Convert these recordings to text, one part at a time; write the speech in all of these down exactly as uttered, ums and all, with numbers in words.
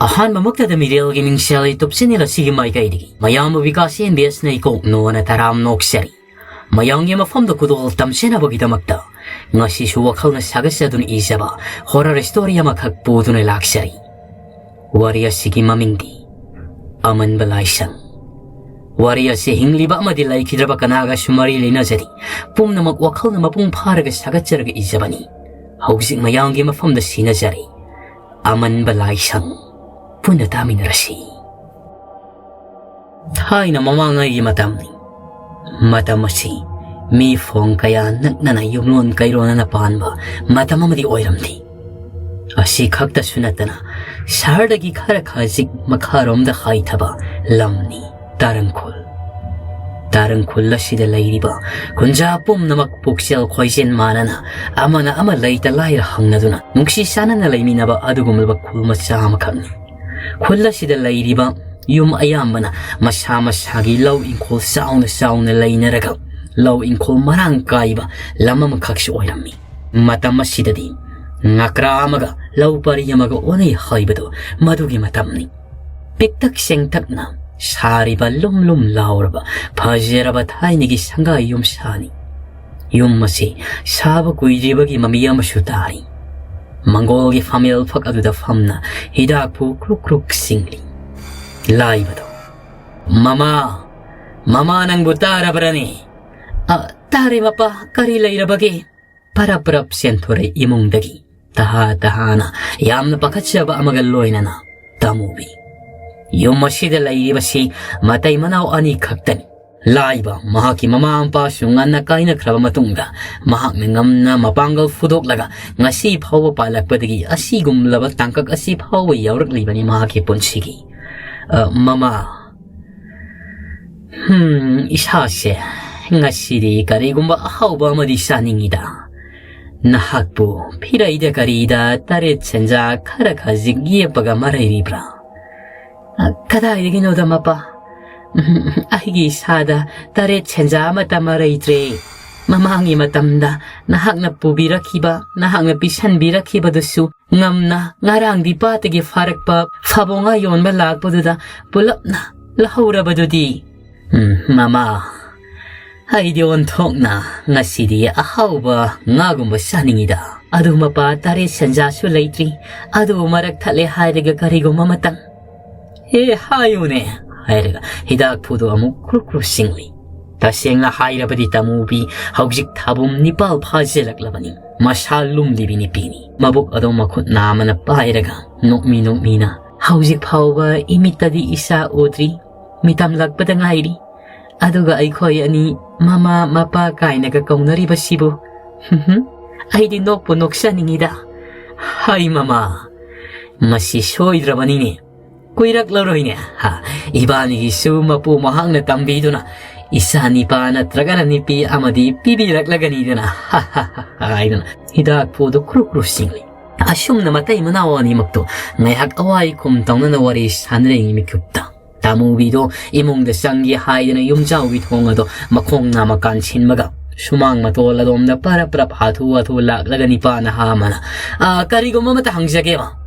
ꯑꯍꯥꯟꯕꯃꯛꯇꯗ ꯃꯤꯔꯦꯜꯒꯤ ꯃꯤꯡꯁꯦꯜ YouTube channel ꯑꯁꯤꯒꯤ ꯃꯥꯏꯀꯩꯗꯒꯤ ꯃꯌꯥꯝꯕꯨ ꯕꯤꯀꯥꯁ ꯑꯦꯝ ꯕꯤ ꯑꯦꯁꯅ ꯏꯀꯣꯛ ꯅꯣꯅ ꯇꯔꯥꯝ ꯅꯣꯛꯆꯔꯤ꯫ ꯃꯌꯥꯝꯒꯤ ꯃꯐꯝꯗ ꯈꯨꯗꯣꯜ ꯇꯝꯖꯅꯕꯒꯤꯗꯃꯛꯇ ꯉꯁꯤꯁꯨ ꯋꯥꯈꯜꯅ ꯁꯥꯒꯠꯆꯗꯨꯅ ꯏꯖꯕ horror story ꯑꯃꯈꯛ ꯄꯨꯗꯨꯅ ꯂꯥꯛꯆꯔꯤ꯫ ꯋꯥꯔꯤ ꯑꯁꯤꯒꯤ ꯃꯃꯤꯡꯗꯤ ꯑꯃꯟꯕ ꯂꯥꯏꯁꯪ꯫ ꯋꯥꯔꯤ ꯑꯁꯤ ꯍꯤꯡꯂꯤꯕ ꯑꯃꯗꯤ ꯂꯩꯈꯤꯗ꯭ꯔꯕ ꯀꯅꯥꯒꯁꯨ ꯃꯔꯤ ꯂꯩꯅꯖꯗꯦ꯫ ꯄꯨꯝꯅꯃꯛ ꯋꯥꯈꯜꯅ ꯃꯄꯨꯡ ꯐꯥꯔꯒ ꯁꯥꯒꯠꯆꯔꯒ ꯏꯖꯕꯅꯤ꯫ ꯍꯧꯖꯤꯛ ꯃꯌꯥꯝꯒꯤ ꯃꯐꯝꯗ ꯁꯤꯟꯅꯖꯔꯤ꯫ ꯑꯃꯟꯕ ꯂꯥꯏꯁꯪ꯫ ꯄꯨꯟꯅ ꯇꯥꯃꯤꯟꯅꯔꯁꯤ꯫ ꯊꯥꯏꯅ ꯃꯃꯥꯡꯉꯩꯒꯤ ꯃꯇꯝꯅꯤ꯫ ꯃꯇꯝ ꯑꯁꯤ ꯃꯤ ꯐꯣꯡ ꯀꯌꯥ ꯅꯛꯅꯅ ꯌꯨꯝꯂꯣꯟ ꯀꯩꯔꯣꯟꯅꯅ ꯄꯥꯟꯕ ꯃꯇꯝ ꯑꯃꯗꯤ ꯑꯣꯏꯔꯝꯂꯤ꯫ ꯑꯁꯤ ꯈꯛꯇꯁꯨ ꯅꯠꯇꯅ ꯁꯍꯔꯗꯒꯤ ꯈꯔ ꯈꯖꯤꯛ ꯃꯈꯥꯔꯣꯝꯗ ꯍꯥꯏꯊꯕ ꯂꯝꯅꯤ ꯇꯥꯔꯪꯈꯨꯜ꯫ ꯇꯥꯔꯪꯈꯨꯜ ꯑꯁꯤꯗ ꯂꯩꯔꯤꯕ ꯈꯨꯟꯖꯥ ꯄꯨꯝꯅꯃꯛ ꯄꯨꯛꯆꯦꯜ ꯈꯣꯏꯖꯦꯜ ꯃꯥꯟꯅꯅ ꯑꯃꯅ ꯑꯃ ꯂꯩꯇ ꯂꯥꯏꯔ ꯍꯪꯅꯗꯨꯅ ꯅꯨꯡꯁꯤ ꯆꯥꯟꯅꯅ ꯂꯩꯃꯤꯟꯅꯕ ꯑꯗꯨꯒꯨꯝꯂꯕ ꯈꯨꯜ ꯃꯆꯥ ꯑꯃꯈꯛꯅꯤ꯫ ꯈꯨꯜ ꯑꯁꯤꯗ ꯂꯩꯔꯤꯕ ꯌꯨꯝ ꯑꯌꯥꯝꯕꯅ ꯃꯁꯥ ꯃꯁꯥꯒꯤ ꯂꯧ ꯏꯪꯈꯣꯜ ꯆꯥꯎꯅ ꯆꯥꯎꯅ ꯂꯩꯅꯔꯒ ꯂꯧ ꯏꯪꯈꯣꯜ ꯃꯔꯥꯡ ꯀꯥꯏꯕ ꯂꯝ ꯑꯃꯈꯛꯁꯨ ꯑꯣꯏꯔꯝꯃꯤ꯫ ꯃꯇꯝ ꯑꯁꯤꯗꯗꯤ ꯉꯀ꯭ꯔꯥ ꯑꯃꯒ ꯂꯧ ꯄꯔꯤ ꯑꯃꯒ ꯑꯣꯟꯅꯩ ꯍꯥꯏꯕꯗꯨ ꯃꯗꯨꯒꯤ ꯃꯇꯝꯅꯤ꯫ ꯄꯤꯛꯇꯛ ꯆꯦꯡꯇꯛꯅ ꯁꯥꯔꯤꯕ ꯂꯨꯝ ꯂꯨꯝ ꯂꯥꯎꯔꯕ ꯐꯖꯔꯕ ꯊꯥꯏꯅꯒꯤ ꯁꯪꯒꯥꯏ ꯌꯨꯝ ꯁꯥꯅꯤ꯫ ꯌꯨꯝ ꯑꯁꯤ ꯁꯥꯕ ꯀꯨꯏꯗ꯭ꯔꯤꯕꯒꯤ ꯃꯃꯤ ꯑꯃꯁꯨ ꯇꯥꯔꯤ꯫ ꯃꯪꯒꯣꯜꯒꯤ ꯐꯝꯃꯦꯜ ꯐꯛ ꯑꯗꯨꯗ ꯐꯝꯅ ꯍꯤꯗꯥꯛꯄꯨ ꯀ꯭ꯔꯨꯛ ꯀ꯭ꯔꯨꯛ ꯆꯤꯡꯂꯤ꯫ ꯂꯥꯏꯕꯗꯣ, "ꯃꯃꯥ, ꯃꯃꯥ ꯅꯪꯕꯨ ꯇꯥꯔꯕ꯭ꯔꯅꯦ?" "ꯑ, ꯇꯥꯔꯦ ꯃꯄꯥ, ꯀꯔꯤ ꯂꯩꯔꯕꯒꯦ?" ꯄꯔꯞ ꯄꯔꯞ ꯆꯦꯟꯊꯣꯔꯛꯏ ꯏꯃꯨꯡꯗꯒꯤ ꯇꯍꯥ ꯇꯍꯥꯅ ꯌꯥꯝꯅ ꯄꯥꯈꯠꯆꯕ ꯑꯃꯒ ꯂꯣꯏꯅꯅ ꯇꯥꯃꯨꯕꯤ꯫ ꯌꯨꯝ ꯑꯁꯤꯗ ꯂꯩꯔꯤꯕꯁꯤ ꯃꯇꯩ ꯃꯅꯥꯎ ꯑꯅꯤ ꯈꯛꯇꯅꯤ꯫ ꯂꯥꯏꯕ ꯃꯍꯥꯛꯀꯤ ꯃꯃꯥ ꯃꯄꯥꯁꯨ ꯉꯟꯅ ꯀꯥꯏꯅꯈ꯭ꯔꯕ ꯃꯇꯨꯡꯗ ꯃꯍꯥꯛꯅ ꯉꯝꯅ ꯃꯄꯥꯡꯒꯜ ꯐꯨꯗꯣꯛꯂꯒ ꯉꯁꯤ ꯐꯥꯎꯕ ꯄꯥꯜꯂꯛꯄꯗꯒꯤ ꯑꯁꯤꯒꯨꯝꯂꯕ ꯇꯥꯡꯀꯛ ꯑꯁꯤ ꯐꯥꯎꯕ ꯌꯥꯎꯔꯛꯂꯤꯕꯅꯤ ꯃꯍꯥꯛꯀꯤ ꯄꯨꯟꯁꯤꯒꯤ꯫ "ꯑ, ꯃꯃꯥ, ꯍꯝ, ꯏꯁꯥꯁꯦ ꯉꯁꯤꯗꯤ ꯀꯔꯤꯒꯨꯝꯕ ꯑꯍꯥꯎꯕ ꯑꯃꯗꯤ ꯆꯥꯅꯤꯡꯉꯤꯗ꯫ ꯅꯍꯥꯛꯄꯨ ꯐꯤꯔꯩꯗ ꯀꯔꯤꯗ ꯇꯔꯦꯠ ꯁꯦꯟꯖꯥ ꯈꯔ ꯈꯖꯤꯛ ꯌꯦꯞꯄꯒ ꯃꯔꯩꯔꯤꯕ꯭ꯔꯥ?" "ꯑ, ꯀꯗꯥꯏꯗꯒꯤꯅꯣꯗ ꯃꯄꯥ? ꯎꯝ, ꯑꯩꯒꯤ ꯏꯁꯥꯗ ꯇꯔꯦꯠ ꯁꯦꯟꯖꯥ ꯑꯃꯠꯇ ꯃꯔꯩꯇ꯭ꯔꯦ꯫ ꯃꯃꯥꯡꯒꯤ ꯃꯇꯝꯗ ꯅꯍꯥꯛꯅ ꯄꯨꯕꯤꯔꯛꯈꯤꯕ, ꯅꯍꯥꯛꯅ ꯄꯤꯁꯟꯕꯤꯔꯛꯈꯤꯕꯗꯨꯁꯨ ꯉꯝꯅ ꯉꯔꯥꯡꯗꯤ ꯄꯥꯠꯇꯒꯤ ꯐꯥꯔꯛꯄ ꯐꯥꯕꯣ ꯉꯥ ꯌꯣꯟꯕ ꯂꯥꯛꯄꯗꯨꯗ ꯄꯨꯂꯞꯅ ꯂꯧꯍꯧꯔꯕꯗꯨꯗꯤ꯫ "ꯎꯝ, ꯃꯃꯥ, ꯑꯩꯗꯤ ꯑꯣꯟꯊꯣꯛꯅ ꯉꯁꯤꯗꯤ ꯑꯍꯥꯎꯕ ꯉꯥꯒꯨꯝꯕ ꯆꯥꯅꯤꯡꯉꯤꯗ꯫ ꯑꯗꯨ ꯃꯄꯥ ꯇꯔꯦꯠ ꯁꯦꯟꯖꯥꯁꯨ ꯂꯩꯇ꯭ꯔꯤ꯫ ꯑꯗꯨ ꯃꯔꯛ ꯊꯠꯂꯦ ꯍꯥꯏꯔꯒ ꯀꯔꯤꯒꯨꯝꯕ ꯑꯃꯇꯪ꯫ ꯑꯦ, ꯍꯥꯏꯌꯨꯅꯦ" ꯍꯥꯏꯔꯒ ꯍꯤꯗꯥꯛ ꯐꯨꯗꯣ ꯑꯃꯨꯛ ꯀ꯭ꯔꯨꯛ ꯀ꯭ꯔꯨꯛ ꯁꯤꯡꯂꯤ꯫ ꯇꯁꯦꯡꯅ ꯍꯥꯏꯔꯕꯗꯤ ꯇꯥꯃꯨꯕꯤ ꯍꯧꯖꯤꯛ ꯊꯥꯕꯨꯝ ꯅꯤꯄꯥꯜ ꯐꯥꯖꯤꯜꯂꯛꯂꯕꯅꯤ꯫ ꯃꯁꯥ ꯂꯨꯝꯂꯤꯕꯤ ꯅꯨꯄꯤꯅꯤ꯫ ꯃꯕꯨꯛ ꯑꯗꯣ ꯃꯈꯨꯠ ꯅꯥꯝꯃꯅ ꯄꯥꯏꯔꯒ ꯅꯣꯛꯃꯤ ꯅꯣꯛꯃꯤꯅ, "ꯍꯧꯖꯤꯛ ꯐꯥꯎꯕ ꯏꯃꯤꯠꯇꯗꯤ ꯏꯆꯥ ꯎꯗ꯭ꯔꯤ꯫ ꯃꯤꯇꯝꯂꯛꯄꯗ ꯉꯥꯏꯔꯤ꯫ ꯑꯗꯨꯒ ꯑꯩꯈꯣꯏ ꯑꯅꯤ ꯃꯃꯥ ꯃꯄꯥ ꯀꯥꯏꯅꯒ ꯀꯧꯅꯔꯤꯕꯁꯤꯕꯨ꯫ ꯍꯨꯝ ꯍꯨꯝ, ꯑꯩꯗꯤ ꯅꯣꯛꯄꯨ ꯅꯣꯛꯆꯅꯤꯡꯉꯤꯗ꯫ ꯍꯥꯏ ꯃꯃꯥ, ꯃꯁꯤ ꯁꯣꯏꯗ꯭ꯔꯕꯅꯤꯅꯦ꯫ ꯀꯨꯏꯔꯛꯂꯔꯣꯏꯅꯦ꯫ ꯍꯥ, ꯏꯕꯥꯅꯤꯒꯤꯁꯨ ꯃꯄꯨ ꯃꯍꯥꯛꯅ ꯇꯝꯕꯤꯗꯨꯅ ꯏꯆꯥ ꯅꯤꯄꯥ ꯅꯠꯇ꯭ꯔꯒꯅ ꯅꯨꯄꯤ ꯑꯃꯗꯤ ꯄꯤꯕꯤꯔꯛꯂꯒꯅꯤꯗꯅ" ꯍꯥꯏꯗꯨꯅ ꯍꯤꯗꯥꯛ ꯐꯨꯗꯨ ꯀ꯭ꯔꯨꯛ ꯀ꯭ꯔꯨꯛ ꯁꯤꯡꯂꯤ꯫ ꯑꯁꯨꯝꯅ ꯃꯇꯩ ꯃꯅꯥꯎ ꯑꯅꯤꯃꯛꯇꯣ ꯉꯥꯏꯍꯥꯛ ꯑꯋꯥꯏ ꯈꯨꯝ ꯇꯧꯅꯅ ꯋꯥꯔꯤ ꯁꯥꯟꯅꯔꯤꯉꯩ ꯃꯤꯀꯨꯞꯇ ꯇꯥꯃꯨꯕꯤꯗꯣ ꯏꯃꯨꯡꯗ ꯆꯪꯒꯦ ꯍꯥꯏꯗꯅ ꯌꯨꯝꯖꯥꯎꯒꯤ ꯊꯣꯡ ꯑꯗꯣ ꯃꯈꯣꯡ ꯅꯥꯝꯃ ꯀꯥꯟꯁꯤꯟꯕꯒ ꯁꯨꯃꯥꯡ ꯃꯇꯣꯜ ꯑꯗꯣꯝꯗ ꯄꯔꯞ ꯄꯔꯞ ꯍꯥꯊꯨ ꯍꯥꯊꯨ ꯂꯥꯛꯂꯒ ꯅꯤꯄꯥ ꯅꯍꯥ ꯑꯃꯅ, "ꯑ, ꯀꯔꯤꯒꯨꯝꯕ ꯑꯃꯇ ꯍꯪꯖꯒꯦꯕ?"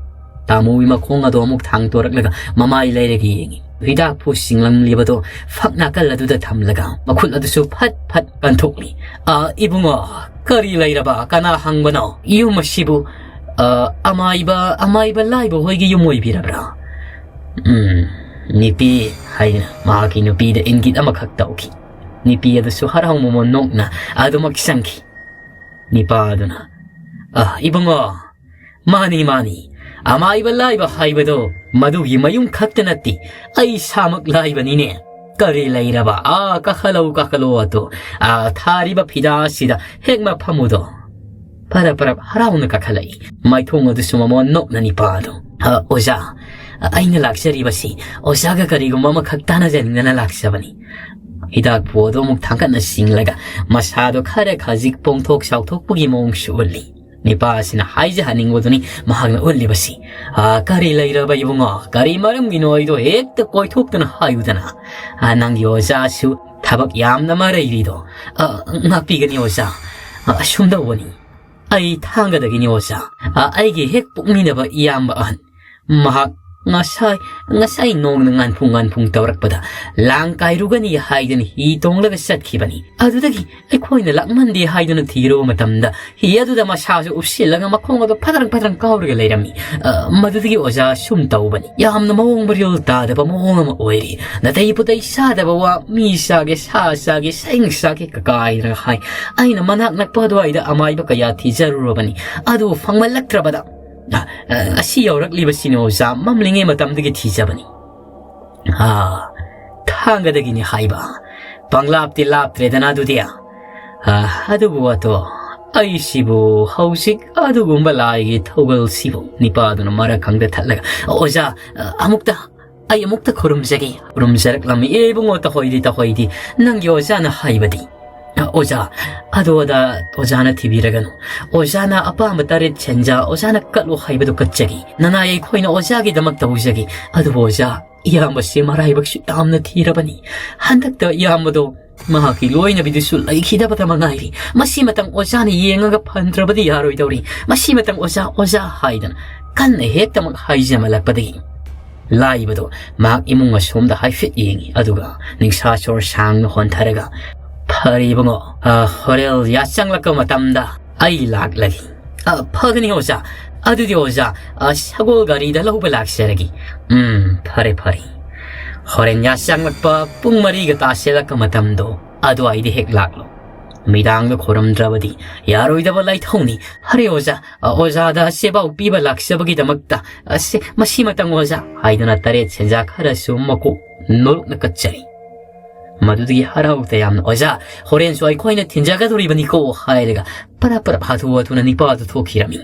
ꯇꯥꯃꯨꯕꯤ ꯃꯈꯣꯡ ꯑꯗꯣ ꯑꯃꯨꯛ ꯊꯥꯡꯇꯣꯔꯛꯂꯒ ꯃꯃꯥꯏ ꯂꯩꯔꯒ ꯌꯦꯡꯉꯤ꯫ ꯍꯤꯗꯥꯛ ꯐꯨ ꯁꯤꯡꯂꯝꯂꯤꯕꯗꯣ ꯐꯛ ꯅꯥꯀꯜ ꯑꯗꯨꯗ ꯊꯝꯂꯒ ꯃꯈꯨꯠ ꯑꯗꯨꯁꯨ ꯐꯠ ꯐꯠ ꯀꯟꯊꯣꯛꯂꯤ꯫ "ꯑ, ꯏꯕꯨꯡꯉꯣ, ꯀꯔꯤ ꯂꯩꯔꯕ? ꯀꯅꯥ ꯍꯪꯕꯅꯣ? ꯌꯨꯝ ꯑꯁꯤꯕꯨ, ꯑ, ꯑꯃꯥꯏꯕ, ꯑꯃꯥꯏꯕ ꯂꯥꯏꯕ ꯍꯣꯏꯒꯤ ꯌꯨꯝ ꯑꯣꯏꯕꯤꯔꯕ꯭ꯔꯥ?" "ꯎꯝ, ꯅꯨꯄꯤ" ꯍꯥꯏꯅ ꯃꯍꯥꯛꯀꯤ ꯅꯨꯄꯤꯗ ꯏꯪꯒꯤꯠ ꯑꯃꯈꯛ ꯇꯧꯈꯤ꯫ ꯅꯨꯄꯤ ꯑꯗꯨꯁꯨ ꯍꯔꯥꯎ ꯃꯃꯣꯟ ꯅꯣꯛꯅ ꯑꯗꯨꯃꯛ ꯆꯪꯈꯤ꯫ ꯅꯤꯄꯥ ꯑꯗꯨꯅ, "ꯑ, ꯏꯕꯨꯡꯉꯣ, ꯃꯥꯅꯤ, ꯃꯥꯅꯤ, ꯑꯃꯥꯏꯕ ꯂꯥꯏꯕ ꯍꯥꯏꯕꯗꯣ ꯃꯗꯨꯒꯤ ꯃꯌꯨꯝ ꯈꯛꯇ ꯅꯠꯇꯦ, ꯑꯩ ꯏꯁꯥꯃꯛ ꯂꯥꯏꯕꯅꯤꯅꯦ꯫ ꯀꯔꯤ ꯂꯩꯔꯕ? ꯑꯥ, ꯀꯥꯈꯠꯂꯛꯎ, ꯀꯥꯈꯠꯂꯛꯎ ꯑꯗꯣ, ꯑꯥ, ꯊꯥꯔꯤꯕ ꯐꯤꯗꯥ ꯑꯁꯤꯗ ꯍꯦꯛ ꯃꯐꯝ ꯑꯗꯣ꯫" ꯄꯔꯞ ꯄꯔꯞ ꯍꯔꯥꯎꯅ ꯀꯥꯈꯠꯂꯛꯏ꯫ ꯃꯥꯏꯊꯣꯡ ꯑꯗꯨꯁꯨ ꯃꯃꯣꯟ ꯅꯣꯛꯅ ꯅꯤꯄꯥ ꯑꯗꯣ, "ꯑ, ꯑꯣꯖꯥ, ꯑ, ꯑꯩꯅ ꯂꯥꯛꯆꯔꯤꯕꯁꯤ ꯑꯣꯖꯥꯒ ꯀꯔꯤꯒꯨꯝꯕ ꯑꯃꯈꯛ ꯇꯥꯟꯅꯖꯅꯤꯡꯗꯅ ꯂꯥꯛꯆꯕꯅꯤ꯫" ꯍꯤꯗꯥꯛ ꯐꯨ ꯑꯗꯨ ꯑꯃꯨꯛ ꯊꯥꯡꯒꯠꯅ ꯁꯤꯡꯂꯒ ꯃꯁꯥꯗꯣ ꯈꯔ ꯈꯖꯤꯛ ꯄꯣꯡꯊꯣꯛ ꯆꯥꯎꯊꯣꯛꯄꯒꯤ ꯃꯑꯣꯡꯁꯨ ꯎꯠꯂꯤ꯫ ꯅꯤꯄꯥ ꯑꯁꯤꯅ ꯍꯥꯏꯖꯍꯟꯅꯤꯡꯕꯗꯨꯅꯤ ꯃꯍꯥꯛꯅ ꯎꯠꯂꯤꯕꯁꯤ꯫ "ꯑ, ꯀꯔꯤ ꯂꯩꯔꯕ ꯏꯕꯨꯡꯉꯣ? ꯀꯔꯤ ꯃꯔꯝꯒꯤꯅꯣ ꯑꯩꯗꯣ ꯍꯦꯛꯇ ꯀꯣꯏꯊꯣꯛꯇꯅ ꯍꯥꯏꯌꯨꯗꯅ? ꯑ, ꯅꯪꯒꯤ ꯑꯣꯖꯥꯁꯨ ꯊꯕꯛ ꯌꯥꯝꯅ ꯃꯔꯩꯔꯤꯗꯣ꯫ ꯑ, ꯉꯥꯛꯄꯤꯒꯅꯤ ꯑꯣꯖꯥ꯫ ꯑ, ꯑꯁꯨꯝ ꯇꯧꯕꯅꯤ꯫ ꯑꯩ ꯊꯥꯡꯒꯗꯒꯤꯅꯤ ꯑꯣꯖꯥ꯫ ꯑ, ꯑꯩꯒꯤ ꯍꯦꯛ ꯄꯣꯛꯃꯤꯟꯅꯕ ꯏꯌꯥꯝꯕ ꯑꯍꯟ꯫ ꯃꯍꯥꯛ ꯉꯁꯥꯏ, ꯉꯁꯥꯏ ꯅꯣꯡꯅ ꯉꯥꯟꯐꯨꯡ ꯉꯥꯟꯐꯨꯡ ꯇꯧꯔꯛꯄꯗ ꯂꯥꯡ ꯀꯥꯏꯔꯨꯒꯅꯤ ꯍꯥꯏꯗꯨꯅ ꯍꯤ ꯇꯣꯡꯂꯒ ꯆꯠꯈꯤꯕꯅꯤ꯫ ꯑꯗꯨꯗꯒꯤ ꯑꯩꯈꯣꯏꯅ ꯂꯥꯛꯃꯟꯗꯦ ꯍꯥꯏꯗꯨꯅ ꯊꯤꯔꯨꯕ ꯃꯇꯝꯗ ꯍꯤ ꯑꯗꯨꯗ ꯃꯁꯥꯁꯨ ꯎꯞꯁꯤꯜꯂꯒ ꯃꯈꯣꯡ ꯑꯗꯨ ꯐꯗ꯭ꯔꯪ ꯐꯗ꯭ꯔꯪ ꯀꯥꯎꯔꯒ ꯂꯩꯔꯝꯃꯤ꯫ ꯑ, ꯃꯗꯨꯗꯒꯤ ꯑꯣꯖꯥ ꯁꯨꯝ ꯇꯧꯕꯅꯤ꯫ ꯌꯥꯝꯅ ꯃꯑꯣꯡ ꯃꯔꯤꯜ ꯇꯥꯗꯕ ꯃꯑꯣꯡ ꯑꯃ ꯑꯣꯏꯔꯤ꯫ ꯅꯥꯇꯩ ꯄꯨꯇꯩ ꯆꯥꯗꯕ ꯋꯥ, ꯃꯤ ꯆꯥꯒꯦ, ꯁꯥ ꯆꯥꯒꯦ, ꯁꯥꯏꯡ ꯆꯥꯒꯦ ꯀꯀꯥꯏꯗꯅ ꯍꯥꯏ꯫ ꯑꯩꯅ ꯃꯅꯥꯛ ꯅꯛꯄ ꯑꯗꯨꯋꯥꯏꯗ ꯑꯃꯥꯏꯕ ꯀꯌꯥ ꯊꯤꯖꯔꯨꯔꯕꯅꯤ꯫ ꯑꯗꯨ ꯐꯪꯃꯜꯂꯛꯇ꯭ꯔꯕꯗ, ꯑ, ꯑ, ꯑꯁꯤ ꯌꯧꯔꯛꯂꯤꯕꯁꯤꯅꯤ ꯑꯣꯖꯥ, ꯃꯝꯂꯤꯉꯩ ꯃꯇꯝꯗꯒꯤ ꯊꯤꯖꯕꯅꯤ꯫ ꯑꯥ, ꯊꯥꯡꯒꯗꯒꯤꯅꯤ ꯍꯥꯏꯕ꯫ ꯄꯪꯂꯥꯞꯇꯤ ꯂꯥꯞꯇ꯭ꯔꯦꯗꯅ ꯑꯗꯨꯗꯤ꯫ ꯑꯥ, ꯑꯗꯨꯕꯨ ꯑꯗꯣ, ꯑꯩꯁꯤꯕꯨ ꯍꯧꯖꯤꯛ ꯑꯗꯨꯒꯨꯝꯕ ꯂꯥꯏꯒꯤ ꯊꯧꯒꯜꯁꯤꯕꯨ, ꯅꯤꯄꯥꯗꯨꯅ ꯃꯔꯛ ꯈꯪꯗ ꯊꯠꯂꯒ, "ꯑꯣꯖꯥ, ꯑ, ꯑꯃꯨꯛꯇ, ꯑꯩ ꯑꯃꯨꯛꯇ ꯈꯨꯔꯨꯝꯖꯒꯦ꯫" ꯈꯨꯔꯨꯝꯖꯔꯛꯂꯝꯃꯤ꯫ "ꯑꯦ ꯏꯕꯨꯡꯉꯣ, ꯇꯧꯍꯣꯏꯗꯤ, ꯇꯧꯍꯣꯏꯗꯤ, ꯅꯪꯒꯤ ꯑꯣꯖꯥꯅ ꯍꯥꯏꯕꯗꯤ?" "ꯑ, ꯑꯣꯖꯥ, ꯑꯗꯨ ꯑꯗꯥ ꯑꯣꯖꯥꯅ ꯊꯤꯕꯤꯔꯒꯅꯨ꯫ ꯑꯣꯖꯥꯅ ꯑꯄꯥꯝꯕ ꯇꯔꯦꯠ ꯁꯦꯟꯖꯥ ꯑꯣꯖꯥꯅ ꯀꯠꯂꯨ ꯍꯥꯏꯕꯗꯨ ꯀꯠꯆꯒꯦ꯫ ꯅꯅꯥꯏ ꯑꯩꯈꯣꯏꯅ ꯑꯣꯖꯥꯒꯤꯗꯃꯛ ꯇꯧꯖꯒꯦ꯫ ꯑꯗꯨꯕꯨ ꯑꯣꯖꯥ, ꯏꯌꯥꯝꯕꯁꯤ ꯃꯔꯥꯏꯕꯛꯁꯨ ꯌꯥꯝꯅ ꯊꯤꯔꯕꯅꯤ꯫ ꯍꯟꯗꯛꯇ ꯏꯌꯥꯝꯕꯗꯣ ꯃꯍꯥꯛꯀꯤ ꯂꯣꯏꯅꯕꯤꯗꯨꯁꯨ ꯂꯩꯈꯤꯗꯕꯇ ꯃꯉꯥꯏꯔꯤ꯫ ꯃꯁꯤꯃꯇꯪ ꯑꯣꯖꯥꯅ ꯌꯦꯡꯉꯒ ꯐꯍꯟꯗ꯭ꯔꯕꯗꯤ ꯌꯥꯔꯣꯏꯗꯧꯔꯤ꯫ ꯃꯁꯤꯃꯇꯪ ꯑꯣꯖꯥ, ꯑꯣꯖꯥ ꯍꯥꯏꯗꯅ ꯀꯟꯅ ꯍꯦꯛꯇꯃꯛ ꯍꯥꯏꯖꯃꯂꯛꯄꯗꯒꯤ ꯂꯥꯏꯕꯗꯣ ꯃꯍꯥꯛ ꯏꯃꯨꯡ ꯑꯁꯣꯝꯗ ꯍꯥꯏꯐꯦꯠ ꯌꯦꯡꯉꯤ꯫ ꯑꯗꯨꯒ ꯅꯤꯡꯁꯥ ꯁꯣꯔ ꯁꯥꯡꯅ ꯍꯣꯟꯊꯔꯒ, "ꯐꯔꯦ ꯏꯕꯨꯡꯉꯣ, ꯑ, ꯍꯣꯔꯦꯜ ꯌꯥꯆꯪꯂꯛꯄ ꯃꯇꯝꯗ ꯑꯩ ꯂꯥꯛꯂꯒꯦ꯫" "ꯑ, ꯐꯒꯅꯤ ꯑꯣꯖꯥ꯫ ꯑꯗꯨꯗꯤ ꯑꯣꯖꯥ, ꯑ, ꯁꯒꯣꯜ ꯒꯥꯔꯤꯗ ꯂꯧꯕ ꯂꯥꯛꯆꯔꯒꯦ꯫" "ꯎꯝ, ꯐꯔꯦ, ꯐꯔꯦ꯫ ꯍꯣꯔꯦꯟ ꯌꯥꯆꯪꯂꯛꯄ ꯄꯨꯡ ꯃꯔꯤꯒ ꯇꯥꯁꯤꯜꯂꯛꯄ ꯃꯇꯝꯗꯣ ꯑꯗꯨꯋꯥꯏꯗ ꯍꯦꯛ ꯂꯥꯛꯂꯣ꯫ ꯃꯤꯗꯥꯡꯗ ꯈꯣꯏꯔꯝꯗ꯭ꯔꯕꯗꯤ ꯌꯥꯔꯣꯏꯗꯕ ꯂꯥꯏꯊꯧꯅꯤ꯫ ꯐꯔꯦ ꯑꯣꯖꯥ, ꯑ, ꯑꯣꯖꯥꯗ ꯁꯦꯕꯥꯎ ꯄꯤꯕ ꯂꯥꯛꯆꯕꯒꯤꯗꯃꯛꯇ, ꯑ, ꯁꯦ, ꯃꯁꯤꯃꯇꯪ ꯑꯣꯖꯥ" ꯍꯥꯏꯗꯨꯅ ꯇꯔꯦꯠ ꯁꯦꯟꯖꯥ ꯈꯔꯁꯨ ꯃꯀꯣꯛ ꯅꯣꯜꯂꯨꯛꯅ ꯀꯠꯆꯔꯤ꯫ ꯃꯗꯨꯗꯒꯤ ꯍꯔꯥꯎ ꯇꯌꯥꯝꯅ, "ꯑꯣꯖꯥ, ꯍꯣꯔꯦꯟꯁꯨ ꯑꯩꯈꯣꯏꯅ ꯊꯤꯟꯖꯒꯗꯣꯔꯤꯕꯅꯤꯀꯣ" ꯍꯥꯏꯔꯒ ꯄꯔꯞ ꯄꯔꯞ ꯍꯥꯊꯨ ꯍꯥꯊꯨꯅ ꯅꯤꯄꯥꯗꯨ ꯊꯣꯛꯈꯤꯔꯝꯃꯤ꯫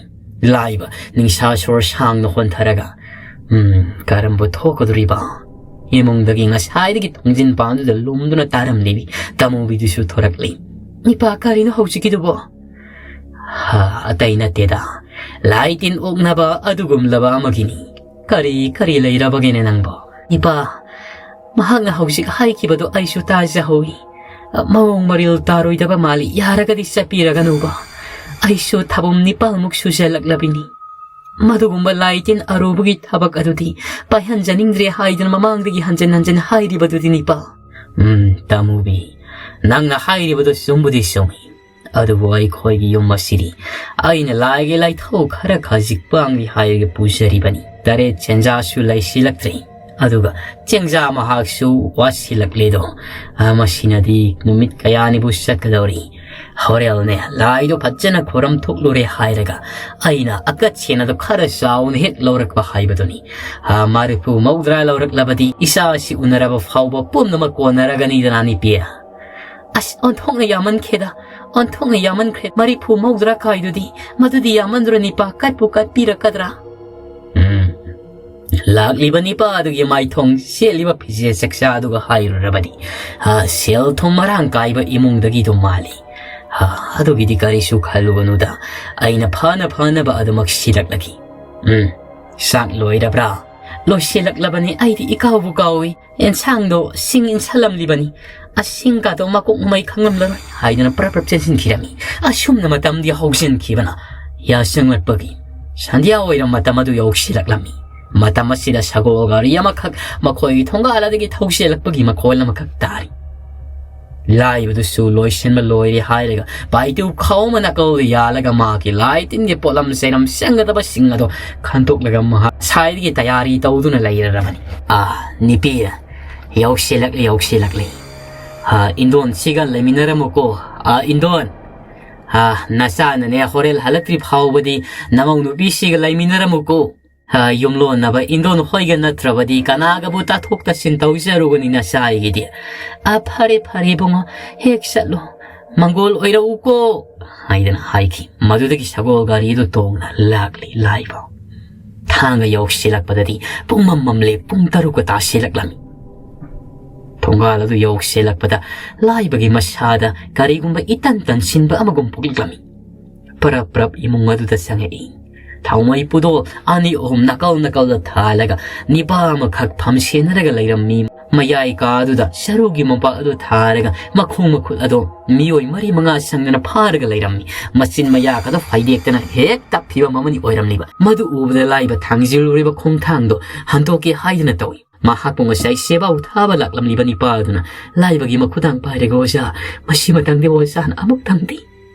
ꯂꯥꯏꯕ ꯅꯤꯡꯁꯥ ꯁꯣꯔ ꯁꯥꯡꯅ ꯍꯣꯟꯊꯔꯒ, "ꯎꯝ, ꯀꯔꯝꯕ ꯊꯣꯛꯀꯗꯣꯔꯤꯕ?" ꯏꯃꯨꯡꯗꯒꯤ ꯉꯁꯥꯏꯗꯒꯤ ꯊꯣꯡꯖꯤꯟ ꯄꯥꯟꯗꯨꯗ ꯂꯨꯝꯗꯨꯅ ꯇꯥꯔꯝꯂꯤꯕꯤ ꯇꯃꯨꯕꯤꯗꯨꯁꯨ ꯊꯣꯔꯛꯂꯤ꯫ "ꯏꯄꯥ, ꯀꯔꯤꯅꯣ ꯍꯧꯖꯤꯛꯀꯤꯗꯨꯕꯣ?" "ꯍꯥ, ꯑꯇꯩ ꯅꯠꯇꯦꯗ, ꯂꯥꯏ ꯇꯤꯟ ꯑꯣꯛꯅꯕ ꯑꯗꯨꯒꯨꯝꯂꯕ ꯑꯃꯒꯤꯅꯤ꯫ ꯀꯔꯤ, ꯀꯔꯤ ꯂꯩꯔꯕꯒꯦꯅꯦ ꯅꯪꯕꯣ?" "ꯏꯄꯥ, ꯃꯍꯥꯛꯅ ꯍꯧꯖꯤꯛ ꯍꯥꯏꯈꯤꯕꯗꯣ ꯑꯩꯁꯨ ꯇꯥꯖꯍꯧꯏ꯫ ꯃꯑꯣꯡ ꯃꯔꯤꯜ ꯇꯥꯔꯣꯏꯗꯕ ꯃꯥꯜꯂꯤ, ꯌꯥꯔꯒꯗꯤ ꯆꯠꯄꯤꯔꯒꯅꯨꯕ꯫" ꯑꯩꯁꯨ ꯊꯥꯕꯨꯝ ꯅꯤꯄꯥꯜꯃꯨꯛ ꯁꯨꯖꯜꯂꯛꯂꯕꯤꯅꯤ꯫ ꯃꯗꯨꯒꯨꯝꯕ ꯂꯥꯏ ꯇꯤꯟ ꯑꯔꯨꯕꯒꯤ ꯊꯕꯛ ꯑꯗꯨꯗꯤ ꯄꯥꯏꯍꯟꯖꯅꯤꯡꯗ꯭ꯔꯦ ꯍꯥꯏꯗꯨꯅ ꯃꯃꯥꯡꯗꯒꯤ ꯍꯟꯖꯟ ꯍꯟꯖꯟ ꯍꯥꯏꯔꯤꯕꯗꯨꯗꯤ ꯅꯤꯄꯥꯜ꯫ ꯎꯝ, ꯇꯥꯃꯨꯕꯤ, ꯅꯪꯅ ꯍꯥꯏꯔꯤꯕꯗꯨ ꯆꯨꯝꯕꯨꯗꯤ ꯆꯨꯝꯃꯤ꯫ ꯑꯗꯨꯕꯨ ꯑꯩꯈꯣꯏꯒꯤ ꯌꯨꯝ ꯑꯁꯤꯗꯤ ꯑꯩꯅ ꯂꯥꯏꯒꯤ ꯂꯥꯏꯊꯧ ꯈꯔ ꯈꯖꯤꯛ ꯄꯥꯡꯂꯤ ꯍꯥꯏꯔꯒ ꯄꯨꯖꯔꯤꯕꯅꯤ꯫ ꯇꯔꯦꯠ ꯆꯦꯟꯖꯥꯁꯨ ꯂꯩꯁꯤꯜꯂꯛꯇ꯭ꯔꯦ꯫ ꯑꯗꯨꯒ ꯆꯦꯡꯖꯥ ꯃꯍꯥꯛꯁꯨ ꯋꯥꯠꯁꯤꯜꯂꯛꯂꯦꯗꯣ꯫ ꯑ, ꯃꯁꯤꯅꯗꯤ ꯅꯨꯃꯤꯠ ꯀꯌꯥꯅꯤꯕꯨ ꯆꯠꯀꯗꯧꯔꯤ꯫ ꯍꯣꯔꯦꯜꯅꯦ, ꯂꯥꯏꯗꯣ ꯐꯖꯅ ꯈꯨꯔꯝ ꯊꯣꯛꯂꯨꯔꯦ ꯍꯥꯏꯔꯒ ꯑꯩꯅ ꯑꯀꯠ ꯁꯦꯟ ꯑꯗꯨ ꯈꯔ ꯆꯥꯎꯅ ꯍꯦꯛ ꯂꯧꯔꯛꯄ ꯍꯥꯏꯕꯗꯨꯅꯤ꯫ ꯑ, ꯃꯔꯤꯐꯨ ꯃꯧꯗ꯭ꯔꯥ ꯂꯧꯔꯛꯂꯕꯗꯤ ꯏꯆꯥ ꯑꯁꯤ ꯎꯅꯔꯕ ꯐꯥꯎꯕ ꯄꯨꯝꯅꯃꯛ ꯀꯣꯟꯅꯔꯒꯅꯤꯗꯅ, ꯅꯤꯄꯤ꯫ ꯑꯁ, ꯑꯣꯟꯊꯣꯛꯅ ꯌꯥꯝꯃꯟꯈ꯭ꯔꯦꯗ, ꯑꯣꯟꯊꯣꯛꯅ ꯌꯥꯝꯃꯟꯈ꯭ꯔꯦ꯫ ꯃꯔꯤꯐꯨ ꯃꯧꯗ꯭ꯔꯥ ꯀꯥꯏꯗꯨꯗꯤ, ꯃꯗꯨꯗꯤ ꯌꯥꯝꯃꯟꯗ꯭ꯔꯣ ꯅꯤꯄꯥ? ꯀꯠꯄꯨ ꯀꯠꯄꯤꯔꯛꯀꯗ꯭ꯔꯥ? ꯎꯝ, ꯂꯥꯛꯂꯤꯕ ꯅꯤꯄꯥ ꯑꯗꯨꯒꯤ ꯃꯥꯏꯊꯣꯡ ꯁꯦꯠꯂꯤꯕ ꯐꯤꯖꯦꯠ ꯆꯛꯆꯥ ꯑꯗꯨꯒ ꯍꯥꯏꯔꯨꯔꯕꯗꯤ, ꯍꯥ, ꯁꯦꯜ ꯊꯨꯝ ꯃꯔꯥꯡ ꯀꯥꯏꯕ ꯏꯃꯨꯡꯗꯒꯤꯗꯨ ꯃꯥꯜꯂꯤ꯫ ꯍꯥ, ꯑꯗꯨꯒꯤꯗꯤ ꯀꯔꯤꯁꯨ ꯈꯜꯂꯨꯒꯅꯨꯗ, ꯑꯩꯅ ꯐꯅ ꯐꯅꯕ ꯑꯗꯨꯃꯛ ꯁꯤꯜꯂꯛꯂꯒꯦ꯫ ꯎꯝ, ꯆꯥꯛ ꯂꯣꯏꯔꯕ꯭ꯔꯥ? ꯂꯣꯏꯁꯤꯜꯂꯛꯂꯕꯅꯤ, ꯑꯩꯗꯤ ꯏꯀꯥꯎꯕꯨ ꯀꯥꯎꯏ꯫ ꯑꯦꯟꯁꯥꯡꯗꯣ ꯁꯤꯡ ꯏꯟꯁꯜꯂꯝꯂꯤꯕꯅꯤ꯫ ꯑꯁꯤꯡꯒꯗꯣ ꯃꯀꯣꯛ ꯃꯃꯩ ꯈꯪꯂꯝꯂꯔꯣꯏ ꯍꯥꯏꯗꯨꯅ ꯄ꯭ꯔꯞ ꯄ꯭ꯔꯞ ꯆꯦꯟꯁꯤꯟꯈꯤꯔꯝꯃꯤ꯫ ꯑꯁꯨꯝꯅ ꯃꯇꯝꯗꯤ ꯍꯧꯖꯤꯟꯈꯤꯕꯅ ꯌꯥꯁꯪꯂꯛꯄꯒꯤ ꯁꯟꯙ꯭ꯌꯥ ꯑꯣꯏꯔꯝ ꯃꯇꯝ ꯑꯗꯨ ꯌꯧꯁꯤꯜꯂꯛꯂꯝꯃꯤ꯫ ꯃꯇꯝ ꯑꯁꯤꯗ ꯁꯒꯣꯜ ꯒꯥꯔꯤ ꯑꯃꯈꯛ ꯃꯈꯣꯏꯒꯤ ꯊꯣꯡꯒꯥꯜ ꯑꯗꯒꯤ ꯊꯧꯖꯤꯜꯂꯛꯄꯒꯤ ꯃꯈꯣꯜ ꯑꯃꯈꯛ ꯇꯥꯔꯤ꯫ ꯂꯥꯏꯕꯗꯨꯁꯨ ꯂꯣꯏꯁꯤꯟꯕ ꯂꯣꯏꯔꯦ ꯍꯥꯏꯔꯒ ꯄꯥꯏꯇꯨ ꯈꯥꯎ ꯑꯃ ꯅꯥꯀꯜꯗ ꯌꯥꯜꯂꯒ ꯃꯍꯥꯛꯀꯤ ꯂꯥꯏ ꯇꯤꯟꯒꯤ ꯄꯣꯠꯂꯝ ꯆꯩꯔꯝ ꯆꯪꯒꯗꯕꯁꯤꯡ ꯑꯗꯣ ꯈꯟꯗꯣꯛꯂꯒ ꯃꯍꯥꯛ ꯁꯥꯏꯗꯒꯤ ꯇꯌꯥꯔꯤ ꯇꯧꯗꯨꯅ ꯂꯩꯔꯔꯕꯅꯤ꯫ ꯑꯥ, ꯅꯤꯄꯤ, ꯌꯧꯁꯤꯜꯂꯛꯂꯤ, ꯌꯧꯁꯤꯜꯂꯛꯂꯤ꯫ ꯑꯥ, ꯏꯟꯗꯣꯟꯁꯤꯒ ꯂꯩꯃꯤꯟꯅꯔꯝꯃꯨꯀꯣ꯫ ꯑꯥ, ꯏꯟꯗꯣꯟ꯫ ꯑꯥ, ꯅꯆꯥꯅꯅꯦ ꯍꯣꯔꯦꯟ ꯍꯜꯂꯛꯇ꯭ꯔꯤ ꯐꯥꯎꯕꯗꯤ ꯅꯃꯧ ꯅꯨꯄꯤꯁꯤꯒ ꯂꯩꯃꯤꯟꯅꯔꯝꯃꯨꯀꯣ꯫ ꯑꯥ, ꯌꯨꯝꯂꯣꯟꯅꯕ ꯏꯟꯗꯣꯟ ꯍꯣꯏꯒ ꯅꯠꯇ꯭ꯔꯕꯗꯤ ꯀꯅꯥꯒꯕꯨ ꯇꯥꯊꯣꯛ ꯇꯥꯁꯤꯟ ꯇꯧꯖꯔꯨꯒꯅꯤ ꯅꯆꯥ ꯑꯩꯒꯤꯗꯤ꯫ ꯑꯥ, ꯐꯔꯦ, ꯐꯔꯦ ꯏꯕꯨꯡꯉꯣ, ꯍꯦꯛ ꯆꯠꯂꯣ꯫ ꯃꯪꯒꯣꯜ ꯑꯣꯏꯔꯛꯎꯀꯣ ꯍꯥꯏꯗꯅ ꯍꯥꯏꯈꯤ꯫ ꯃꯗꯨꯗꯒꯤ ꯁꯒꯣꯜ ꯒꯥꯔꯤꯗꯨ ꯇꯣꯡꯅ ꯂꯥꯛꯂꯤ ꯂꯥꯏꯕ꯫ ꯊꯥꯡꯒ ꯌꯧꯁꯤꯜꯂꯛꯄꯗꯗꯤ ꯄꯨꯡꯃꯝ ꯃꯝꯂꯦ, ꯄꯨꯡ ꯇꯔꯨꯛꯀ ꯇꯥꯁꯤꯜꯂꯛꯂꯝꯃꯤ꯫ ꯊꯣꯡꯒꯥꯜ ꯑꯗꯨ ꯌꯧꯁꯤꯜꯂꯛꯄꯗ ꯂꯥꯏꯕꯒꯤ ꯃꯁꯥꯗ ꯀꯔꯤꯒꯨꯝꯕ ꯏꯇꯟ ꯇꯟꯁꯤꯟꯕ ꯑꯃꯒꯨꯝ ꯄꯣꯛꯂꯛꯂꯝꯃꯤ꯫ ꯄꯔꯞ ꯄꯔꯞ ꯏꯃꯨꯡ ꯑꯗꯨꯗ ꯆꯪꯉꯛꯏ꯫ ꯊꯥꯎꯃꯩ ꯄꯨꯗꯣꯜ ꯑꯅꯤ ꯑꯍꯨꯝ ꯅꯥꯀꯜ ꯅꯥꯀꯜꯗ ꯊꯥꯜꯂꯒ ꯅꯤꯄꯥ ꯑꯃꯈꯛ ꯐꯝꯁꯦꯟꯅꯔꯒ ꯂꯩꯔꯝꯃꯤ꯫ ꯃꯌꯥꯏ ꯀꯥꯗꯨꯗ ꯁꯔꯨꯒꯤ ꯃꯣꯝꯄꯥꯛ ꯑꯗꯨ ꯊꯥꯔꯒ ꯃꯈꯣꯡ ꯃꯈꯨꯠ ꯑꯗꯣ ꯃꯤꯑꯣꯏ ꯃꯔꯤ ꯃꯉꯥ ꯁꯪꯗꯅ ꯐꯥꯔꯒ ꯂꯩꯔꯝꯃꯤ꯫ ꯃꯆꯤꯟ ꯃꯌꯥꯒꯗꯣ ꯐꯥꯏꯗꯦꯛꯇꯅ ꯍꯦꯛꯇ ꯐꯤꯕꯝ ꯑꯃꯅꯤ ꯑꯣꯏꯔꯝꯂꯤꯕ꯫ ꯃꯗꯨ ꯎꯕꯗ ꯂꯥꯏꯕ ꯊꯥꯡꯖꯤꯜꯂꯨꯔꯤꯕ ꯈꯣꯡꯊꯥꯡꯗꯣ ꯍꯟꯗꯣꯛꯀꯦ ꯍꯥꯏꯗꯨꯅ ꯇꯧꯏ꯫ ꯃꯍꯥꯛꯄꯨ ꯉꯁꯥꯏ ꯁꯦꯕꯥ ꯎꯊꯥꯕ ꯂꯥꯛꯂꯝꯂꯤꯕ ꯅꯤꯄꯥ ꯑꯗꯨꯅ ꯂꯥꯏꯕꯒꯤ ꯃꯈꯨꯗꯥꯡ ꯄꯥꯏꯔꯒ, "ꯑꯣꯖꯥ, ꯃꯁꯤ ꯃꯇꯪꯗꯤ ꯑꯣꯖꯥꯅ ꯑꯃꯨꯛꯇꯪꯗꯤ"꯫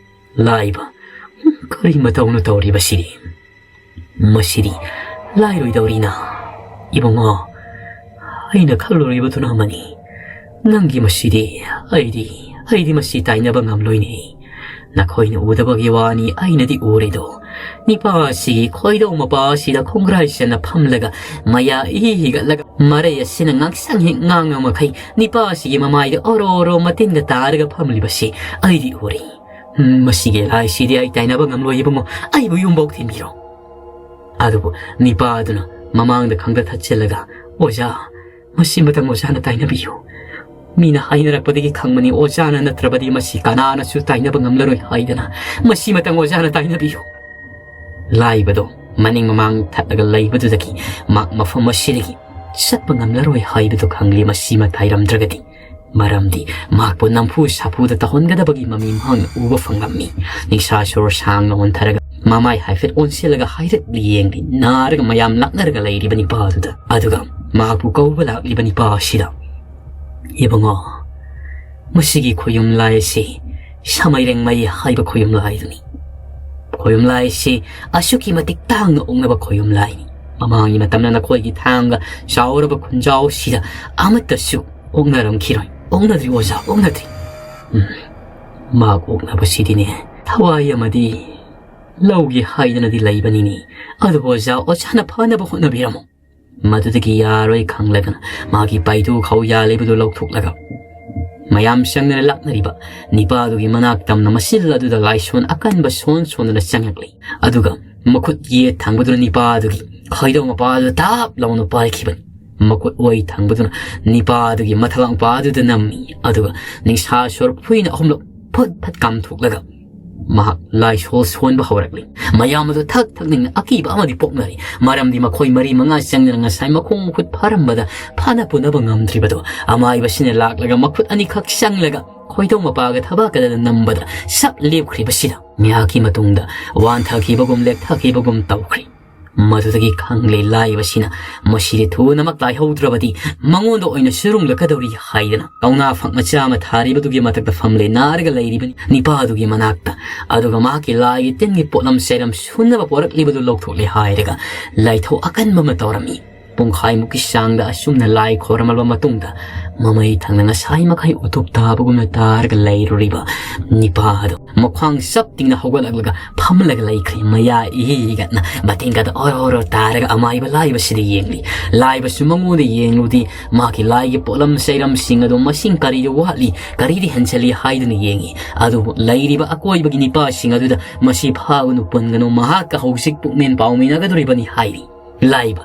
ꯂꯥꯏꯕ, ꯀꯔꯤ ꯃꯇꯧꯅꯣ ꯇꯧꯔꯤꯕꯁꯤꯗꯤ? ꯃꯁꯤꯗꯤ ꯂꯥꯏꯔꯣꯏꯗꯧꯔꯤꯅ꯫ ꯏꯕꯨꯡꯉꯣ, ꯑꯩꯅ ꯈꯜꯂꯨꯔꯤꯕꯗꯨꯅ ꯑꯃꯅꯤ꯫ ꯅꯪꯒꯤ ꯃꯁꯤꯗꯤ, ꯑꯩꯗꯤ, ꯑꯩꯗꯤ ꯃꯁꯤ ꯇꯥꯏꯅꯕ ꯉꯝꯂꯣꯏꯅꯦ꯫ ꯅꯈꯣꯏꯅ ꯎꯗꯕꯒꯤ ꯋꯥꯅꯤ, ꯑꯩꯅꯗꯤ ꯎꯔꯦꯗꯣ꯫ ꯅꯤꯄꯥ ꯑꯁꯤꯒꯤ ꯈꯣꯏꯗꯧ ꯃꯄꯥ ꯑꯁꯤꯗ ꯈꯣꯡꯒ꯭ꯔꯥꯏ ꯆꯟꯅ ꯐꯝꯂꯒ, ꯃꯌꯥ ꯏ ꯍꯤꯒꯠꯂꯒ, ꯃꯔꯩ ꯑꯁꯤꯅ ꯉꯥꯡꯁꯪ ꯍꯦꯛ ꯉꯥꯡꯉ ꯃꯈꯩ ꯅꯤꯄꯥ ꯑꯁꯤꯒꯤ ꯃꯃꯥꯏꯗ ꯑꯣꯔꯣ ꯑꯣꯔꯣ ꯃꯇꯤꯟꯒ ꯇꯥꯔꯒ ꯐꯝꯂꯤꯕꯁꯤ ꯑꯩꯗꯤ ꯎꯔꯦ꯫ ꯎꯝ, ꯃꯁꯤꯒꯤ ꯂꯥꯏꯁꯤꯗꯤ ꯑꯩ ꯇꯥꯏꯅꯕ ꯉꯝꯂꯣꯏ ꯏꯕꯨꯡꯉꯣ, ꯑꯩꯕꯨ ꯌꯨꯝꯐꯧ ꯊꯤꯟꯕꯤꯔꯣ꯫ ꯑꯗꯨꯕꯨ ꯅꯤꯄꯥ ꯑꯗꯨꯅ ꯃꯃꯥꯡꯗ ꯈꯪꯗ ꯊꯠꯆꯤꯜꯂꯒ, "ꯑꯣꯖꯥ, ꯃꯁꯤ ꯃꯇꯪ ꯑꯣꯖꯥꯅ ꯇꯥꯏꯅꯕꯤꯌꯨ꯫ ꯃꯤꯅ ꯍꯥꯏꯅꯔꯛꯄꯗꯒꯤ ꯈꯪꯕꯅꯤ, ꯑꯣꯖꯥꯅ ꯅꯠꯇ꯭ꯔꯕꯗꯤ ꯃꯁꯤ ꯀꯅꯥꯅꯁꯨ ꯇꯥꯏꯅꯕ ꯉꯝꯂꯔꯣꯏ ꯍꯥꯏꯗꯅ꯫ ꯃꯁꯤ ꯃꯇꯪ ꯑꯣꯖꯥꯅ ꯇꯥꯏꯅꯕꯤꯌꯨ"꯫ ꯂꯥꯏꯕꯗꯣ ꯃꯅꯤꯡ ꯃꯃꯥꯡ ꯊꯠꯂꯒ ꯂꯩꯕꯗꯨꯗꯒꯤ ꯃꯍꯥꯛ ꯃꯐꯝ ꯑꯁꯤꯗꯒꯤ ꯆꯠꯄ ꯉꯝꯂꯔꯣꯏ ꯍꯥꯏꯕꯗꯨ ꯈꯪꯂꯤ, ꯃꯁꯤꯃ ꯇꯥꯏꯔꯝꯗ꯭ꯔꯒꯗꯤ꯫ ꯃꯔꯝꯗꯤ ꯃꯍꯥꯛꯄꯨ ꯅꯝꯐꯨ ꯁꯥꯐꯨꯗ ꯇꯧꯍꯟꯒꯗꯕꯒꯤ ꯃꯃꯤ ꯃꯍꯥꯛꯅ ꯎꯕ ꯐꯪꯂꯝꯃꯤ꯫ ꯅꯤꯡꯁꯥ ꯁꯣꯔ ꯁꯥꯡꯅ ꯍꯣꯟꯊꯔꯒ ꯃꯃꯥꯏ ꯍꯥꯏꯐꯦꯠ ꯑꯣꯟꯁꯤꯜꯂꯒ ꯍꯥꯏꯔꯛꯂꯤ ꯌꯦꯡꯂꯤ ꯅꯥꯔꯒ ꯃꯌꯥꯝ ꯂꯥꯛꯅꯔꯒ ꯂꯩꯔꯤꯕ ꯅꯤꯄꯥ ꯑꯗꯨꯗ꯫ ꯑꯗꯨꯒ ꯃꯍꯥꯛꯄꯨ ꯀꯧꯕ ꯂꯥꯛꯂꯤꯕ ꯅꯤꯄꯥ ꯑꯁꯤꯗ, "ꯏꯕꯨꯡꯉꯣ, ꯃꯁꯤꯒꯤ ꯈꯣꯌꯨꯝ ꯂꯥꯏ ꯑꯁꯤ ꯁꯃꯩꯔꯦꯡꯃꯩ ꯍꯥꯏꯕ ꯈꯣꯌꯨꯝ ꯂꯥꯏꯗꯨꯅꯤ꯫ ꯈꯣꯌꯨꯝ ꯂꯥꯏ ꯑꯁꯤ ꯑꯁꯨꯛꯀꯤ ꯃꯇꯤꯛ ꯇꯥꯡꯅ ꯑꯣꯛꯅꯕ ꯈꯣꯌꯨꯝ ꯂꯥꯏꯅꯤ꯫ ꯃꯃꯥꯡꯒꯤ ꯃꯇꯝꯗ ꯅꯈꯣꯏꯒꯤ ꯊꯥꯡꯒ ꯆꯥꯎꯔꯕ ꯈꯨꯟꯖꯥꯎ ꯑꯁꯤꯗ ꯑꯃꯠꯇꯁꯨ ꯑꯣꯛꯅꯔꯝꯈꯤꯔꯣꯏ꯫ ꯑꯣꯛꯅꯗ꯭ꯔꯤ ꯑꯣꯖꯥ, ꯑꯣꯛꯅꯗ꯭ꯔꯤ"꯫ ꯎꯝ, ꯃꯍꯥꯛ ꯑꯣꯛꯅꯕꯁꯤꯗꯤꯅꯦ, ꯊꯋꯥꯏ ꯑꯃꯗꯤ ꯂꯧꯒꯦ ꯍꯥꯏꯗꯅꯗꯤ ꯂꯩꯕꯅꯤꯅꯦ꯫ ꯑꯗꯨꯕꯨ ꯑꯣꯖꯥ, ꯑꯣꯖꯥꯅ ꯐꯅꯕ ꯍꯣꯠꯅꯕꯤꯔꯝꯃꯨ꯫ ꯃꯗꯨꯗꯒꯤ ꯌꯥꯔꯣꯏ ꯈꯪꯂꯒꯅ ꯃꯥꯒꯤ ꯄꯥꯏꯗꯨ ꯈꯥꯎ ꯌꯥꯜꯂꯤꯕꯗꯨ ꯂꯧꯊꯣꯛꯂꯒ ꯃꯌꯥꯝ ꯆꯪꯗꯅ ꯂꯥꯛꯅꯔꯤꯕ ꯅꯤꯄꯥꯗꯨꯒꯤ ꯃꯅꯥꯛ ꯇꯝꯅ ꯃꯆꯤꯜ ꯑꯗꯨꯗ ꯂꯥꯏꯁꯣꯟ ꯑꯀꯟꯕ ꯁꯣꯟ ꯁꯣꯟꯗꯨꯅ ꯆꯪꯂꯛꯂꯤ꯫ ꯑꯗꯨꯒ ꯃꯈꯨꯠ ꯌꯦꯠ ꯊꯪꯕꯗꯨꯅ ꯅꯤꯄꯥꯗꯨꯒꯤ ꯈꯣꯏꯗꯧ ꯃꯄꯥꯗꯨ ꯇꯥꯞ ꯂꯥꯎꯅ ꯄꯥꯏꯈꯤꯕꯅꯤ꯫ ꯃꯈꯨꯠ ꯑꯣꯏ ꯊꯪꯕꯗꯨꯅ ꯅꯤꯄꯥꯗꯨꯒꯤ ꯃꯊꯕꯥꯛ ꯃꯄꯥꯗꯨꯗ ꯅꯝꯃꯤ꯫ ꯑꯗꯨꯒ ꯅꯤꯡꯁꯥ ꯁꯣꯔ ꯐꯨꯏꯅ ꯑꯍꯨꯝꯂꯛ ꯐꯨꯠ ꯐꯠ ꯀꯥꯝꯊꯣꯛꯂꯒ ꯃꯍꯥꯛ ꯂꯥꯏꯁꯣꯜ ꯁꯣꯟꯕ ꯍꯧꯔꯛꯂꯤ꯫ ꯃꯌꯥꯝ ꯑꯗꯨ ꯊꯛ ꯊꯛ ꯅꯤꯡꯅ ꯑꯀꯤꯕ ꯑꯃꯗꯤ ꯄꯣꯛꯅꯔꯤ꯫ ꯃꯔꯝꯗꯤ ꯃꯈꯣꯏ ꯃꯔꯤ ꯃꯉꯥ ꯆꯪꯗꯅ ꯉꯁꯥꯏ ꯃꯈꯣꯡ ꯃꯈꯨꯠ ꯐꯥꯔꯝꯕꯗ ꯐꯥꯅ ꯄꯨꯅꯕ ꯉꯝꯗ꯭ꯔꯤꯕꯗꯨ ꯑꯃꯥꯏꯕꯁꯤꯅ ꯂꯥꯛꯂꯒ ꯃꯈꯨꯠ ꯑꯅꯤꯈꯛ ꯆꯪꯂꯒ ꯈꯣꯏꯗꯧ ꯃꯄꯥꯒ ꯊꯕꯥꯛꯀꯗ ꯅꯝꯕꯗ ꯁꯞ ꯂꯦꯞꯈ꯭ꯔꯤꯕꯁꯤꯗ ꯉꯥꯏꯍꯥꯛꯀꯤ ꯃꯇꯨꯡꯗ ꯋꯥꯟꯊꯈꯤꯕꯒꯨꯝ ꯂꯦꯛꯊꯈꯤꯕꯒꯨꯝ ꯇꯧꯈ꯭ꯔꯤ꯫ ꯃꯗꯨꯗꯒꯤ ꯈꯪꯂꯦ ꯂꯥꯏꯕꯁꯤꯅ ꯃꯁꯤꯗꯤ ꯊꯨꯅꯃꯛ ꯂꯥꯏꯍꯧꯗ꯭ꯔꯕꯗꯤ ꯃꯉꯣꯟꯗ ꯑꯣꯏꯅ ꯆꯨꯔꯨꯡꯂꯛꯀꯗꯧꯔꯤ ꯍꯥꯏꯗꯅ ꯀꯧꯅꯥ ꯐꯛ ꯃꯆꯥ ꯑꯃ ꯊꯥꯔꯤꯕꯗꯨꯒꯤ ꯃꯊꯛꯇ ꯐꯝꯂꯦ ꯅꯥꯔꯒ ꯂꯩꯔꯤꯕ ꯅꯤꯄꯥꯗꯨꯒꯤ ꯃꯅꯥꯛꯇ꯫ ꯑꯗꯨꯒ ꯃꯍꯥꯛꯀꯤ ꯂꯥꯏꯒꯤ ꯇꯤꯟꯒꯤ ꯄꯣꯠꯂꯝ ꯆꯩꯔꯝ ꯁꯨꯅꯕ ꯄꯣꯔꯛꯂꯤꯕꯗꯨ ꯂꯧꯊꯣꯛꯂꯦ ꯍꯥꯏꯔꯒ ꯂꯥꯏꯊꯧ ꯑꯀꯟꯕ ꯑꯃ ꯇꯧꯔꯝꯃꯤ꯫ ꯄꯨꯡꯈꯥꯏꯃꯨꯛꯀꯤ ꯆꯥꯡꯗ ꯑꯁꯨꯝꯅ ꯂꯥꯏ ꯈꯣꯏꯔꯝꯂꯕ ꯃꯇꯨꯡꯗ ꯃꯃꯩ ꯊꯪꯅ ꯉꯁꯥꯏ ꯃꯈꯩ ꯎꯇꯨꯞ ꯇꯥꯕꯒꯨꯝꯅ ꯇꯥꯔꯒ ꯂꯩꯔꯨꯔꯤꯕ ꯅꯤꯄꯥ ꯑꯗꯨ ꯃꯈ꯭ꯋꯥꯡ ꯆꯞ ꯇꯤꯡꯅ ꯍꯧꯒꯠꯂꯛꯂꯒ ꯐꯝꯂꯒ ꯂꯩꯈ꯭ꯔꯦ꯫ ꯃꯌꯥ ꯏꯍꯤ ꯍꯤꯒꯠꯅ ꯃꯇꯤꯟꯒꯗ ꯑꯣꯔꯣ ꯑꯣꯔꯣ ꯇꯥꯔꯒ ꯑꯃꯥꯏꯕ ꯂꯥꯏꯕꯁꯤꯗ ꯌꯦꯡꯂꯤ꯫ ꯂꯥꯏꯕꯁꯨ ꯃꯉꯣꯟꯗ ꯌꯦꯡꯂꯨꯗꯤ ꯃꯥꯒꯤ ꯂꯥꯏꯒꯤ ꯄꯣꯠꯂꯝ ꯆꯩꯔꯝꯁꯤꯡ ꯑꯗꯨ ꯃꯁꯤꯡ ꯀꯔꯤꯗ ꯋꯥꯠꯂꯤ, ꯀꯔꯤꯗ ꯍꯦꯟꯖꯜꯂꯤ ꯍꯥꯏꯗꯨꯅ ꯌꯦꯡꯉꯤ꯫ ꯑꯗꯨꯕꯨ ꯂꯩꯔꯤꯕ ꯑꯀꯣꯏꯕꯒꯤ ꯅꯤꯄꯥꯁꯤꯡ ꯑꯗꯨꯗ ꯃꯁꯤ ꯐꯥꯒꯅꯨ ꯄꯨꯟꯒꯅꯨ, ꯃꯍꯥꯛꯀ ꯍꯧꯖꯤꯛ ꯄꯨꯛꯃꯦꯟ ꯄꯥꯎꯃꯤꯟꯅꯒꯗꯧꯔꯤꯕꯅꯤ ꯍꯥꯏꯔꯤ꯫ ꯂꯥꯏꯕ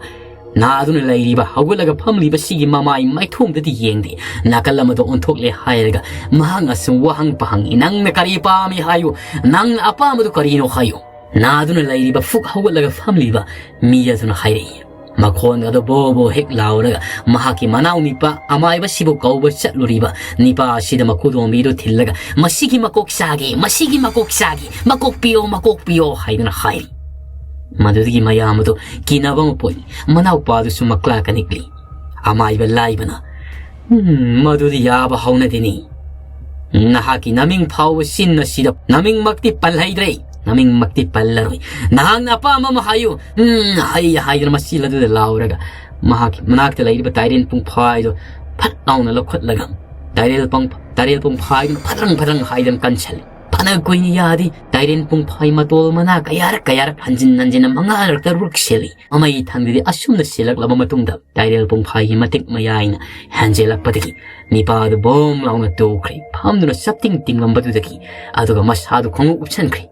ꯅꯥꯗꯨꯅ ꯂꯩꯔꯤꯕ ꯍꯧꯒꯠꯂꯒ ꯐꯝꯂꯤꯕꯁꯤꯒꯤ ꯃꯃꯥꯏ ꯃꯥꯏꯊꯣꯡꯗꯗꯤ ꯌꯦꯡꯗꯦ꯫ ꯅꯥꯀꯜ ꯑꯃꯗ ꯑꯣꯟꯊꯣꯛꯂꯦ ꯍꯥꯏꯔꯒ ꯃꯍꯥꯛꯅꯁꯨ ꯋꯥꯍꯪ ꯄꯥꯍꯪꯉꯤ꯫ "ꯅꯪꯅ ꯀꯔꯤ ꯄꯥꯝꯃꯤ ꯍꯥꯏꯌꯨ, ꯅꯪꯅ ꯑꯄꯥꯝꯕꯗꯨ ꯀꯔꯤꯅꯣ ꯍꯥꯏꯌꯨ?" ꯅꯥꯗꯨꯅ ꯂꯩꯔꯤꯕ ꯐꯨꯛ ꯍꯧꯒꯠꯂꯒ ꯐꯝꯂꯤꯕ ꯃꯤ ꯑꯗꯨꯅ ꯍꯥꯏꯔꯛꯏ꯫ ꯃꯈꯣꯟ ꯑꯗꯨ ꯕꯣ ꯕꯣ ꯍꯦꯛ ꯂꯥꯎꯔꯒ ꯃꯍꯥꯛꯀꯤ ꯃꯅꯥꯎ ꯅꯤꯄꯥ ꯑꯃꯥꯏꯕꯁꯤꯕꯨ ꯀꯧꯕ ꯆꯠꯂꯨꯔꯤꯕ ꯅꯤꯄꯥ ꯑꯁꯤꯗ ꯃꯈꯨꯗꯣꯝꯕꯤꯗꯨ ꯊꯤꯜꯂꯒ, "ꯃꯁꯤꯒꯤ ꯃꯀꯣꯛ ꯆꯥꯒꯦ, ꯃꯁꯤꯒꯤ ꯃꯀꯣꯛ ꯆꯥꯒꯦ, ꯃꯀꯣꯛ ꯄꯤꯌꯣ, ꯃꯀꯣꯛ ꯄꯤꯌꯣ" ꯍꯥꯏꯗꯨꯅ ꯍꯥꯏꯔꯤ꯫ ꯃꯗꯨꯗꯒꯤ ꯃꯌꯥꯝ ꯑꯗꯨ ꯀꯤꯅꯕ ꯑꯃ ꯄꯣꯛꯏ꯫ ꯃꯅꯥꯎꯄꯥꯗꯨꯁꯨ ꯃꯀ꯭ꯂꯥ ꯀꯅꯤꯛꯂꯤ꯫ ꯑꯃꯥꯏꯕ ꯂꯥꯏꯕꯅ, "ꯎꯝ, ꯃꯗꯨꯗꯤ ꯌꯥꯕ ꯍꯧꯅꯗꯦꯅꯤ꯫ ꯅꯍꯥꯛꯀꯤ ꯅꯃꯤꯡ ꯐꯥꯎꯕ ꯆꯤꯟ ꯑꯁꯤꯗ ꯅꯃꯤꯡꯃꯛꯇꯤ ꯄꯜꯍꯩꯗ꯭ꯔꯦ, ꯅꯃꯤꯡꯃꯛꯇꯤ ꯄꯜꯂꯔꯣꯏ꯫ ꯅꯍꯥꯛꯅ ꯑꯄꯥꯝꯕ ꯑꯃ ꯍꯥꯏꯌꯨ, ꯎꯝ, ꯍꯩ" ꯍꯥꯏꯗꯅ ꯃꯆꯤꯜ ꯑꯗꯨꯗ ꯂꯥꯎꯔꯒ ꯃꯍꯥꯛꯀꯤ ꯃꯅꯥꯛꯇ ꯂꯩꯔꯤꯕ ꯇꯥꯏꯔꯦꯟ ꯄꯨꯡꯐꯥꯏꯗꯨ ꯐꯠ ꯂꯥꯎꯅ ꯂꯧꯈꯠꯂꯒ ꯇꯥꯏꯔꯦꯜ ꯄꯪ-, ꯇꯥꯏꯔꯦꯜ ꯄꯨꯡꯐꯥꯏꯗꯨꯅ ꯐꯗ꯭ꯔꯪ ꯐꯗ꯭ꯔꯪ ꯍꯥꯏꯗꯅ ꯀꯟꯁꯜꯂꯤ꯫ ꯐꯅ ꯀꯨꯏꯅ ꯌꯥꯗꯦ꯫ ꯇꯥꯏꯔꯦꯟ ꯄꯨꯡꯐꯥꯏ ꯃꯇꯣꯜ ꯃꯅꯥ ꯀꯌꯥꯔꯛ ꯀꯌꯥꯔꯛ ꯍꯟꯖꯤꯟ ꯍꯟꯖꯤꯟꯅ ꯃꯉꯥꯔꯛ ꯇꯔꯨꯛ ꯁꯤꯜꯂꯤ꯫ ꯃꯃꯩ ꯊꯪꯗꯗꯤ ꯑꯁꯨꯝꯅ ꯁꯤꯜꯂꯛꯂꯕ ꯃꯇꯨꯡꯗ ꯇꯥꯏꯔꯦꯜ ꯄꯨꯡꯐꯥꯏꯒꯤ ꯃꯇꯤꯛ ꯃꯌꯥꯏꯅ ꯍꯦꯟꯖꯤꯜꯂꯛꯄꯗꯒꯤ ꯅꯤꯄꯥꯗꯨ ꯕꯣꯝ ꯂꯥꯎꯅ ꯇꯨꯈ꯭ꯔꯦ꯫ ꯐꯝꯗꯨꯅ ꯆꯞꯇꯤꯡ ꯇꯤꯡꯂꯝꯕꯗꯨꯗꯒꯤ ꯑꯗꯨꯒ ꯃꯁꯥꯗꯨ ꯈꯣꯡꯎꯞ ꯎꯞꯁꯟꯈ꯭ꯔꯦ꯫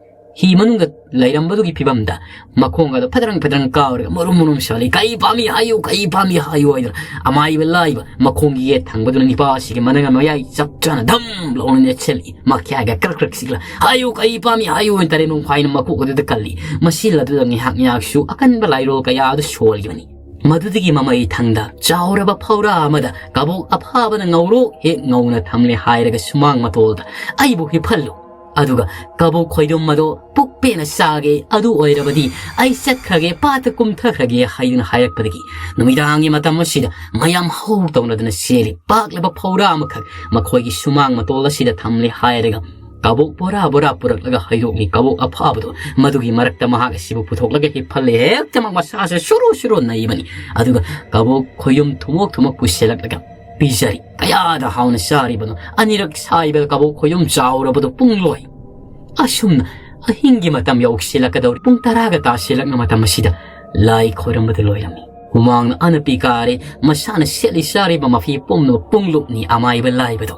ꯍꯤ ꯃꯅꯨꯡꯗ ꯂꯩꯔꯝꯕꯗꯨꯒꯤ ꯐꯤꯕꯝꯗ ꯃꯈꯣꯡꯒꯗꯣ ꯐꯗ꯭ꯔꯪ ꯐꯗ꯭ꯔꯪ ꯀꯥꯎꯔꯒ ꯃꯔꯨꯝ ꯃꯔꯨꯝ ꯁꯣꯜꯂꯤ꯫ "ꯀꯩ ꯄꯥꯝꯃꯤ ꯍꯥꯏꯌꯨ, ꯀꯩ ꯄꯥꯝꯃꯤ ꯍꯥꯏꯌꯨ" ꯍꯥꯏꯗꯅ ꯑꯃꯥꯏꯕ ꯂꯥꯏꯕ ꯃꯈꯣꯡꯒꯤ ꯌꯦꯠ ꯊꯪꯕꯗꯨꯅ ꯅꯤꯄꯥ ꯑꯁꯤꯒꯤ ꯃꯅꯒ ꯃꯌꯥꯏ ꯆꯞ ꯆꯥꯅ ꯙꯝ ꯂꯥꯎꯅ ꯅꯦꯠꯁꯜꯂꯤ꯫ ꯃꯈ꯭ꯌꯥꯒ ꯀ꯭ꯔꯛ ꯀ꯭ꯔꯛ ꯁꯤꯛꯂ "ꯍꯥꯏꯌꯨ, ꯀꯩ ꯄꯥꯝꯃꯤ ꯍꯥꯏꯌꯨ" ꯍꯥꯏꯅ ꯇꯔꯦꯠ ꯅꯣꯡꯐꯥꯏꯅ ꯃꯀꯣꯛ ꯑꯗꯨꯗ ꯀꯜꯂꯤ꯫ ꯃꯁꯤꯜ ꯑꯗꯨꯗ ꯉꯥꯏꯍꯥꯛ ꯉꯥꯏꯍꯥꯛꯁꯨ ꯑꯀꯟꯕ ꯂꯥꯏꯔꯣ ꯀꯌꯥ ꯑꯗꯨ ꯁꯣꯜꯂꯤꯕꯅꯤ꯫ ꯃꯗꯨꯗꯒꯤ ꯃꯃꯩ ꯊꯪꯗ ꯆꯥꯎꯔꯕ ꯐꯧꯔꯥ ꯑꯃꯗ ꯀꯕꯣꯛ ꯑꯐꯥꯕꯅ ꯉꯧꯔꯣꯛ ꯍꯦꯛ ꯉꯧꯅ ꯊꯝꯂꯦ ꯍꯥꯏꯔꯒ ꯁꯨꯃꯥꯡ ꯃꯇꯣꯜꯗ "ꯑꯩꯕꯨ ꯍꯤꯞꯍꯜꯂꯨ, ꯑꯗꯨꯒ ꯀꯕꯣꯛ ꯈꯣꯏꯗꯨꯝ ꯑꯗꯣ ꯄꯨꯛ ꯄꯦꯟꯅ ꯆꯥꯒꯦ, ꯑꯗꯨ ꯑꯣꯏꯔꯕꯗꯤ ꯑꯩ ꯆꯠꯈ꯭ꯔꯒꯦ, ꯄꯥꯠꯇ ꯀꯨꯝꯊꯈ꯭ꯔꯒꯦ" ꯍꯥꯏꯗꯨꯅ ꯍꯥꯏꯔꯛꯄꯗꯒꯤ ꯅꯨꯃꯤꯗꯥꯡꯒꯤ ꯃꯇꯝ ꯑꯁꯤꯗ ꯃꯌꯥꯝ ꯍꯧ ꯇꯧꯅꯗꯨꯅ ꯆꯦꯜꯂꯤ꯫ ꯄꯥꯛꯂꯕ ꯐꯧꯔꯥ ꯑꯃꯈꯛ ꯃꯈꯣꯏꯒꯤ ꯁꯨꯃꯥꯡ ꯃꯇꯣꯜ ꯑꯁꯤꯗ ꯊꯝꯂꯦ ꯍꯥꯏꯔꯒ ꯀꯕꯣꯛ ꯕꯣꯔꯥ ꯕꯣꯔꯥ ꯄꯨꯔꯛꯂꯒ ꯍꯩꯔꯣꯛꯂꯤ꯫ ꯀꯕꯣꯛ ꯑꯐꯥꯕꯗꯣ ꯃꯗꯨꯒꯤ ꯃꯔꯛꯇ ꯃꯍꯥꯛ ꯑꯁꯤꯕꯨ ꯄꯨꯊꯣꯛꯂꯒ ꯍꯤꯞꯍꯜꯂꯦ꯫ ꯍꯦꯛꯇꯃꯛ ꯃꯁꯥꯁꯦ ꯁꯨꯔꯨ ꯁꯨꯔꯨ ꯅꯩꯕꯅꯤ꯫ ꯑꯗꯨꯒ ꯀꯕꯣꯛ ꯈꯣꯏꯌꯨꯝ ꯊꯨꯃꯣꯛ ꯊꯨꯃꯣꯛ ꯄꯨꯁꯤꯜꯂꯛꯂꯒ ꯄꯤꯖꯔꯤ꯫ ꯀꯌꯥꯗ ꯍꯥꯎꯅ ꯆꯥꯔꯤꯕꯅꯣ! ꯑꯅꯤꯔꯛ ꯁꯥꯏꯕꯗ ꯀꯕꯣꯛ ꯈꯣꯏꯌꯨꯝ ꯆꯥꯎꯔꯕꯗꯨ ꯄꯨꯡꯂꯣꯏ꯫ ꯑꯁꯨꯝꯅ ꯑꯍꯤꯡꯒꯤ ꯃꯇꯝ ꯌꯧꯁꯤꯜꯂꯛꯀꯗꯧꯔꯤ꯫ ꯄꯨꯡ ꯇꯔꯥꯒ ꯇꯥꯁꯤꯜꯂꯛꯅ ꯃꯇꯝ ꯑꯁꯤꯗ ꯂꯥꯏ ꯈꯣꯏꯔꯝꯕꯗ ꯂꯣꯏꯔꯝꯃꯤ꯫ ꯍꯨꯃꯥꯡꯅ ꯑꯅꯞꯄꯤ ꯀꯥꯔꯦ꯫ ꯃꯁꯥꯅ ꯁꯦꯠꯂꯤ ꯆꯥꯔꯤꯕ ꯃꯐꯤ ꯄꯨꯝꯅꯃꯛ ꯄꯨꯡꯂꯨꯞꯅꯤ꯫ ꯑꯃꯥꯏꯕ ꯂꯥꯏꯕꯗꯣ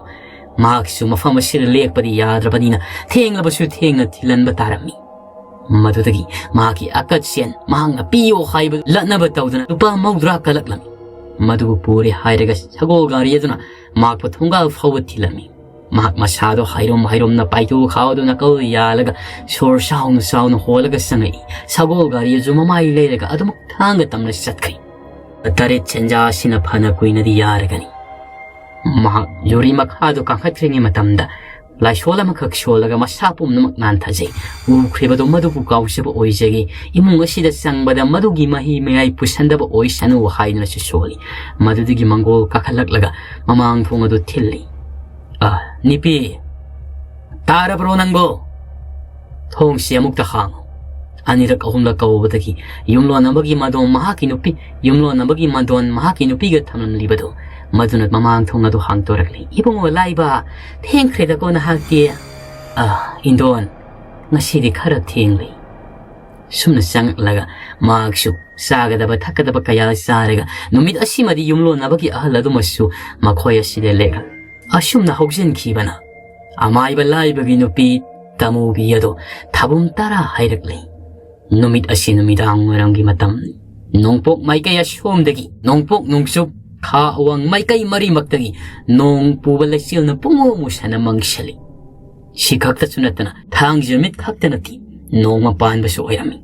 ꯃꯍꯥꯛꯁꯨ ꯃꯐꯝ ꯑꯁꯤꯗ ꯂꯦꯛꯄꯗꯤ ꯌꯥꯗ꯭ꯔꯕꯅꯤꯅ ꯊꯦꯡꯂꯕꯁꯨ ꯊꯦꯡꯅ ꯊꯤꯜꯍꯟꯕ ꯇꯥꯔꯝꯃꯤ꯫ ꯃꯗꯨꯗꯒꯤ ꯃꯍꯥꯛꯀꯤ ꯑꯀꯠꯁꯦꯟ ꯃꯍꯥꯛꯅ ꯄꯤꯌꯣ ꯍꯥꯏꯕ ꯂꯠꯅꯕ ꯇꯧꯗꯨꯅ ꯂꯨꯄꯥ ꯃꯧꯗ꯭ꯔꯥ ꯀꯜꯂꯛꯂꯝꯃꯤ꯫ ꯃꯗꯨꯕꯨ ꯄꯨꯔꯦ ꯍꯥꯏꯔꯒ ꯁꯒꯣꯜ ꯒꯥꯔꯤ ꯑꯗꯨꯅ ꯃꯍꯥꯛꯄꯨ ꯊꯣꯡꯒꯥꯜ ꯐꯥꯎꯕ ꯊꯤꯜꯂꯝꯃꯤ꯫ ꯃꯍꯥꯛ ꯃꯁꯥꯗꯣ ꯍꯥꯏꯔꯨꯝ ꯍꯥꯏꯔꯨꯝꯅ ꯄꯥꯏꯊꯨ ꯈꯥꯎꯗꯨꯅ ꯀꯧ ꯌꯥꯜꯂꯒ ꯁꯣꯔ ꯆꯥꯎꯅ ꯆꯥꯎꯅ ꯍꯣꯜꯂꯒ ꯆꯪꯉꯛꯏ꯫ ꯁꯒꯣꯜ ꯒꯥꯔꯤ ꯑꯗꯨ ꯃꯃꯥꯏ ꯂꯩꯔꯒ ꯑꯗꯨꯃꯛ ꯊꯥꯡꯒ ꯇꯝꯅ ꯆꯠꯈ꯭ꯔꯤ꯫ ꯇꯔꯦꯠ ꯁꯦꯟꯖꯥ ꯑꯁꯤꯅ ꯐꯅ ꯀꯨꯏꯅꯗꯤ ꯌꯥꯔꯒꯅꯤ꯫ ꯃꯍꯥꯛ ꯌꯨꯔꯤ ꯃꯈꯥꯗꯨ ꯀꯥꯈꯠꯇ꯭ꯔꯤꯉꯩ ꯃꯇꯝꯗ ꯂꯥꯏꯁꯣꯜ ꯑꯃꯈꯛ ꯁꯣꯜꯂꯒ ꯃꯁꯥ ꯄꯨꯝꯅꯃꯛ ꯅꯥꯟꯊꯖꯩ꯫ ꯎꯈ꯭ꯔꯤꯕꯗꯨ ꯃꯗꯨꯕꯨ ꯀꯥꯎꯖꯕ ꯑꯣꯏꯖꯒꯦ꯫ ꯏꯃꯨꯡ ꯑꯁꯤꯗ ꯆꯪꯕꯗ ꯃꯗꯨꯒꯤ ꯃꯍꯤ ꯃꯌꯥꯏ ꯄꯨꯁꯟꯗꯕ ꯑꯣꯏꯁꯅꯨ ꯍꯥꯏꯗꯨꯅꯁꯨ ꯁꯣꯜꯂꯤ꯫ ꯃꯗꯨꯗꯒꯤ ꯃꯪꯒꯣꯜ ꯀꯥꯈꯠꯂꯛꯂꯒ ꯃꯃꯥꯡ ꯊꯣꯡ ꯑꯗꯨ ꯊꯤꯜꯂꯤ꯫ "ꯑ, ꯅꯨꯄꯤ, ꯇꯥꯔꯕ꯭ꯔꯣ ꯅꯪꯕꯣ? ꯊꯣꯡꯁꯤ ꯑꯃꯨꯛꯇ ꯍꯥꯡꯉꯨ"꯫ ꯑꯅꯤꯔꯛ ꯑꯍꯨꯝꯂꯛ ꯀꯧꯕꯗꯒꯤ ꯌꯨꯝꯂꯣꯟꯅꯕꯒꯤ ꯃꯗꯣꯟ ꯃꯍꯥꯛꯀꯤ ꯅꯨꯄꯤ, ꯌꯨꯝꯂꯣꯟꯅꯕꯒꯤ ꯃꯗꯣꯟ ꯃꯍꯥꯛꯀꯤ ꯅꯨꯄꯤꯒ ꯊꯝꯂꯝꯂꯤꯕꯗꯨ ꯃꯗꯨꯅ ꯃꯃꯥꯡ ꯊꯣꯡ ꯑꯗꯨ ꯍꯥꯡꯗꯣꯔꯛꯂꯤ꯫ "ꯏꯕꯨꯡꯉꯣ ꯂꯥꯏꯕ, ꯊꯦꯡꯈ꯭ꯔꯦꯗꯀꯣ ꯅꯍꯥꯛꯇꯤ"꯫ "ꯑ, ꯏꯟꯗꯣꯟ, ꯉꯁꯤꯗꯤ ꯈꯔ ꯊꯦꯡꯂꯤ"꯫ ꯁꯨꯝꯅ ꯆꯪꯂꯛꯂꯒ ꯃꯍꯥꯛꯁꯨ ꯆꯥꯒꯗꯕ ꯊꯛꯀꯗꯕ ꯀꯌꯥ ꯆꯥꯔꯒ ꯅꯨꯃꯤꯠ ꯑꯁꯤꯃꯗꯤ ꯌꯨꯝꯂꯣꯟꯅꯕꯒꯤ ꯑꯍꯜ ꯑꯗꯨꯃꯁꯨ ꯃꯈꯣꯏ ꯑꯁꯤꯗ ꯂꯦꯛꯂ ꯑꯁꯨꯝꯅ ꯍꯧꯖꯤꯟꯈꯤꯕꯅ ꯑꯃꯥꯏꯕ ꯂꯥꯏꯕꯒꯤ ꯅꯨꯄꯤ ꯇꯃꯨꯕꯤ ꯑꯗꯣ ꯊꯥꯕꯨꯝ ꯇꯔꯥ ꯍꯥꯏꯔꯛꯂꯤ꯫ ꯅꯨꯃꯤꯠ ꯑꯁꯤ ꯅꯨꯃꯤꯗꯥꯡ ꯋꯥꯏꯔꯝꯒꯤ ꯃꯇꯝꯅꯤ꯫ ꯅꯣꯡꯄꯣꯛ ꯃꯥꯏꯀꯩ ꯑꯁꯣꯝꯗꯒꯤ ꯅꯣꯡꯄꯣꯛ ꯅꯣꯡꯆꯨꯞ, ꯈꯥ ꯑꯋꯥꯡ ꯃꯥꯏꯀꯩ ꯃꯔꯤꯃꯛꯇꯒꯤ ꯅꯣꯡ ꯄꯨꯕ ꯂꯩꯆꯤꯜꯅ ꯄꯨꯡꯃꯨ ꯃꯨꯁꯟꯅ ꯃꯪꯁꯤꯜꯂꯤ꯫ ꯁꯤ ꯈꯛꯇꯁꯨ ꯅꯠꯇꯅ ꯊꯥꯡꯖ ꯅꯨꯃꯤꯠ ꯈꯛꯇ ꯅꯠꯇꯦ, ꯅꯣꯡꯃ ꯄꯥꯟꯕꯁꯨ ꯑꯣꯏꯔꯝꯃꯤ꯫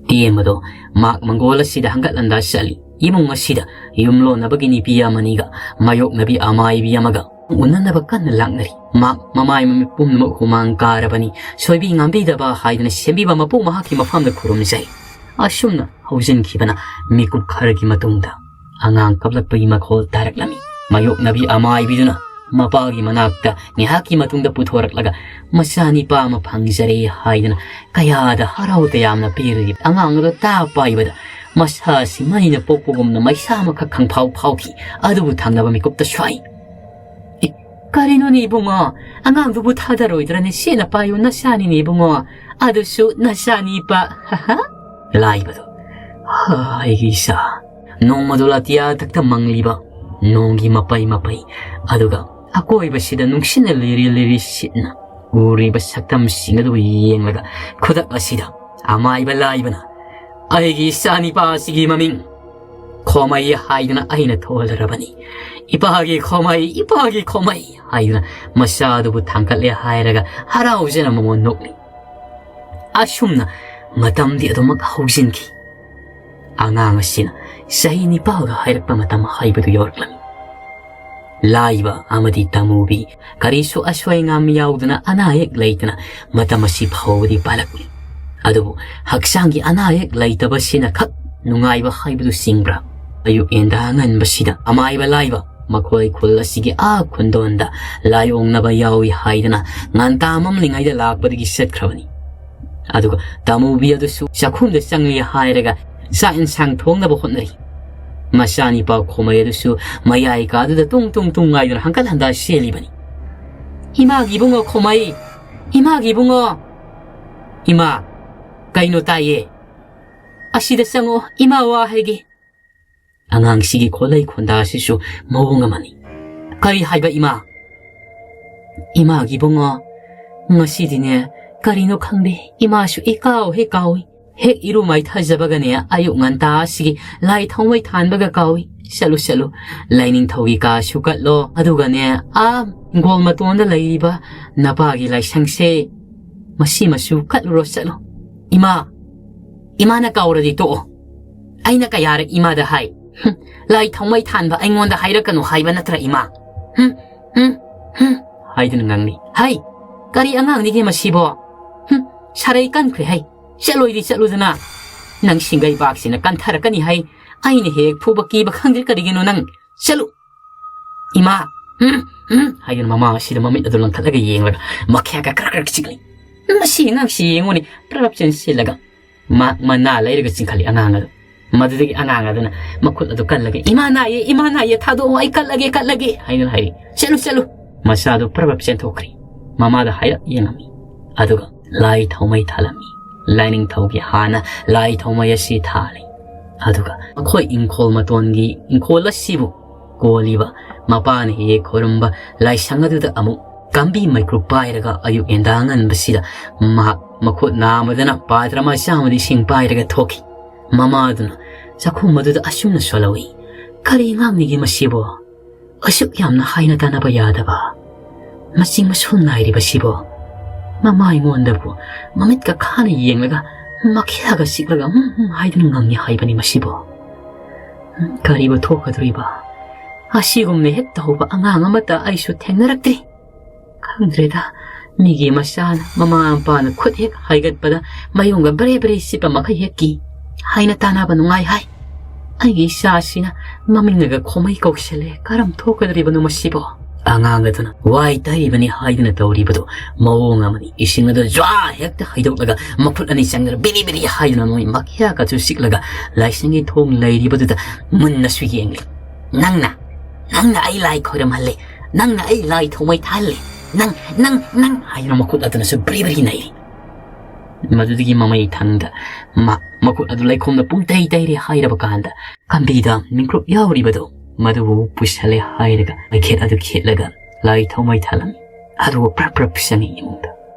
ꯇꯦꯝꯕꯗꯣ ꯃꯥꯛ ꯃꯪꯒꯣꯜ ꯑꯁꯤꯗ ꯍꯪꯒꯠ ꯍꯟꯗꯥ ꯆꯠꯂꯤ꯫ ꯏꯃꯨꯡ ꯑꯁꯤꯗ ꯌꯨꯝꯂꯣꯟꯅꯕꯒꯤ ꯅꯨꯄꯤ ꯑꯃꯅꯤꯒ ꯃꯥꯌꯣꯛꯅꯕꯤ ꯑꯃꯥꯏꯕꯤ ꯑꯃꯒ ꯎꯅꯅꯕ ꯀꯟꯅ ꯂꯥꯛꯅꯔꯤ꯫ ꯃꯥꯛ ꯃꯃꯥꯏ ꯃꯃꯤꯠ ꯄꯨꯝꯅꯃꯛ ꯍꯨꯃꯥꯡ ꯀꯥꯔꯕꯅꯤ꯫ ꯁꯣꯏꯕꯤ ꯉꯥꯝꯕꯤꯗꯕ ꯍꯥꯏꯗꯅ ꯁꯦꯝꯕꯤꯕ ꯃꯄꯨ ꯃꯍꯥꯛꯀꯤ ꯃꯐꯝꯗ ꯈꯨꯔꯨꯝꯖꯩ꯫ ꯑꯁꯨꯝꯅ ꯍꯧꯖꯤꯟꯈꯤꯕꯅ ꯃꯤꯀꯨꯞ ꯈꯔꯒꯤ ꯃꯇꯨꯡꯗ ꯑꯉꯥꯡ ꯀꯞꯂꯛꯄꯒꯤ ꯃꯈꯣꯜ ꯇꯥꯔꯛꯂꯝꯃꯤ꯫ ꯃꯥꯌꯣꯛꯅꯕꯤ ꯑꯃꯥꯏꯕꯤꯗꯨꯅ ꯃꯄꯥꯒꯤ ꯃꯅꯥꯛꯇ ꯉꯥꯏꯍꯥꯛꯀꯤ ꯃꯇꯨꯡꯗ ꯄꯨꯊꯣꯔꯛꯂꯒ ꯃꯆꯥꯅꯤꯄꯥ ꯑꯃ ꯐꯪꯖꯔꯦ ꯍꯥꯏꯗꯅ ꯀꯌꯥꯗ ꯍꯔꯥꯎ ꯇꯌꯥꯝꯅ ꯄꯤꯔꯨꯔꯤꯕ ꯑꯉꯥꯡ ꯑꯗꯨ ꯇꯥ ꯄꯥꯏꯕꯗ ꯃꯁꯥꯁꯤ ꯃꯩꯅ ꯄꯣꯛꯄꯒꯨꯝꯅ ꯃꯩꯁꯥ ꯑꯃꯈꯛ ꯈꯪꯐꯥꯎ ꯐꯥꯎꯈꯤ꯫ ꯑꯗꯨꯕꯨ ꯊꯪꯅꯕ ꯃꯤꯀꯨꯞꯇ ꯁ꯭ꯋꯥꯏ꯫ "ꯑꯦ, ꯀꯔꯤꯅꯣꯅꯦ ꯏꯕꯨꯡꯉꯣ? ꯑꯉꯥꯡꯗꯨꯕꯨ ꯊꯥꯗꯔꯣꯏꯗ꯭ꯔꯅꯦ? ꯁꯦꯅ ꯄꯥꯏꯌꯨ, ꯅꯆꯥꯅꯤꯅꯦ ꯏꯕꯨꯡꯉꯣ꯫ ꯑꯗꯨꯁꯨ ꯅꯆꯥꯅꯤꯄꯥ꯫ ꯍꯥ ꯍꯥ"꯫ ꯂꯥꯏꯕꯗꯣ, "ꯍꯥ, ꯑꯩꯒꯤ ꯏꯆꯥ"꯫ ꯅꯣꯡꯃꯗꯣ ꯑꯇꯤꯌꯥ ꯊꯛꯇ ꯃꯪꯂꯤꯕ ꯅꯣꯡꯒꯤ ꯃꯄꯩ ꯃꯄꯩ, ꯑꯗꯨꯒ ꯑꯀꯣꯏꯕꯁꯤꯗ ꯅꯨꯡꯁꯤꯠꯅ ꯂꯤꯔꯤ ꯂꯤꯔꯤ ꯁꯤꯠꯅ ꯎꯔꯤꯕ ꯁꯛꯇꯝꯁꯤꯡ ꯑꯗꯨꯕꯨ ꯌꯦꯡꯂꯒ ꯈꯨꯗꯛ ꯑꯁꯤꯗ ꯑꯃꯥꯏꯕ ꯂꯥꯏꯕꯅ "ꯑꯩꯒꯤ ꯏꯆꯥꯅꯤꯄꯥ ꯑꯁꯤꯒꯤ ꯃꯃꯤꯡ ꯈꯣꯃꯩ ꯍꯥꯏꯗꯨꯅ ꯑꯩꯅ ꯊꯣꯜꯂꯔꯕꯅꯤ꯫ ꯏꯄꯥꯒꯤ ꯈꯣꯃꯩ, ꯏꯄꯥꯒꯤ ꯈꯣꯃꯩ" ꯍꯥꯏꯗꯨꯅ ꯃꯆꯥꯗꯨꯕꯨ ꯊꯥꯡꯒꯠꯂꯦ ꯍꯥꯏꯔꯒ ꯍꯔꯥꯎꯖꯅ ꯃꯉꯣꯟ ꯅꯣꯛꯂꯤ꯫ ꯑꯁꯨꯝꯅ ꯃꯇꯝꯗꯤ ꯑꯗꯨꯃꯛ ꯍꯧꯖꯤꯟꯈꯤ꯫ ꯑꯉꯥꯡ ꯑꯁꯤꯅ ꯆꯍꯤ ꯅꯤꯄꯥꯜꯒ ꯍꯥꯏꯔꯛꯄ ꯃꯇꯝ ꯍꯥꯏꯕꯗꯨ ꯌꯧꯔꯛꯂꯝꯃꯤ꯫ ꯂꯥꯏꯕ ꯑꯃꯗꯤ ꯇꯃꯨꯕꯤ ꯀꯔꯤꯁꯨ ꯑꯁꯣꯏ ꯑꯉꯥꯝ ꯌꯥꯎꯗꯅ ꯑꯅꯥ ꯑꯌꯦꯛ ꯂꯩꯇꯅ ꯃꯇꯝ ꯑꯁꯤ ꯐꯥꯎꯕꯗꯤ ꯄꯥꯜꯂꯛꯂꯤ꯫ ꯑꯗꯨꯕꯨ ꯍꯛꯆꯥꯡꯒꯤ ꯑꯅꯥ ꯑꯌꯦꯛ ꯂꯩꯇꯕꯁꯤꯅ ꯈꯛ ꯅꯨꯡꯉꯥꯏꯕ ꯍꯥꯏꯕꯗꯨ ꯆꯤꯡꯕ꯭ꯔꯥ? ꯑꯌꯨꯛ ꯌꯦꯟꯗꯥ ꯉꯟꯕꯁꯤꯗ ꯑꯃꯥꯏꯕ ꯂꯥꯏꯕ ꯃꯈꯣꯏ ꯈꯨꯜ ꯑꯁꯤꯒꯤ ꯑꯥ ꯈꯨꯟꯗꯣꯟꯗ ꯂꯥꯏꯑꯣꯡꯅꯕ ꯌꯥꯎꯏ ꯍꯥꯏꯗꯅ ꯉꯟꯇꯥ ꯃꯝꯂꯤꯉꯩꯗ ꯂꯥꯛꯄꯗꯒꯤ ꯆꯠꯈ꯭ꯔꯕꯅꯤ꯫ ꯑꯗꯨꯒ ꯇꯥꯃꯨꯕꯤ ꯑꯗꯨꯁꯨ ꯆꯥꯛꯈꯨꯝꯗ ꯆꯪꯂꯤ ꯍꯥꯏꯔꯒ ꯆꯥꯛ ꯏꯟꯁꯥꯡ ꯊꯣꯡꯅꯕ ꯍꯣꯠꯅꯔꯤ꯫ ꯃꯆꯥꯅꯤꯄꯥ ꯈꯣꯃꯩ ꯑꯗꯨꯁꯨ ꯃꯌꯥꯏ ꯀꯥꯗꯨꯗ ꯇꯨꯡ ꯇꯨꯡ ꯇꯨꯡ ꯉꯥꯏꯗꯨꯅ ꯍꯪꯀꯠ ꯍꯟꯗꯥ ꯆꯦꯜꯂꯤꯕꯅꯤ꯫ "ꯏꯃꯥꯒꯤ ꯏꯕꯨꯡꯉꯣ ꯈꯣꯃꯩ! ꯏꯃꯥꯒꯤ ꯏꯕꯨꯡꯉꯣ! ꯏꯃꯥ, ꯀꯩꯅꯣ ꯇꯥꯏꯌꯦ? ꯑꯁꯤꯗ ꯆꯪꯉꯣ, ꯏꯃꯥ ꯋꯥ ꯍꯥꯏꯒꯦ"꯫ ꯑꯉꯥꯡꯁꯤꯒꯤ ꯈꯣꯜꯂꯩ ꯈꯣꯟꯗꯥ ꯑꯁꯤꯁꯨ ꯃꯑꯣꯡ ꯑꯃꯅꯤ꯫ "ꯀꯔꯤ ꯍꯥꯏꯕ ꯏꯃꯥ?" "ꯏꯃꯥꯒꯤ ꯏꯕꯨꯡꯉꯣ, ꯉꯁꯤꯗꯤꯅꯦ, ꯀꯔꯤꯅꯣ ꯈꯪꯗꯦ, ꯏꯃꯥꯁꯨ ꯏꯀꯥꯎ ꯍꯦꯛ ꯀꯥꯎꯏ꯫ ꯍꯦꯛ ꯏꯔꯨ ꯃꯥꯏꯊꯖꯕꯒꯅꯦ, ꯑꯌꯨꯛ ꯉꯟꯇꯥ ꯑꯁꯤꯒꯤ ꯂꯥꯏ ꯊꯥꯎꯃꯩ ꯊꯥꯟꯕꯒ ꯀꯥꯎꯏ꯫ ꯆꯠꯂꯨ, ꯆꯠꯂꯨ, ꯂꯥꯏꯅꯤꯡꯊꯧꯒꯤ ꯀꯥꯁꯨ ꯀꯠꯂꯣ, ꯑꯗꯨꯒꯅꯦ, ꯑꯥ ꯍꯤꯡꯒꯣꯜ ꯃꯇꯣꯟꯗ ꯂꯩꯔꯤꯕ ꯅꯄꯥꯒꯤ ꯂꯥꯏꯁꯪꯁꯦ, ꯃꯁꯤꯃꯁꯨ ꯀꯠꯂꯨꯔꯣ, ꯆꯠꯂꯨ꯫ ꯏꯃꯥ, ꯏꯃꯥꯅ ꯀꯥꯎꯔꯗꯤ ꯇꯣꯛꯑꯣ꯫ ꯑꯩꯅ ꯀꯌꯥꯔꯛ ꯏꯃꯥꯗ ꯍꯥꯏ, ꯍꯨꯝ, ꯂꯥꯏ ꯊꯥꯎꯃꯩ ꯊꯥꯟꯕ ꯑꯩꯉꯣꯟꯗ ꯍꯥꯏꯔꯛꯀꯅꯨ ꯍꯥꯏꯕ ꯅꯠꯇ꯭ꯔ, ꯏꯃꯥ? ꯍꯨꯝ, ꯍꯨꯝ, ꯍꯨꯝ," ꯍꯥꯏꯗꯨꯅ ꯉꯥꯡꯅꯤ꯫ "ꯍꯩ, ꯀꯔꯤ ꯑꯉꯥꯡꯅꯤꯒꯦ ꯃꯁꯤꯕꯣ? ꯍꯨꯝ, ꯁꯥꯔꯩ ꯀꯟꯈ꯭ꯔꯦ ꯍꯩ꯫ ꯆꯠꯂꯣꯏꯗꯤ ꯆꯠꯂꯨꯗꯅ꯫ ꯅꯪ ꯁꯤꯡꯒꯩꯕꯥꯛꯁꯤꯅ ꯀꯟꯊꯔꯛꯀꯅꯤ ꯍꯩ꯫ ꯑꯩꯅ ꯍꯦꯛ ꯐꯨꯕ ꯀꯤꯕ ꯈꯪꯗ꯭ꯔꯤ ꯀꯔꯤꯒꯤꯅꯣ ꯅꯪ? ꯆꯠꯂꯨ꯫ ꯏꯃꯥ, ꯎꯝ, ꯎꯝ," ꯍꯥꯏꯗꯨꯅ ꯃꯃꯥ ꯑꯁꯤꯗ ꯃꯃꯤꯠ ꯑꯗꯨ ꯂꯪꯈꯠꯂꯒ ꯌꯦꯡꯂꯒ ꯃꯈꯌꯥꯛꯀ ꯀ꯭ꯔꯛ ꯀ꯭ꯔꯛ ꯆꯤꯛꯂꯤ꯫ "ꯃꯁꯤ ꯑꯉꯥꯡꯁꯤ ꯌꯦꯡꯉꯨꯅꯦ, ꯄ꯭ꯔꯞ ꯆꯦꯟꯁꯤꯜꯂꯒ ꯃꯥ ꯃꯅꯥ ꯂꯩꯔꯒ ꯆꯤꯡꯈꯠꯂꯤ ꯑꯉꯥꯡ ꯑꯗꯨ꯫ ꯃꯗꯨꯗꯒꯤ ꯑꯉꯥꯡ ꯑꯗꯨꯅ ꯃꯈꯨꯠ ꯑꯗꯨ ꯀꯜꯂꯒ, "ꯏꯃꯥ ꯅꯥꯏꯌꯦ, ꯏꯃꯥ ꯅꯥꯏꯌꯦ, ꯊꯥꯗꯣꯛꯑꯣ, ꯑꯩ ꯀꯜꯂꯒꯦ, ꯀꯜꯂꯒꯦ," ꯍꯥꯏꯗꯨꯅ ꯍꯥꯏꯔꯤ꯫ "ꯆꯠꯂꯨ, ꯆꯠꯂꯨ!" ꯃꯆꯥꯗꯨ ꯄ꯭ꯔꯞ ꯄ꯭ꯔꯞ ꯆꯦꯟꯊꯣꯛꯈ꯭ꯔꯤ꯫ ꯃꯃꯥꯗ ꯍꯥꯏꯔꯞ ꯌꯦꯡꯉꯝꯃꯤ꯫ ꯑꯗꯨꯒ ꯂꯥꯏ ꯊꯥꯎꯃꯩ ꯊꯥꯜꯂꯝꯃꯤ꯫ ꯂꯥꯏꯅꯤꯡꯊꯧꯒꯤ ꯍꯥꯟꯅ ꯂꯥꯏ ꯊꯥꯎꯃꯩ ꯑꯁꯤ ꯊꯥꯜꯂꯤ꯫ ꯑꯗꯨꯒ ꯃꯈꯣꯏ ꯏꯪꯈꯣꯜ ꯃꯇꯣꯟꯒꯤ ꯏꯪꯈꯣꯜ ꯑꯁꯤꯕꯨ ꯀꯣꯜꯂꯤꯕ ꯃꯄꯥꯅ ꯍꯦꯛ ꯈꯣꯏꯔꯝꯕ ꯂꯥꯏꯁꯪ ꯑꯗꯨꯗ ꯑꯃꯨꯛ ꯀꯥꯝꯕꯤ ꯃꯩꯀ꯭ꯔꯨ ꯄꯥꯏꯔꯒ ꯑꯌꯨꯛ ꯌꯦꯟꯗꯥ ꯉꯟꯕꯁꯤꯗ ꯃꯍꯥꯛ ꯃꯈꯨꯠ ꯅꯥꯝꯃꯗꯅ ꯄꯥꯇ꯭ꯔ ꯃꯆꯥ ꯑꯃꯗ ꯏꯁꯤꯡ ꯄꯥꯏꯔꯒ ꯊꯣꯛꯈꯤ꯫ ꯃꯃꯥꯗꯨꯅ ꯆꯥꯛꯈꯨꯝ ꯑꯗꯨꯗ ꯑꯁꯨꯝꯅ ꯁꯣꯜꯍꯧꯏ, "ꯀꯔꯤ ꯑꯉꯥꯡꯅꯤꯒꯦ ꯃꯁꯤꯕꯣ? ꯑꯁꯨꯛ ꯌꯥꯝꯅ ꯍꯥꯏꯅ ꯇꯥꯅꯕ ꯌꯥꯗꯕ, ꯃꯆꯤꯡ ꯃꯁꯨꯝ ꯅꯥꯏꯔꯤꯕꯁꯤꯕꯣ? ꯃꯃꯥ ꯑꯩꯉꯣꯟꯗꯕꯨ ꯃꯃꯤꯠꯀ ꯈꯥꯅ ꯌꯦꯡꯂꯒ ꯃꯈꯌꯥꯒ ꯆꯤꯛꯂꯒ ꯍꯨꯝ ꯍꯨꯝ ꯍꯥꯏꯗꯨꯅ ꯉꯪꯉꯤ ꯍꯥꯏꯕꯅꯤ ꯃꯁꯤꯕꯣ꯫ ꯎꯝ, ꯀꯔꯤꯕꯨ ꯊꯣꯛꯀꯗꯧꯔꯤꯕ? ꯑꯁꯤꯒꯨꯝꯅ ꯍꯦꯛ ꯇꯧꯕ ꯑꯉꯥꯡ ꯑꯃꯠꯇ ꯑꯩꯁꯨ ꯊꯦꯡꯅꯔꯛꯇ꯭ꯔꯤ꯫ ꯈꯪꯗ꯭ꯔꯦꯗ, ꯃꯤꯒꯤ ꯃꯆꯥꯅ ꯃꯃꯥ ꯃꯄꯥꯅ ꯈꯨꯠ ꯍꯦꯛ ꯍꯥꯏꯒꯠꯄꯗ ꯃꯌꯨꯡꯒ ꯕ꯭ꯔꯦ ꯕ꯭ꯔꯦ ꯁꯤꯠꯄ ꯃꯈꯩ ꯍꯦꯛ ꯀꯤ꯫ ꯍꯥꯏꯅ ꯇꯥꯅꯕ ꯅꯨꯡꯉꯥꯏ ꯍꯥꯏ꯫ ꯑꯩꯒꯤ ꯏꯆꯥꯁꯤꯅ ꯃꯃꯤꯡꯅꯒ ꯈꯣꯃꯩ ꯀꯧꯁꯜꯂꯦ, ꯀꯔꯝ ꯊꯣꯛꯀꯗꯧꯔꯤꯕꯅꯣ ꯃꯁꯤꯕꯣ?" ꯑꯉꯥꯡ ꯑꯗꯨꯅ ꯋꯥꯏ ꯇꯩꯔꯤꯕꯅꯤ ꯍꯥꯏꯗꯨꯅ ꯇꯧꯔꯤꯕꯗꯨ ꯃꯑꯣꯡ ꯑꯃꯅꯤ꯫ ꯏꯁꯤꯡ ꯑꯗꯨ ꯖ꯭ꯋꯥ ꯍꯦꯛꯇ ꯍꯩꯗꯣꯛꯂꯒ ꯃꯈꯨꯠ ꯑꯅꯤ ꯆꯪꯗꯅ ꯕꯤꯔꯤ ꯕꯤꯔꯤ ꯍꯥꯏꯗꯨꯅ ꯃꯣꯏ ꯃꯈꯌꯥꯀꯁꯨ ꯆꯤꯛꯂꯒ ꯂꯥꯏꯁꯪꯒꯤ ꯊꯣꯡ ꯂꯩꯔꯤꯕꯗꯨꯗ ꯃꯨꯟꯅꯁꯨ ꯌꯦꯡꯂꯤ꯫ "ꯅꯪꯅ, ꯅꯪꯅ ꯑꯩ ꯂꯥꯏ ꯈꯣꯏꯔꯝꯍꯜꯂꯦ, ꯅꯪꯅ ꯑꯩ ꯂꯥꯏ ꯊꯥꯎꯃꯩ ꯊꯥꯍꯜꯂꯦ, ꯅꯪ, ꯅꯪ, ꯅꯪ," ꯍꯥꯏꯗꯨꯅ ꯃꯈꯨꯠ ꯑꯗꯨꯅꯁꯨ ꯕ꯭ꯔꯤ ꯕ꯭ꯔꯤ ꯅꯩꯔꯤ꯫ ꯃꯗꯨꯗꯒꯤ ꯃꯃꯩ ꯊꯪꯗ ꯃꯥ ꯃꯈꯨꯠ ꯑꯗꯨ ꯂꯩꯈꯣꯝꯗ ꯄꯨꯡꯇꯩ ꯇꯩꯔꯦ ꯍꯥꯏꯔꯕ ꯀꯥꯟꯗ ꯀꯥꯝꯕꯤꯗ ꯃꯤꯡꯀ꯭ꯔꯨꯞ ꯌꯥꯎꯔꯤꯕꯗꯨ ꯃꯗꯨꯕꯨ ꯄꯨꯁꯜꯂꯦ ꯍꯥꯏꯔꯒ ꯃꯩꯈꯦꯠ ꯑꯗꯨ ꯈꯦꯠꯂꯒ ꯂꯥꯏ ꯊꯥꯎꯃꯩ ꯊꯥꯜꯂꯝꯃꯤ꯫ ꯑꯗꯨꯒ ꯄ꯭ꯔꯞ ꯄ꯭ꯔꯞ ꯆꯪꯉꯤ ꯏꯃꯨꯡꯗ꯫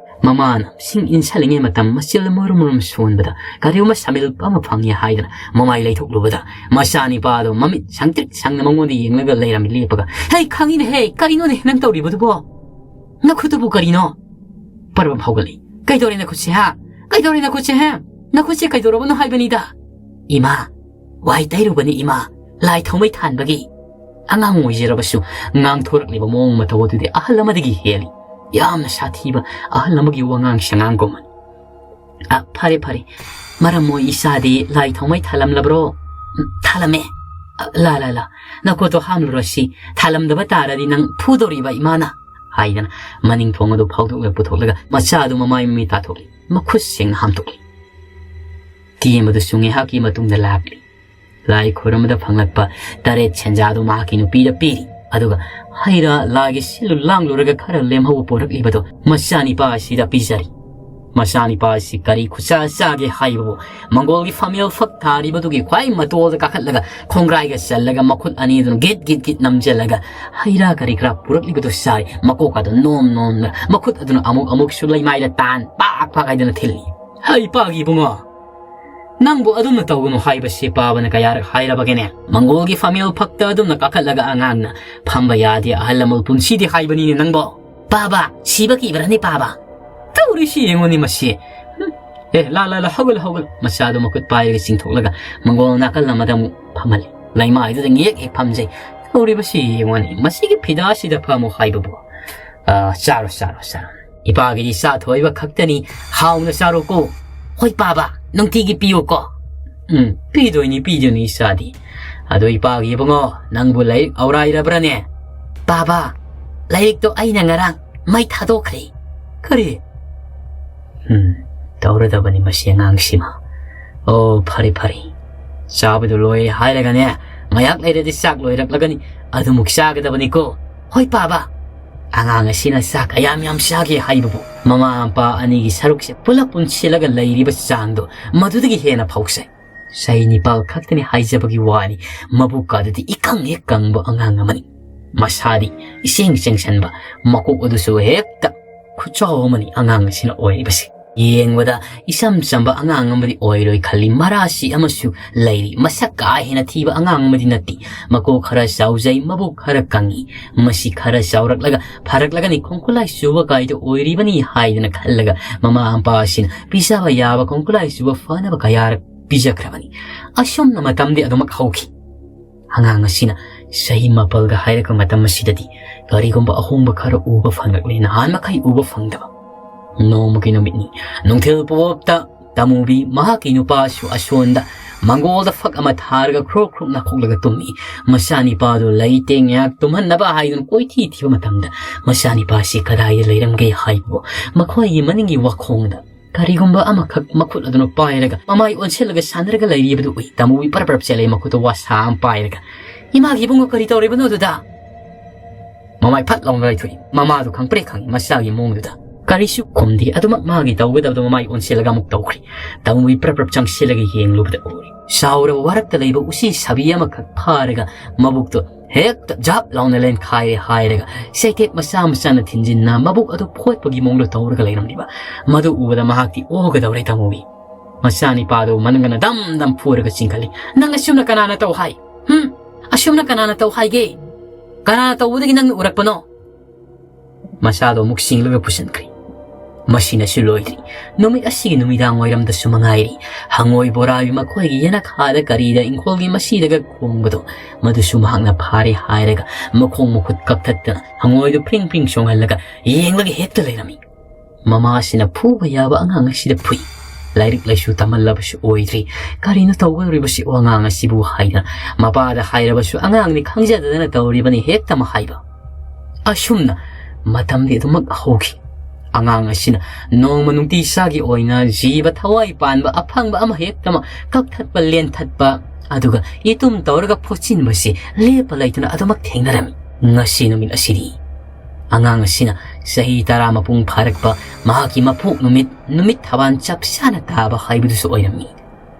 ꯃꯃꯥꯅ ꯁꯤꯡ ꯏꯟꯁꯜꯂꯤꯉꯩ ꯃꯇꯝ ꯃꯆꯤꯜ ꯃꯔꯨꯝ ꯃꯔꯨꯝ ꯁꯣꯟꯕꯗ ꯀꯔꯤꯒꯨꯝꯕ ꯁꯃꯤꯜꯄ ꯑꯃ ꯐꯪꯉꯦ ꯍꯥꯏꯗꯅ ꯃꯃꯥꯏ ꯂꯩꯊꯣꯛꯂꯨꯕꯗ, ꯃꯆꯥꯅꯤꯄꯥꯗꯣ ꯃꯃꯤꯠ ꯁꯪꯇ꯭ꯔꯤꯛ ꯁꯪꯅ ꯃꯉꯣꯟꯗ ꯌꯦꯡꯂꯒ ꯂꯩꯔꯝꯃꯤ ꯂꯦꯞꯄꯒ꯫ "ꯍꯦ, ꯈꯪꯉꯤꯅꯦꯍꯦ, ꯀꯔꯤꯅꯣꯅꯦ ꯅꯪ ꯇꯧꯔꯤꯕꯗꯨꯕꯣ? ꯅꯈꯨꯠꯇꯨꯕꯨ ꯀꯔꯤꯅꯣ?" ꯄꯔꯕꯝ ꯍꯧꯒꯠꯂꯤ꯫ "ꯀꯩꯗꯧꯔꯦ ꯅꯈꯨꯠꯁꯦ, ꯍꯥ? ꯀꯩꯗꯧꯔꯦ ꯅꯈꯨꯠꯁꯦ, ꯍꯥ? ꯅꯈꯨꯠꯁꯦ ꯀꯩꯗꯧꯔꯕꯅꯣ ꯍꯥꯏꯕꯅꯤꯗ?" "ꯏꯃꯥ, ꯋꯥꯏ ꯇꯩꯔꯨꯕꯅꯤ ꯏꯃꯥ, ꯂꯥꯏ ꯊꯥꯎꯃꯩ ꯊꯥꯟꯕꯒꯤ꯫" ꯑꯉꯥꯡ ꯑꯣꯏꯖꯔꯕꯁꯨ ꯉꯥꯡꯊꯣꯔꯛꯂꯤꯕ ꯃꯑꯣꯡ ꯃꯇꯧ ꯑꯗꯨꯗꯤ ꯑꯍꯜ ꯑꯃꯗꯒꯤ ꯍꯦꯜꯂꯤ꯫ ꯌꯥꯝꯅ ꯁꯥꯊꯤꯕ ꯑꯍꯜ ꯑꯃꯒꯤ ꯋꯥꯉꯥꯡ ꯁꯉꯥꯡꯒꯨꯝꯕꯅꯤ꯫ "ꯑ, ꯐꯔꯦ, ꯐꯔꯦ꯫ ꯃꯔꯝ ꯃꯣꯏ ꯏꯆꯥꯗꯤ ꯂꯥꯏ ꯊꯥꯎꯃꯩ ꯊꯥꯜꯂꯝꯂꯕ꯭ꯔꯣ?" "ꯎꯝ, ꯊꯥꯜꯂꯝꯃꯦ꯫" "ꯑ, ꯂꯥ, ꯂꯥ, ꯂꯥ, ꯅꯈꯨꯠꯇꯣ ꯍꯥꯝꯂꯨꯔꯁꯤ꯫ ꯊꯥꯜꯂꯝꯗꯕ ꯇꯥꯔꯗꯤ ꯅꯪ ꯐꯨꯗꯧꯔꯤꯕ ꯏꯃꯥꯅ," ꯍꯥꯏꯗꯅ ꯃꯅꯤꯡ ꯊꯣꯡ ꯑꯗꯨ ꯐꯥꯎꯗꯣꯛꯂꯒ ꯄꯨꯊꯣꯛꯂꯒ ꯃꯆꯥ ꯑꯗꯨ ꯃꯃꯥꯏ ꯃꯃꯤꯠ ꯇꯥꯊꯣꯛꯂꯤ꯫ ꯃꯈꯨꯠ ꯁꯦꯡꯅ ꯍꯥꯝꯗꯣꯛꯂꯤ꯫ ꯇꯦꯝꯕꯗꯨꯁꯨ ꯉꯥꯏꯍꯥꯛꯀꯤ ꯃꯇꯨꯡꯗ ꯂꯥꯛꯂꯤ꯫ ꯂꯥꯏ ꯈꯨꯔꯨꯝꯕꯗ ꯐꯪꯂꯛꯄ ꯇꯔꯦꯠ ꯁꯦꯟꯖꯥꯗꯨ ꯃꯍꯥꯛꯀꯤ ꯅꯨꯄꯤꯗ ꯄꯤꯔꯤ꯫ ꯑꯗꯨꯒ ꯍꯩ ꯔꯥ ꯂꯥꯏꯒꯤ ꯁꯤꯜꯂꯨ ꯂꯥꯡꯂꯨꯔꯒ ꯈꯔ ꯂꯦꯝꯍꯧꯕ ꯄꯨꯔꯛꯂꯤꯕꯗꯨ ꯃꯆꯥꯅꯤꯄꯥ ꯑꯁꯤꯗ ꯄꯤꯖꯔꯤ꯫ ꯃꯆꯥꯅꯤꯄꯥ ꯑꯁꯤ ꯀꯔꯤ ꯈꯨꯠꯁꯥ ꯆꯥꯒꯦ ꯍꯥꯏꯕꯕꯨ, ꯃꯪꯒꯣꯜꯒꯤ ꯐꯝꯃꯦꯜ ꯐꯛ ꯊꯥꯔꯤꯕꯗꯨꯒꯤ ꯈ꯭ꯋꯥꯏ ꯃꯇꯣꯜꯗ ꯀꯥꯈꯠꯂꯒ ꯈꯣꯡꯒ꯭ꯔꯥꯏꯒ ꯆꯜꯂꯒ ꯃꯈꯨꯠ ꯑꯅꯤꯗꯨꯅ ꯒꯤꯠ ꯒꯤꯠ ꯒꯤꯠ ꯅꯝꯖꯜꯂꯒ ꯍꯩ ꯔꯥ ꯀꯔꯤ ꯀꯔꯥ ꯄꯨꯔꯛꯂꯤꯕꯗꯨ ꯆꯥꯔꯤ꯫ ꯃꯀꯣꯛ ꯑꯗꯨ ꯅꯣꯝ ꯅꯣꯝꯅ ꯃꯈꯨꯠ ꯑꯗꯨꯅ ꯑꯃꯨꯛ ꯑꯃꯨꯛꯁꯨ ꯂꯩꯃꯥꯏꯗ ꯇꯥꯟ ꯄꯥꯛ ꯄꯥꯛ ꯍꯥꯏꯗꯅ ꯊꯤꯜꯂꯤ꯫ "ꯍꯩ, ꯄꯥꯒꯤ ꯏꯕꯨꯡꯉꯣ, ꯅꯪꯕꯨ ꯑꯗꯨꯝꯅ ꯇꯧꯒꯅꯨ ꯍꯥꯏꯕꯁꯤ ꯄꯥꯕꯅ ꯀꯌꯥꯔꯛ ꯍꯥꯏꯔꯕꯒꯦꯅꯦ? ꯃꯪꯒꯣꯜꯒꯤ ꯐꯝꯃꯦꯜ ꯐꯛꯇ ꯑꯗꯨꯝꯅ ꯀꯥꯈꯠꯂꯒ ꯑꯉꯥꯡꯅ ꯐꯝꯕ ꯌꯥꯗꯦ, ꯑꯍꯜ ꯂꯃꯟ ꯄꯨꯟꯁꯤꯗꯦ ꯍꯥꯏꯕꯅꯤꯅꯦ ꯅꯪꯕꯣ꯫ ꯄꯥꯕ, ꯁꯤꯕ ꯀꯤꯕ꯭ꯔꯅꯦ ꯄꯥꯕ? ꯇꯧꯔꯤꯁꯤ ꯌꯦꯡꯉꯨꯅꯦ ꯃꯁꯤ꯫ ꯍꯝ꯫ ꯑꯦ, ꯂꯥ, ꯂꯥ, ꯂꯥ, ꯍꯧꯒꯠꯂꯨ, ꯍꯧꯒꯠꯂꯨ꯫" ꯃꯆꯥꯗꯨ ꯃꯈꯨꯠ ꯄꯥꯏꯔꯒ ꯆꯤꯡꯊꯣꯛꯂꯒ ꯃꯪꯒꯣꯜ ꯅꯥꯀꯜ ꯑꯃꯗ ꯑꯃꯨꯛ ꯐꯝꯍꯜꯂꯤ꯫ ꯂꯩꯃꯥꯏꯗꯨꯗ ꯉꯦꯛ ꯍꯦꯛ ꯐꯝꯖꯩ꯫ ꯇꯧꯔꯤꯕꯁꯤ ꯌꯦꯡꯉꯨꯅꯦ, ꯃꯁꯤꯒꯤ ꯐꯤꯗꯥꯁꯤꯗ ꯐꯝꯃꯨ ꯍꯥꯏꯕꯕꯨ꯫ "ꯑ, ꯆꯥꯔꯣ, ꯆꯥꯔꯣ, ꯆꯥꯔꯣ꯫ ꯏꯄꯥꯒꯤꯗꯤ ꯆꯥ ꯊꯣꯏꯕ ꯈꯛꯇꯅꯤ, ꯍꯥꯎꯅ ꯆꯥꯔꯣꯀꯣ꯫" "ꯍꯣꯏ ꯄꯥꯕ, ꯅꯨꯡꯇꯤꯒꯤ ꯄꯤꯌꯨꯀꯣ꯫" "ꯎꯝ, ꯄꯤꯗꯣꯏꯅꯤ, ꯄꯤꯗꯣꯏꯅꯤ ꯏꯆꯥꯗꯤ꯫ ꯑꯗꯣ ꯏꯄꯥꯒꯤ ꯏꯕꯨꯡꯉꯣ, ꯅꯪꯕꯨ ꯂꯥꯏꯔꯤꯛ ꯑꯧꯔꯥꯏꯔꯕ꯭ꯔꯅꯦ?" "ꯄꯥꯕ, ꯂꯥꯏꯔꯤꯛꯇꯣ ꯑꯩꯅ ꯉꯔꯥꯡ ꯃꯩ ꯊꯥꯗꯣꯛꯈ꯭ꯔꯦ꯫" "ꯀꯔꯤ?" "ꯎꯝ, ꯇꯧꯔꯗꯕꯅꯤ ꯃꯁꯤ ꯑꯉꯥꯡꯁꯤꯃ꯫ ꯑꯣ, ꯐꯔꯦ, ꯐꯔꯦ꯫ ꯆꯥꯕꯗꯨ ꯂꯣꯏꯔꯦ ꯍꯥꯏꯔꯒꯅꯦ, ꯉꯥꯏꯍꯥꯛ ꯂꯩꯔꯗꯤ ꯆꯥꯛ ꯂꯣꯏꯔꯛꯂꯒꯅꯤ, ꯑꯗꯨꯃꯨꯛ ꯆꯥꯒꯗꯕꯅꯤꯀꯣ꯫" "ꯍꯣꯏ ꯄꯥꯕ꯫" ꯑꯉꯥꯡ ꯑꯁꯤꯅ ꯆꯥꯛ ꯀꯌꯥꯝ ꯌꯥꯝ ꯆꯥꯒꯦ ꯍꯥꯏꯕꯕꯨ, ꯃꯃꯥ ꯃꯄꯥ ꯑꯅꯤꯒꯤ ꯁꯔꯨꯛꯁꯦ ꯄꯨꯂꯞ ꯄꯨꯟꯁꯤꯜꯂꯒ ꯂꯩꯔꯤꯕ ꯆꯥꯡꯗꯣ ꯃꯗꯨꯗꯒꯤ ꯍꯦꯟꯅ ꯐꯥꯎꯖꯩ꯫ ꯆꯍꯤ ꯅꯤꯄꯥꯜ ꯈꯛꯇꯅꯤ ꯍꯥꯏꯖꯕꯒꯤ ꯋꯥꯅꯤ, ꯃꯕꯨꯛꯀꯥꯗꯨꯗꯤ ꯏꯀꯪ ꯍꯦꯛ ꯀꯪꯕ ꯑꯉꯥꯡ ꯑꯃꯅꯤ꯫ ꯃꯁꯥꯗꯤ ꯏꯁꯦꯡ ꯁꯦꯡꯁꯟꯕ, ꯃꯀꯣꯛ ꯑꯗꯨꯁꯨ ꯍꯦꯛꯇ ꯈꯨꯆꯥꯎ ꯑꯃꯅꯤ ꯑꯉꯥꯡ ꯑꯁꯤꯅ ꯑꯣꯏꯔꯤꯕꯁꯤ꯫ ꯌꯦꯡꯕꯗ ꯏꯆꯝ ꯆꯝꯕ ꯑꯉꯥꯡ ꯑꯃꯗꯤ ꯑꯣꯏꯔꯣꯏ ꯈꯜꯂꯤ꯫ ꯃꯔꯥꯁꯤ ꯑꯃꯁꯨ ꯂꯩꯔꯤ꯫ ꯃꯁꯛ ꯀꯥ ꯍꯦꯟꯅ ꯊꯤꯕ ꯑꯉꯥꯡ ꯑꯃꯗꯤ ꯅꯠꯇꯦ꯫ ꯃꯀꯣꯛ ꯈꯔ ꯆꯥꯎꯖꯩ, ꯃꯕꯨꯛ ꯈꯔ ꯀꯪꯉꯤ꯫ ꯃꯁꯤ ꯈꯔ ꯆꯥꯎꯔꯛꯂꯒ ꯐꯔꯛꯂꯒꯅꯤ, ꯈꯣꯡꯀꯨꯂꯥꯏ ꯆꯨꯕ ꯀꯥꯏꯗꯨ ꯑꯣꯏꯔꯤꯕꯅꯤ ꯍꯥꯏꯗꯅ ꯈꯜꯂꯒ ꯃꯃꯥ ꯃꯄꯥ ꯑꯁꯤꯅ ꯄꯤꯖꯕ ꯌꯥꯕ ꯈꯣꯡꯀꯨꯂꯥꯏ ꯆꯨꯕ ꯐꯅꯕ ꯀꯌꯥꯔꯛ ꯄꯤꯖꯈ꯭ꯔꯕꯅꯤ꯫ ꯑꯁꯨꯝꯅ ꯃꯇꯝꯗꯤ ꯑꯗꯨꯃꯛ ꯍꯧꯈꯤ꯫ ꯑꯉꯥꯡ ꯑꯁꯤꯅ ꯆꯍꯤ ꯃꯥꯄꯜꯒ ꯍꯥꯏꯔꯛꯄ ꯃꯇꯝ ꯑꯁꯤꯗꯗꯤ ꯀꯔꯤꯒꯨꯝꯕ ꯑꯍꯣꯡꯕ ꯈꯔ ꯎꯕ ꯐꯪꯂꯛꯂꯦ, ꯅꯍꯥꯟ ꯃꯈꯩ ꯎꯕ ꯐꯪꯗꯕ꯫ ꯅꯣꯡꯃꯒꯤ ꯅꯨꯃꯤꯠꯅꯤ꯫ ꯅꯨꯡꯊꯤꯜ ꯄꯣꯞꯇ ꯇꯃꯨꯕꯤ ꯃꯍꯥꯛꯀꯤ ꯅꯨꯄꯥꯁꯨ ꯑꯁꯣꯟꯗ ꯃꯪꯒꯣꯜꯗ ꯐꯛ ꯑꯃ ꯊꯥꯔꯒ ꯈ꯭ꯔꯣꯛ ꯈ꯭ꯔꯣꯛ ꯅꯥꯈꯣꯛꯂꯒ ꯇꯨꯝꯃꯤ꯫ ꯃꯆꯥꯅꯤꯄꯥꯗꯨ ꯂꯩꯇꯦꯡ ꯉꯥꯏꯍꯥꯛ ꯇꯨꯝꯍꯟꯅꯕ ꯍꯥꯏꯗꯨꯅ ꯀꯣꯏꯊꯤ ꯊꯤꯕ ꯃꯇꯝꯗ ꯃꯆꯥꯅꯤꯄꯥꯁꯤ ꯀꯗꯥꯏꯗ ꯂꯩꯔꯝꯒꯦ ꯍꯥꯏꯕꯕꯨ ꯃꯈꯣꯏꯒꯤ ꯃꯅꯤꯡꯒꯤ ꯋꯥꯈꯣꯡꯗ ꯀꯔꯤꯒꯨꯝꯕ ꯑꯃꯈꯛ ꯃꯈꯨꯠ ꯑꯗꯨꯅ ꯄꯥꯏꯔꯒ ꯃꯃꯥꯏ ꯑꯣꯟꯁꯤꯜꯂꯒ ꯁꯥꯟꯅꯔꯒ ꯂꯩꯔꯤꯕꯗꯨ ꯎꯏ꯫ ꯇꯃꯨꯕꯤ ꯄꯔꯞ ꯄꯔꯞ ꯆꯦꯜꯂꯛꯏ, ꯃꯈꯨꯠꯇ ꯋꯥꯁꯥ ꯑꯃ ꯄꯥꯏꯔꯒ꯫ "ꯏꯃꯥꯒꯤ ꯏꯕꯨꯡꯉꯣ, ꯀꯔꯤ ꯇꯧꯔꯤꯕꯅꯣ ꯑꯗꯨꯗ?" ꯃꯃꯥꯏ ꯐꯠ ꯂꯥꯎꯅ ꯂꯩꯊꯣꯛꯏ꯫ ꯃꯃꯥꯗꯨ ꯈꯪꯄ꯭ꯔꯦ ꯈꯪꯏ ꯃꯆꯥꯒꯤ ꯃꯑꯣꯡꯗꯨꯗ꯫ ꯀꯔꯤꯁꯨ ꯈꯨꯝꯗꯦ꯫ ꯑꯗꯨꯃꯛ ꯃꯥꯒꯤ ꯇꯧꯒꯗꯕꯗꯨ ꯃꯃꯥꯏ ꯑꯣꯟꯁꯤꯜꯂꯒ ꯑꯃꯨꯛ ꯇꯧꯈ꯭ꯔꯤ꯫ ꯇꯃꯨꯕꯤ ꯄ꯭ꯔꯞ ꯄ꯭ꯔꯞ ꯆꯪꯁꯤꯜꯂꯒ ꯌꯦꯡꯂꯨꯕꯗ ꯎꯔꯤ꯫ ꯆꯥꯎꯔꯕ ꯋꯥꯔꯛꯇ ꯂꯩꯕ ꯎꯆꯤ ꯁꯥꯕꯤ ꯑꯃꯈꯛ ꯐꯥꯔꯒ ꯃꯕꯨꯛꯇꯨ ꯍꯦꯛꯇ ꯖꯥꯞ ꯂꯥꯎꯅ ꯂꯦꯟꯈꯥꯏꯔꯦ ꯍꯥꯏꯔꯒ ꯆꯩꯇꯦꯛ ꯃꯆꯥ ꯃꯆꯥꯅ ꯊꯤꯟꯖꯤꯟꯅ ꯃꯕꯨꯛ ꯑꯗꯨ ꯐꯣꯠꯄꯒꯤ ꯃꯑꯣꯡꯗ ꯇꯧꯔꯒ ꯂꯩꯔꯝꯂꯤꯕ꯫ ꯃꯗꯨ ꯎꯕꯗ ꯃꯍꯥꯛꯇꯤ ꯑꯣꯒꯗꯧꯔꯦ ꯇꯃꯨꯕꯤ꯫ ꯃꯆꯥꯅꯤꯄꯥꯗꯨ ꯃꯅꯪꯒꯟꯅ ꯗꯝ ꯗꯝ ꯐꯨꯔꯒ ꯆꯤꯡꯈꯠꯂꯤ꯫ "ꯅꯪ ꯑꯁꯨꯝꯅ ꯀꯅꯥꯅ ꯇꯧ ꯍꯥꯏ? ꯍꯨꯝ? ꯑꯁꯨꯝꯅ ꯀꯅꯥꯅ ꯇꯧ ꯍꯥꯏꯒꯦ? ꯀꯅꯥꯅ ꯇꯧꯕꯗꯒꯤ ꯅꯪꯅ ꯎꯔꯛꯄꯅꯣ?" ꯃꯆꯥꯗꯣ ꯑꯃꯨꯛ ꯆꯤꯡꯂꯒ ꯄꯨꯁꯤꯟꯈ꯭ꯔꯦ꯫ ꯃꯁꯤꯅꯁꯨ ꯂꯣꯏꯗ꯭ꯔꯤ꯫ ꯅꯨꯃꯤꯠ ꯑꯁꯤꯒꯤ ꯅꯨꯃꯤꯗꯥꯡ ꯋꯥꯏꯔꯝꯗꯁꯨ ꯃꯉꯥꯏꯔꯤ꯫ ꯍꯪꯉꯣꯏ ꯕꯣꯔꯥꯕꯤ ꯃꯈꯣꯏꯒꯤ ꯌꯦꯅꯈꯥꯗ ꯀꯔꯤꯗ ꯏꯪꯈꯣꯜꯒꯤ ꯃꯁꯤꯗꯒ ꯈꯣꯡꯕꯗꯣ, ꯃꯗꯨꯁꯨ ꯃꯍꯥꯛꯅ ꯐꯥꯔꯦ ꯍꯥꯏꯔꯒ ꯃꯈꯣꯡ ꯃꯈꯨꯠ ꯀꯛꯊꯠꯇꯅ ꯍꯪꯉꯣꯏꯗꯨ ꯐ꯭ꯔꯤꯡ ꯐ꯭ꯔꯤꯡ ꯆꯣꯡꯍꯜꯂꯒ ꯌꯦꯡꯂꯒ ꯍꯦꯛꯇ ꯂꯩꯔꯝꯃꯤ꯫ ꯃꯃꯥꯁꯤꯅ ꯐꯨꯕ ꯌꯥꯕ ꯑꯉꯥꯡ ꯑꯁꯤꯗ ꯐꯨꯏ꯫ ꯂꯥꯏꯔꯤꯛ ꯂꯥꯏꯁꯨ ꯇꯝꯍꯜꯂꯕꯁꯨ ꯑꯣꯏꯗ꯭ꯔꯤ꯫ "ꯀꯔꯤꯅꯣ ꯇꯧꯒꯗꯧꯔꯤꯕꯁꯤ ꯑꯉꯥꯡ ꯑꯁꯤꯕꯨ?" ꯍꯥꯏꯅ ꯃꯄꯥꯗ ꯍꯥꯏꯔꯕꯁꯨ ꯑꯉꯥꯡꯅꯤ ꯈꯪꯖꯗꯗꯅ ꯇꯧꯔꯤꯕꯅꯤ ꯍꯦꯛꯇ ꯍꯥꯏꯕ꯫ ꯑꯁꯨꯝꯅ ꯃꯇꯝꯗꯤ ꯑꯗꯨꯃꯛ ꯍꯧꯈꯤ꯫ ꯑꯉꯥꯡ ꯑꯁꯤꯅ ꯅꯣꯡꯃ ꯅꯨꯡꯇꯤ ꯆꯥꯒꯤ ꯑꯣꯏꯅ ꯖꯤꯕ ꯊꯋꯥꯏ ꯄꯥꯟꯕ ꯑꯐꯪꯕ ꯑꯃ ꯍꯦꯛꯇꯃꯛ ꯀꯛꯊꯠꯄ, ꯂꯦꯟꯊꯠꯄ, ꯑꯗꯨꯒ ꯏꯇꯨꯝ ꯇꯧꯔꯒ ꯐꯣꯠꯆꯤꯟꯕꯁꯤ ꯂꯦꯞꯄ ꯂꯩꯇꯅ ꯑꯗꯨꯃꯛ ꯊꯦꯡꯅꯔꯝꯃꯤ꯫ ꯉꯁꯤ ꯅꯨꯃꯤꯠ ꯑꯁꯤꯗꯤ ꯑꯉꯥꯡ ꯑꯁꯤꯅ ꯆꯍꯤ ꯇꯔꯥ ꯃꯄꯨꯡ ꯐꯥꯔꯛꯄ ꯃꯍꯥꯛꯀꯤ ꯃꯄꯣꯛ ꯅꯨꯃꯤꯠ, ꯅꯨꯃꯤꯠ ꯊꯕꯥꯟ ꯆꯞ ꯆꯥꯅ ꯇꯥꯕ ꯍꯥꯏꯕꯗꯨꯁꯨ ꯑꯣꯏꯔꯝꯃꯤ꯫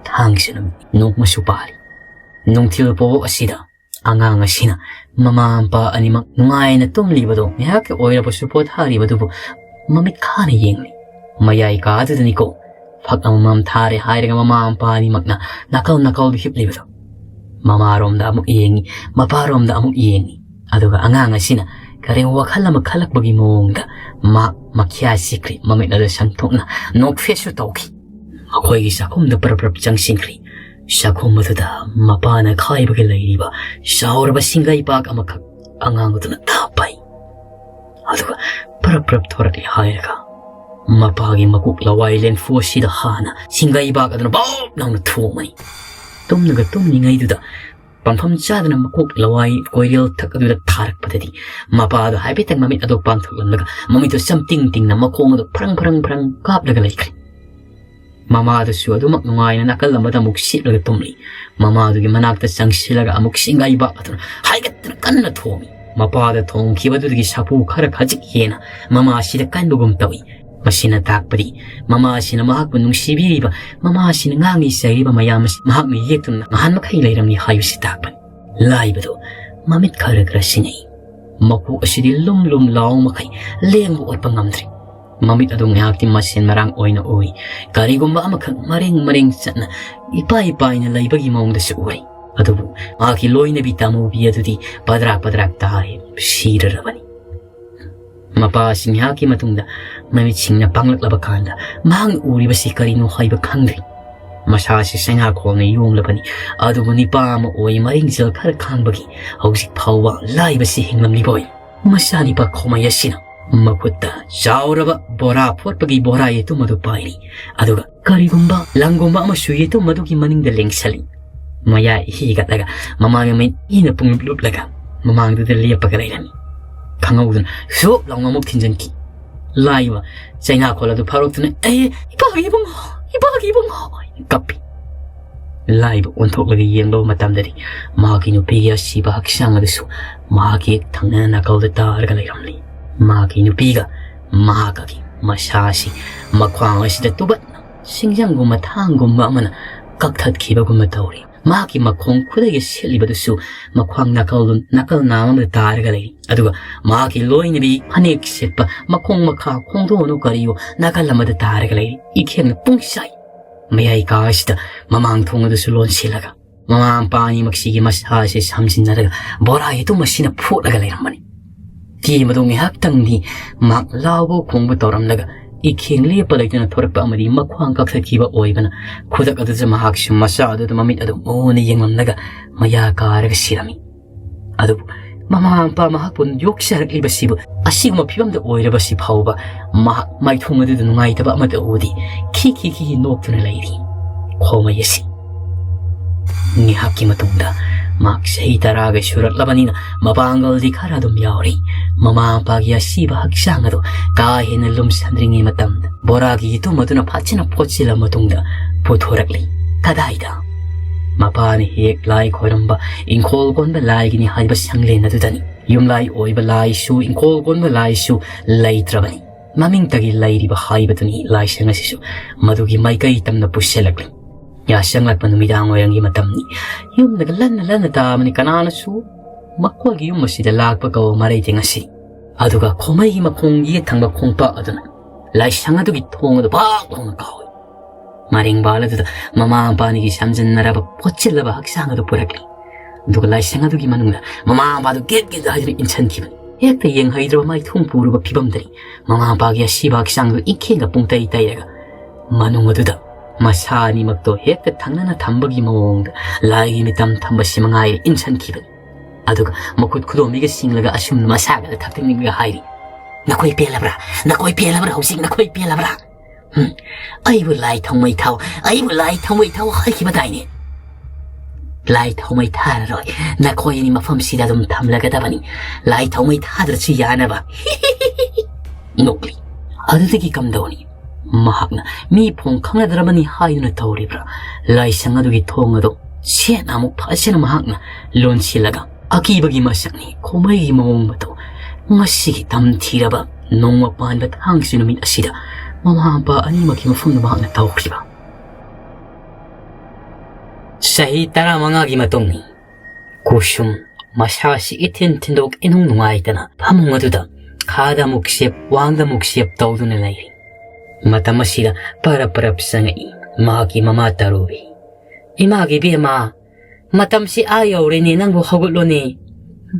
ꯊꯥꯡꯖ ꯅꯨꯃꯤꯠ ꯅꯣꯡꯃꯁꯨ ꯄꯥꯜꯂꯤ꯫ ꯅꯨꯡꯊꯤꯜ ꯄꯣꯛ ꯑꯁꯤꯗ ꯑꯉꯥꯡ ꯑꯁꯤꯅ ꯃꯃꯥ ꯃꯄꯥ ꯑꯅꯤꯃꯛ ꯅꯨꯡꯉꯥꯏꯅ ꯇꯨꯝꯂꯤꯕꯗꯣ ꯉꯥꯏꯍꯥꯛꯀꯤ ꯑꯣꯏꯔꯕꯁꯨ ꯄꯣꯊꯥꯔꯤꯕꯗꯨꯕꯨ ꯃꯃꯤꯠ ꯈꯥꯅ ꯌꯦꯡꯂꯤ꯫ ꯃꯌꯥꯏ ꯀꯥꯗꯨꯗꯅꯤꯀꯣ ꯐꯛ ꯑꯃꯃꯝ ꯊꯥꯔꯦ ꯍꯥꯏꯔꯒ ꯃꯃꯥ ꯃꯄꯥ ꯑꯅꯤꯃꯛꯅ ꯅꯥꯀꯜ ꯅꯥꯀꯜꯗ ꯍꯤꯞꯂꯤꯕꯗꯣ꯫ ꯃꯃꯥꯔꯣꯝꯗ ꯑꯃꯨꯛ ꯌꯦꯡꯉꯤ, ꯃꯄꯥꯔꯣꯝꯗ ꯑꯃꯨꯛ ꯌꯦꯡꯉꯤ꯫ ꯑꯗꯨꯒ ꯑꯉꯥꯡ ꯑꯁꯤꯅ ꯀꯔꯤ ꯋꯥꯈꯜ ꯑꯃ ꯈꯜꯂꯛꯄꯒꯤ ꯃꯑꯣꯡꯗ ꯃꯍꯥꯛ ꯃꯈ꯭ꯌꯥ ꯁꯤꯛꯈ꯭ꯔꯤ, ꯃꯃꯤꯠ ꯑꯗꯨ ꯁꯪꯊꯣꯛꯅ ꯅꯣꯛꯐꯦꯠꯁꯨ ꯇꯧꯈꯤ꯫ ꯃꯈꯣꯏꯒꯤ ꯆꯥꯛꯈꯨꯝꯗ ꯄꯔꯞ ꯄꯔꯞ ꯆꯪꯁꯤꯟꯈ꯭ꯔꯤ꯫ ꯆꯥꯛꯈꯨꯝ ꯑꯗꯨꯗ ꯃꯄꯥꯅ ꯈꯥꯏꯕꯒꯤ ꯂꯩꯔꯤꯕ ꯆꯥꯎꯔꯕ ꯁꯤꯡꯒꯩꯕꯥꯛ ꯑꯃꯈꯛ ꯑꯉꯥꯡ ꯑꯗꯨꯅ ꯇꯥꯞꯄꯩ꯫ ꯑꯗꯨꯒ ꯄꯔꯞ ꯄꯔꯞ ꯊꯣꯔꯛꯂꯦ ꯍꯥꯏꯔꯒ ꯃꯄꯥꯒꯤ ꯃꯀꯣꯛ ꯂꯋꯥꯏ ꯂꯦꯟꯐꯨ ꯑꯁꯤꯗ ꯍꯥꯟꯅ ꯁꯤꯡꯒꯩꯕꯥꯛ ꯑꯗꯨꯅ ꯕꯣꯞ ꯂꯥꯎꯅ ꯊꯣꯝꯃꯅꯤ꯫ ꯇꯨꯝꯅꯒ ꯇꯨꯝꯂꯤꯉꯩꯗꯨꯗ ꯄꯥꯡꯐꯝ ꯆꯥꯗꯅ ꯃꯀꯣꯛ ꯂꯋꯥꯏ ꯀꯣꯏꯔꯦꯜ ꯊꯛ ꯑꯗꯨꯗ ꯊꯥꯔꯛꯄꯗꯗꯤ ꯃꯄꯥꯗꯣ ꯍꯥꯏꯐꯦꯠꯇꯪ ꯃꯃꯤꯠ ꯑꯗꯨ ꯄꯥꯡꯊꯣꯛꯂꯝꯂꯒ ꯃꯃꯤꯠꯇꯣ ꯆꯝꯇꯤꯡ ꯇꯤꯡꯅ ꯃꯈꯣꯡ ꯑꯗꯨ ꯐ꯭ꯔꯪ ꯐ꯭ꯔꯪ ꯐ꯭ꯔꯪ ꯀꯥꯞꯂꯒ ꯂꯩꯈ꯭ꯔꯦ꯫ ꯃꯃꯥꯗꯨꯁꯨ ꯑꯗꯨꯃꯛ ꯅꯨꯡꯉꯥꯏꯅ ꯅꯥꯀꯜ ꯑꯃꯗ ꯑꯃꯨꯛ ꯁꯤꯠꯂꯒ ꯇꯨꯝꯂꯤ꯫ ꯃꯃꯥꯗꯨꯒꯤ ꯃꯅꯥꯛꯇ ꯆꯪꯁꯤꯜꯂꯒ ꯑꯃꯨꯛ ꯁꯤꯡꯒꯩꯕꯥꯛ ꯑꯗꯨꯅ ꯍꯥꯏꯒꯠꯇꯅ ꯀꯟꯅ ꯊꯣꯝꯃꯤ꯫ ꯃꯄꯥꯗ ꯊꯣꯝꯈꯤꯕꯗꯨꯗꯒꯤ ꯁꯥꯐꯨ ꯈꯔ ꯈꯖꯤꯛ ꯍꯦꯟꯅ ꯃꯃꯥꯁꯤꯗ ꯀꯟꯕꯒꯨꯝ ꯇꯧꯏ꯫ ꯃꯁꯤꯅ ꯇꯥꯛꯄꯗꯤ ꯃꯃꯥꯁꯤꯅ ꯃꯍꯥꯛꯄꯨ ꯅꯨꯡꯁꯤꯕꯤꯔꯤꯕ, ꯃꯃꯥꯁꯤꯅ ꯉꯥꯡꯉꯤ ꯆꯩꯔꯤꯕ ꯃꯌꯥꯝ ꯑꯁꯤ ꯃꯍꯥꯛꯅ ꯌꯦꯛꯇꯨꯅ ꯅꯍꯥꯟ ꯃꯈꯩ ꯂꯩꯔꯝꯃꯤ ꯍꯥꯏꯕꯁꯤ ꯇꯥꯛꯄꯅꯤ꯫ ꯂꯥꯏꯕꯗꯨ ꯃꯃꯤꯠ ꯈꯔ ꯈꯔ ꯁꯤꯡꯉꯛꯏ꯫ ꯃꯀꯣꯛ ꯑꯁꯤꯗꯤ ꯂꯨꯝ ꯂꯨꯝ ꯂꯥꯎ ꯃꯈꯩ ꯂꯦꯡꯕ ꯑꯣꯠꯄ ꯉꯝꯗ꯭ꯔꯤ꯫ ꯃꯃꯤꯠ ꯑꯗꯨ ꯉꯥꯏꯍꯥꯛꯇꯤ ꯃꯁꯦꯟ ꯃꯔꯥꯡ ꯑꯣꯏꯅ ꯎꯏ꯫ ꯀꯔꯤꯒꯨꯝꯕ ꯑꯃꯈꯛ ꯃꯔꯦꯡ ꯃꯔꯦꯡ ꯆꯠꯅ ꯏꯄꯥꯏ ꯄꯥꯏꯅ ꯂꯩꯕꯒꯤ ꯃꯑꯣꯡꯗꯁꯨ ꯎꯔꯤ꯫ ꯑꯗꯨꯕꯨ ꯃꯍꯥꯛꯀꯤ ꯂꯣꯏꯅꯕꯤ ꯇꯥꯃꯨꯕꯤ ꯑꯗꯨꯗꯤ ꯄꯗ꯭ꯔꯥꯛ ꯄꯗ꯭ꯔꯥꯛ ꯇꯥꯔꯦ, ꯁꯤꯔꯔꯕꯅꯤ꯫ ꯃꯄꯥ ꯑꯁꯤ ꯉꯥꯏꯍꯥꯛꯀꯤ ꯃꯇꯨꯡꯗ ꯃꯃꯤꯠꯁꯤꯡꯅ ꯄꯥꯡꯂꯛꯂꯕ ꯀꯥꯟꯗ ꯃꯍꯥꯛꯅ ꯎꯔꯤꯕꯁꯤ ꯀꯔꯤꯅꯣ ꯍꯥꯏꯕ ꯈꯪꯗ꯭ꯔꯤ꯫ ꯃꯁꯥꯁꯤ ꯆꯩꯅꯥꯈꯣꯜꯅ ꯌꯣꯝꯂꯕꯅꯤ, ꯑꯗꯨꯕꯨ ꯅꯤꯄꯥ ꯑꯃ ꯑꯣꯏ ꯃꯔꯤꯡꯖꯦꯜ ꯈꯔ ꯈꯥꯡꯕꯒꯤ ꯍꯧꯖꯤꯛ ꯐꯥꯎꯕ ꯂꯥꯏꯕꯁꯤ ꯍꯤꯡꯂꯝꯂꯤꯕ ꯑꯣꯏ꯫ ꯃꯆꯥꯅꯤꯄꯥ ꯈꯣꯃꯩ ꯑꯁꯤꯅ ꯃꯈꯨꯠꯇ ꯆꯥꯎꯔꯕ ꯕꯣꯔꯥ ꯐꯣꯠꯄꯒꯤ ꯕꯣꯔꯥ ꯌꯦꯇꯨꯝ ꯑꯗꯨ ꯄꯥꯏꯔꯤ, ꯑꯗꯨꯒ ꯀꯔꯤꯒꯨꯝꯕ ꯂꯪꯒꯨꯝꯕ ꯑꯃꯁꯨ ꯌꯦꯇꯨꯝ ꯑꯗꯨꯒꯤ ꯃꯅꯤꯡꯗ ꯂꯦꯡꯁꯜꯂꯤ꯫ ꯃꯌꯥ ꯏꯍꯤꯒꯠꯂꯒ ꯃꯃꯥꯡꯒꯤ ꯃꯤꯠ ꯏꯅ ꯄꯨꯡꯂꯨꯞ ꯂꯨꯞꯂꯒ ꯃꯃꯥꯡꯗꯨꯗ ꯂꯦꯞꯄꯒ ꯂꯩꯔꯝꯃꯤ꯫ ꯈꯪꯍꯧꯗꯅ ꯁꯨꯞ ꯂꯥꯎꯅ ꯑꯃꯨꯛ ꯊꯤꯟꯖꯤꯟꯈꯤ꯫ ꯂꯥꯏꯕ ꯆꯩꯅꯥꯈꯣꯜ ꯑꯗꯨ ꯐꯥꯔꯣꯛꯇꯨꯅ, "ꯑꯦ, ꯏꯄꯥꯒꯤ ꯏꯕꯨꯡꯉꯣ, ꯏꯄꯥꯒꯤ ꯏꯕꯨꯡꯉꯣ!" ꯀꯞꯄꯤ꯫ ꯂꯥꯏꯕ ꯑꯣꯟꯊꯣꯛꯂꯒ ꯌꯦꯡꯂꯨꯕ ꯃꯇꯝꯗꯗꯤ ꯃꯍꯥꯛꯀꯤ ꯅꯨꯄꯤꯒꯤ ꯑꯁꯤꯕ ꯍꯛꯆꯥꯡ ꯑꯗꯨꯁꯨ ꯃꯍꯥꯛꯀꯤ ꯍꯦꯛ ꯊꯪꯅꯅ ꯅꯥꯀꯜꯗ ꯇꯥꯔꯒ ꯂꯩꯔꯝꯂꯤ꯫ ꯃꯍꯥꯛꯀꯤ ꯅꯨꯄꯤꯒ ꯃꯍꯥꯛꯀꯒꯤ ꯃꯁꯥ ꯑꯁꯤ ꯃꯈ꯭ꯋꯥꯡ ꯑꯁꯤꯗ ꯇꯨꯕꯠꯅ ꯁꯤꯡꯖꯪꯒꯨꯝꯕ ꯊꯥꯡꯒꯨꯝꯕ ꯑꯃꯅ ꯀꯛꯊꯠꯈꯤꯕꯒꯨꯝꯕ ꯇꯧꯔꯤ꯫ ꯃꯍꯥꯛꯀꯤ ꯃꯈꯣꯡ ꯈꯨꯗꯩꯒ ꯁꯦꯠꯂꯤꯕꯗꯨꯁꯨ ꯃꯈ꯭ꯋꯥꯡ ꯅꯥꯀꯜ, ꯅꯥꯀꯜ ꯅꯥꯝ ꯑꯃꯗ ꯇꯥꯔꯒ ꯂꯩꯔꯤ꯫ ꯑꯗꯨꯒ ꯃꯍꯥꯛꯀꯤ ꯂꯣꯏꯅꯕꯤ ꯐꯅꯦꯛ ꯁꯦꯠꯄ ꯃꯈꯣꯡ ꯃꯈꯥ ꯈꯣꯡꯗꯣꯟꯅꯣ ꯀꯔꯤꯌꯣ ꯅꯥꯀꯜ ꯑꯃꯗ ꯇꯥꯔꯒ ꯂꯩꯔꯤ꯫ ꯏꯈꯦꯡꯅ ꯄꯨꯡꯆꯥꯏ ꯃꯌꯥꯏ ꯀꯥ ꯑꯁꯤꯗ ꯃꯃꯥꯡ ꯊꯣꯡ ꯑꯗꯨꯁꯨ ꯂꯣꯟꯁꯤꯜꯂꯒ ꯃꯃꯥ ꯃꯄꯥ ꯑꯅꯤꯃꯛꯁꯤꯒꯤ ꯃꯁꯥꯁꯦ ꯁꯝꯖꯤꯟꯅꯔꯒ ꯕꯣꯔꯥ ꯌꯦꯇꯨꯝ ꯑꯁꯤꯅ ꯐꯨꯠꯂꯒ ꯂꯩꯔꯝꯕꯅꯤ꯫ ꯇꯤ ꯃꯗꯨ ꯉꯥꯏꯍꯥꯛꯇꯪꯗꯤ ꯃꯍꯥꯛ ꯂꯥꯎꯕ ꯈꯣꯡꯕ ꯇꯧꯔꯝꯂꯒ ꯏꯈꯦꯡ ꯂꯦꯞꯄ ꯂꯩꯇꯅ ꯊꯣꯔꯛꯄ ꯑꯃꯗꯤ ꯃꯈ꯭ꯋꯥꯡ ꯀꯛꯊꯠꯈꯤꯕ ꯑꯣꯏꯕꯅ ꯈꯨꯗꯛ ꯑꯗꯨꯗ ꯃꯍꯥꯛꯁꯨ ꯃꯆꯥ ꯑꯗꯨꯗ ꯃꯃꯤꯠ ꯑꯗꯨ ꯃꯨꯅ ꯌꯦꯡꯂꯝꯂꯒ ꯃꯌꯥ ꯀꯥꯔꯒ ꯁꯤꯔꯝꯃꯤ꯫ ꯑꯗꯨꯕꯨ ꯃꯃꯥ ꯃꯄꯥ ꯃꯍꯥꯛꯄꯨ ꯌꯣꯛꯆꯔꯛꯂꯤꯕꯁꯤꯕꯨ ꯑꯁꯤꯒꯨꯝꯕ ꯐꯤꯕꯝꯗ ꯑꯣꯏꯔꯕꯁꯤ ꯐꯥꯎꯕ ꯃꯍꯥꯛ ꯃꯥꯏꯊꯣꯡ ꯑꯗꯨꯗ ꯅꯨꯡꯉꯥꯏꯇꯕ ꯑꯃꯠꯇ ꯎꯗꯦ꯫ ꯈꯤ ꯈꯤ ꯈꯤ ꯅꯣꯛꯇꯨꯅ ꯂꯩꯔꯤ꯫ ꯈꯣꯃꯩ ꯑꯁꯤ ꯉꯥꯏꯍꯥꯛꯀꯤ ꯃꯇꯨꯡꯗ ꯃꯍꯥꯛ ꯆꯍꯤ ꯇꯔꯥꯒ ꯁꯨꯔꯛꯂꯕꯅꯤꯅ ꯃꯄꯥꯡꯒꯜꯗꯤ ꯈꯔ ꯑꯗꯨꯝ ꯌꯥꯎꯔꯤ꯫ ꯃꯃꯥ ꯃꯄꯥꯒꯤ ꯑꯁꯤꯕ ꯍꯛꯆꯥꯡ ꯑꯗꯨ ꯀꯥ ꯍꯦꯟꯅ ꯂꯨꯝꯁꯟꯗ꯭ꯔꯤꯉꯩ ꯃꯇꯝꯗ ꯕꯣꯔꯥꯒꯤ ꯌꯦꯇꯨꯝ ꯑꯗꯨꯅ ꯐꯖꯅ ꯐꯣꯠꯆꯤꯜꯂ ꯃꯇꯨꯡꯗ ꯄꯨꯊꯣꯔꯛꯂꯤ꯫ ꯀꯗꯥꯏꯗ? ꯃꯄꯥꯅ ꯍꯦꯛ ꯂꯥꯏ ꯈꯣꯏꯔꯝꯕ ꯏꯪꯈꯣꯜ ꯀꯣꯟꯕ ꯂꯥꯏꯒꯤꯅꯤ ꯍꯥꯏꯕ ꯁꯪꯂꯦꯟ ꯑꯗꯨꯗꯅꯤ꯫ ꯌꯨꯝꯂꯥꯏ ꯑꯣꯏꯕ ꯂꯥꯏꯁꯨ ꯏꯪꯈꯣꯜ ꯀꯣꯟꯕ ꯂꯥꯏꯁꯨ ꯂꯩꯇ꯭ꯔꯕꯅꯤ꯫ ꯃꯃꯤꯡꯇꯒꯤ ꯂꯩꯔꯤꯕ ꯍꯥꯏꯕꯗꯨꯅꯤ ꯂꯥꯏꯁꯪ ꯑꯁꯤꯁꯨ꯫ ꯃꯗꯨꯒꯤ ꯃꯥꯏꯀꯩ ꯇꯝꯅ ꯄꯨꯁꯤꯜꯂꯛꯂꯤ꯫ ꯌꯥꯆꯪꯂꯛꯄ ꯅꯨꯃꯤꯗꯥꯡ ꯋꯥꯏꯔꯝꯒꯤ ꯃꯇꯝꯅꯤ꯫ ꯌꯨꯝꯗꯒ ꯂꯟꯅ ꯂꯟꯅ ꯇꯥꯕꯅꯤ꯫ ꯀꯅꯥꯅꯁꯨ ꯃꯈꯣꯏꯒꯤ ꯌꯨꯝ ꯑꯁꯤꯗ ꯂꯥꯛꯄ ꯀꯧꯕ ꯃꯔꯩꯇꯦ ꯉꯁꯤ꯫ ꯑꯗꯨꯒ ꯈꯣꯃꯩꯒꯤ ꯃꯈꯣꯡ ꯌꯦꯠ ꯊꯪꯕ ꯈꯣꯡꯄꯥꯛ ꯑꯗꯨꯅ ꯂꯥꯏꯁꯪ ꯑꯗꯨꯒꯤ ꯊꯣꯡ ꯑꯗꯨ ꯄꯥꯛ ꯂꯥꯎꯅ ꯀꯥꯎꯏ꯫ ꯃꯔꯦꯡꯕꯥꯜ ꯑꯗꯨꯗ ꯃꯃꯥ ꯃꯄꯥꯅꯤꯒꯤ ꯁꯝꯖꯤꯟꯅꯔꯕ ꯐꯣꯠꯆꯤꯜꯂꯕ ꯍꯛꯆꯥꯡ ꯑꯗꯨ ꯄꯨꯔꯛꯂꯤ꯫ ꯑꯗꯨꯒ ꯂꯥꯏꯁꯪ ꯑꯗꯨꯒꯤ ꯃꯅꯨꯡꯗ ꯃꯃꯥ ꯃꯄꯥꯗꯨ ꯒꯦꯠ ꯒꯦꯠ ꯍꯥꯏꯗꯨꯅ ꯏꯟꯁꯤꯟꯈꯤꯕꯅꯤ꯫ ꯍꯦꯛꯇ ꯌꯦꯡꯍꯩꯗ꯭ꯔꯕ ꯃꯥꯏꯊꯣꯡ ꯄꯨꯔꯕ ꯐꯤꯕꯝꯗꯅꯤ ꯃꯃꯥ ꯃꯄꯥꯒꯤ ꯑꯁꯤꯕ ꯍꯛꯆꯥꯡꯗꯨ ꯏꯈꯦꯡꯒ ꯄꯨꯡꯇꯩ ꯇꯩꯔꯒ ꯃꯅꯨꯡ ꯑꯗꯨꯗ ꯃꯁꯥ ꯑꯅꯤꯃꯛꯇꯣ ꯍꯦꯛꯇ ꯊꯪꯅꯅ ꯊꯝꯕꯒꯤ ꯃꯑꯣꯡꯗ ꯂꯥꯏꯒꯤ ꯃꯤꯇꯝ ꯊꯝꯕꯁꯤ ꯃꯉꯥꯏꯔꯦ ꯏꯟꯁꯤꯟꯈꯤꯕꯅꯤ꯫ ꯑꯗꯨꯒ ꯃꯈꯨꯠ ꯈꯨꯗꯣꯝꯕꯤꯒ ꯁꯤꯡꯂꯒ ꯑꯁꯨꯝꯅ ꯃꯁꯥꯒꯗ ꯊꯛꯇꯛꯅꯤꯡꯂꯒ ꯍꯥꯏꯔꯤ, "ꯅꯈꯣꯏ ꯄꯦꯜꯂꯕ꯭ꯔꯥ? ꯅꯈꯣꯏ ꯄꯦꯜꯂꯕ꯭ꯔꯥ? ꯍꯧꯖꯤꯛ ꯅꯈꯣꯏ ꯄꯦꯜꯂꯕ꯭ꯔꯥ? ꯍꯨꯝ, ꯑꯩꯕꯨ ꯂꯥꯏ ꯊꯥꯎꯃꯩ ꯊꯥꯎ, ꯑꯩꯕꯨ ꯂꯥꯏ ꯊꯥꯎꯃꯩ ꯊꯥꯎ ꯍꯥꯏꯈꯤꯕꯗꯥꯏꯅꯦ? ꯂꯥꯏ ꯊꯥꯎꯃꯩ ꯊꯥꯔꯔꯣꯏ, ꯅꯈꯣꯏ ꯑꯅꯤ ꯃꯐꯝꯁꯤꯗ ꯑꯗꯨꯝ ꯊꯝꯂꯒꯗꯕꯅꯤ꯫ ꯂꯥꯏ ꯊꯥꯎꯃꯩ ꯊꯥꯗ꯭ꯔꯁꯨ ꯌꯥꯅꯕ꯫" ꯅꯣꯛꯂꯤ꯫ ꯑꯗꯨꯗꯒꯤ ꯀꯝꯗꯧꯅꯤ? ꯃꯍꯥꯛꯅ ꯃꯤ ꯐꯣꯡ ꯈꯪꯅꯗ꯭ꯔꯕꯅꯤ ꯍꯥꯏꯗꯨꯅ ꯇꯧꯔꯤꯕ꯭ꯔꯥ? ꯂꯥꯏꯁꯪ ꯑꯗꯨꯒꯤ ꯊꯣꯡ ꯑꯗꯨ ꯁꯦꯠꯅ ꯑꯃꯨꯛ ꯐꯖꯅ ꯃꯍꯥꯛꯅ ꯂꯣꯟꯁꯤꯜꯂꯒ ꯑꯀꯤꯕꯒꯤ ꯃꯁꯛꯅꯤ꯫ ꯈꯣꯃꯩꯒꯤ ꯃꯑꯣꯡ ꯃꯇꯧ꯫ ꯉꯁꯤꯒꯤ ꯇꯝꯊꯤꯔꯕ ꯅꯣꯡꯃ ꯄꯥꯟꯕ ꯊꯥꯡꯖ ꯅꯨꯃꯤꯠ ꯑꯁꯤꯗ ꯃꯃꯥ ꯃꯄꯥ ꯑꯅꯤꯃꯛꯀꯤ ꯃꯐꯝꯗ ꯃꯍꯥꯛꯅ ꯇꯧꯈ꯭ꯔꯤꯕ꯫ ꯆꯍꯤ ꯇꯔꯥꯃꯉꯥꯒꯤ ꯃꯇꯨꯡꯅꯤ꯫ ꯀꯨꯁꯨꯝ ꯃꯁꯥꯁꯤ ꯏꯊꯤꯟ ꯊꯤꯟꯗꯣꯛ ꯏꯅꯨꯡ ꯅꯨꯡꯉꯥꯏꯇꯅ ꯐꯃꯨꯡ ꯑꯗꯨꯗ ꯈꯥꯗ ꯑꯃꯨꯛ ꯁꯦꯞ, ꯋꯥꯡꯗ ꯑꯃꯨꯛ ꯁꯦꯞ ꯇꯧꯗꯨꯅ ꯂꯩꯔꯤ꯫ ꯃꯇꯝ ꯑꯁꯤꯗ ꯄꯔꯞ ꯄꯔꯞ ꯆꯪꯉꯛꯏ ꯃꯍꯥꯛꯀꯤ ꯃꯃꯥ ꯇꯔꯨꯕꯤ꯫ "ꯏꯃꯥꯒꯤ ꯏꯕꯦꯝꯃ, ꯃꯇꯝꯁꯤ ꯑꯥ ꯌꯧꯔꯦꯅꯦ, ꯅꯪꯕꯨ ꯍꯧꯒꯠꯂꯣꯅꯦ꯫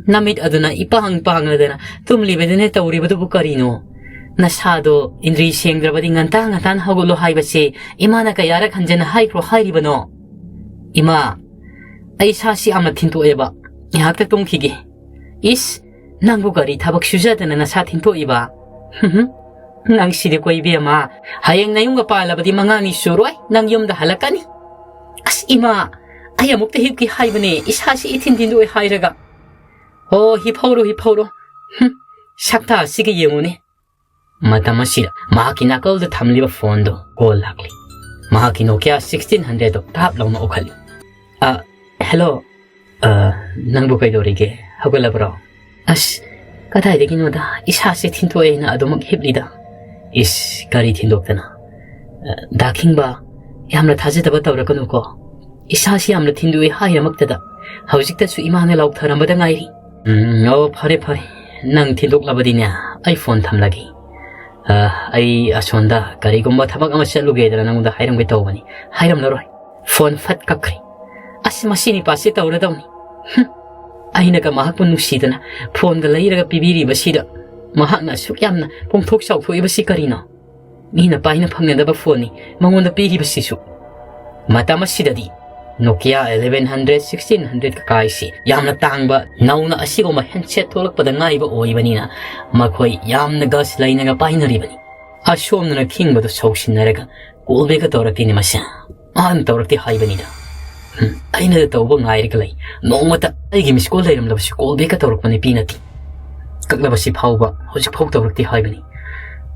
ꯅꯃꯤꯠ ꯑꯗꯨꯅ ꯏꯄꯥꯡ ꯄꯥꯡꯂꯗꯅ ꯇꯨꯝꯂꯤꯕꯗꯨꯅꯦ ꯇꯧꯔꯤꯕꯗꯨꯕꯨ ꯀꯔꯤꯅꯣ? ꯅꯁꯥꯗꯣ ꯏꯟꯗ꯭ꯔꯤ ꯁꯦꯡꯗ꯭ꯔꯕꯗꯤ ꯉꯟꯇꯥ ꯉꯟꯇꯥꯅ ꯍꯧꯒꯠꯂꯣ ꯍꯥꯏꯕꯁꯦ ꯏꯃꯥꯅ ꯀꯌꯥꯔꯛ ꯍꯟꯖꯟꯅ ꯍꯥꯏꯈ꯭ꯔꯣ ꯍꯥꯏꯔꯤꯕꯅꯣ?" "ꯏꯃꯥ, ꯑꯩ ꯏꯁꯥꯁꯤ ꯌꯥꯝꯅ ꯊꯤꯟꯗꯣꯛꯑꯦꯕ, ꯉꯥꯏꯍꯥꯛꯇ ꯇꯨꯝꯈꯤꯒꯦ꯫" "ꯏꯁ, ꯅꯪꯕꯨ ꯀꯔꯤ ꯊꯕꯛ ꯁꯨꯖꯗꯅ ꯅꯁꯥ ꯊꯤꯟꯗꯣꯛꯏꯕ? ꯅꯪ ꯁꯤꯗꯤ ꯀꯣ ꯏꯕꯦꯝꯃ, ꯍꯌꯦꯡ ꯅꯌꯨꯝꯒ ꯄꯥꯜꯂꯕꯗꯤ ꯃꯉꯥꯅꯤ ꯁꯨꯔꯣꯏ ꯅꯪ ꯌꯨꯝꯗ ꯍꯜꯂꯛꯀꯅꯤ꯫" "ꯑꯁ ꯏꯃꯥ, ꯑꯩ ꯑꯃꯨꯛꯇ ꯍꯤꯞꯀꯦ ꯍꯥꯏꯕꯅꯦ, ꯏꯁꯥꯁꯤ ꯏꯊꯤꯟ ꯊꯤꯟꯗꯣꯛꯑꯦ ꯍꯥꯏꯔꯒ꯫" "ꯑꯣ, ꯍꯤꯞꯍꯧꯔꯣ, ꯍꯤꯞꯍꯧꯔꯣ꯫ ꯍꯨꯝ, ꯁꯛꯇꯥ ꯑꯁꯤꯒ ꯌꯦꯡꯉꯨꯅꯦ꯫" ꯃꯇꯝ ꯑꯁꯤꯗ ꯃꯍꯥꯛꯀꯤ ꯅꯥꯀꯜꯗ ꯊꯝꯂꯤꯕ ꯐꯣꯟꯗꯨ ꯀꯣꯜ ꯂꯥꯛꯂꯤ꯫ ꯃꯍꯥꯛꯀꯤ Nokia sixteen hundred ꯗꯨ ꯇꯥꯞ ꯂꯥꯎꯅ ꯎꯈꯠꯂꯤ꯫ "ꯑ, ꯍꯦꯜꯂꯣ꯫ ꯑ, ꯅꯪꯕꯨ ꯀꯩꯗꯧꯔꯤꯒꯦ? ꯍꯧꯒꯠꯂꯕ꯭ꯔꯣ?" "ꯑꯁ, ꯀꯗꯥꯏꯗꯒꯤꯅꯣꯗ, ꯏꯁꯥꯁꯦ ꯊꯤꯟꯗꯣꯛꯑꯦꯅ ꯑꯗꯨꯃꯛ ꯍꯤꯞꯂꯤꯗ꯫" "ꯏꯁ, ꯀꯔꯤ ꯊꯤꯟꯗꯣꯛꯇꯅ?" "ꯑ, ꯗꯥ ꯈꯤꯡꯕ, ꯌꯥꯝꯅ ꯊꯥꯖꯗꯕ ꯇꯧꯔꯛꯀꯅꯨꯀꯣ꯫ ꯏꯁꯥꯁꯤ ꯌꯥꯝꯅ ꯊꯤꯟꯗꯣꯛꯑꯦ ꯍꯥꯏꯔꯃꯛꯇꯗ ꯍꯧꯖꯤꯛꯇꯁꯨ ꯏꯃꯥꯅ ꯂꯥꯎꯊꯔꯝꯕꯗ ꯉꯥꯏꯔꯤ꯫" "ꯎꯝ, ꯑꯣ, ꯐꯔꯦ, ꯐꯔꯦ꯫ ꯅꯪ ꯊꯤꯟꯗꯣꯛꯂꯕꯗꯤꯅꯦ, ꯑꯩ ꯐꯣꯟ ꯊꯝꯂꯒꯦ꯫ ꯑ, ꯑꯩ ꯑꯁꯣꯝꯗ ꯀꯔꯤꯒꯨꯝꯕ ꯊꯕꯛ ꯑꯃ ꯆꯠꯂꯨꯒꯦꯗꯅ ꯅꯪꯉꯣꯟꯗ ꯍꯥꯏꯔꯝꯒꯦ ꯇꯧꯕꯅꯤ꯫ ꯍꯥꯏꯔꯝꯂꯔꯣꯏ꯫" ꯐꯣꯟ ꯐꯠ ꯀꯛꯈ꯭ꯔꯦ꯫ "ꯑꯁ, ꯃꯁꯤ ꯅꯤꯄꯥꯁꯤ ꯇꯧꯔꯗꯧꯅꯤ꯫ ꯍꯨꯝ, ꯑꯩꯅꯒ ꯃꯍꯥꯛꯄꯨ ꯅꯨꯡꯁꯤꯗꯅ ꯐꯣꯟꯒ ꯂꯩꯔꯒ ꯄꯤꯕꯤꯔꯤꯕꯁꯤꯗ ꯃꯍꯥꯛꯅ ꯑꯁꯨꯛ ꯌꯥꯝꯅ ꯄꯣꯡꯊꯣꯛ ꯆꯥꯎꯊꯣꯛꯏꯕꯁꯤ ꯀꯔꯤꯅꯣ? ꯃꯤꯅ ꯄꯥꯏꯅ ꯐꯪꯅꯗꯕ ꯐꯣꯟꯅꯤ ꯃꯉꯣꯟꯗ ꯄꯤꯔꯤꯕꯁꯤꯁꯨ꯫" ꯃꯇꯝ ꯑꯁꯤꯗꯗꯤ Nokia eleven hundred, sixteen hundred ꯀꯀꯥꯏꯁꯤ ꯌꯥꯝꯅ ꯇꯥꯡꯕ, ꯅꯧꯅ ꯑꯁꯤꯒꯨꯝꯕ handset ꯊꯣꯛꯂꯛꯄꯗ ꯉꯥꯏꯕ ꯑꯣꯏꯕꯅꯤꯅ ꯃꯈꯣꯏ ꯌꯥꯝꯅ ꯒꯁ ꯂꯩꯅꯒ ꯄꯥꯏꯅꯔꯤꯕꯅꯤ꯫ ꯑꯁꯣꯝꯗꯅ ꯈꯤꯡꯕꯗꯨ ꯁꯧꯁꯤꯟꯅꯔꯒ ꯀꯣꯜ ꯕꯦꯛꯀ ꯇꯧꯔꯛꯇꯦꯅꯦ ꯃꯁꯦ꯫ ꯃꯥꯅ ꯇꯧꯔꯛꯇꯦ ꯍꯥꯏꯕꯅꯤꯗ꯫ ꯎꯝ, ꯑꯩꯅ ꯇꯧꯕ ꯉꯥꯏꯔꯒ ꯂꯩ꯫ ꯅꯣꯡꯃꯇ ꯑꯩꯒꯤ miss call ꯂꯩꯔꯝꯂꯕꯁꯨ ꯀꯣꯜ ꯕꯦꯛꯀ ꯇꯧꯔꯛꯄ ꯅꯨꯄꯤ ꯅꯠꯇꯦ꯫ ꯀꯛꯂꯕꯁꯤ ꯐꯥꯎꯕ ꯍꯧꯖꯤꯛ ꯐꯥꯎ ꯇꯧꯔꯛꯇꯦ ꯍꯥꯏꯕꯅꯤ꯫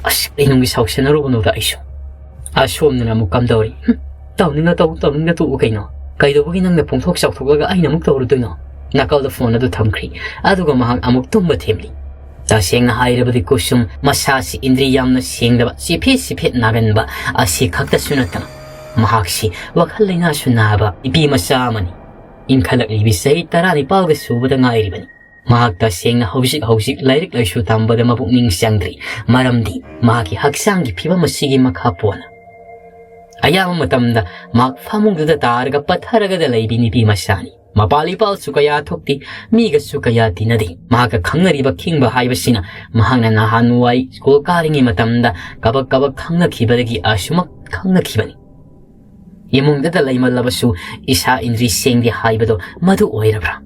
ꯑꯁ, ꯑꯩ ꯅꯨꯡꯒꯤ ꯁꯥꯎꯁꯟꯅꯔꯨꯕꯅꯣꯗ ꯑꯩꯁꯨ꯫ ꯑꯁꯣꯝꯗꯅ ꯑꯃꯨꯛ ꯀꯝꯗꯧꯔꯤ? ꯍꯨꯝ, ꯇꯧꯅꯤꯡꯉ ꯇꯧ, ꯇꯧꯅꯤꯡꯉ ꯇꯣꯛꯎ ꯀꯩꯅꯣ꯫ ꯀꯩꯗꯧꯕꯒꯤ ꯅꯪꯅ ꯄꯣꯡꯊꯣꯛ ꯆꯥꯎꯊꯣꯛꯂꯒ ꯑꯩꯅ ꯑꯃꯨꯛ ꯇꯧꯔꯨꯗꯣꯏꯅꯣ? ꯅꯥꯀꯜꯗ ꯐꯣꯟ ꯑꯗꯨ ꯊꯝꯈ꯭ꯔꯤ꯫ ꯑꯗꯨꯒ ꯃꯍꯥꯛ ꯑꯃꯨꯛ ꯇꯨꯝꯕ ꯊꯦꯝꯂꯤ꯫ ꯇꯁꯦꯡꯅ ꯍꯥꯏꯔꯕꯗꯤ ꯀꯨꯁꯨꯝ ꯃꯁꯥꯁꯤ ꯏꯟꯗ꯭ꯔꯤ ꯌꯥꯝꯅ ꯁꯦꯡꯗꯕ, ꯆꯤꯐꯦꯠ ꯆꯤꯐꯦꯠ ꯅꯥꯒꯟꯕ ꯑꯁꯤ ꯈꯛꯇꯁꯨ ꯅꯠꯇꯅ ꯃꯍꯥꯛꯁꯤ ꯋꯥꯈꯜ ꯂꯩꯅꯥꯁꯨ ꯅꯥꯕ ꯅꯨꯄꯤ ꯃꯆꯥ ꯑꯃꯅꯤ꯫ ꯏꯟꯈꯠꯂꯛꯂꯤꯕꯤ ꯆꯍꯤ ꯇꯔꯥꯅꯤꯄꯥꯜꯒ ꯁꯨꯕꯗ ꯉꯥꯏꯔꯤꯕꯅꯤ꯫ ꯃꯍꯥꯛ ꯇꯁꯦꯡꯅ ꯍꯧꯖꯤꯛ ꯍꯧꯖꯤꯛ ꯂꯥꯏꯔꯤꯛ ꯂꯥꯏꯁꯨ ꯇꯝꯕꯗ ꯃꯄꯨꯛꯅꯤꯡ ꯆꯪꯗ꯭ꯔꯤ, ꯃꯔꯝꯗꯤ ꯃꯍꯥꯛꯀꯤ ꯍꯛꯆꯥꯡꯒꯤ ꯐꯤꯕꯝ ꯑꯁꯤꯒꯤ ꯃꯈꯥ ꯄꯣꯟꯅ꯫ ꯑꯌꯥꯝꯕ ꯃꯇꯝꯗ ꯃꯍꯥꯛ ꯐꯃꯨꯡꯗꯨꯗ ꯇꯥꯔꯒ ꯄꯠꯊꯔꯒꯗ ꯂꯩꯕꯤ ꯅꯨꯄꯤ ꯃꯆꯥꯅꯤ꯫ ꯃꯄꯥꯜ ꯏꯄꯥꯜꯁꯨ ꯀꯌꯥ ꯊꯣꯛꯇꯦ, ꯃꯤꯒꯁꯨ ꯀꯌꯥ ꯇꯤꯟꯅꯗꯦ꯫ ꯃꯍꯥꯛꯀ ꯈꯪꯅꯔꯤꯕ ꯈꯤꯡꯕ ꯍꯥꯏꯕꯁꯤꯅ ꯃꯍꯥꯛꯅ ꯅꯍꯥꯟꯋꯥꯏ ꯁ꯭ꯀꯨꯜ ꯀꯥꯔꯤꯉꯩ ꯃꯇꯝꯗ ꯀꯕꯛ ꯀꯕꯛ ꯈꯪꯅꯈꯤꯕꯗꯒꯤ ꯑꯁꯨꯃꯛ ꯈꯪꯅꯈꯤꯕꯅꯤ꯫ ꯏꯃꯨꯡꯗꯇ ꯂꯩꯃꯜꯂꯕꯁꯨ ꯏꯁꯥ ꯏꯟꯗ꯭ꯔꯤ ꯁꯦꯡꯗꯦ ꯍꯥꯏꯕꯗꯣ ꯃꯗꯨ ꯑꯣꯏꯔꯕ꯭ꯔꯥ?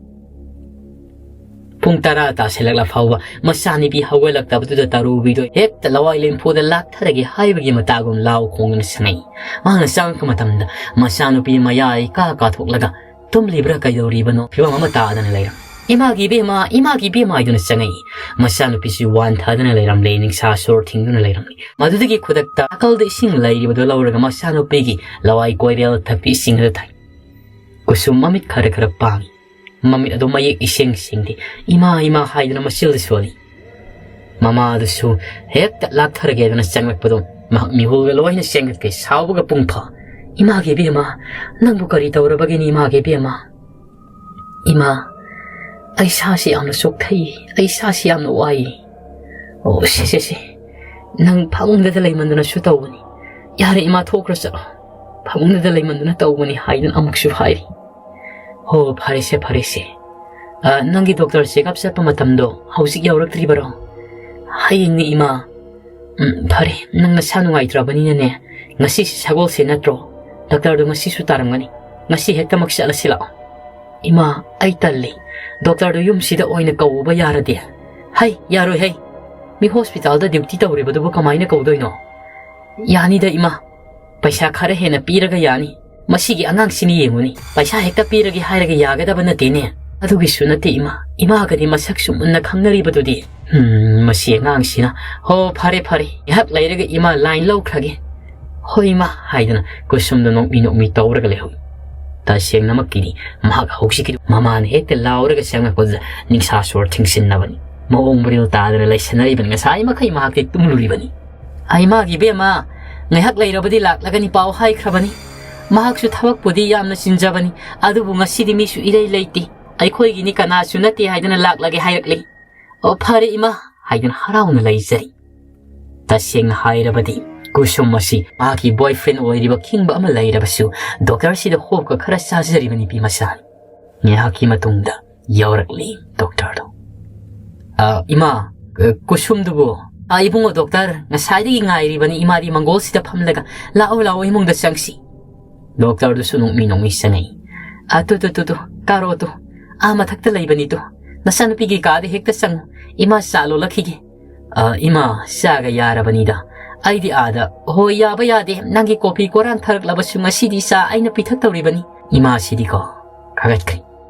ꯄꯨꯡ ꯇꯔꯥ ꯇꯥꯁꯤꯜꯂꯛꯂ ꯐꯥꯎꯕ ꯃꯆꯥꯅꯨꯄꯤ ꯍꯧꯒꯠꯂꯛꯇꯕꯗꯨꯗ ꯇꯔꯨꯕꯤꯗꯣ ꯍꯦꯛꯇ ꯂꯋꯥꯏ ꯂꯦꯝꯐꯨꯗ ꯂꯥꯛꯊꯔꯒꯦ ꯍꯥꯏꯕꯒꯤ ꯃꯇꯥꯒꯨꯝ ꯂꯥꯎ ꯈꯣꯡꯗꯨꯅ ꯁꯪꯉꯛꯏ꯫ ꯃꯍꯥꯛꯅ ꯆꯪꯉꯛꯄ ꯃꯇꯝꯗ ꯃꯆꯥꯅꯨꯄꯤ ꯃꯌꯥ ꯏꯀꯥ ꯀꯥꯊꯣꯛꯂꯒ ꯇꯨꯝꯂꯤꯕ꯭ꯔꯥ ꯀꯩꯗꯧꯔꯤꯕꯅꯣ ꯐꯤꯕꯝ ꯑꯃ ꯇꯥꯗꯅ ꯂꯩꯔꯝꯃꯤ꯫ "ꯏꯃꯥꯒꯤ ꯏꯕꯦꯝꯃ, ꯏꯃꯥꯒꯤ ꯏꯕꯦꯝꯃ" ꯍꯥꯏꯗꯨꯅ ꯆꯪꯉꯛꯏ꯫ ꯃꯆꯥꯅꯨꯄꯤꯁꯤ ꯋꯥꯟꯊꯗꯅ ꯂꯩꯔꯝꯂꯦ, ꯅꯤꯡꯁꯥ ꯁꯣꯔ ꯊꯤꯡꯗꯨꯅ ꯂꯩꯔꯝꯂꯦ꯫ ꯃꯗꯨꯗꯒꯤ ꯈꯨꯗꯛꯇ ꯅꯥꯀꯜꯗ ꯏꯁꯤꯡ ꯂꯩꯔꯤꯕꯗꯨ ꯂꯧꯔꯒ ꯃꯆꯥꯅꯨꯄꯤꯒꯤ ꯂꯋꯥꯏ ꯀꯣꯏꯔꯦꯜ ꯊꯛꯄꯤ ꯏꯁꯤꯡ ꯑꯗꯨ ꯊꯥꯏ꯫ ꯀꯨꯁꯨꯝ ꯃꯃꯤꯠ ꯈꯔ ꯈꯔ ꯄꯥꯡꯉꯤ꯫ ꯃꯃꯤꯠ ꯑꯗꯨ ꯃꯌꯦꯛ ꯏꯁꯦꯡ ꯁꯦꯡꯗꯦ꯫ "ꯏꯃꯥ, ꯏꯃꯥ" ꯍꯥꯏꯗꯨꯅ ꯃꯆꯤꯜꯗ ꯁꯣꯜꯂꯤ꯫ ꯃꯃꯥꯗꯨꯁꯨ ꯍꯦꯛꯇ ꯂꯥꯛꯊꯔꯒꯦꯗꯅ ꯆꯪꯂꯛꯄꯗꯣ ꯃꯍꯥꯛ ꯃꯤꯍꯨꯜꯒ ꯂꯣꯏꯅ ꯆꯦꯟꯒꯠꯈ꯭ꯔꯦ, ꯁꯥꯎꯕꯒ ꯄꯨꯡ ꯐꯥ꯫ "ꯏꯃꯥꯒꯤ ꯏꯕꯦꯝꯃ, ꯅꯪꯕꯨ ꯀꯔꯤ ꯇꯧꯔꯕꯒꯦꯅꯦ ꯏꯃꯥꯒꯤ ꯏꯕꯦꯝꯃ?" "ꯏꯃꯥ, ꯑꯩ ꯁꯥꯁꯤ ꯌꯥꯝꯅ ꯆꯣꯛꯊꯩ, ꯑꯩ ꯁꯥꯁꯤ ꯌꯥꯝꯅ ꯋꯥꯏ꯫" "ꯑꯣ, ꯁꯦ, ꯁꯦ, ꯁꯦ, ꯅꯪ ꯐꯃꯨꯡꯗꯗ ꯂꯩꯃꯟꯗꯅꯁꯨ ꯇꯧꯕꯅꯤ꯫ ꯌꯥꯔꯦ ꯏꯃꯥ, ꯊꯣꯛꯈ꯭ꯔꯣ ꯆꯠꯂꯣ꯫ ꯐꯃꯨꯡꯗꯗ ꯂꯩꯃꯟꯗꯅ ꯇꯧꯕꯅꯤ" ꯍꯥꯏꯗꯨꯅ ꯑꯃꯨꯛꯁꯨ ꯍꯥꯏꯔꯤ꯫ "ꯍꯣ, ꯐꯔꯦꯁꯦ, ꯐꯔꯦꯁꯦ꯫ ꯑ, ꯅꯪꯒꯤ ꯗꯣꯛꯇꯔ ꯆꯦꯛꯑꯞ ꯆꯠꯄ ꯃꯇꯝꯗꯣ ꯍꯧꯖꯤꯛ ꯌꯧꯔꯛꯇ꯭ꯔꯤꯕꯔꯣ?" "ꯍꯌꯦꯡꯅꯤ ꯏꯃꯥ꯫" "ꯎꯝ, ꯐꯔꯦ, ꯅꯪ ꯅꯁꯥ ꯅꯨꯡꯉꯥꯏꯇ꯭ꯔꯕꯅꯤꯅꯅꯦ, ꯉꯁꯤꯁꯦ ꯁꯒꯣꯜꯁꯦ ꯅꯠꯇ꯭ꯔꯣ? ꯗꯣꯛꯇꯔꯗꯣ ꯉꯁꯤꯁꯨ ꯇꯥꯔꯝꯒꯅꯤ꯫ ꯉꯁꯤ ꯍꯦꯛꯇꯃꯛ ꯆꯠꯂꯁꯤ ꯂꯥꯛꯑꯣ꯫" "ꯏꯃꯥ, ꯑꯩ ꯇꯜꯂꯤ꯫ ꯗꯣꯛꯇꯔꯗꯣ ꯌꯨꯝꯁꯤꯗ ꯑꯣꯏꯅ ꯀꯧꯕ ꯌꯥꯔꯗꯤ?" "ꯍꯩ, ꯌꯥꯔꯣꯏ ꯍꯩ꯫ ꯃꯤ ꯍꯣꯁꯄꯤꯇꯥꯜꯗ ꯗ꯭ꯌꯨꯇꯤ ꯇꯧꯔꯤꯕꯗꯨꯕꯨ ꯀꯃꯥꯏꯅ ꯀꯧꯗꯣꯏꯅꯣ?" "ꯌꯥꯅꯤꯗ ꯏꯃꯥ꯫ ꯄꯩꯁꯥ ꯈꯔ ꯍꯦꯟꯅ ꯄꯤꯔꯒ ꯌꯥꯅꯤ꯫ ꯃꯁꯤꯒꯤ ꯑꯉꯥꯡꯁꯤꯅ ꯌꯦꯡꯉꯨꯅꯤ꯫ ꯄꯩꯁꯥ ꯍꯦꯛꯇ ꯄꯤꯔꯒꯦ ꯍꯥꯏꯔꯒ ꯌꯥꯒꯗꯕ ꯅꯠꯇꯦꯅꯦ꯫" "ꯑꯗꯨꯒꯤꯁꯨ ꯅꯠꯇꯦ ꯏꯃꯥ꯫ ꯏꯃꯥꯒꯗꯤ ꯃꯁꯛꯁꯨ ꯃꯨꯟꯅ ꯈꯪꯅꯔꯤꯕꯗꯨꯗꯤ꯫" "ꯎꯝ, ꯃꯁꯤ ꯑꯉꯥꯡꯁꯤꯅ꯫ ꯍꯣ, ꯐꯔꯦ, ꯐꯔꯦ꯫ ꯉꯥꯏꯍꯥꯛ ꯂꯩꯔꯒ ꯏꯃꯥ ꯂꯥꯏꯟ ꯂꯧꯈ꯭ꯔꯒꯦ꯫" "ꯍꯣꯏ ꯏꯃꯥ" ꯍꯥꯏꯗꯅ ꯀꯨꯁꯨꯝꯗꯣ ꯅꯣꯛꯃꯤ ꯅꯣꯛꯃꯤ ꯇꯧꯔꯒ ꯂꯩꯍꯧꯏ꯫ ꯇꯁꯦꯡꯅꯃꯛꯀꯤꯗꯤ ꯃꯍꯥꯛ ꯍꯧꯖꯤꯛꯀꯤꯗꯨ ꯃꯃꯥꯅ ꯍꯦꯛꯇ ꯂꯥꯎꯔꯒ ꯆꯪꯉꯛꯄꯗꯨꯗ ꯅꯤꯡꯁꯥ ꯁꯣꯔ ꯊꯤꯡꯁꯤꯟꯅꯕꯅꯤ꯫ ꯃꯑꯣꯡ ꯃꯔꯤꯜ ꯇꯥꯗꯅ ꯂꯩꯁꯟꯅꯔꯤꯕꯅꯤ꯫ ꯉꯁꯥꯏ ꯃꯈꯩ ꯃꯍꯥꯛꯇꯤ ꯇꯨꯝꯂꯨꯔꯤꯕꯅꯤ꯫ "ꯑꯩ ꯏꯃꯥꯒꯤ ꯏꯕꯦꯝꯃ, "ꯉꯥꯏꯍꯥꯛ ꯂꯩꯔꯕꯗꯤ ꯂꯥꯛꯂꯒꯅꯤ ꯄꯥꯎ ꯍꯥꯏꯈ꯭ꯔꯕꯅꯤ꯫ ꯃꯍꯥꯛꯁꯨ ꯊꯕꯛꯄꯨꯗꯤ ꯌꯥꯝꯅ ꯆꯤꯟꯖꯕꯅꯤ, ꯑꯗꯨꯕꯨ ꯉꯁꯤꯗꯤ ꯃꯤꯁꯨ ꯏꯔꯩ ꯂꯩꯇꯦ꯫ ꯑꯩꯈꯣꯏꯒꯤꯅꯤ ꯀꯅꯥꯁꯨ ꯅꯠꯇꯦ ꯍꯥꯏꯗꯨꯅ ꯂꯥꯛꯂꯒꯦ ꯍꯥꯏꯔꯛꯂꯤ"꯫ "ꯑꯣ, ꯐꯔꯦ ꯏꯃꯥ" ꯍꯥꯏꯗꯨꯅ ꯍꯔꯥꯎꯅ ꯂꯩꯖꯔꯤ꯫ ꯇꯁꯦꯡꯅ ꯍꯥꯏꯔꯕꯗꯤ ꯀꯨꯁꯨꯝ ꯑꯁꯤ ꯃꯍꯥꯛꯀꯤ boyfriend ꯑꯣꯏꯔꯤꯕ ꯈꯤꯡꯕ ꯑꯃ ꯂꯩꯔꯕꯁꯨ, ꯗꯣꯛꯇꯔꯁꯤꯗ ꯍꯣꯞꯀ ꯈꯔ ꯆꯥꯖꯔꯤꯕ ꯅꯨꯄꯤ ꯃꯆꯥꯅꯤ꯫ ꯉꯥꯏꯍꯥꯛꯀꯤ ꯃꯇꯨꯡꯗ ꯌꯧꯔꯛꯂꯤ ꯗꯣꯛꯇꯔꯗꯣ꯫ "ꯑ, ꯏꯃꯥ, ꯑ, ꯀꯨꯁꯨꯝꯗꯨꯕꯨ?" "ꯑ, ꯏꯕꯨꯡꯉꯣ ꯗꯣꯛꯇꯔ, ꯉꯁꯥꯏꯗꯒꯤ ꯉꯥꯏꯔꯤꯕꯅꯤ꯫ ꯏꯃꯥꯗꯤ ꯃꯪꯒꯣꯜꯁꯤꯗ ꯐꯝꯂꯒ꯫ ꯂꯥꯛꯑꯣ, ꯂꯥꯛꯑꯣ, ꯏꯃꯨꯡꯗ ꯆꯪꯁꯤ"꯫ ꯗꯣꯛꯇꯔꯗꯨꯁꯨ ꯅꯣꯛꯃꯤ ꯅꯣꯛꯃꯤ ꯆꯪꯉꯛꯏ꯫ "ꯑ, ꯇꯨ, ꯇꯨ, ꯇꯨ, ꯇꯨ, ꯀꯥꯔꯣ ꯇꯨ꯫ ꯑꯥ ꯃꯊꯛꯇ ꯂꯩꯕꯅꯤ ꯇꯨ꯫ ꯅꯆꯥꯅꯨꯄꯤꯒꯤ ꯀꯥꯗ ꯍꯦꯛꯇ ꯆꯪꯉꯨ꯫ ꯏꯃꯥ ꯆꯥ ꯂꯣꯜꯂꯛꯈꯤꯒꯦ"꯫ "ꯑ, ꯏꯃꯥ, ꯆꯥꯒ ꯌꯥꯔꯕꯅꯤꯗ꯫ ꯑꯩꯗꯤ ꯑꯥꯗ"꯫ "ꯍꯣꯏ, ꯌꯥꯕ ꯌꯥꯗꯦ꯫ ꯅꯪꯒꯤ ꯀꯣꯐꯤ ꯀꯣꯔꯥꯡ ꯊꯛꯂꯛꯂꯕꯁꯨ ꯉꯁꯤꯗꯤ ꯆꯥ ꯑꯩꯅ ꯄꯤꯊꯛꯇꯧꯔꯤꯕꯅꯤ"꯫ ꯏꯃꯥꯁꯤꯗꯤꯀꯣ ꯈꯥꯒꯠꯈ꯭ꯔꯦ꯫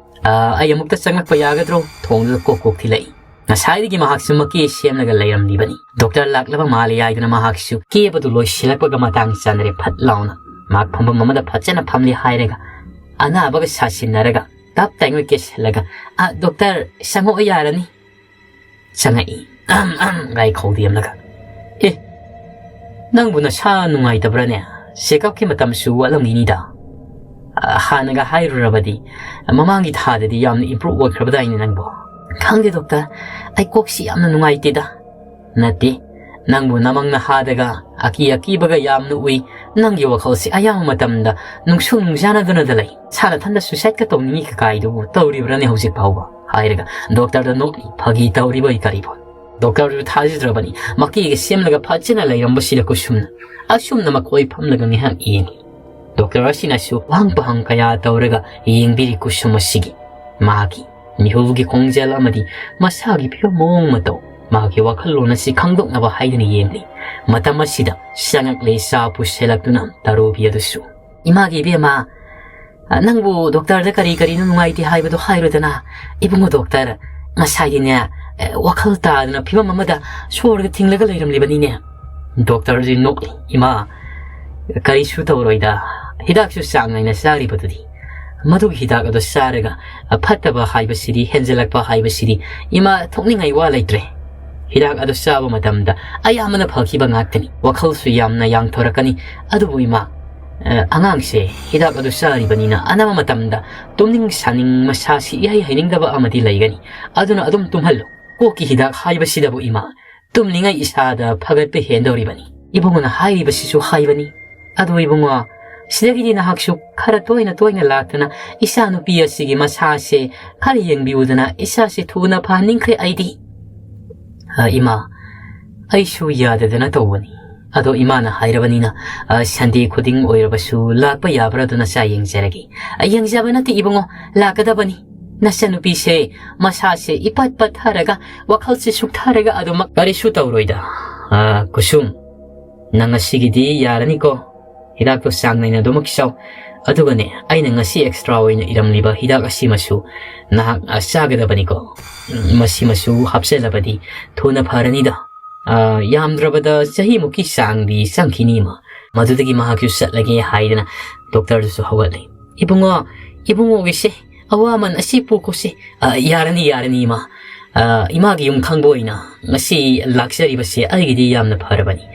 "ꯑ, ꯑꯩ ꯑꯃꯨꯛꯇ ꯆꯪꯂꯛꯄ ꯌꯥꯒꯗ꯭ꯔꯣ?" ꯊꯣꯡꯗꯨꯗ ꯀꯣꯛ ꯀꯣꯛ ꯊꯤꯜꯂꯛꯏ꯫ ꯉꯁꯥꯏꯗꯒꯤ ꯃꯍꯥꯛꯁꯨ ꯃꯀꯦ ꯁꯦꯝꯂꯒ ꯂꯩꯔꯝꯂꯤꯕꯅꯤ꯫ ꯗꯣꯛꯇꯔ ꯂꯥꯛꯂꯕ ꯃꯥꯜꯂꯦ ꯍꯥꯏꯗꯨꯅ ꯃꯍꯥꯛꯁꯨ ꯀꯦꯕꯗꯨ ꯂꯣꯏꯁꯤꯜꯂꯛꯄꯒ ꯃꯇꯥꯡ ꯆꯥꯅꯔꯦ꯫ ꯐꯠ ꯂꯥꯎꯅ ꯃꯍꯥꯛ ꯐꯝꯐꯝ ꯑꯃꯗ ꯐꯖꯅ ꯐꯝꯂꯤ ꯍꯥꯏꯔꯒ ꯑꯅꯥꯕꯒ ꯁꯥꯁꯤꯟꯅꯔꯒ ꯇꯞ ꯇꯥꯏꯉꯣꯏ ꯀꯦꯁꯤꯜꯂꯒ, "ꯑ, ꯗꯣꯛꯇꯔ, ꯆꯪꯉꯛꯑꯣ ꯌꯥꯔꯅꯤ"꯫ ꯆꯪꯉꯛꯏ꯫ "ꯑꯝ, ꯑꯝ" ꯒꯥꯏ ꯈꯧꯗꯦꯝꯂꯒ꯫ "ꯑꯦ, ꯅꯪꯕꯨ ꯅꯁꯥ ꯅꯨꯡꯉꯥꯏꯇꯕ꯭ꯔꯥꯅꯦ? Check-upꯀꯤ ꯃꯇꯝꯁꯨ ꯋꯥꯠꯂꯝꯒꯤꯅꯤꯗ꯫ ꯑ, ꯍꯥꯟꯅꯒ ꯍꯥꯏꯔꯨꯔꯕꯗꯤ ꯃꯃꯥꯡꯒꯤ ꯊꯥꯗꯗꯤ ꯌꯥꯝꯅ improve ꯑꯣꯏꯈ꯭ꯔꯕꯗꯥꯏꯅꯦ ꯅꯪꯕꯣ?" "ꯈꯪꯗꯦ ꯗꯣꯛꯇꯔ, ꯑꯩ ꯀꯣꯛꯁꯤ ꯌꯥꯝꯅ ꯅꯨꯡꯉꯥꯏꯇꯦꯗ"꯫ "ꯅꯠꯇꯦ, ꯅꯪꯕꯨ ꯅꯃꯪ ꯅꯍꯥꯗꯒ ꯑꯀꯤ ꯑꯀꯤꯕꯒ ꯌꯥꯝꯅ ꯎꯏ꯫ ꯅꯪꯒꯤ ꯋꯥꯈꯜꯁꯤ ꯑꯌꯥꯝꯕ ꯃꯇꯝꯗ ꯅꯨꯡꯁꯨ ꯅꯨꯡꯖꯥꯅꯗꯨꯅꯗ ꯂꯩ꯫ ꯏꯁꯥ ꯅꯊꯟꯗ suicide-ꯀ ꯇꯧꯅꯤꯡꯉꯤ ꯀꯀꯥꯏꯗꯨꯕꯨ ꯇꯧꯔꯤꯕ꯭ꯔꯥꯅꯦ ꯍꯧꯖꯤꯛ ꯐꯥꯎꯕ?" ꯍꯥꯏꯔꯒ ꯗꯣꯛꯇꯔꯗ ꯅꯣꯛꯂꯤ꯫ "ꯐꯥꯒꯤ ꯇꯧꯔꯤꯕ ꯑꯣꯏ ꯀꯔꯤꯕꯣ?" ꯗꯣꯛꯇꯔꯗꯨ ꯊꯥꯖꯗ꯭ꯔꯕꯅꯤ꯫ ꯃꯀꯦꯒ ꯁꯦꯝꯂꯒ ꯐꯖꯅ ꯂꯩꯔꯝꯕꯁꯤꯗ ꯀꯨꯁꯨꯝꯅ ꯑꯁꯨꯝꯅ ꯃꯈꯣꯏ ꯐꯝꯂꯒ ꯉꯥꯏꯍꯥꯛ ꯌꯦꯡꯂꯤ꯫ ꯗꯣꯛꯇꯔ ꯑꯁꯤꯅꯁꯨ ꯋꯥꯍꯪ ꯄꯥꯍꯪ ꯀꯌꯥ ꯇꯧꯔꯒ ꯌꯦꯡꯕꯤꯔꯤ ꯀꯨꯁꯨꯝ ꯑꯁꯤꯒꯤ꯫ ꯃꯍꯥꯛꯀꯤ ꯃꯤꯍꯨꯜꯒꯤ ꯈꯣꯡꯖꯦꯜ ꯑꯃꯗꯤ ꯃꯁꯥꯒꯤ ꯐꯤꯕꯝ ꯃꯑꯣꯡ ꯃꯇꯧ, ꯃꯍꯥꯛꯀꯤ ꯋꯥꯈꯜꯂꯣꯟ ꯑꯁꯤ ꯈꯪꯗꯣꯛꯅꯕ ꯍꯥꯏꯗꯨꯅ ꯌꯦꯡꯂꯤ꯫ ꯃꯇꯝ ꯑꯁꯤꯗ ꯆꯪꯉꯛꯂꯦ ꯆꯥ ꯄꯨꯁꯤꯜꯂꯛꯇꯨꯅ ꯇꯔꯨꯕꯤ ꯑꯗꯨꯁꯨ꯫ "ꯏꯃꯥꯒꯤ ꯏꯕꯦꯝꯃ, ꯅꯪꯕꯨ ꯗꯣꯛꯇꯔꯗ ꯀꯔꯤ ꯀꯔꯤꯅꯣ ꯅꯨꯡꯉꯥꯏꯇꯦ ꯍꯥꯏꯕꯗꯣ ꯍꯥꯏꯔꯨꯗꯅ꯫ ꯏꯕꯨꯡꯉꯣ ꯗꯣꯛꯇꯔ, ꯉꯁꯥꯏꯗꯤꯅꯦ, ꯑꯦ, ꯋꯥꯈꯜ ꯇꯥꯗꯅ ꯐꯤꯕꯝ ꯑꯃꯗ ꯁꯣꯔꯒ ꯊꯤꯡꯂꯒ ꯂꯩꯔꯝꯂꯤꯕꯅꯤꯅꯦ"꯫ ꯗꯣꯛꯇꯔꯁꯤ ꯅꯣꯛꯂꯤ꯫ "ꯏꯃꯥ, ꯀꯔꯤꯁꯨ ꯇꯧꯔꯣꯏꯗ, ꯍꯤꯗꯥꯛꯁꯨ ꯆꯥꯡ ꯅꯥꯏꯅ ꯆꯥꯔꯤꯕꯗꯨꯗꯤ꯫ ꯃꯗꯨꯒꯤ ꯍꯤꯗꯥꯛ ꯑꯗꯨ ꯆꯥꯔꯒ ꯐꯠꯇꯕ ꯍꯥꯏꯕꯁꯤꯗꯤ, ꯍꯦꯟꯖꯜꯂꯛꯄ ꯍꯥꯏꯕꯁꯤꯗꯤ, ꯏꯃꯥ, ꯊꯣꯛꯅꯤꯡꯉꯥꯏ ꯋꯥ ꯂꯩꯇ꯭ꯔꯦ"꯫ ꯍꯤꯗꯥꯛ ꯑꯗꯨ ꯆꯥꯕ ꯃꯇꯝꯗ ꯑꯌꯥꯝꯕꯅ ꯐꯈꯤꯕ ꯉꯥꯛꯇꯅꯤ꯫ ꯋꯥꯈꯜꯁꯨ ꯌꯥꯝꯅ ꯌꯥꯡꯊꯣꯔꯛꯀꯅꯤ꯫ ꯑꯗꯨꯕꯨ ꯏꯃꯥ, ꯑ, ꯑꯉꯥꯡꯁꯦ ꯍꯤꯗꯥꯛ ꯑꯗꯨ ꯆꯥꯔꯤꯕꯅꯤꯅ ꯑꯅꯝꯕ ꯃꯇꯝꯗ ꯇꯨꯝꯅꯤꯡ ꯁꯥꯅꯤꯡ, ꯃꯁꯥꯁꯤ ꯏꯍꯩ ꯍꯩꯅꯤꯡꯗꯕ ꯑꯃꯗꯤ ꯂꯩꯒꯅꯤ꯫ ꯑꯗꯨꯅ ꯑꯗꯨꯝ ꯇꯨꯝꯍꯜꯂꯨ꯫ ꯀꯣꯛꯀꯤ ꯍꯤꯗꯥꯛ ꯍꯥꯏꯕꯁꯤꯗꯕꯨ ꯏꯃꯥ, ꯇꯨꯝꯂꯤꯉꯩ ꯏꯁꯥꯗ ꯐꯒꯠꯄ ꯍꯦꯟꯗꯧꯔꯤꯕꯅꯤ꯫ ꯏꯕꯨꯡꯉꯣꯅ ꯍꯥꯏꯔꯤꯕꯁꯤꯁꯨ ꯍꯥꯏꯕꯅꯤ꯫ ꯑꯗꯨ ꯏꯕꯨꯡꯉꯣ, ꯁꯤꯗꯒꯤꯗꯤ ꯅꯍꯥꯛꯁꯨ ꯈꯔ ꯇꯣꯏꯅ ꯇꯣꯏꯅ ꯂꯥꯛꯇꯅ ꯏꯆꯥꯅꯨꯄꯤ ꯑꯁꯤꯒꯤ ꯃꯁꯥꯁꯦ ꯈꯔ ꯌꯦꯡꯕꯤꯌꯨꯗꯅ, ꯏꯆꯥꯁꯦ ꯊꯨꯅ ꯐꯍꯟꯅꯤꯡꯈ꯭ꯔꯦ ꯑꯩꯗꯤ꯫ "ꯑ, ꯏꯃꯥ, ꯑꯩꯁꯨ ꯌꯥꯗꯗꯅ ꯇꯧꯕꯅꯤ꯫ ꯑꯗꯣ ꯏꯃꯥꯅ ꯍꯥꯏꯔꯕꯅꯤꯅ, ꯑ, ꯁꯟꯗꯦ ꯈꯨꯗꯤꯡ ꯑꯣꯏꯔꯕꯁꯨ ꯂꯥꯛꯄ ꯌꯥꯕ꯭ꯔꯥ ꯑꯗꯨ ꯅꯆꯥ ꯌꯦꯡꯖꯔꯒꯦ꯫" "ꯑ, ꯌꯦꯡꯖꯕ ꯅꯠꯇꯦ ꯏꯕꯨꯡꯉꯣ, ꯂꯥꯛꯀꯗꯕꯅꯤ꯫ ꯅꯆꯟꯅꯨꯄꯤꯁꯦ ꯃꯁꯥꯁꯦ ꯏꯄꯠ ꯄꯠꯊꯔꯒ, ꯋꯥꯈꯜꯁꯦ ꯁꯨꯛꯊꯔꯒ ꯑꯗꯨꯃꯛ ꯀꯔꯤꯁꯨ ꯇꯧꯔꯣꯏꯗ꯫ ꯑ, ꯀꯨꯁꯨꯝ, ꯅꯪ ꯉꯁꯤꯒꯤꯗꯤ ꯌꯥꯔꯅꯤꯀꯣ꯫ ꯍꯤꯗꯥꯛꯇꯣ ꯆꯥꯡ ꯅꯥꯏꯅ ꯑꯗꯨꯃꯛ ꯆꯥꯎ꯫ ꯑꯗꯨꯒꯅꯦ, ꯑꯩꯅ ꯉꯁꯤ ꯑꯦꯛꯁꯇ꯭ꯔꯥ ꯑꯣꯏꯅ ꯏꯔꯝꯂꯤꯕ ꯍꯤꯗꯥꯛ ꯑꯁꯤꯃꯁꯨ ꯅꯍꯥꯛ, ꯑ, ꯆꯥꯒꯗꯕꯅꯤꯀꯣ꯫ ꯎꯝ, ꯃꯁꯤꯃꯁꯨ ꯍꯥꯞꯆꯜꯂꯕꯗꯤ ꯊꯨꯅ ꯐꯔꯅꯤꯗ꯫ ꯑ, ꯌꯥꯝꯗ꯭ꯔꯕꯗ ꯆꯍꯤꯃꯨꯛꯀꯤ ꯆꯥꯡꯗꯤ ꯆꯪꯈꯤꯅꯤ, ꯏꯃꯥ꯫" ꯃꯗꯨꯗꯒꯤ ꯃꯍꯥꯛꯁꯨ ꯆꯠꯂꯒꯦ ꯍꯥꯏꯗꯅ ꯗꯣꯛꯇꯔꯗꯨꯁꯨ ꯍꯧꯒꯠꯂꯤ꯫ "ꯏꯕꯨꯡꯉꯣ, ꯏꯕꯨꯡꯉꯣꯒꯤꯁꯦ ꯑꯋꯥꯃꯟ ꯑꯁꯤ ꯄꯨꯈꯣꯁꯦ꯫" "ꯑ, ꯌꯥꯔꯅꯤ, ꯌꯥꯔꯅꯤ, ꯏꯃꯥ꯫ ꯑ, ꯏꯃꯥꯒꯤ ꯌꯨꯝ ꯈꯪꯕ ꯑꯣꯏꯅ ꯉꯁꯤ ꯂꯥꯛꯆꯔꯤꯕꯁꯦ ꯑꯩꯒꯤꯗꯤ ꯌꯥꯝꯅ ꯐꯔꯕꯅꯤ꯫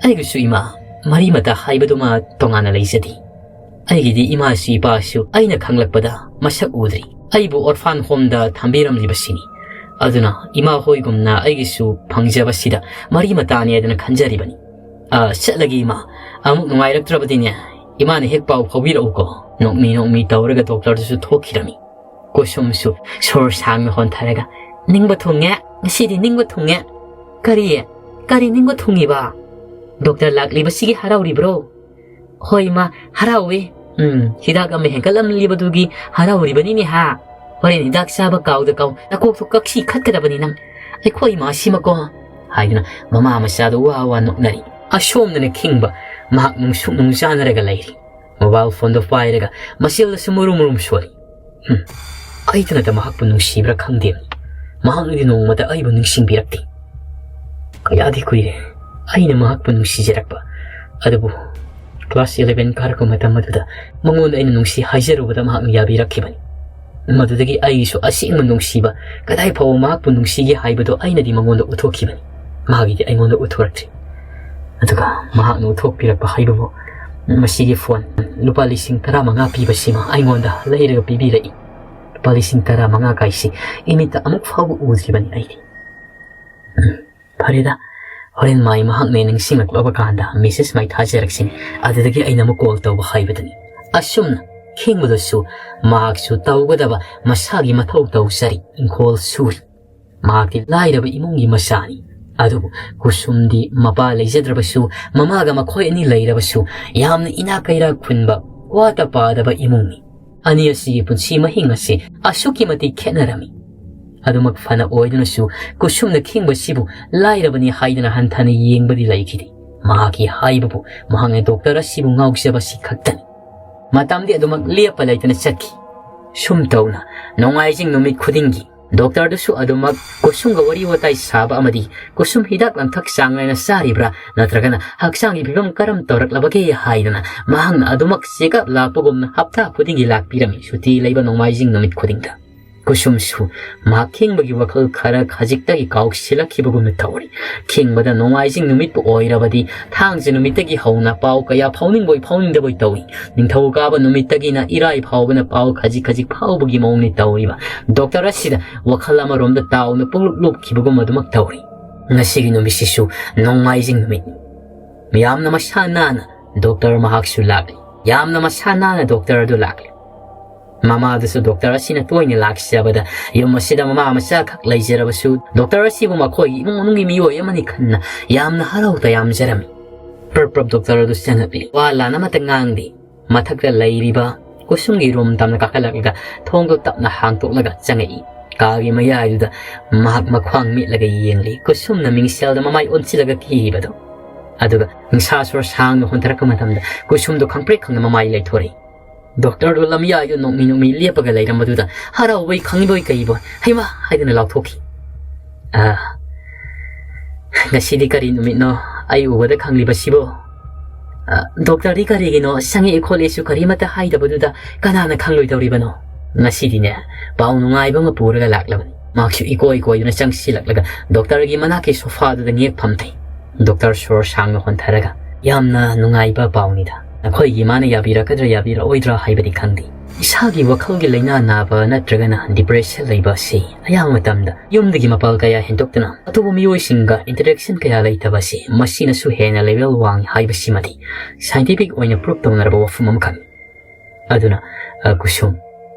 ꯑꯩꯒꯤꯁꯨ, ꯏꯃꯥ, ꯃꯔꯤ ꯃꯇꯥ ꯍꯥꯏꯕꯗꯨꯃ ꯇꯣꯉꯥꯟꯅ ꯂꯩꯖꯗꯦ꯫ ꯑꯩꯒꯤꯗꯤ ꯏꯃꯥꯁꯨ ꯏꯄꯥꯁꯨ ꯑꯩꯅ ꯈꯪꯂꯛꯄꯗ ꯃꯁꯛ ꯎꯗ꯭ꯔꯤ꯫ ꯑꯩꯕꯨ ꯑꯣꯔꯐꯥꯟ ꯍꯣꯝꯗ ꯊꯝꯕꯤꯔꯝꯂꯤꯕꯁꯤꯅꯤ꯫ ꯑꯗꯨꯅ ꯏꯃꯥ ꯍꯣꯏꯒꯨꯝꯅ ꯑꯩꯒꯤꯁꯨ ꯐꯪꯖꯕꯁꯤꯗ ꯃꯔꯤ ꯃꯇꯥꯅꯤ ꯍꯥꯏꯗꯅ ꯈꯟꯖꯔꯤꯕꯅꯤ꯫ ꯑ, ꯆꯠꯂꯒꯦ ꯏꯃꯥ꯫ ꯑꯃꯨꯛ ꯅꯨꯡꯉꯥꯏꯔꯛꯇ꯭ꯔꯕꯗꯤꯅꯦ, ꯏꯃꯥꯅ ꯍꯦꯛ ꯄꯥꯎ ꯐꯥꯎꯕꯤꯔꯛꯎꯀꯣ꯫" ꯅꯣꯛꯃꯤ ꯅꯣꯛꯃꯤ ꯇꯧꯔꯒ ꯗꯣꯛꯇꯔꯗꯨꯁꯨ ꯊꯣꯛꯈꯤꯔꯝꯃꯤ꯫ ꯀꯨꯁꯨꯝꯁꯨ ꯁꯣꯔ ꯁꯥꯡꯅ ꯍꯣꯟꯊꯔꯒ, "ꯅꯤꯡꯕ ꯊꯨꯡꯉꯦ, ꯉꯁꯤꯗꯤ ꯅꯤꯡꯕ ꯊꯨꯡꯉꯦ꯫" "ꯀꯔꯤ? ꯀꯔꯤ ꯅꯤꯡꯕ ꯊꯨꯡꯉꯤꯕ? ꯗꯣꯛꯇꯔ ꯂꯥꯛꯂꯤꯕꯁꯤꯒꯤ ꯍꯔꯥꯎꯔꯤꯕ꯭ꯔꯣ?" "ꯍꯣꯏ ꯏꯃꯥ, ꯍꯔꯥꯎꯋꯦ꯫ ꯎꯝ, ꯍꯤꯗꯥꯛ ꯑꯃ ꯍꯦꯟꯒꯠꯂꯝꯂꯤꯕꯗꯨꯒꯤ ꯍꯔꯥꯎꯔꯤꯕꯅꯤꯅꯦ ꯍꯥ꯫ ꯍꯣꯔꯦꯟ ꯍꯤꯗꯥꯛ ꯆꯥꯕ ꯀꯥꯎꯗ ꯀꯥꯎ ꯅꯀꯣꯛꯇꯣ ꯀꯛꯁꯤ ꯈꯠꯀꯗꯕꯅꯤ ꯅꯪ꯫ ꯑꯩꯈꯣꯏ ꯏꯃꯥꯁꯤꯃꯀꯣ," ꯍꯥꯏꯗꯨꯅ ꯃꯃꯥ ꯃꯆꯥꯗꯣ ꯋꯥ ꯋꯥ ꯅꯣꯛꯅꯔꯤ꯫ ꯑꯁꯣꯝꯗꯅ ꯈꯤꯡꯕ ꯃꯍꯥꯛ ꯅꯨꯡꯁꯨꯛ ꯅꯨꯡꯖꯥꯅꯔꯒ ꯂꯩꯔꯤ꯫ ꯃꯣꯕꯥꯏꯜ ꯐꯣꯟꯗꯣ ꯄꯥꯏꯔꯒ ꯃꯆꯤꯜꯗꯁꯨ ꯃꯨꯔꯨꯝ ꯃꯨꯔꯨꯝ ꯁꯣꯜꯂꯤ꯫ ꯍꯨꯝ, ꯑꯩꯇ ꯅꯠꯇ ꯃꯍꯥꯛꯄꯨ ꯅꯨꯡꯁꯤꯕ꯭ꯔꯥ ꯈꯪꯗꯦ꯫ ꯃꯍꯥꯛꯅꯗꯤ ꯅꯣꯡꯃꯇ ꯑꯩꯕꯨ ꯅꯤꯡꯁꯤꯡꯕꯤꯔꯛꯇꯦ꯫ ꯀꯌꯥꯗꯤ ꯀꯨꯏꯔꯦ ꯑꯩꯅ ꯃꯍꯥꯛꯄꯨ ꯅꯨꯡꯁꯤꯖꯔꯛꯄ꯫ ꯑꯗꯨꯕꯨ ꯀ꯭ꯂꯥꯁ ꯏꯂꯦꯚꯦꯟ ꯀꯥꯔꯛꯄ ꯃꯇꯝ ꯑꯗꯨꯗ ꯃꯉꯣꯟꯗ ꯑꯩꯅ ꯅꯨꯡꯁꯤ ꯍꯥꯏꯖꯔꯨꯕꯗ ꯃꯍꯥꯛꯅ ꯌꯥꯕꯤꯔꯛꯈꯤꯕꯅꯤ꯫ ꯃꯗꯨꯗꯒꯤ ꯑꯩꯒꯤꯁꯨ ꯑꯁꯦꯡꯕ ꯅꯨꯡꯁꯤꯕ, ꯀꯗꯥꯏ ꯐꯥꯎꯕ ꯃꯍꯥꯛꯄꯨ ꯅꯨꯡꯁꯤꯒꯦ ꯍꯥꯏꯕꯗꯣ ꯑꯩꯅꯗꯤ ꯃꯉꯣꯟꯗ ꯎꯠꯊꯣꯛꯈꯤꯕꯅꯤ꯫ ꯃꯥꯒꯤꯗꯤ ꯑꯩꯉꯣꯟꯗ ꯎꯠꯊꯣꯔꯛꯇ꯭ꯔꯤ꯫ ꯑꯗꯨꯒ ꯃꯍꯥꯛꯅ ꯎꯠꯊꯣꯛꯄꯤꯔꯛꯄ ꯍꯥꯏꯕꯕꯨ ꯃꯁꯤꯒꯤ ꯐꯣꯟ ꯂꯨꯄꯥ ꯂꯤꯁꯤꯡ ꯇꯔꯥꯃꯉꯥ ꯄꯤꯕꯁꯤꯃ ꯑꯩꯉꯣꯟꯗ ꯂꯩꯔꯒ ꯄꯤꯕꯤꯔꯛꯏ꯫ ꯂꯨꯄꯥ ꯂꯤꯁꯤꯡ ꯇꯔꯥꯃꯉꯥ ꯀꯥꯏꯁꯤ ꯏꯃꯤꯠꯇ ꯑꯃꯨꯛ ꯐꯥꯎꯕ ꯎꯗ꯭ꯔꯤꯕꯅꯤ ꯑꯩꯗꯤ꯫ ꯐꯔꯦꯗ, ꯍꯣꯔꯦꯟ ꯃꯥꯏ ꯃꯍꯥꯛꯅ ꯅꯤꯡꯁꯤꯡꯂꯛꯂꯕ ꯀꯥꯟꯗ ꯃꯦꯁꯦꯖ ꯃꯥꯏ ꯊꯥꯖꯔꯛꯁꯤꯅꯤ꯫ ꯑꯗꯨꯗꯒꯤ ꯑꯩꯅ ꯑꯃꯨꯛ ꯀꯣꯜ ꯇꯧꯕ ꯍꯥꯏꯕꯗꯨꯅꯤ꯫ ꯑꯁꯨꯝꯅ ꯈꯤꯡꯕꯗꯁꯨ ꯃꯍꯥꯛꯁꯨ ꯇꯧꯒꯗꯕ ꯃꯁꯥꯒꯤ ꯃꯊꯧ ꯇꯧꯖꯔꯤ, ꯏꯪꯈꯣꯜ ꯁꯨꯔꯤ꯫ ꯃꯍꯥꯛꯇꯤ ꯂꯥꯏꯔꯕ ꯏꯃꯨꯡꯒꯤ ꯃꯆꯥꯅꯤ꯫ ꯑꯗꯨꯕꯨ ꯀꯨꯁꯨꯝꯗꯤ ꯃꯄꯥ ꯂꯩꯖꯗ꯭ꯔꯕꯁꯨ, ꯃꯃꯥꯒ ꯃꯈꯣꯏ ꯑꯅꯤ ꯂꯩꯔꯕꯁꯨ, ꯌꯥꯝꯅ ꯏꯅꯥꯛ ꯀꯩꯔꯥꯛ ꯈꯨꯟꯕ, ꯋꯥꯠꯇ ꯄꯥꯗꯕ ꯏꯃꯨꯡꯅꯤ꯫ ꯑꯅꯤ ꯑꯁꯤꯒꯤ ꯄꯨꯟꯁꯤ ꯃꯍꯤꯡ ꯑꯁꯤ ꯑꯁꯨꯛꯀꯤ ꯃꯇꯤꯛ ꯈꯦꯠꯅꯔꯝꯃꯤ꯫ ꯑꯗꯨꯃꯛ ꯐꯅ ꯑꯣꯏꯗꯨꯅꯁꯨ, ꯀꯨꯁꯨꯝꯅ ꯈꯤꯡꯕꯁꯤꯕꯨ ꯂꯥꯏꯔꯕꯅꯤ ꯍꯥꯏꯗꯨꯅ ꯍꯟꯊꯅ ꯌꯦꯡꯕꯗꯤ ꯂꯩꯈꯤꯗꯦ꯫ ꯃꯍꯥꯛꯀꯤ ꯍꯥꯏꯕꯕꯨ ꯃꯍꯥꯛꯅ ꯗꯣꯛꯇꯔ ꯑꯁꯤꯕꯨ ꯉꯥꯎꯖꯕꯁꯤ ꯈꯛꯇꯅꯤ꯫ ꯃꯇꯝꯗꯤ ꯑꯗꯨꯃꯛ ꯂꯦꯞꯄ ꯂꯩꯇꯅ ꯆꯠꯈꯤ꯫ ꯁꯨꯝ ꯇꯧꯅ ꯅꯣꯡꯃꯥꯏꯖꯤꯡ ꯅꯨꯃꯤꯠ ꯈꯨꯗꯤꯡꯒꯤ ꯗꯣꯛꯇꯔꯗꯨꯁꯨ ꯑꯗꯨꯃꯛ ꯀꯨꯁꯨꯝꯒ ꯋꯥꯔꯤ ꯋꯥꯇꯥꯏ ꯁꯥꯕ ꯑꯃꯗꯤ ꯀꯨꯁꯨꯝ ꯍꯤꯗꯥꯛ ꯂꯥꯡꯊꯛ ꯆꯥꯡ ꯅꯥꯏꯅ ꯆꯥꯔꯤꯕ꯭ꯔꯥ, ꯅꯠꯇ꯭ꯔꯒꯅ ꯍꯛꯆꯥꯡꯒꯤ ꯐꯤꯕꯝ ꯀꯔꯝ ꯇꯧꯔꯛꯂꯕꯒꯦ ꯍꯥꯏꯗꯅ ꯃꯍꯥꯛꯅ ꯑꯗꯨꯃꯛ ꯆꯦꯛꯑꯞ ꯂꯥꯛꯄꯒꯨꯝꯅ ꯍꯞꯇꯥ ꯈꯨꯗꯤꯡꯒꯤ ꯂꯥꯛꯄꯤꯔꯝꯃꯤ, ꯁꯨꯇꯤ ꯂꯩꯕ ꯅꯣꯡꯃꯥꯏꯖꯤꯡ ꯅꯨꯃꯤꯠ ꯈꯨꯗꯤꯡꯗ꯫ ꯀꯨꯁꯨꯝꯁꯨ ꯃꯍꯥꯛ ꯈꯤꯡꯕꯒꯤ ꯋꯥꯈꯜ ꯈꯔ ꯈꯖꯤꯛꯇꯒꯤ ꯀꯥꯎꯁꯤꯜꯂꯛꯈꯤꯕꯒꯨꯝꯅ ꯇꯧꯔꯤ꯫ ꯈꯤꯡꯕꯗ ꯅꯣꯡꯃꯥꯏꯖꯤꯡ ꯅꯨꯃꯤꯠꯄꯨ ꯑꯣꯏꯔꯕꯗꯤ ꯊꯥꯡꯖ ꯅꯨꯃꯤꯠꯇꯒꯤ ꯍꯧꯅ ꯄꯥꯎ ꯀꯌꯥ ꯐꯥꯎꯅꯤꯡꯕꯣꯏ ꯐꯥꯎꯅꯤꯡꯗꯕꯣꯏ ꯇꯧꯏ꯫ ꯅꯤꯡꯊꯧꯀꯥꯕ ꯅꯨꯃꯤꯠꯇꯒꯤꯅ ꯏꯔꯥꯏ ꯐꯥꯎꯕꯅ ꯄꯥꯎ ꯈꯖꯤꯛ ꯈꯖꯤꯛ ꯐꯥꯎꯕꯒꯤ ꯃꯑꯣꯡꯅꯤ ꯇꯧꯔꯤꯕ꯫ ꯗꯣꯛꯇꯔ ꯑꯁꯤꯗ ꯋꯥꯈꯜ ꯑꯃꯔꯣꯝꯗ ꯇꯥꯎꯅ ꯄꯨꯡꯂꯨꯞ ꯂꯨꯞꯈꯤꯕꯒꯨꯝ ꯑꯗꯨꯃꯛ ꯇꯧꯔꯤ꯫ ꯉꯁꯤꯒꯤ ꯅꯨꯃꯤꯠꯁꯤꯁꯨ ꯅꯣꯡꯃꯥꯏꯖꯤꯡ ꯅꯨꯃꯤꯠꯅꯤ꯫ ꯌꯥꯝꯅ ꯃꯁꯥ ꯅꯥꯟꯅ ꯗꯣꯛꯇꯔ ꯃꯍꯥꯛꯁꯨ ꯂꯥꯛꯂꯤ꯫ ꯌꯥꯝꯅ ꯃꯁꯥ ꯅꯥꯟꯅ ꯗꯣꯛꯇꯔ ꯑꯗꯨ ꯂꯥꯛꯂꯤ꯫ ꯃꯃꯥꯗꯨꯁꯨ ꯗꯣꯛꯇꯔ ꯑꯁꯤꯅ ꯇꯣꯏꯅ ꯂꯥꯛꯆꯕꯗ ꯌꯨꯝ ꯑꯁꯤꯗ ꯃꯃꯥ ꯃꯆꯥꯈꯛ ꯂꯩꯖꯔꯕꯁꯨ ꯗꯣꯛꯇꯔ ꯑꯁꯤꯕꯨ ꯃꯈꯣꯏꯒꯤ ꯏꯃꯨꯡ ꯃꯅꯨꯡꯒꯤ ꯃꯤꯑꯣꯏ ꯑꯃꯅꯤ ꯈꯟꯅ ꯌꯥꯝꯅ ꯍꯔꯥꯎ ꯇꯌꯥꯝꯖꯔꯝꯃꯤ꯫ ꯄ꯭ꯔꯞ ꯄ꯭ꯔꯞ ꯗꯣꯛꯇꯔ ꯑꯗꯨ ꯆꯪꯉꯛꯂꯤ꯫ ꯋꯥ ꯂꯥꯟ ꯑꯃꯠꯇ ꯉꯥꯡꯗꯦ꯫ ꯃꯊꯛꯇ ꯂꯩꯔꯤꯕ ꯀꯨꯁꯨꯝꯒꯤ ꯔꯨꯝ ꯇꯝꯅ ꯀꯥꯈꯠꯂꯛꯂꯒ ꯊꯣꯡꯗꯨ ꯇꯞꯅ ꯍꯥꯡꯇꯣꯛꯂꯒ ꯆꯪꯉꯛꯏ꯫ ꯀꯥꯒꯤ ꯃꯌꯥꯏꯗꯨꯗ ꯃꯍꯥꯛ ꯃꯈ꯭ꯋꯥꯡ ꯃꯤꯠꯂꯒ ꯌꯦꯡꯂꯤ꯫ ꯀꯨꯁꯨꯝꯅ ꯃꯤꯡꯁꯦꯜꯗ ꯃꯃꯥꯏ ꯑꯣꯟꯁꯤꯜꯂꯒ ꯀꯤꯔꯤꯕꯗꯨ꯫ ꯑꯗꯨꯒ ꯅꯤꯡꯁꯥ ꯁꯣꯔ ꯁꯥꯡꯅ ꯍꯣꯟꯊꯔꯛꯄ ꯃꯇꯝꯗ ꯀꯨꯁꯨꯝꯗꯨ ꯈꯪꯄ꯭ꯔꯦꯛ ꯈꯪꯅ ꯃꯃꯥꯏ ꯂꯩꯊꯣꯔꯛꯏ꯫ ꯗꯣꯛꯇꯔꯗꯨ ꯂꯝꯌꯥꯏꯗꯨ ꯅꯣꯛꯃꯤ ꯅꯣꯛꯃꯤ ꯂꯦꯞꯄꯒ ꯂꯩꯔꯝꯕꯗꯨꯗ ꯍꯔꯥꯎꯕꯣꯏ ꯈꯪꯕꯣꯏ ꯀꯩꯕꯣꯏ "ꯍꯩꯃꯥ!" ꯍꯥꯏꯗꯨꯅ ꯂꯥꯎꯊꯣꯛꯈꯤ꯫ "ꯑꯥ, ꯉꯁꯤꯗꯤ ꯀꯔꯤ ꯅꯨꯃꯤꯠꯅꯣ ꯑꯩ ꯎꯕꯗ ꯈꯪꯂꯤꯕꯁꯤꯕꯣ? ꯑ, ꯗꯣꯛꯇꯔꯗꯤ ꯀꯔꯤꯒꯤꯅꯣ ꯁꯪꯉꯛꯑꯦ ꯈꯣꯠꯂꯦꯁꯨ ꯀꯔꯤꯃꯠꯇ ꯍꯥꯏꯗꯕꯗꯨꯗ ꯀꯅꯥꯅ ꯈꯪꯂꯣꯏꯗꯧꯔꯤꯕꯅꯣ?" "ꯉꯁꯤꯗꯤꯅꯦ, ꯄꯥꯎ ꯅꯨꯡꯉꯥꯏꯕ ꯑꯃ ꯄꯨꯔꯒ ꯂꯥꯛꯂꯕꯅꯤ"꯫ ꯃꯍꯥꯛꯁꯨ ꯏꯀꯣꯏ ꯀꯣꯏꯗꯨꯅ ꯆꯪꯁꯤꯜꯂꯛꯂꯒ ꯗꯣꯛꯇꯔꯒꯤ ꯃꯅꯥꯛꯀꯤ ꯁꯣꯐꯥꯗꯨꯗ ꯉꯦꯛ ꯐꯝꯊꯩ꯫ ꯗꯣꯛꯇꯔ ꯁꯣꯔ ꯁꯥꯡꯅ ꯍꯣꯟꯊꯔꯒ, "ꯌꯥꯝꯅ ꯅꯨꯡꯉꯥꯏꯕ ꯄꯥꯎꯅꯤꯗ꯫ ꯅꯈꯣꯏꯒꯤ ꯏꯃꯥꯅ ꯌꯥꯕꯤꯔꯛꯀꯗ꯭ꯔꯥ ꯌꯥꯕꯤꯔꯛꯑꯣꯏꯗ꯭ꯔꯥ ꯍꯥꯏꯕꯗꯤ ꯈꯪꯗꯦ꯫ ꯏꯁꯥꯒꯤ ꯋꯥꯈꯜꯒꯤ ꯂꯥꯏꯅꯥ ꯅꯥꯕ ꯅꯠꯇ꯭ꯔꯒꯅ ꯗꯤꯄ꯭ꯔꯦꯁꯟ ꯂꯩꯕ ꯑꯁꯤ ꯑꯌꯥꯝꯕ ꯃꯇꯝꯗ ꯌꯨꯝꯗꯒꯤ ꯃꯄꯥꯜ ꯀꯌꯥ ꯍꯦꯟꯗꯣꯛꯇꯅ ꯑꯇꯣꯞꯄ ꯃꯤꯑꯣꯏꯁꯤꯡꯒ ꯏꯟꯇꯔꯦꯛꯁꯟ ꯀꯌꯥ ꯂꯩꯇꯕ ꯑꯁꯤ, ꯃꯁꯤꯅꯁꯨ ꯍꯦꯟꯅ ꯂꯦꯚꯦꯜ ꯋꯥꯡꯉꯤ ꯍꯥꯏꯕꯁꯤꯃꯗꯤ ꯁꯥꯏꯟꯇꯤꯐꯤꯛ ꯑꯣꯏꯅ ꯄ꯭ꯔꯨꯞ ꯇꯧꯅꯔꯕ ꯋꯥꯐꯝ ꯑꯃꯈꯛꯅꯤ꯫ ꯑꯗꯨꯅ, ꯑ, ꯀꯨꯁꯨꯝ,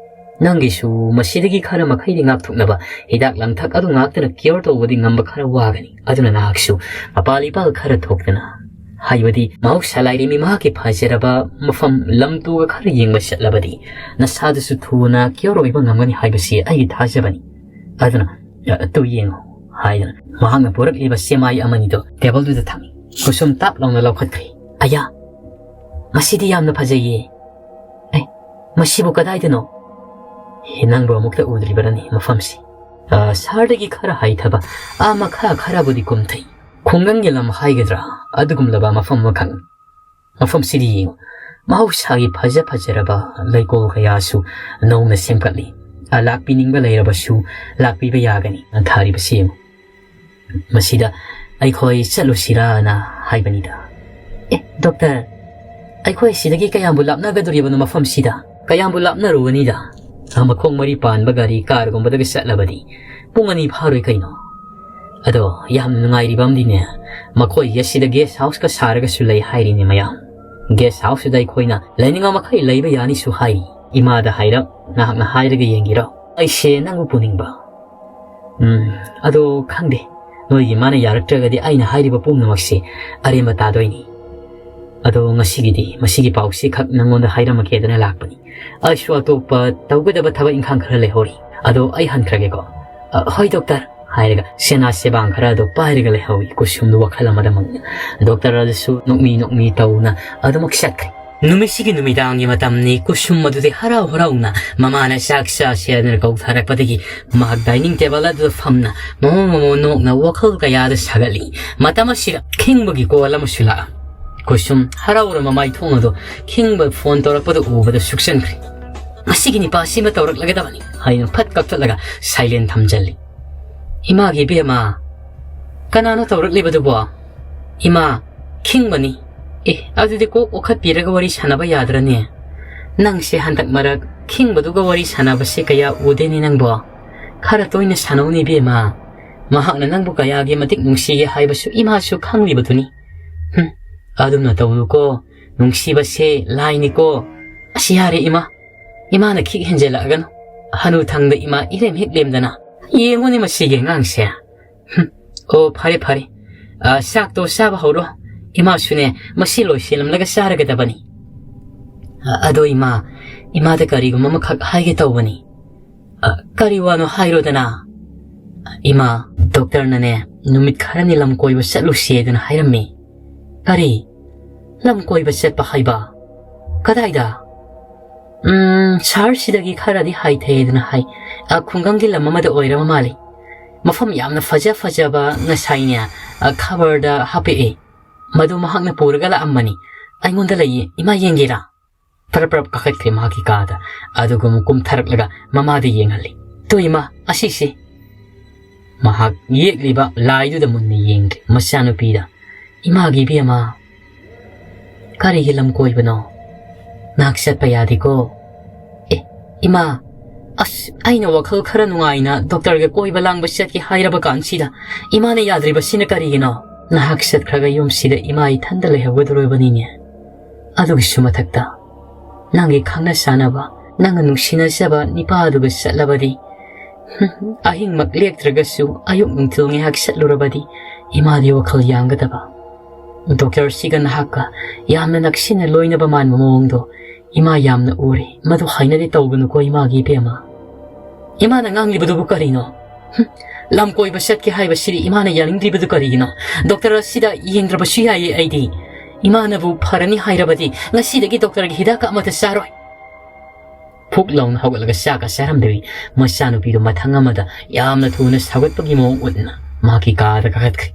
ꯅꯪꯒꯤꯁꯨ ꯃꯁꯤꯗꯒꯤ ꯈꯔ ꯃꯈꯩꯗꯤ ꯉꯥꯛꯊꯣꯛꯅꯕ ꯍꯤꯗꯥꯛ ꯂꯥꯡꯊꯛ ꯑꯗꯨ ꯉꯥꯛꯇꯅ ꯀꯤꯌꯣꯔ ꯇꯧꯕꯗꯤ ꯉꯝꯕ ꯈꯔ ꯋꯥꯒꯅꯤ꯫ ꯑꯗꯨꯅ ꯅꯍꯥꯛꯁꯨ ꯃꯄꯥꯜ ꯏꯄꯥꯜ ꯈꯔ ꯊꯣꯛꯇꯅ, ꯍꯥꯏꯕꯗꯤ ꯃꯍꯧꯁꯥ ꯂꯥꯏꯔꯦꯝꯕꯤ ꯃꯍꯥꯛꯀꯤ ꯐꯖꯔꯕ ꯃꯐꯝ ꯂꯝ ꯇꯨꯒ ꯈꯔ ꯌꯦꯡꯕ ꯆꯠꯂꯕꯗꯤ ꯅꯁꯥꯗꯨꯁꯨ ꯊꯨꯅ ꯀꯤꯌꯣꯔ ꯑꯣꯏꯕ ꯉꯝꯒꯅꯤ ꯍꯥꯏꯕꯁꯤ ꯑꯩꯒꯤ ꯊꯥꯖꯕꯅꯤ꯫ ꯑꯗꯨꯅ, ꯑ, ꯇꯨ ꯌꯦꯡꯉꯨ" ꯍꯥꯏꯗꯨꯅ ꯃꯍꯥꯛꯅ ꯄꯨꯔꯛꯂꯤꯕ ꯆꯦꯃꯥꯏ ꯑꯃꯅꯤꯗꯨ ꯇꯦꯕꯜꯗꯨꯗ ꯊꯝꯃꯤ꯫ ꯀꯨꯁꯨꯝ ꯇꯥꯞ ꯂꯥꯎꯅ ꯂꯧꯈꯠꯈ꯭ꯔꯦ꯫ "ꯑꯌꯥ, ꯃꯁꯤꯗꯤ ꯌꯥꯝꯅ ꯐꯖꯩꯌꯦ꯫ ꯑꯦ, ꯃꯁꯤꯕꯨ ꯀꯗꯥꯏꯗꯅꯣ?" "ꯍꯦ, ꯅꯪꯕꯨ ꯑꯃꯨꯛꯇ ꯎꯗ꯭ꯔꯤꯕꯔꯅꯤ ꯃꯐꯝꯁꯤ?" ꯑ, ꯁꯍꯔꯗꯒꯤ ꯈꯔ ꯍꯥꯏꯊꯕ, ꯑꯥ ꯃꯈꯥ ꯈꯔꯕꯨꯗꯤ ꯀꯨꯝꯊꯩ꯫ ꯈꯨꯡꯒꯪꯒꯤ ꯂꯝ ꯍꯥꯏꯒꯗ꯭ꯔꯥ, ꯑꯗꯨꯒꯨꯝꯂꯕ ꯃꯐꯝ ꯑꯃꯈꯛꯅꯤ꯫ ꯃꯐꯝꯁꯤꯗꯤ ꯌꯦꯡꯉꯨ, ꯃꯍꯧꯁꯥꯒꯤ ꯐꯖ ꯐꯖꯔꯕ ꯂꯩꯀꯣꯜ ꯀꯌꯥꯁꯨ ꯅꯧꯅ ꯁꯦꯝꯒꯠꯂꯤ꯫ ꯑ, ꯂꯥꯛꯄꯤꯅꯤꯡꯕ ꯂꯩꯔꯕꯁꯨ ꯂꯥꯛꯄꯤꯕ ꯌꯥꯒꯅꯤ꯫ ꯊꯥꯔꯤꯕꯁꯤ ꯌꯦꯡꯉꯨ꯫ ꯃꯁꯤꯗ ꯑꯩꯈꯣꯏ ꯆꯠꯂꯨꯁꯤꯔꯥꯅ ꯍꯥꯏꯕꯅꯤꯗ꯫ "ꯑꯦ, ꯗꯣꯛꯇꯔ, ꯑꯩꯈꯣꯏ ꯁꯤꯗꯒꯤ ꯀꯌꯥꯝꯕꯨ ꯂꯥꯞꯅꯒꯗꯣꯔꯤꯕꯅꯣ ꯃꯐꯝꯁꯤꯗ?" "ꯀꯌꯥꯝꯕꯨ ꯂꯥꯞꯅꯔꯨꯒꯅꯤꯗ? ꯑ, ꯃꯈꯣꯡ ꯃꯔꯤ ꯄꯥꯟꯕ ꯒꯥꯔꯤ ꯀꯥꯔꯒꯨꯝꯕꯗꯒ ꯆꯠꯂꯕꯗꯤ ꯄꯨꯡ ꯑꯅꯤ ꯐꯥꯔꯣꯏ ꯀꯩꯅꯣ?" "ꯑꯗꯣ ꯌꯥꯝꯅ ꯅꯨꯡꯉꯥꯏꯔꯤꯕ ꯑꯃꯗꯤꯅꯦ, ꯃꯈꯣꯏꯒꯤ ꯑꯁꯤꯗ ꯒꯦꯁ ꯍꯥꯎꯁꯀ ꯁꯥꯔꯒꯁꯨ ꯂꯩ ꯍꯥꯏꯔꯤꯅꯦ ꯃꯌꯥꯝ꯫ ꯒꯦꯁ ꯍꯥꯎꯁꯇꯨꯗ ꯑꯩꯈꯣꯏꯅ ꯂꯩꯅꯤꯡꯕ ꯃꯈꯩ ꯂꯩꯕ ꯌꯥꯅꯤꯁꯨ ꯍꯥꯏꯔꯤ꯫ ꯏꯃꯥꯗ ꯍꯥꯏꯔꯞ ꯅꯍꯥꯛꯅ ꯍꯥꯏꯔꯒ ꯌꯦꯡꯒꯦꯔꯣ? ꯑꯩꯁꯦ ꯅꯪꯕꯨ ꯄꯨꯅꯤꯡꯕ꯫ ꯎꯝ, ꯑꯗꯣ ꯈꯪꯗꯦ, ꯅꯣꯏꯒꯤ ꯏꯃꯥꯅ ꯌꯥꯔꯛꯇ꯭ꯔꯒꯗꯤ ꯑꯩꯅ ꯍꯥꯏꯔꯤꯕ ꯄꯨꯝꯅꯃꯛꯁꯦ ꯑꯔꯦꯝꯕ ꯇꯥꯗꯣꯏꯅꯤ꯫ ꯑꯗꯣ ꯉꯁꯤꯒꯤꯗꯤ ꯃꯁꯤꯒꯤ ꯄꯥꯎꯁꯤ ꯈꯛ ꯅꯪꯉꯣꯟꯗ ꯍꯥꯏꯔꯝꯃꯒꯦꯗꯅ ꯂꯥꯛꯄꯅꯤ꯫ ꯑꯩꯁꯨ ꯑꯇꯣꯞꯄ ꯇꯧꯒꯗꯕ ꯊꯕꯛ ꯏꯪꯈꯥꯡ ꯈꯔ ꯂꯩꯍꯧꯔꯤ꯫ ꯑꯗꯣ ꯑꯩ ꯍꯟꯈ꯭ꯔꯒꯦꯀꯣ꯫" "ꯑ, ꯍꯣꯏ ꯗꯣꯛꯇꯔ" ꯍꯥꯏꯔꯒ ꯁꯦꯅꯥ ꯁꯦꯕꯥꯡ ꯈꯔ ꯑꯗꯨ ꯄꯥꯏꯔꯒ ꯂꯩꯍꯧꯏ꯫ ꯀꯨꯁꯨꯝꯗꯨ ꯋꯥꯈꯜ ꯑꯃꯗ ꯃꯪꯉꯤ꯫ ꯗꯣꯛꯇꯔ ꯑꯗꯨꯁꯨ ꯅꯣꯛꯃꯤ ꯅꯣꯛꯃꯤ ꯇꯧꯅ ꯑꯗꯨꯃꯛ ꯆꯠꯈ꯭ꯔꯦ꯫ ꯅꯨꯃꯤꯠꯁꯤꯒꯤ ꯅꯨꯃꯤꯗꯥꯡꯒꯤ ꯃꯇꯝꯅꯤ꯫ ꯀꯨꯁꯨꯝ ꯑꯗꯨꯗꯤ ꯍꯔꯥꯎ ꯍꯔꯥꯎꯅ ꯃꯃꯥꯅ ꯆꯥꯛ ꯆꯥꯁꯦ ꯍꯥꯏꯗꯨꯅ ꯀꯧꯊꯔꯛꯄꯗꯒꯤ ꯃꯍꯥꯛ ꯗꯥꯏꯅꯤꯡ ꯇꯦꯕꯜ ꯑꯗꯨꯗ ꯐꯝꯅ ꯃꯃꯣ ꯃꯃꯣ ꯅꯣꯛꯅ ꯋꯥꯈꯜ ꯀꯌꯥꯗ ꯁꯥꯒꯠꯂꯤ꯫ ꯃꯇꯝ ꯑꯁꯤꯗ ꯈꯤꯡꯕꯒꯤ ꯀꯣꯜ ꯑꯃꯁꯨ ꯂꯥꯛꯑ꯫ ꯀꯨꯁꯨꯝ ꯍꯔꯥꯎꯔ ꯃꯃꯥꯏ ꯊꯣꯡ ꯑꯗꯨ ꯈꯤꯡꯕ ꯐꯣꯟ ꯇꯧꯔꯛꯄꯗꯨ ꯎꯕꯗ ꯁꯨꯛꯆꯟꯈ꯭ꯔꯦ꯫ "ꯃꯁꯤꯒꯤ ꯅꯤꯄꯥꯁꯤꯃ ꯇꯧꯔꯛꯂꯒꯗꯕꯅꯤ" ꯍꯥꯏꯅ ꯐꯠ ꯀꯛꯊꯠꯂꯒ silent ꯊꯝꯖꯜꯂꯤ꯫ "ꯏꯃꯥꯒꯤ ꯏꯕꯦꯝꯃ, ꯀꯅꯥꯅꯣ ꯇꯧꯔꯛꯂꯤꯕꯗꯨꯕꯣ?" "ꯏꯃꯥ, ꯈꯤꯡꯕꯅꯤ꯫" "ꯑꯦ, ꯑꯗꯨꯗꯤ ꯀꯣꯛ ꯑꯣꯈꯠꯄꯤꯔꯒ ꯋꯥꯔꯤ ꯁꯥꯟꯅꯕ ꯌꯥꯗ꯭ꯔꯅꯦ? ꯅꯪꯁꯦ ꯍꯟꯗꯛ ꯃꯔꯛ ꯈꯤꯡꯕꯗꯨꯒ ꯋꯥꯔꯤ ꯁꯥꯟꯅꯕꯁꯦ ꯀꯌꯥ ꯎꯗꯦꯅꯦ ꯅꯪꯕꯣ꯫ ꯈꯔ ꯇꯣꯏꯅ ꯁꯥꯟꯅꯧꯅꯦ ꯏꯕꯦꯝꯃ꯫ ꯃꯍꯥꯛꯅ ꯅꯪꯕꯨ ꯀꯌꯥꯒꯤ ꯃꯇꯤꯛ ꯅꯨꯡꯁꯤꯒꯦ ꯍꯥꯏꯕꯁꯨ ꯏꯃꯥꯁꯨ ꯈꯪꯂꯤꯕꯗꯨꯅꯤ꯫" "ꯍꯨꯝ, ꯑꯗꯨꯝꯅ ꯇꯧꯅꯨꯀꯣ꯫ ꯅꯨꯡꯁꯤꯕꯁꯦ ꯂꯥꯏꯅꯤꯀꯣ꯫" "ꯑꯁ, ꯌꯥꯔꯦ ꯏꯃꯥ꯫ ꯏꯃꯥꯅ ꯈꯤꯛ ꯍꯦꯟꯖꯜꯂꯛꯑꯒꯅꯨ꯫ ꯍꯅꯨꯊꯪꯗ ꯏꯃꯥ ꯏꯔꯦꯝ ꯍꯦꯛ ꯂꯦꯝꯗꯅ꯫ ꯌꯦꯡꯉꯨꯅꯦ ꯃꯁꯤꯒꯤ ꯑꯉꯥꯡꯁꯦ꯫ ꯍꯨꯝ, ꯑꯣ, ꯐꯔꯦ, ꯐꯔꯦ꯫ ꯑ, ꯆꯥꯛꯇꯣ ꯆꯥꯕ ꯍꯧꯔꯣ꯫ ꯏꯃꯥꯁꯨꯅꯦ, ꯃꯁꯤ ꯂꯣꯏꯁꯤꯜꯂꯝꯂꯒ ꯆꯥꯔꯒꯗꯕꯅꯤ꯫" "ꯑ, ꯑꯗꯣ ꯏꯃꯥ, ꯏꯃꯥꯗ ꯀꯔꯤꯒꯨꯝꯕ ꯑꯃꯈꯛ ꯍꯥꯏꯒꯦ ꯇꯧꯕꯅꯤ꯫" "ꯑ, ꯀꯔꯤ ꯋꯥꯅꯣ ꯍꯥꯏꯔꯣꯗꯅ꯫" "ꯏꯃꯥ, ꯗꯣꯛꯇꯔꯅꯅꯦ, ꯅꯨꯃꯤꯠ ꯈꯔꯅꯤ ꯂꯝ ꯀꯣꯏꯕ ꯆꯠꯂꯨꯁꯦꯗꯅ ꯍꯥꯏꯔꯝꯃꯤ꯫" "ꯀꯔꯤ? ꯂꯝ ꯀꯣꯏꯕ ꯆꯠꯄ ꯍꯥꯏꯕ? ꯀꯗꯥꯏꯗ?" "ꯎꯝ, ꯁꯍꯔꯁꯤꯗꯒꯤ ꯈꯔꯗꯤ ꯍꯥꯏꯊꯩꯗꯅ ꯍꯥꯏ꯫ ꯑ, ꯈꯨꯡꯒꯪꯒꯤ ꯂꯝ ꯑꯃꯗ ꯑꯣꯏꯔꯕ ꯃꯥꯜꯂꯤ꯫ ꯃꯐꯝ ꯌꯥꯝꯅ ꯐꯖ ꯐꯖꯕ ꯉꯁꯥꯏꯅꯦ, ꯑ, ꯈꯕꯔꯗ ꯍꯥꯞꯄꯛꯑꯦ꯫ ꯃꯗꯨ ꯃꯍꯥꯛꯅ ꯄꯨꯔꯒ ꯂꯥꯛꯑꯝꯕꯅꯤ꯫ ꯑꯩꯉꯣꯟꯗ ꯂꯩꯌꯦ, ꯏꯃꯥ ꯌꯦꯡꯒꯦꯔꯥ?" ꯄꯔꯞ ꯄꯔꯞ ꯀꯥꯈꯠꯈ꯭ꯔꯦ ꯃꯍꯥꯛꯀꯤ ꯀꯥꯗ꯫ ꯑꯗꯨꯒ ꯑꯃꯨꯛ ꯀꯨꯝꯊꯔꯛꯂꯒ ꯃꯃꯥꯗ ꯌꯦꯡꯍꯜꯂꯤ꯫ "ꯇꯣ ꯏꯃꯥ, ꯑꯁꯤꯁꯦ꯫" ꯃꯍꯥꯛ ꯌꯦꯛꯂꯤꯕ ꯂꯥꯏꯗꯨꯗ ꯃꯨꯟꯅ ꯌꯦꯡꯈꯤ꯫ ꯃꯆꯥꯅꯨꯄꯤꯗ, "ꯏꯃꯥꯒꯤ ꯏꯕꯦꯝꯃ, ꯀꯔꯤꯒꯤ ꯂꯝ ꯀꯣꯏꯕꯅꯣ? ꯅꯍꯥꯛ ꯆꯠꯄ ꯌꯥꯗꯦꯀꯣ꯫" "ꯑꯦ, ꯏꯃꯥ, ꯑꯁ, ꯑꯩꯅ ꯋꯥꯈꯜ ꯈꯔ ꯅꯨꯡꯉꯥꯏꯅ ꯗꯣꯛꯇꯔꯒ ꯀꯣꯏꯕ ꯂꯥꯡꯕ ꯆꯠꯀꯦ ꯍꯥꯏꯔꯕ ꯀꯥꯟꯁꯤꯗ ꯏꯃꯥꯅ ꯌꯥꯗ꯭ꯔꯤꯕꯁꯤꯅ ꯀꯔꯤꯒꯤꯅꯣ? ꯅꯍꯥꯛ ꯆꯠꯈ꯭ꯔꯒ ꯌꯨꯝꯁꯤꯗ ꯏꯃꯥ ꯏꯊꯟꯗ ꯂꯩꯍꯧꯒꯗꯧꯔꯕꯅꯤꯅꯦ꯫ ꯑꯗꯨꯒꯤꯁꯨ ꯃꯊꯛꯇ ꯅꯪꯒꯤ ꯈꯪꯅ ꯆꯥꯟꯅꯕ, ꯅꯪꯅ ꯅꯨꯡꯁꯤꯅꯖꯕ ꯅꯤꯄꯥꯗꯨꯒ ꯆꯠꯂꯕꯗꯤ, ꯍꯨꯝ, ꯑꯍꯤꯡꯃꯛ ꯂꯦꯛꯇ꯭ꯔꯒꯁꯨ ꯑꯌꯨꯛ ꯅꯨꯡꯊꯤꯜ ꯉꯥꯏꯍꯥꯛ ꯆꯠꯂꯨꯔꯕꯗꯤ ꯏꯃꯥꯗꯤ ꯋꯥꯈꯜ ꯌꯥꯡꯒꯗꯕ꯫ ꯗꯣꯛꯇꯔꯁꯤꯒ ꯅꯍꯥꯛꯀ ꯌꯥꯝꯅ ꯅꯛꯁꯤꯟꯅ ꯂꯣꯏꯅꯕ ꯃꯥꯟꯕ ꯃꯑꯣꯡꯗꯣ ꯏꯃꯥ ꯌꯥꯝꯅ ꯎꯔꯦ꯫ ꯃꯗꯨ ꯍꯩꯅꯗꯦ ꯇꯧꯒꯅꯨꯀꯣ ꯏꯃꯥꯒꯤ ꯏꯕꯦꯝꯃ꯫" "ꯏꯃꯥꯅ ꯉꯥꯡꯂꯤꯕꯗꯨꯕꯨ ꯀꯔꯤꯅꯣ? ꯍꯨꯝ, ꯂꯝ ꯀꯣꯏꯕ ꯆꯠꯀꯦ ꯍꯥꯏꯕꯁꯤꯗꯤ ꯏꯃꯥꯅ ꯌꯥꯅꯤꯡꯗ꯭ꯔꯤꯕꯗꯨ ꯀꯔꯤꯒꯤꯅꯣ? ꯗꯣꯛꯇꯔ ꯑꯁꯤꯗ ꯌꯦꯡꯗ꯭ꯔꯕꯁꯨ ꯌꯥꯏꯌꯦ ꯑꯩꯗꯤ꯫ ꯏꯃꯥꯅꯕꯨ ꯐꯔꯅꯤ ꯍꯥꯏꯔꯕꯗꯤ ꯉꯁꯤꯗꯒꯤ ꯗꯣꯛꯇꯔꯒꯤ ꯍꯤꯗꯥꯛꯀ ꯑꯃꯠꯇ ꯆꯥꯔꯣꯏ꯫" ꯐꯨꯛ ꯂꯥꯎꯅ ꯍꯧꯒꯠꯂꯒ ꯆꯥꯛꯀ ꯆꯥꯔꯝꯗꯕꯤ ꯃꯆꯥꯅꯨꯄꯤꯗꯣ ꯃꯊꯪ ꯑꯃꯗ ꯌꯥꯝꯅ ꯊꯨꯅ ꯁꯥꯎꯒꯠꯄꯒꯤ ꯃꯑꯣꯡ ꯎꯠꯅ ꯃꯍꯥꯛꯀꯤ ꯀꯥꯗ ꯀꯥꯈꯠꯈ꯭ꯔꯦ꯫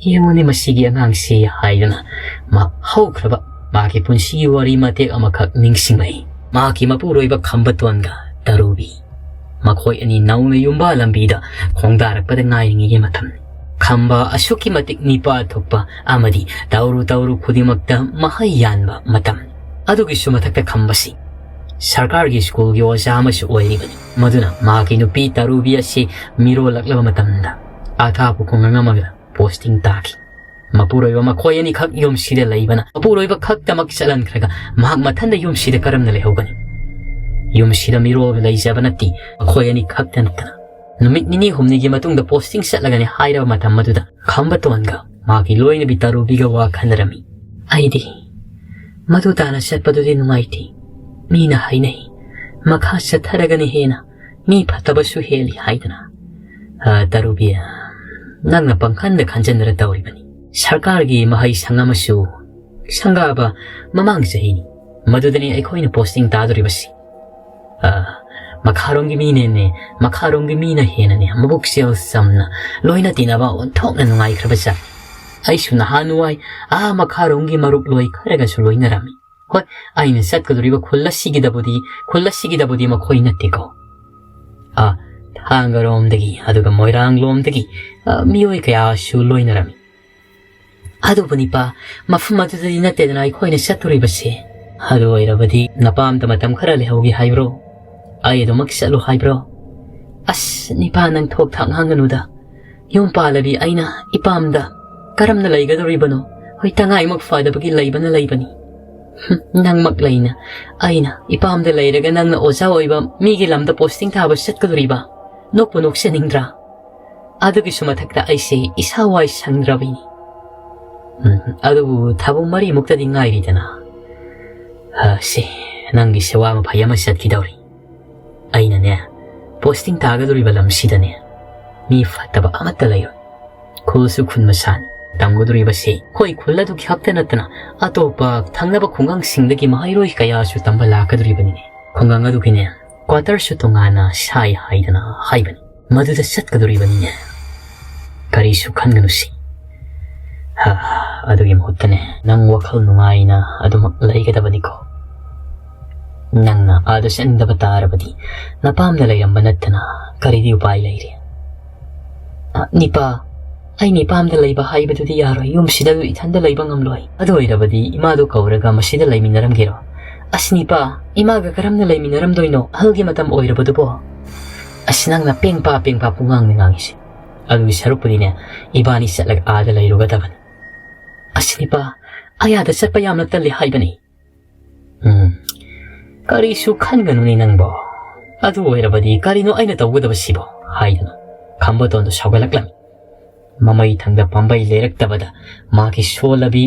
"ꯌꯦꯡꯉꯨꯅꯦ ꯃꯁꯤꯒꯤ ꯑꯉꯥꯡꯁꯤ" ꯍꯥꯏꯗꯨꯅ ꯃꯥ ꯍꯧꯈ꯭ꯔꯕ ꯃꯍꯥꯛꯀꯤ ꯄꯨꯟꯁꯤꯒꯤ ꯋꯥꯔꯤ ꯃꯇꯦꯛ ꯑꯃꯈꯛ ꯅꯤꯡꯁꯤꯡꯂꯛꯏ꯫ ꯃꯍꯥꯛꯀꯤ ꯃꯄꯨꯔꯣꯏꯕ ꯈꯝꯕꯇꯣꯟꯒ ꯇꯔꯨꯕꯤ꯫ ꯃꯈꯣꯏ ꯑꯅꯤ ꯅꯧꯅ ꯌꯨꯝꯕꯥ ꯂꯝꯕꯤꯗ ꯈꯣꯡꯗꯥꯔꯛꯄꯗ ꯉꯥꯏꯔꯤꯉꯩꯒꯤ ꯃꯇꯝꯅꯤ꯫ ꯈꯝꯕ ꯑꯁꯨꯛꯀꯤ ꯃꯇꯤꯛ ꯅꯤꯄꯥ ꯊꯣꯛꯄ ꯑꯃꯗꯤ ꯇꯧꯔꯨ ꯇꯧꯔꯨ ꯈꯨꯗꯤꯡꯃꯛꯇ ꯃꯍꯩ ꯌꯥꯟꯕ ꯃꯇꯝꯅꯤ꯫ ꯑꯗꯨꯒꯤꯁꯨ ꯃꯊꯛꯇ ꯈꯝꯕꯁꯤ ꯁꯔꯀꯥꯔꯒꯤ ꯁ꯭ꯀꯨꯜꯒꯤ ꯑꯣꯖꯥ ꯑꯃꯁꯨ ꯑꯣꯏꯔꯤꯕꯅꯤ꯫ ꯃꯗꯨꯅ ꯃꯍꯥꯛꯀꯤ ꯅꯨꯄꯤ ꯇꯔꯨꯕꯤ ꯑꯁꯤ ꯃꯤꯔꯣꯜꯂꯛꯂꯕ ꯃꯇꯝꯗ ꯑꯊꯥꯞꯄ ꯈꯨꯡꯒꯪ ꯑꯃꯗ ꯄꯣꯁꯇꯤꯡ ꯇꯥꯈꯤ꯫ ꯃꯄꯨꯔꯣꯏꯕ ꯃꯈꯣꯏ ꯑꯅꯤꯈꯛ ꯌꯨꯝꯁꯤꯗ ꯂꯩꯕꯅ ꯃꯄꯨꯔꯣꯏꯕ ꯈꯛꯇꯃꯛ ꯆꯠꯍꯟꯈ꯭ꯔꯒ ꯃꯍꯥꯛ ꯃꯊꯟꯗ ꯌꯨꯝꯁꯤꯗ ꯀꯔꯝꯅ ꯂꯩꯍꯧꯒꯅꯤ? ꯌꯨꯝꯁꯤꯗ ꯃꯤꯔꯣꯜ ꯂꯩꯖꯕ ꯅꯠꯇꯦ, ꯃꯈꯣꯏ ꯑꯅꯤ ꯈꯛꯇ ꯅꯠꯇꯅ꯫ ꯅꯨꯃꯤꯠ ꯅꯤꯅꯤ ꯍꯨꯝꯅꯤꯒꯤ ꯃꯇꯨꯡꯗ ꯄꯣꯁꯇꯤꯡ ꯆꯠꯂꯒꯅꯤ ꯍꯥꯏꯔꯕ ꯃꯇꯝ ꯑꯗꯨꯗ ꯈꯝꯕꯇꯣꯟꯒ ꯃꯍꯥꯛꯀꯤ ꯂꯣꯏꯅꯕꯤ ꯇꯔꯨꯕꯤꯒ ꯋꯥ ꯈꯟꯅꯔꯝꯃꯤ꯫ ꯑꯩꯗꯤ ꯃꯗꯨ ꯇꯥꯅ ꯆꯠꯄꯗꯨꯗꯤ ꯅꯨꯡꯉꯥꯏꯇꯦ꯫ ꯃꯤꯅ ꯍꯥꯏꯅꯩ, ꯃꯈꯥ ꯆꯠꯊꯔꯒꯅ ꯍꯦꯟꯅ ꯃꯤ ꯐꯠꯇꯕꯁꯨ ꯍꯦꯜꯂꯤ ꯍꯥꯏꯗꯅ꯫ "ꯑ, ꯇꯔꯨꯕꯤ, ꯅꯪꯅ ꯄꯪꯈꯟꯗ ꯈꯟꯖꯟꯗꯅ ꯇꯧꯔꯤꯕꯅꯤ꯫ ꯁꯔꯀꯥꯔꯒꯤ ꯃꯍꯩ ꯁꯪ ꯑꯃꯁꯨ ꯁꯪꯒꯥꯕ ꯃꯃꯥꯡ ꯆꯍꯤꯅꯤ꯫ ꯃꯗꯨꯗꯅꯤ ꯑꯩꯈꯣꯏꯅ ꯄꯣꯁꯇꯤꯡ ꯇꯥꯗꯣꯔꯤꯕꯁꯤ꯫ ꯑ, ꯃꯈꯥꯔꯣꯝꯒꯤ ꯃꯤꯅꯦꯅꯦ, ꯃꯈꯥꯔꯣꯝꯒꯤ ꯃꯤꯅ ꯍꯦꯟꯅꯅꯦ ꯃꯕꯨꯛꯆꯦꯜ ꯆꯝꯅ ꯂꯣꯏꯅ ꯇꯤꯟꯅꯕ ꯑꯣꯟꯊꯣꯛꯅ ꯅꯨꯡꯉꯥꯏꯈ꯭ꯔꯕ ꯖꯥꯠ꯫ ꯑꯩꯁꯨ ꯅꯍꯥꯟꯋꯥꯏ ꯑꯥ ꯃꯈꯥꯔꯣꯝꯒꯤ ꯃꯔꯨꯞ ꯂꯣꯏ ꯈꯔꯒꯁꯨ ꯂꯣꯏꯅꯔꯝꯃꯤ꯫ ꯍꯣꯏ, ꯑꯩꯅ ꯆꯠꯀꯗꯧꯔꯤꯕ ꯈꯨꯜ ꯑꯁꯤꯒꯤꯗꯕꯨꯗꯤ, ꯈꯨꯜ ꯑꯁꯤꯒꯤꯗꯕꯨꯗꯤ ꯃꯈꯣꯏ ꯅꯠꯇꯦꯀꯣ꯫ ꯑꯥ, ꯊꯥꯡꯒꯔꯣꯝꯗꯒꯤ, ꯑꯗꯨꯒ ꯃꯣꯏꯔꯥꯡꯂꯣꯝꯗꯒꯤ, ꯑ, ꯃꯤꯑꯣꯏ ꯀꯌꯥꯁꯨ ꯂꯣꯏꯅꯔꯝꯃꯤ꯫ ꯑꯗꯨꯕꯨ ꯅꯤꯄꯥ, ꯃꯐꯝ ꯑꯗꯨꯗꯗꯤ ꯅꯠꯇꯦꯗꯅ ꯑꯩꯈꯣꯏꯅ ꯆꯠꯇꯣꯔꯤꯕꯁꯦ꯫ ꯑꯗꯨ ꯑꯣꯏꯔꯕꯗꯤ ꯅꯄꯥꯝꯗ ꯃꯇꯝ ꯈꯔ ꯂꯩꯍꯧꯒꯦ ꯍꯥꯏꯕ꯭ꯔꯣ? ꯑꯩ ꯑꯗꯨꯃꯛ ꯆꯠꯂꯨ ꯍꯥꯏꯕ꯭ꯔꯣ? ꯑꯁ, ꯅꯤꯄꯥ, ꯅꯪ ꯊꯣꯛ ꯊꯥꯛ ꯉꯥꯡꯒꯅꯨꯗ꯫ ꯌꯨꯝ ꯄꯥꯜꯂꯕꯤ ꯑꯩꯅ ꯏꯄꯥꯝꯗ ꯀꯔꯝꯅ ꯂꯩꯒꯗꯧꯔꯤꯕꯅꯣ? ꯍꯣꯏ, ꯇꯉꯥꯏꯃꯛ ꯐꯗꯕꯒꯤ ꯂꯩꯕꯅ ꯂꯩꯕꯅꯤ꯫ ꯍꯨꯝ, ꯅꯪꯃꯛ ꯂꯩꯅ ꯑꯩꯅ ꯏꯄꯥꯝꯗ ꯂꯩꯔꯒ ꯅꯪꯅ ꯑꯣꯖꯥ ꯑꯣꯏꯕ ꯃꯤꯒꯤ ꯂꯝꯗ ꯄꯣꯁꯇꯤꯡ ꯊꯥꯕ ꯆꯠꯀꯗꯧꯔꯤꯕ? ꯅꯣꯛꯄꯨ ꯅꯣꯛꯆꯅꯤꯡꯗ꯭ꯔꯥ? ꯑꯗꯨꯒꯤꯁꯨ ꯃꯊꯛꯇ ꯑꯩꯁꯦ ꯏꯁꯥ ꯋꯥꯏ ꯁꯪꯗ꯭ꯔꯕꯤꯅꯤ꯫ ꯎꯝ, ꯑꯗꯨꯕꯨ ꯊꯥꯕꯨꯡ ꯃꯔꯤꯃꯨꯛꯇꯗꯤ ꯉꯥꯏꯔꯤꯗꯅ꯫ ꯑ, ꯁꯦ, ꯅꯪꯒꯤ ꯁꯦꯋꯥ ꯃꯐꯩ ꯑꯃ ꯆꯠꯈꯤꯗꯧꯔꯤ꯫ ꯑꯩꯅꯅꯦ, ꯄꯣꯁꯇꯤꯡ ꯇꯥꯒꯗꯧꯔꯤꯕ ꯂꯝꯁꯤꯗꯅꯦ, ꯃꯤ ꯐꯠꯇꯕ ꯑꯃꯠꯇ ꯂꯩꯔꯣꯏ꯫ ꯈꯨꯜꯁꯨ ꯈꯨꯟ ꯃꯁꯥꯅꯤ꯫ ꯇꯝꯒꯗꯧꯔꯤꯕꯁꯦ ꯑꯩꯈꯣꯏ ꯈꯨꯜ ꯑꯗꯨꯒꯤ ꯈꯛꯇ ꯅꯠꯇꯅ ꯑꯇꯣꯞꯄ ꯊꯪꯅꯕ ꯈꯨꯡꯒꯪꯁꯤꯡꯗꯒꯤ ꯃꯍꯩꯔꯣꯏ ꯀꯌꯥꯁꯨ ꯇꯝꯕ ꯂꯥꯛꯀꯗꯧꯔꯤꯕꯅꯤꯅꯦ꯫ ꯈꯨꯡꯒꯪ ꯑꯗꯨꯒꯤꯅꯦ, ꯀ꯭ꯋꯥꯇꯔꯁꯨ ꯇꯣꯉꯥꯟꯅ ꯁꯥꯏ ꯍꯥꯏꯗꯅ ꯍꯥꯏꯕꯅꯤ꯫ ꯃꯗꯨꯗ ꯆꯠꯀꯗꯧꯔꯤꯕꯅꯤꯅꯦ꯫ ꯀꯔꯤꯁꯨ ꯈꯟꯒꯅꯨꯁꯤ꯫ ꯍꯥ, ꯑꯗꯨꯒꯤ ꯃꯍꯨꯠꯇꯅꯦ, ꯅꯪ ꯋꯥꯈꯜ ꯅꯨꯡꯉꯥꯏꯅ ꯑꯗꯨꯃꯛ ꯂꯩꯒꯗꯕꯅꯤꯀꯣ꯫ "ꯅꯪꯅ ꯑꯥꯗ ꯆꯠꯅꯤꯡꯗꯕ ꯇꯥꯔꯕꯗꯤ ꯅꯄꯥꯝꯗ ꯂꯩꯔꯝꯕ ꯅꯠꯇꯅ ꯀꯔꯤꯗꯤ ꯎꯄꯥꯏ ꯂꯩꯔꯤ?" "ꯑ, ꯅꯤꯄꯥ, ꯑꯩ ꯅꯤꯄꯥꯝꯗ ꯂꯩꯕ ꯍꯥꯏꯕꯗꯨꯗꯤ ꯌꯥꯔꯣꯏ꯫ ꯌꯨꯝꯁꯤꯗ ꯏꯊꯟꯗ ꯂꯩꯕ ꯉꯝꯂꯣꯏ꯫ ꯑꯗꯨ ꯑꯣꯏꯔꯕꯗꯤ ꯏꯃꯥꯗꯨ ꯀꯧꯔꯒ ꯃꯁꯤꯗ ꯂꯩꯃꯤꯟꯅꯔꯝꯒꯦꯔꯣ?" "ꯑꯁ ꯅꯤꯄꯥ, ꯏꯃꯥꯒ ꯀꯔꯝꯅ ꯂꯩꯃꯤꯟꯅꯔꯝꯗꯣꯏꯅꯣ? ꯑꯍꯜꯒꯤ ꯃꯇꯝ ꯑꯣꯏꯔꯕꯗꯨꯕꯣ?" "ꯑꯁ, ꯅꯪꯅ ꯄꯦꯡꯄꯥ ꯄꯦꯡꯄꯥ ꯄꯨꯡꯉꯥꯡꯅ ꯉꯥꯡꯉꯤꯁꯦ꯫ ꯑꯗꯨꯒꯤ ꯁꯔꯨꯛꯄꯨꯗꯤꯅꯦ, ꯏꯕꯥꯅꯤ ꯆꯠꯂꯒ ꯑꯥꯗ ꯂꯩꯔꯨꯒꯗꯕꯅꯤ꯫" "ꯑꯁ ꯅꯤꯄꯥ, ꯑꯩ ꯑꯥꯗ ꯆꯠꯄ ꯌꯥꯝꯅ ꯇꯜꯂꯤ ꯍꯥꯏꯕꯅꯤ꯫" "ꯎꯝ, ꯀꯔꯤꯁꯨ ꯈꯟꯒꯅꯨꯅꯦ ꯅꯪꯕꯣ꯫ ꯑꯗꯨ ꯑꯣꯏꯔꯕꯗꯤ ꯀꯔꯤꯅꯣ ꯑꯩꯅ ꯇꯧꯒꯗꯕꯁꯤꯕꯣ?" ꯍꯥꯏꯗꯨꯅ ꯈꯝꯕꯇꯣꯟꯗꯨ ꯁꯥꯎꯒꯠꯂꯛꯂꯝꯃꯤ꯫ ꯃꯃꯩ ꯊꯪꯗ ꯄꯥꯝꯕꯩ ꯂꯩꯔꯛꯇꯕꯗ ꯃꯍꯥꯛꯀꯤ ꯁꯣꯜꯂꯕꯤ,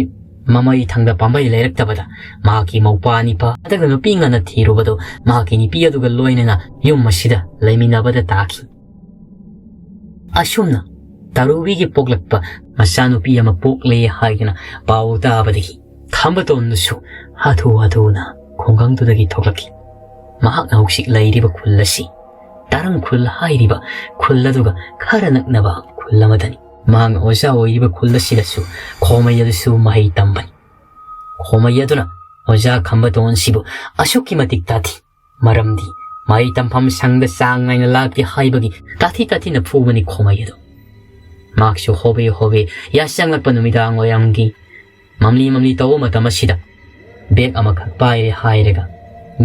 ꯃꯃꯩ ꯊꯪꯗ ꯄꯥꯝꯕꯩ ꯂꯩꯔꯛꯇꯕꯗ ꯃꯍꯥꯛꯀꯤ ꯃꯧꯄ꯭ꯋꯥ ꯅꯤꯄꯥ ꯑꯗꯨꯒ ꯅꯨꯄꯤ ꯉꯟꯅ ꯊꯤꯔꯨꯕꯗꯨ ꯃꯍꯥꯛꯀꯤ ꯅꯨꯄꯤ ꯑꯗꯨꯒ ꯂꯣꯏꯅꯅ ꯌꯨꯝ ꯑꯁꯤꯗ ꯂꯩꯃꯤꯟꯅꯕꯗ ꯇꯥꯈꯤ꯫ ꯑꯁꯨꯝꯅ ꯇꯔꯨꯕꯤꯒꯤ ꯄꯣꯛꯂꯛꯄ ꯃꯆꯥꯅꯨꯄꯤ ꯑꯃ ꯄꯣꯛꯂꯦ ꯍꯥꯏꯗꯅ ꯄꯥꯎ ꯇꯥꯕꯗꯒꯤ ꯈꯝꯕꯇꯣꯟꯗꯨꯁꯨ ꯍꯥꯊꯨ ꯍꯥꯊꯨꯅ ꯈꯨꯡꯒꯪꯗꯨꯗꯒꯤ ꯊꯣꯛꯂꯛꯈꯤ꯫ ꯃꯍꯥꯛꯅ ꯍꯧꯖꯤꯛ ꯂꯩꯔꯤꯕ ꯈꯨꯜ ꯑꯁꯤ ꯇꯔꯪ ꯈꯨꯜ ꯍꯥꯏꯔꯤꯕ ꯈꯨꯜ ꯑꯗꯨꯒ ꯈꯔ ꯅꯛꯅꯕ ꯈꯨꯜ ꯑꯃꯗꯅꯤ꯫ ꯃꯍꯥꯛꯅ ꯑꯣꯖꯥ ꯑꯣꯏꯔꯤꯕ ꯈꯨꯜ ꯑꯁꯤꯗꯁꯨ ꯈꯣꯃꯩ ꯑꯗꯨꯁꯨ ꯃꯍꯩ ꯇꯝꯕꯅꯤ꯫ ꯈꯣꯃꯩ ꯑꯗꯨꯅ ꯑꯣꯖꯥ ꯈꯝꯕꯇꯣꯟꯁꯤꯕꯨ ꯑꯁꯨꯛꯀꯤ ꯃꯇꯤꯛ ꯇꯥꯊꯤ꯫ ꯃꯔꯝꯗꯤ ꯃꯍꯩ ꯇꯝꯐꯝ ꯁꯪꯗ ꯆꯥꯡ ꯅꯥꯏꯅ ꯂꯥꯛꯇꯦ ꯍꯥꯏꯕꯒꯤ ꯇꯥꯊꯤ ꯇꯥꯊꯤꯅ ꯐꯨꯕꯅꯤ ꯈꯣꯃꯩ ꯑꯗꯨ꯫ ꯃꯍꯥꯛꯁꯨ ꯍꯣꯕꯦ ꯍꯣꯕꯦ ꯌꯥꯆꯪꯂꯛꯄ ꯅꯨꯃꯤꯗꯥꯡ ꯋꯥꯏꯔꯝꯒꯤ ꯃꯝꯂꯤ ꯃꯝꯂꯤ ꯇꯧꯕ ꯃꯇꯝ ꯑꯁꯤꯗ ꯕꯦꯒ ꯑꯃꯈꯛ ꯄꯥꯏꯔꯦ ꯍꯥꯏꯔꯒ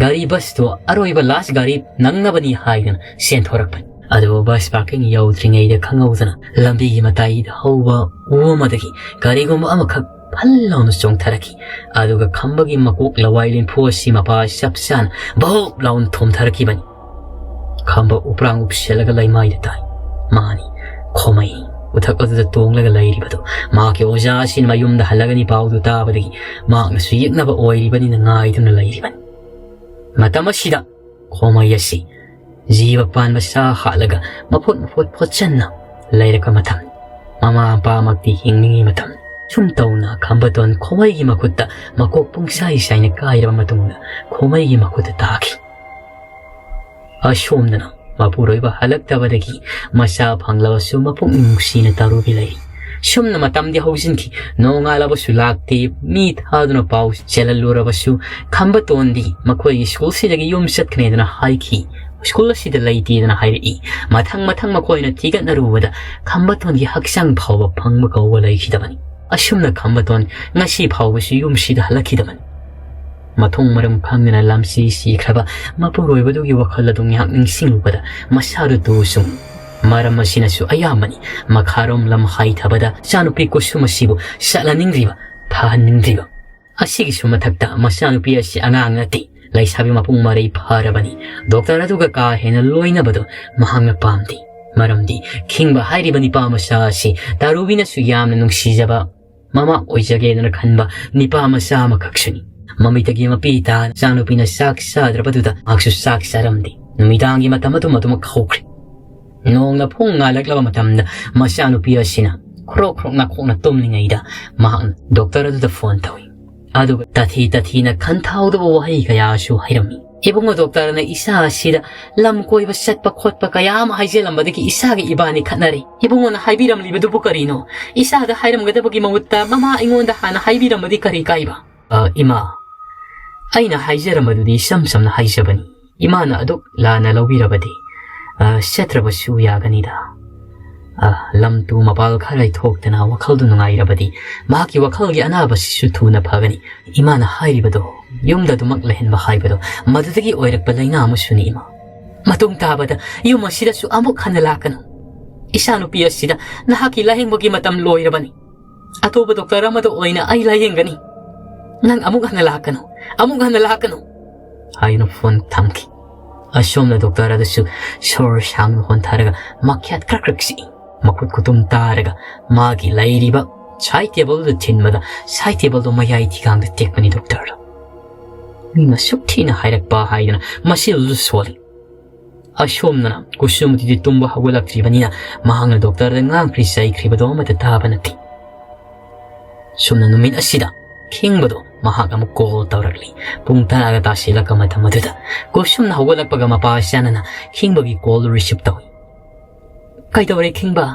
ꯒꯥꯔꯤ ꯕꯁꯇꯨ ꯑꯔꯣꯏꯕ ꯂꯥꯁ ꯒꯥꯔꯤ ꯅꯪꯅꯕꯅꯤ ꯍꯥꯏꯗꯅ ꯆꯦꯟꯊꯣꯔꯛꯄꯅꯤ꯫ ꯑꯗꯨꯕꯨ ꯕꯁ ꯄꯥꯔꯀꯤꯡ ꯌꯧꯗ꯭ꯔꯤꯉꯩꯗ ꯈꯪꯍꯧꯗꯅ ꯂꯝꯕꯤꯒꯤ ꯃꯇꯥꯏꯗ ꯍꯧꯕ ꯎ ꯑꯃꯗꯒꯤ ꯀꯔꯤꯒꯨꯝꯕ ꯑꯃꯈꯛ ꯐꯜ ꯂꯥꯎꯅ ꯆꯣꯡꯊꯔꯛꯈꯤ꯫ ꯑꯗꯨꯒ ꯈꯝꯕꯒꯤ ꯃꯀꯣꯛ ꯂꯋꯥꯏ ꯂꯦꯝꯐꯨ ꯑꯁꯤ ꯃꯄꯥ ꯆꯞ ꯆꯥꯅ ꯚꯣꯞ ꯂꯥꯎꯅ ꯊꯣꯝꯊꯔꯛꯈꯤꯕꯅꯤ꯫ ꯈꯝꯕ ꯎꯄ꯭ꯔꯥꯡ ꯎꯞꯁꯤꯜꯂꯒ ꯂꯩꯃꯥꯏꯗ ꯇꯥꯏ꯫ ꯃꯥꯅꯤ, ꯈꯣꯃꯩ ꯎꯊꯛ ꯑꯗꯨꯗ ꯇꯣꯡꯂꯒ ꯂꯩꯔꯤꯕꯗꯨ꯫ ꯃꯍꯥꯛꯀꯤ ꯑꯣꯖꯥ ꯑꯁꯤꯅ ꯃꯌꯨꯝꯗ ꯍꯜꯂꯒꯅꯤ ꯄꯥꯎꯗꯨ ꯇꯥꯕꯗꯒꯤ ꯃꯍꯥꯛꯅꯁꯨ ꯌꯦꯛꯅꯕ ꯑꯣꯏꯔꯤꯕꯅꯤꯅ ꯉꯥꯏꯗꯨꯅ ꯂꯩꯔꯤꯕꯅꯤ꯫ ꯃꯇꯝ ꯑꯁꯤꯗ ꯈꯣꯃꯩ ꯑꯁꯤ ꯖꯤꯕ ꯄꯥꯟꯕ ꯁꯥ ꯍꯥꯠꯂꯒ ꯃꯐꯣꯠ ꯃꯐꯣꯠ ꯐꯣꯠꯆꯟꯅ ꯂꯩꯔꯛꯄ ꯃꯇꯝ, ꯃꯃꯥ ꯃꯄꯥꯃꯛꯇꯤ ꯍꯤꯡꯅꯤꯡꯉꯤ ꯃꯇꯝ꯫ ꯁꯨꯝ ꯇꯧꯅ ꯈꯝꯕꯇꯣꯟ ꯈꯣꯃꯩꯒꯤ ꯃꯈꯨꯠꯇ ꯃꯀꯣꯛ ꯄꯨꯡꯁꯥꯏ ꯁꯥꯏꯅ ꯀꯥꯏꯔꯕ ꯃꯇꯨꯡꯗ ꯈꯣꯃꯩꯒꯤ ꯃꯈꯨꯠꯇ ꯇꯥꯈꯤ꯫ ꯑꯁꯣꯝꯗꯅ ꯃꯄꯨꯔꯣꯏꯕ ꯍꯜꯂꯛꯇꯕꯗꯒꯤ ꯃꯆꯥ ꯐꯪꯂꯕꯁꯨ ꯃꯄꯨꯛꯅꯤꯡ ꯅꯨꯡꯁꯤꯅ ꯇꯔꯨꯕꯤ ꯂꯩꯔꯤ꯫ ꯁꯨꯝꯅ ꯃꯇꯝꯗꯤ ꯍꯧꯖꯤꯟꯈꯤ꯫ ꯅꯣꯡꯉꯥꯜꯂꯕꯁꯨ ꯂꯥꯛꯇꯦ꯫ ꯃꯤ ꯊꯥꯗꯨꯅ ꯄꯥꯎ ꯆꯦꯜꯍꯜꯂꯨꯔꯕꯁꯨ ꯈꯝꯕꯇꯣꯟꯗꯤ ꯃꯈꯣꯏꯒꯤ ꯁ꯭ꯀꯨꯜꯁꯤꯗꯒꯤ ꯌꯨꯝ ꯆꯠꯈ꯭ꯔꯦꯗꯅ ꯍꯥꯏꯈꯤ꯫ ꯁ꯭ꯀꯨꯜ ꯑꯁꯤꯗ ꯂꯩꯇꯦꯗꯅ ꯍꯥꯏꯔꯛꯏ꯫ ꯃꯊꯪ ꯃꯊꯪ ꯃꯈꯣꯏꯅ ꯊꯤꯒꯠꯅꯔꯨꯕꯗ ꯈꯝꯕꯇꯣꯟꯒꯤ ꯍꯛꯆꯥꯡ ꯐꯥꯎꯕ ꯐꯪꯕ ꯀꯧꯕ ꯂꯩꯈꯤꯗꯕꯅꯤ꯫ ꯑꯁꯨꯝꯅ ꯈꯝꯕꯇꯣꯟ ꯉꯁꯤ ꯐꯥꯎꯕꯁꯨ ꯌꯨꯝꯁꯤꯗ ꯍꯜꯂꯛꯈꯤꯗꯕꯅꯤ꯫ ꯃꯊꯣꯡ ꯃꯔꯝ ꯈꯪꯗꯅ ꯂꯝꯁꯤ ꯁꯤꯈ꯭ꯔꯕ ꯃꯄꯨꯔꯣꯏꯕꯗꯨꯒꯤ ꯋꯥꯈꯜ ꯑꯗꯨ ꯉꯥꯏꯍꯥꯛ ꯅꯤꯡꯁꯤꯡꯂꯨꯕꯗ ꯃꯁꯥꯗꯨ ꯇꯨ ꯆꯨꯡꯏ꯫ ꯃꯔꯝ ꯑꯁꯤꯅꯁꯨ ꯑꯌꯥꯝꯕꯅꯤ꯫ ꯃꯈꯥꯔꯣꯝ ꯂꯝ ꯍꯥꯏꯊꯕꯗ ꯏꯆꯥꯅꯨꯄꯤ ꯀꯨꯁꯨꯝ ꯑꯁꯤꯕꯨ ꯆꯠꯍꯟꯅꯤꯡꯗ꯭ꯔꯤꯕ, ꯊꯥꯍꯟꯅꯤꯡꯗ꯭ꯔꯤꯕ꯫ ꯑꯁꯤꯒꯤꯁꯨ ꯃꯊꯛꯇ ꯃꯆꯥꯅꯨꯄꯤ ꯑꯁꯤ ꯑꯉꯥꯡ ꯅꯠꯇꯦ, ꯂꯩꯁꯥꯕꯤ ꯃꯄꯨꯡ ꯃꯔꯩ ꯐꯥꯔꯕꯅꯤ꯫ ꯗꯣꯛꯇꯔ ꯑꯗꯨꯒ ꯀꯥ ꯍꯦꯟꯅ ꯂꯣꯏꯅꯕꯗꯨ ꯃꯍꯥꯛꯅ ꯄꯥꯝꯗꯦ꯫ ꯃꯔꯝꯗꯤ ꯈꯤꯡꯕ ꯍꯥꯏꯔꯤꯕ ꯅꯤꯄꯥ ꯃꯆꯥ ꯑꯁꯤ ꯇꯥꯔꯨꯕꯤꯅꯁꯨ ꯌꯥꯝꯅ ꯅꯨꯡꯁꯤꯖꯕ ꯃꯃꯥ ꯑꯣꯏꯖꯒꯦꯗꯅ ꯈꯟꯕ ꯅꯤꯄꯥ ꯃꯆꯥ ꯑꯃꯈꯛꯁꯨꯅꯤ꯫ ꯃꯃꯤꯠꯇꯒꯤ ꯃꯄꯤ ꯇꯥ ꯏꯆꯥꯅꯨꯄꯤꯅ ꯆꯥꯛ ꯆꯥꯗ꯭ꯔꯕꯗꯨꯗ ꯃꯍꯥꯛꯁꯨ ꯆꯥꯛ ꯆꯥꯔꯝꯗꯦ꯫ ꯅꯨꯃꯤꯗꯥꯡꯒꯤ ꯃꯇꯝ ꯑꯗꯨ ꯃꯗꯨꯃꯛ ꯍꯧꯈ꯭ꯔꯦ꯫ ꯅꯣꯡꯅ ꯄꯨꯡ ꯉꯥꯜꯂꯛꯂꯕ ꯃꯇꯝꯗ ꯃꯆꯥꯅꯨꯄꯤ ꯑꯁꯤꯅ ꯈ꯭ꯔꯣꯛ ꯈ꯭ꯔꯣꯛ ꯅꯥꯈꯣꯛꯅ ꯇꯨꯝꯂꯤꯉꯩꯗ ꯃꯍꯥꯛꯅ ꯗꯣꯛꯇꯔ ꯑꯗꯨꯗ ꯐꯣꯟ ꯇꯧꯏ꯫ ꯑꯗꯨꯒ ꯇꯥꯊꯤ ꯇꯥꯊꯤꯅ ꯈꯟꯊꯍꯧꯗꯕ ꯋꯥꯍꯩ ꯀꯌꯥꯁꯨ ꯍꯥꯏꯔꯝꯃꯤ꯫ "ꯏꯕꯨꯡꯉꯣ ꯗꯣꯛꯇꯔꯅ ꯏꯆꯥ ꯑꯁꯤꯗ ꯂꯝ ꯀꯣꯏꯕ ꯆꯠꯄ ꯈꯣꯠꯄ ꯀꯌꯥ ꯑꯃ ꯍꯥꯏꯖꯤꯜꯂꯝꯕꯗꯒꯤ ꯏꯆꯥꯒ ꯏꯕꯥꯅꯤ ꯈꯠꯅꯔꯦ꯫ ꯏꯕꯨꯡꯉꯣꯅ ꯍꯥꯏꯕꯤꯔꯝꯂꯤꯕꯗꯨꯕꯨ ꯀꯔꯤꯅꯣ? ꯏꯆꯥꯗ ꯍꯥꯏꯔꯝꯒꯗꯕꯒꯤ ꯃꯍꯨꯠꯇ ꯃꯃꯥ ꯑꯩꯉꯣꯟꯗ ꯍꯥꯟꯅ ꯍꯥꯏꯕꯤꯔꯝꯃꯗꯤ ꯀꯔꯤ ꯀꯥꯏꯕ?" "ꯑ, ꯏꯃꯥ, ꯑꯩꯅ ꯍꯥꯏꯖꯔꯝꯕꯗꯨꯗꯤ ꯏꯆꯝ ꯆꯝꯅ ꯍꯥꯏꯖꯕꯅꯤ꯫ ꯏꯃꯥꯅ ꯑꯗꯨꯛ ꯂꯥꯟꯅ ꯂꯧꯕꯤꯔꯕꯗꯤ, ꯑ, ꯆꯠꯇ꯭ꯔꯕꯁꯨ ꯌꯥꯒꯅꯤꯗ꯫ ꯑ, ꯂꯝ ꯇꯨ ꯃꯄꯥꯜ ꯈꯔ ꯊꯣꯛꯇꯅ ꯋꯥꯈꯜꯗꯨ ꯅꯨꯡꯉꯥꯏꯔꯕꯗꯤ ꯃꯍꯥꯛꯀꯤ ꯋꯥꯈꯜꯒꯤ ꯑꯅꯥꯕꯁꯤꯁꯨ ꯊꯨꯅ ꯐꯒꯅꯤ꯫ ꯏꯃꯥꯅ ꯍꯥꯏꯔꯤꯕꯗꯣ ꯌꯨꯝꯗ ꯑꯗꯨꯃꯛ ꯂꯩꯍꯟꯕ ꯍꯥꯏꯕꯗꯣ ꯃꯗꯨꯗꯒꯤ ꯑꯣꯏꯔꯛꯄ ꯂꯥꯏꯅꯥ ꯑꯃꯁꯨꯅꯤ, ꯏꯃꯥ꯫ ꯃꯇꯨꯡ ꯇꯥꯕꯗ ꯌꯨꯝ ꯑꯁꯤꯗꯁꯨ ꯑꯃꯨꯛ ꯍꯟꯅ ꯂꯥꯛꯀꯅꯨ꯫ ꯏꯆꯥꯅꯨꯄꯤ ꯑꯁꯤꯗ ꯅꯍꯥꯛꯀꯤ ꯂꯥꯌꯦꯡꯕꯒꯤ ꯃꯇꯝ ꯂꯣꯏꯔꯕꯅꯤ꯫ ꯑꯇꯣꯞꯄ ꯗꯣꯛꯇꯔ ꯑꯃꯗ ꯑꯣꯏꯅ ꯑꯩ ꯂꯥꯌꯦꯡꯒꯅꯤ꯫ ꯅꯪ ꯑꯃꯨꯛ ꯍꯟꯅ ꯂꯥꯛꯀꯅꯨ, ꯑꯃꯨꯛ ꯍꯟꯅ ꯂꯥꯛꯀꯅꯨ" ꯍꯥꯏꯅ ꯐꯣꯟ ꯊꯝꯈꯤ꯫ ꯑꯁꯣꯝꯅ ꯗꯣꯛꯇꯔ ꯑꯗꯨꯁꯨ ꯁꯣꯔ ꯁꯥꯡꯅ ꯍꯣꯟꯊꯔꯒ ꯃꯈ꯭ꯌꯥꯠ ꯈꯔ ꯈꯔ ꯆꯤꯛꯏ꯫ ꯃꯈꯨꯠ ꯈꯨꯇꯨꯝ ꯇꯥꯔꯒ ꯃꯥꯒꯤ ꯂꯩꯔꯤꯕ ꯁꯥꯏꯠ ꯇꯦꯕꯜꯗꯨ ꯊꯤꯟꯕꯗ ꯁꯥꯏꯠ ꯇꯦꯕꯜꯗꯨ ꯃꯌꯥꯏ ꯊꯤꯒꯥꯡꯗ ꯇꯦꯛꯄꯅꯤ ꯗꯣꯛꯇꯔꯗꯨ꯫ ꯃꯤꯅ ꯑꯁꯨꯛ ꯊꯤꯅ ꯍꯥꯏꯔꯛꯄ ꯍꯥꯏꯗꯅ ꯃꯁꯤꯗꯨꯁꯨ ꯁꯣꯜꯂꯤ꯫ ꯑꯁꯣꯝꯅꯅ ꯀꯨꯁꯨꯃꯇꯤꯗꯤ ꯇꯨꯝꯕ ꯍꯧꯒꯠꯂꯛꯇ꯭ꯔꯤꯕꯅꯤꯅ ꯃꯍꯥꯛꯅ ꯗꯣꯛꯇꯔꯗ ꯉꯥꯡꯈ꯭ꯔꯤ ꯆꯩꯈ꯭ꯔꯤꯕꯗꯣ ꯑꯃꯠꯇ ꯇꯥꯕ ꯅꯠꯇꯦ꯫ ꯁꯨꯝꯅ ꯅꯨꯃꯤꯠ ꯑꯁꯤꯗ ꯈꯤꯡꯕꯗꯣ ꯃꯍꯥꯛ ꯑꯃꯨꯛ ꯀꯣꯜ ꯇꯧꯔꯛꯂꯤ꯫ ꯄꯨꯡ ꯇꯔꯥꯒ ꯇꯥꯁꯤꯜꯂꯛꯄ ꯃꯇꯝ ꯑꯗꯨꯗ ꯀꯨꯁꯨꯝꯅ ꯍꯧꯒꯠꯂꯛꯄꯒ ꯃꯄꯥ ꯆꯥꯅꯅ ꯈꯤꯡꯕꯒꯤ ꯀꯣꯜꯗꯨ ꯔꯤꯁꯤꯞ ꯇꯧꯏ꯫ "ꯀꯩꯗꯧꯔꯦ ꯈꯤꯡꯕ?"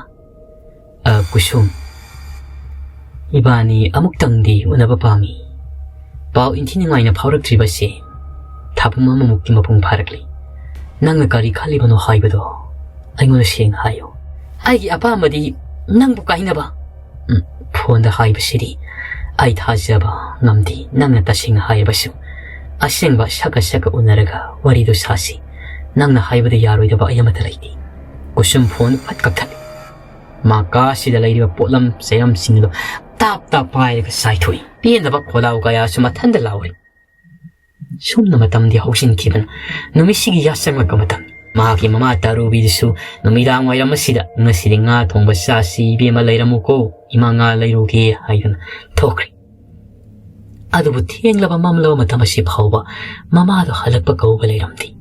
"ꯑ, ꯀꯨꯁꯨꯝ, "ꯏꯕꯥꯅꯤ ꯑꯃꯨꯛꯇꯪꯗꯤ ꯎꯅꯕ ꯄꯥꯝꯃꯤ꯫ ꯄꯥꯎ ꯏꯟꯊꯤ ꯅꯨꯡꯉꯥꯏꯅ ꯐꯥꯎꯔꯛꯇ꯭ꯔꯤꯕꯁꯦ ꯊꯥ ꯄꯨꯝ ꯑꯃꯃꯨꯛꯇꯤ ꯃꯄꯨꯡ ꯐꯥꯔꯛꯂꯤ꯫ ꯅꯪꯅ ꯀꯔꯤ ꯈꯜꯂꯤꯕꯅꯣ ꯍꯥꯏꯕꯗꯣ ꯑꯩꯉꯣꯟꯗ ꯁꯦꯡꯅ ꯍꯥꯏꯌꯨ꯫ ꯑꯩꯒꯤ ꯑꯄꯥꯝꯕꯗꯤ ꯅꯪꯕꯨ ꯀꯥꯏꯅꯕ꯫" "ꯎꯝ, ꯐꯣꯟꯗ ꯍꯥꯏꯕꯁꯤꯗꯤ ꯑꯩ ꯊꯥꯖꯕ ꯉꯝꯗꯦ꯫ ꯅꯪꯅ ꯇꯁꯦꯡꯅ ꯍꯥꯏꯔꯕꯁꯨ ꯑꯁꯦꯡꯕ ꯁꯛꯀ ꯁꯛꯀ ꯎꯅꯔꯒ ꯋꯥꯔꯤꯗꯨ ꯁꯥꯁꯤ꯫ ꯅꯪꯅ ꯍꯥꯏꯕꯗ ꯌꯥꯔꯣꯏꯗꯕ ꯑꯩ ꯑꯃꯠꯇ ꯂꯩꯇꯦ꯫" ꯀꯨꯁꯨꯝ ꯐꯣꯟ ꯐꯠ ꯀꯛꯊꯠꯂꯤ꯫ ꯃꯥ ꯀꯥꯁꯤꯗ ꯂꯩꯔꯤꯕ ꯄꯣꯠꯂꯝ ꯆꯩꯔꯝꯁꯤꯡꯗꯣ ꯇꯥꯞ ꯇꯥꯞ ꯄꯥꯏꯔꯒ ꯆꯥꯏꯊꯣꯛꯏ꯫ ꯄꯦꯟꯗꯕ ꯈꯣꯜꯂꯥꯎ ꯀꯌꯥꯁꯨ ꯃꯊꯟꯇ ꯂꯥꯎꯔꯤ꯫ ꯁꯨꯝꯅ ꯃꯇꯝꯗꯤ ꯍꯧꯖꯤꯟꯈꯤꯕꯅ ꯅꯨꯃꯤꯠꯁꯤꯒꯤ ꯌꯥꯆꯪꯉꯛꯄ ꯃꯇꯝ꯫ ꯃꯍꯥꯛꯀꯤ ꯃꯃꯥ ꯇꯥꯔꯨꯕꯤꯗꯨꯁꯨ ꯅꯨꯃꯤꯗꯥꯡ ꯋꯥꯏꯔꯝ ꯑꯁꯤꯗ "ꯉꯁꯤꯗꯤ ꯉꯥ ꯊꯣꯡꯕ ꯆꯥꯁꯤ, ꯏꯕꯦꯝꯃ ꯂꯩꯔꯝꯃꯨꯀꯣ, ꯏꯃꯥ ꯉꯥ ꯂꯩꯔꯨꯒꯦ" ꯍꯥꯏꯗꯨꯅ ꯊꯣꯛꯈ꯭ꯔꯦ꯫ ꯑꯗꯨꯕꯨ ꯊꯦꯡꯂꯕ ꯃꯝꯂꯕ ꯃꯇꯝ ꯑꯁꯤ ꯐꯥꯎꯕ ꯃꯃꯥꯗꯣ ꯍꯜꯂꯛꯄ ꯀꯧꯕ ꯂꯩꯔꯝꯗꯦ꯫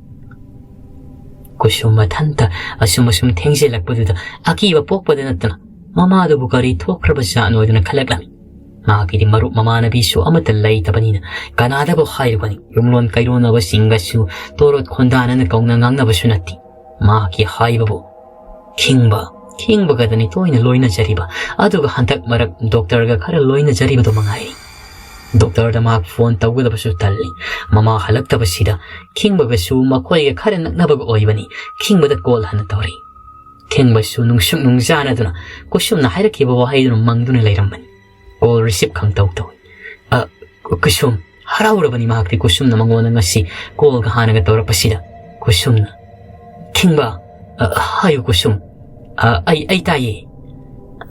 ꯀꯨꯁꯨꯝ ꯃꯊꯟꯇ ꯑꯁꯨꯝ ꯑꯁꯨꯝ ꯊꯦꯡꯖꯤꯜꯂꯛꯄꯗꯨꯗ ꯑꯀꯤꯕ ꯄꯣꯛꯄꯗ ꯅꯠꯇꯅ ꯃꯃꯥꯗꯨꯕꯨ ꯀꯔꯤ ꯊꯣꯛꯈ꯭ꯔꯕ ꯖꯥꯠꯅꯣ ꯍꯥꯏꯗꯨꯅ ꯈꯜꯂꯛꯂꯝꯃꯤ꯫ ꯃꯍꯥꯛꯀꯤꯗꯤ ꯃꯔꯨꯞ ꯃꯃꯥꯟꯅꯕꯤꯁꯨ ꯑꯃꯠꯇ ꯂꯩꯇꯕꯅꯤꯅ ꯀꯅꯥꯗꯕꯨ ꯍꯥꯏꯔꯨꯒꯅꯤ? ꯌꯨꯝꯂꯣꯟ ꯀꯩꯔꯣꯟꯅꯕꯁꯤꯡꯒꯁꯨ ꯇꯣꯔꯣꯠ ꯈꯣꯟꯗꯥꯅꯅ ꯀꯧꯅ ꯉꯥꯡꯅꯕꯁꯨ ꯅꯠꯇꯦ꯫ ꯃꯍꯥꯛꯀꯤ ꯍꯥꯏꯕꯕꯨ ꯈꯤꯡꯕ, ꯈꯤꯡꯕꯒꯗꯅꯤ ꯇꯣꯏꯅ ꯂꯣꯏꯅꯖꯔꯤꯕ, ꯑꯗꯨꯒ ꯍꯟꯗꯛ ꯃꯔꯛ ꯗꯣꯛꯇꯔꯒ ꯈꯔ ꯂꯣꯏꯅꯖꯔꯤꯕꯗꯣ ꯃꯉꯥꯏꯔꯦ꯫ ꯗꯣꯛꯇꯔꯗ ꯃꯍꯥꯛ ꯐꯣꯟ ꯇꯧꯒꯗꯕꯁꯨ ꯇꯜꯂꯤ꯫ ꯃꯃꯥ ꯍꯜꯂꯛꯇꯕꯁꯤꯗ ꯈꯤꯡꯕꯒꯁꯨ ꯃꯈꯣꯏꯒ ꯈꯔ ꯅꯛꯅꯕꯒ ꯑꯣꯏꯕꯅꯤ꯫ ꯈꯤꯡꯕꯗ ꯀꯣꯜ ꯍꯟꯅ ꯇꯧꯔꯤ꯫ ꯈꯤꯡꯕꯁꯨ ꯅꯨꯡꯁꯨꯛ ꯅꯨꯡꯖꯥꯅꯗꯨꯅ ꯀꯨꯁꯨꯝꯅ ꯍꯥꯏꯔꯛꯈꯤꯕ ꯋꯥꯍꯩꯗꯨꯅ ꯃꯪꯗꯨꯅ ꯂꯩꯔꯝꯕꯅꯤ꯫ ꯀꯣꯜ ꯔꯤꯁꯤꯞ ꯈꯪꯇꯧ ꯇꯧꯏ꯫ "ꯑ, ꯀꯨꯁꯨꯝ꯫" ꯍꯔꯥꯎꯔꯕꯅꯤ ꯃꯍꯥꯛꯇꯤ ꯀꯨꯁꯨꯝꯅ ꯃꯉꯣꯟꯗ ꯉꯁꯤ ꯀꯣꯜꯒ ꯍꯥꯟꯅꯒ ꯇꯧꯔꯛꯄꯁꯤꯗ꯫ ꯀꯨꯁꯨꯝꯅ, "ꯈꯤꯡꯕ, ꯑ, ꯍꯥꯏꯌꯨ ꯀꯨꯁꯨꯝ꯫ ꯑ, ꯑꯩ, ꯑꯩ ꯇꯥꯏꯌꯦ꯫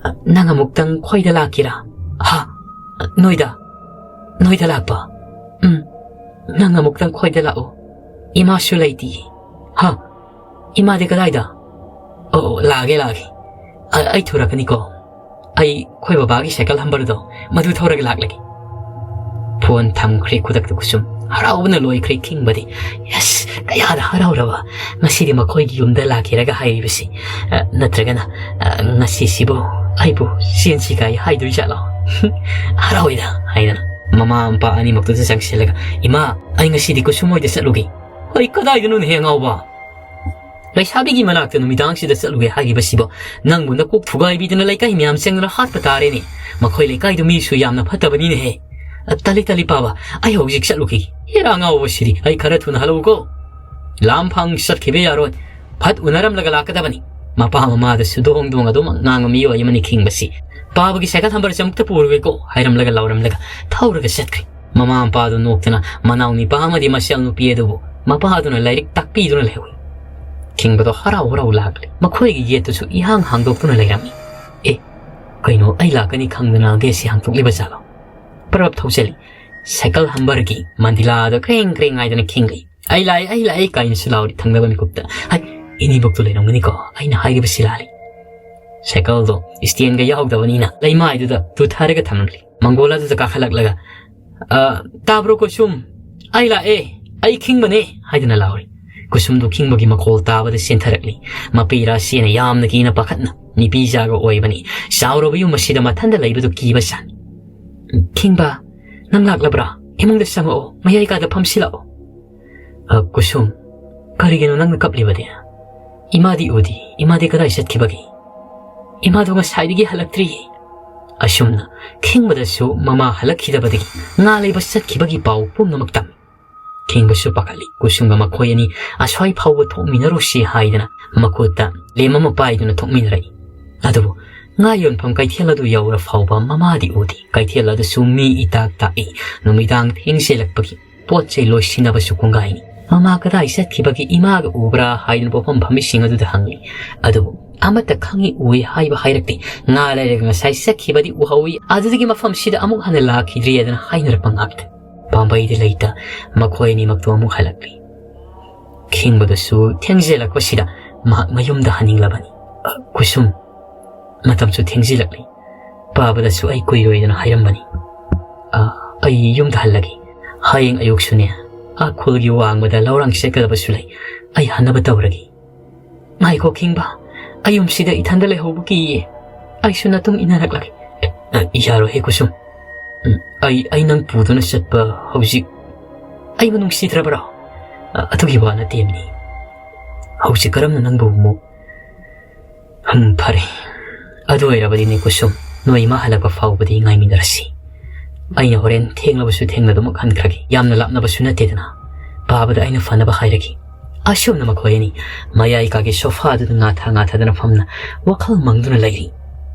ꯑ, ꯅꯪ ꯑꯃꯨꯛꯇꯪ ꯈꯣꯏꯗ ꯂꯥꯛꯀꯦꯔꯥ?" "ꯍꯥ? ꯅꯣꯏꯗ? ꯅꯣꯏꯗ ꯂꯥꯛꯄ?" "ꯎꯝ, ꯅꯪ ꯑꯃꯨꯛꯇꯪ ꯈꯣꯏꯗ ꯂꯥꯛꯑꯣ꯫ ꯏꯃꯥꯁꯨ ꯂꯩꯇꯤꯌꯦ꯫" "ꯍꯥ? ꯏꯃꯥꯗꯤ ꯀꯗꯥꯏꯗ?" "ꯑꯣ, ꯑꯣ, ꯂꯥꯛꯑꯒꯦ, ꯂꯥꯛꯑꯒꯦ꯫ ꯑ, ꯑꯩ ꯊꯨꯔꯛꯀꯅꯤꯀꯣ꯫ ꯑꯩ ꯑꯩꯈꯣꯏ ꯕꯕꯥꯒꯤ ꯁꯥꯏꯀꯜ ꯍꯝꯕꯔꯗꯣ, ꯃꯗꯨ ꯊꯧꯔꯒ ꯂꯥꯛꯂꯒꯦ꯫" ꯐꯣꯟ ꯊꯝꯈ꯭ꯔꯦ ꯈꯨꯗꯛꯇ ꯀꯨꯁꯨꯝ꯫ ꯍꯔꯥꯎꯕꯅ ꯂꯣꯏꯈ꯭ꯔꯦ ꯈꯤꯡꯕꯗꯤ꯫ "ꯌꯦꯁ, ꯀꯌꯥꯗ ꯍꯔꯥꯎꯔꯕ! ꯉꯁꯤꯗꯤ ꯃꯈꯣꯏꯒꯤ ꯌꯨꯝꯗ ꯂꯥꯛꯀꯦꯔꯒ ꯍꯥꯏꯔꯤꯕꯁꯤ꯫ ꯑ, ꯅꯠꯇ꯭ꯔꯒꯅ, ꯑ, ꯉꯁꯤꯁꯤꯕꯨ ꯑꯩꯕꯨ ꯆꯦꯟꯁꯤ ꯀꯥꯏ ꯍꯥꯏꯗꯣꯏ ꯖꯥꯠꯂꯣ?" "ꯍꯔꯥꯎꯏꯗ" ꯍꯥꯏꯗꯅ ꯃꯃꯥ ꯃꯄꯥ ꯑꯅꯤꯃꯛꯇꯨꯗ ꯆꯪꯁꯤꯜꯂꯒ, "ꯏꯃꯥ, ꯑꯩ ꯉꯁꯤꯗꯤ ꯀꯨꯁꯨꯝ ꯍꯣꯏꯗ ꯆꯠꯂꯨꯒꯦ꯫" "ꯑꯩ ꯀꯗꯥꯏꯗꯅꯣꯅꯦꯍꯦ ꯑꯉꯥꯎꯕ?" ꯂꯩꯁꯥꯕꯤꯒꯤ ꯃꯅꯥꯛꯇ ꯅꯨꯃꯤꯗꯥꯡꯁꯤꯗ ꯆꯠꯂꯨꯒꯦ ꯍꯥꯏꯈꯤꯕꯁꯤꯕꯣ? ꯅꯪꯕꯨ ꯅꯀꯣꯛ ꯊꯨꯒꯥꯏꯕꯤꯗꯅ ꯂꯩꯀꯥꯏ ꯃꯌꯥꯝ ꯆꯪꯗꯅ ꯍꯥꯠꯄ ꯇꯥꯔꯦꯅꯦ꯫ ꯃꯈꯣꯏ ꯂꯩꯀꯥꯏꯗꯨ ꯃꯤꯁꯨ ꯌꯥꯝꯅ ꯐꯠꯇꯕꯅꯤꯅꯦꯍꯦ꯫ ꯑ, ꯇꯜꯂꯤ, ꯇꯜꯂꯤ, ꯄꯥꯕ, ꯑꯩ ꯍꯧꯖꯤꯛ ꯆꯠꯂꯨꯈꯤꯒꯦ꯫ ꯍꯦꯔꯥ, ꯑꯉꯥꯎꯕꯁꯤꯗꯤ, ꯑꯩ ꯈꯔ ꯊꯨꯅ ꯍꯜꯂꯛꯎꯀꯣ꯫ ꯂꯥꯝꯐꯥꯡ ꯆꯠꯈꯤꯕ ꯌꯥꯔꯣꯏ꯫ ꯐꯠ ꯎꯅꯔꯝꯂꯒ ꯂꯥꯛꯀꯗꯕꯅꯤ꯫ ꯃꯄꯥ ꯃꯃꯥꯗꯁꯨ ꯗꯣꯡ ꯗꯣꯡ ꯑꯗꯨꯃꯛ ꯉꯥꯡꯕ ꯃꯤꯑꯣꯏ ꯑꯃꯅꯤ ꯈꯤꯡꯕꯁꯤ꯫ "ꯄꯥꯕꯒꯤ ꯁꯥꯏꯀꯜ ꯍꯝꯕꯔꯁꯦ ꯑꯃꯨꯛꯇ ꯄꯨꯔꯨꯒꯦꯀꯣ" ꯍꯥꯏꯔꯝꯂꯒ ꯂꯥꯎꯔꯝꯂꯒ ꯊꯧꯔꯒ ꯆꯠꯈ꯭ꯔꯦ꯫ ꯃꯃꯥ ꯃꯄꯥꯗꯨ ꯅꯣꯛꯇꯅ ꯃꯅꯥꯎ ꯅꯤꯄꯥ ꯑꯃꯗꯤ ꯃꯁꯦꯜ ꯅꯨꯄꯤ ꯑꯗꯨꯕꯨ ꯃꯄꯥꯗꯨꯅ ꯂꯥꯏꯔꯤꯛ ꯇꯥꯛꯄꯤꯗꯨꯅ ꯂꯩꯍꯧꯏ꯫ ꯈꯤꯡꯕꯗꯣ ꯍꯔꯥꯎ ꯍꯔꯥꯎ ꯂꯥꯛꯂꯦ꯫ ꯃꯈꯣꯏꯒꯤ ꯒꯦꯠꯇꯨꯁꯨ ꯏꯍꯥꯡ ꯍꯥꯡꯗꯣꯛꯇꯨꯅ ꯂꯩꯔꯝꯃꯤ꯫ "ꯑꯦ, ꯀꯩꯅꯣ, ꯑꯩ ꯂꯥꯛꯀꯅꯤ ꯈꯪꯗꯅ ꯒꯦꯠꯁꯤ ꯍꯥꯡꯗꯣꯛꯂꯤꯕ ꯖꯥꯠꯂꯣ?" ꯄꯔꯞ ꯊꯧꯖꯜꯂꯤ꯫ ꯁꯥꯏꯀꯜ ꯍꯝꯕꯔꯒꯤ ꯃꯟꯗꯤꯂꯥꯗ ꯀ꯭ꯔꯦꯡ ꯀ꯭ꯔꯦꯡ ꯍꯥꯏꯗꯅ ꯈꯤꯡꯂꯤ꯫ "ꯑꯩ ꯂꯥꯛꯑꯦ, ꯑꯩ ꯂꯥꯛꯑꯦ" ꯀꯥꯏꯅꯁꯨ ꯂꯥꯎꯔꯤ ꯊꯪꯅꯕ ꯃꯤꯀꯨꯞꯇ꯫ "ꯍꯥꯏ, ꯏꯅꯦꯕꯣꯛꯇꯨ ꯂꯩꯔꯝꯒꯅꯤꯀꯣ, ꯑꯩꯅ ꯍꯥꯏꯔꯤꯕꯁꯤ ꯂꯥꯜꯂꯤ꯫ ꯁꯥꯏꯀꯜꯗꯣ ꯏꯁꯇꯦꯟꯒ ꯌꯥꯎꯗꯕꯅꯤꯅ ꯂꯩꯃꯥꯏꯗꯨꯗ ꯇꯨꯊꯔꯒ ꯊꯝꯂꯝꯂꯤ꯫" ꯃꯪꯒꯣꯜ ꯑꯗꯨꯗ ꯀꯥꯈꯠꯂꯛꯂꯒ, "ꯑ, ꯇꯥꯕ꯭ꯔꯣ ꯀꯨꯁꯨꯝ? ꯑꯩ ꯂꯥꯛꯑꯦ, ꯑꯩ ꯈꯤꯡꯕꯅꯦ" ꯍꯥꯏꯗꯅ ꯂꯥꯎꯔꯤ꯫ ꯀꯨꯁꯨꯝꯗꯨ ꯈꯤꯡꯕꯒꯤ ꯃꯈꯣꯜ ꯇꯥꯕꯗ ꯆꯦꯟꯊꯔꯛꯂꯤ꯫ ꯃꯄꯤ ꯔꯥꯁꯤꯅ ꯌꯥꯝꯅ ꯀꯤꯅ ꯄꯥꯈꯠꯅ ꯅꯨꯄꯤꯖꯥꯒ ꯑꯣꯏꯕꯅꯤ꯫ ꯆꯥꯎꯔꯕ ꯌꯨꯝ ꯑꯁꯤꯗ ꯃꯊꯟꯇ ꯂꯩꯕꯗꯨ ꯀꯤꯕ ꯁꯥꯅꯤ꯫ "ꯈꯤꯡꯕ, ꯅꯪ ꯂꯥꯛꯂꯕ꯭ꯔꯥ? ꯏꯃꯨꯡꯗ ꯆꯪꯉꯛꯑꯣ, ꯃꯌꯥꯏ ꯀꯥꯗ ꯐꯝꯁꯤꯜꯂꯛꯑꯣ꯫" "ꯑ, ꯀꯨꯁꯨꯝ, ꯀꯔꯤꯒꯤꯅꯣ ꯅꯪꯅ ꯀꯞꯂꯤꯕꯗꯤ? ꯏꯃꯥꯗꯤ ꯎꯗꯦ, ꯏꯃꯥꯗꯤ ꯀꯗꯥꯏ ꯆꯠꯈꯤꯕꯒꯦ? ꯏꯃꯥꯗꯣ ꯉꯁꯥꯏꯗꯒꯤ ꯍꯜꯂꯛꯇ꯭ꯔꯤꯌꯦ꯫" ꯑꯁꯨꯝꯅ ꯈꯤꯡꯕꯗꯁꯨ ꯃꯃꯥ ꯍꯜꯂꯛꯈꯤꯗꯕꯗꯒꯤ ꯉꯥ ꯂꯩꯕ ꯆꯠꯈꯤꯕꯒꯤ ꯄꯥꯎ ꯄꯨꯝꯅꯃꯛ ꯇꯝꯃꯤ꯫ ꯈꯤꯡꯕꯁꯨ ꯄꯥꯈꯠꯂꯤ꯫ ꯀꯨꯁꯨꯝꯒ ꯃꯈꯣꯏ ꯑꯅꯤ ꯑꯁ꯭ꯋꯥꯏ ꯐꯥꯎꯕ ꯊꯣꯛꯃꯤꯟꯅꯔꯨꯁꯤ ꯍꯥꯏꯗꯅ ꯃꯈꯨꯠꯇ ꯂꯦꯝ ꯑꯃ ꯄꯥꯏꯗꯨꯅ ꯊꯣꯛꯃꯤꯟꯅꯔꯛꯏ꯫ ꯑꯗꯨꯕꯨ ꯉꯥ ꯌꯣꯟꯐꯝ ꯀꯩꯊꯦꯜ ꯑꯗꯨ ꯌꯧꯔ ꯐꯥꯎꯕ ꯃꯃꯥꯗꯤ ꯎꯗꯦ꯫ ꯀꯩꯊꯦꯜ ꯑꯗꯨꯁꯨ ꯃꯤ ꯏꯇꯥꯛ ꯇꯥꯛꯏ꯫ ꯅꯨꯃꯤꯗꯥꯡ ꯊꯦꯡꯖꯤꯜꯂꯛꯄꯒꯤ ꯄꯣꯠ ꯆꯩ ꯂꯣꯏꯁꯤꯟꯅꯕꯁꯨ ꯀꯣꯡꯒꯥꯏꯅꯤ꯫ "ꯃꯃꯥ ꯀꯗꯥꯏ ꯆꯠꯈꯤꯕꯒꯦ, ꯏꯃꯥꯒ ꯎꯕ꯭ꯔꯥ?" ꯍꯥꯏꯗꯨꯅ ꯄꯣꯠꯐꯝ ꯐꯝꯕꯤꯁꯤꯡ ꯑꯗꯨꯗ ꯍꯪꯂꯤ꯫ ꯑꯗꯨꯕꯨ ꯑꯃꯠꯇ ꯈꯪꯏ ꯎꯏ ꯍꯥꯏꯕ ꯍꯥꯏꯔꯛꯇꯦ꯫ "ꯉꯥ ꯂꯩꯔꯒ ꯉꯁꯥꯏ ꯆꯠꯈꯤꯕꯗꯤ ꯎꯍꯧꯏ, ꯑꯗꯨꯗꯒꯤ ꯃꯐꯝꯁꯤꯗ ꯑꯃꯨꯛ ꯍꯟꯅ ꯂꯥꯛꯈꯤꯗ꯭ꯔꯤ" ꯑꯗꯨꯅ ꯍꯥꯏꯅꯔꯛꯄ ꯉꯥꯛꯇ꯫ ꯄꯥꯝꯕꯩꯗꯤ ꯂꯩꯇ, ꯃꯈꯣꯏ ꯑꯅꯤꯃꯛꯇꯣ ꯑꯃꯨꯛ ꯍꯜꯂꯛꯂꯤ꯫ ꯈꯤꯡꯕꯗꯨꯁꯨ ꯊꯦꯡꯖꯤꯜꯂꯛꯄꯁꯤꯗ ꯃꯍꯥꯛ ꯃꯌꯨꯝꯗ ꯍꯟꯅꯤꯡꯂꯕꯅꯤ꯫ "ꯑ, ꯀꯨꯁꯨꯝ, ꯃꯇꯝꯁꯨ ꯊꯦꯡꯖꯤꯜꯂꯛꯂꯤ꯫ ꯄꯥꯕꯗꯁꯨ ꯑꯩ ꯀꯨꯏꯔꯣꯏꯗꯅ ꯍꯥꯏꯔꯝꯕꯅꯤ꯫ ꯑ, ꯑꯩ ꯌꯨꯝꯗ ꯍꯜꯂꯒꯦ꯫ ꯍꯌꯦꯡ ꯑꯌꯨꯛꯁꯨꯅꯦ, ꯑ, ꯈꯨꯜꯒꯤ ꯋꯥꯡꯃꯗ ꯂꯧꯔꯥꯡ ꯆꯠꯀꯗꯕꯁꯨ ꯂꯩ꯫ ꯑꯩ ꯍꯟꯅꯕ ꯇꯧꯔꯒꯦ꯫" "ꯉꯥꯏꯈꯣ ꯈꯤꯡꯕ, ꯑꯩ ꯌꯨꯝꯁꯤꯗ ꯏꯊꯟꯗ ꯂꯩꯍꯧꯕ ꯀꯤꯌꯦ꯫ ꯑꯩꯁꯨ ꯅꯇꯨꯡ ꯏꯟꯅꯔꯛꯂꯒꯦ꯫" "ꯑ, ꯌꯥꯔꯣꯏꯍꯦ ꯀꯨꯁꯨꯝ꯫ ꯎꯝ, ꯑꯩ, ꯑꯩ ꯅꯪ ꯄꯨꯗꯨꯅ ꯆꯠꯄ ꯍꯧꯖꯤꯛ ꯑꯩꯕꯨ ꯅꯨꯡꯁꯤꯗ꯭ꯔꯕ꯭ꯔꯣ?" "ꯑ, ꯑꯗꯨꯒꯤ ꯋꯥ ꯅꯠꯇꯦ ꯑꯃꯅꯤ꯫ ꯍꯧꯖꯤꯛ ꯀꯔꯝꯅ ꯅꯪꯕꯨ ꯑꯃꯨꯛ? ꯍꯝ, ꯐꯔꯦ꯫ ꯑꯗꯨ ꯑꯣꯏꯔꯕꯗꯤꯅꯦ ꯀꯨꯁꯨꯝ, ꯅꯣꯏ ꯏꯃꯥ ꯍꯜꯂꯛꯄ ꯐꯥꯎꯕꯗꯤ ꯉꯥꯏꯃꯤꯟꯅꯔꯁꯤ꯫ ꯑꯩꯅ ꯍꯣꯔꯦꯟ ꯊꯦꯡꯂꯕꯁꯨ ꯊꯦꯡꯅ ꯑꯗꯨꯃꯛ ꯍꯟꯈ꯭ꯔꯒꯦ꯫ ꯌꯥꯝꯅ ꯂꯥꯞꯅꯕꯁꯨ ꯅꯠꯇꯦꯗꯅ꯫ ꯄꯥꯕꯗ ꯑꯩꯅ ꯐꯅꯕ ꯍꯥꯏꯔꯒꯦ꯫ ꯑꯁꯨꯝꯅ ꯃꯈꯣꯏ ꯑꯅꯤ ꯃꯌꯥꯏ ꯀꯥꯒꯤ ꯁꯣꯐꯥꯗꯨꯗ ꯉꯥꯊꯥ ꯉꯥꯊꯥꯗꯅ ꯐꯝꯅ ꯋꯥꯈꯜ ꯃꯪꯗꯨꯅ ꯂꯩꯔꯤ꯫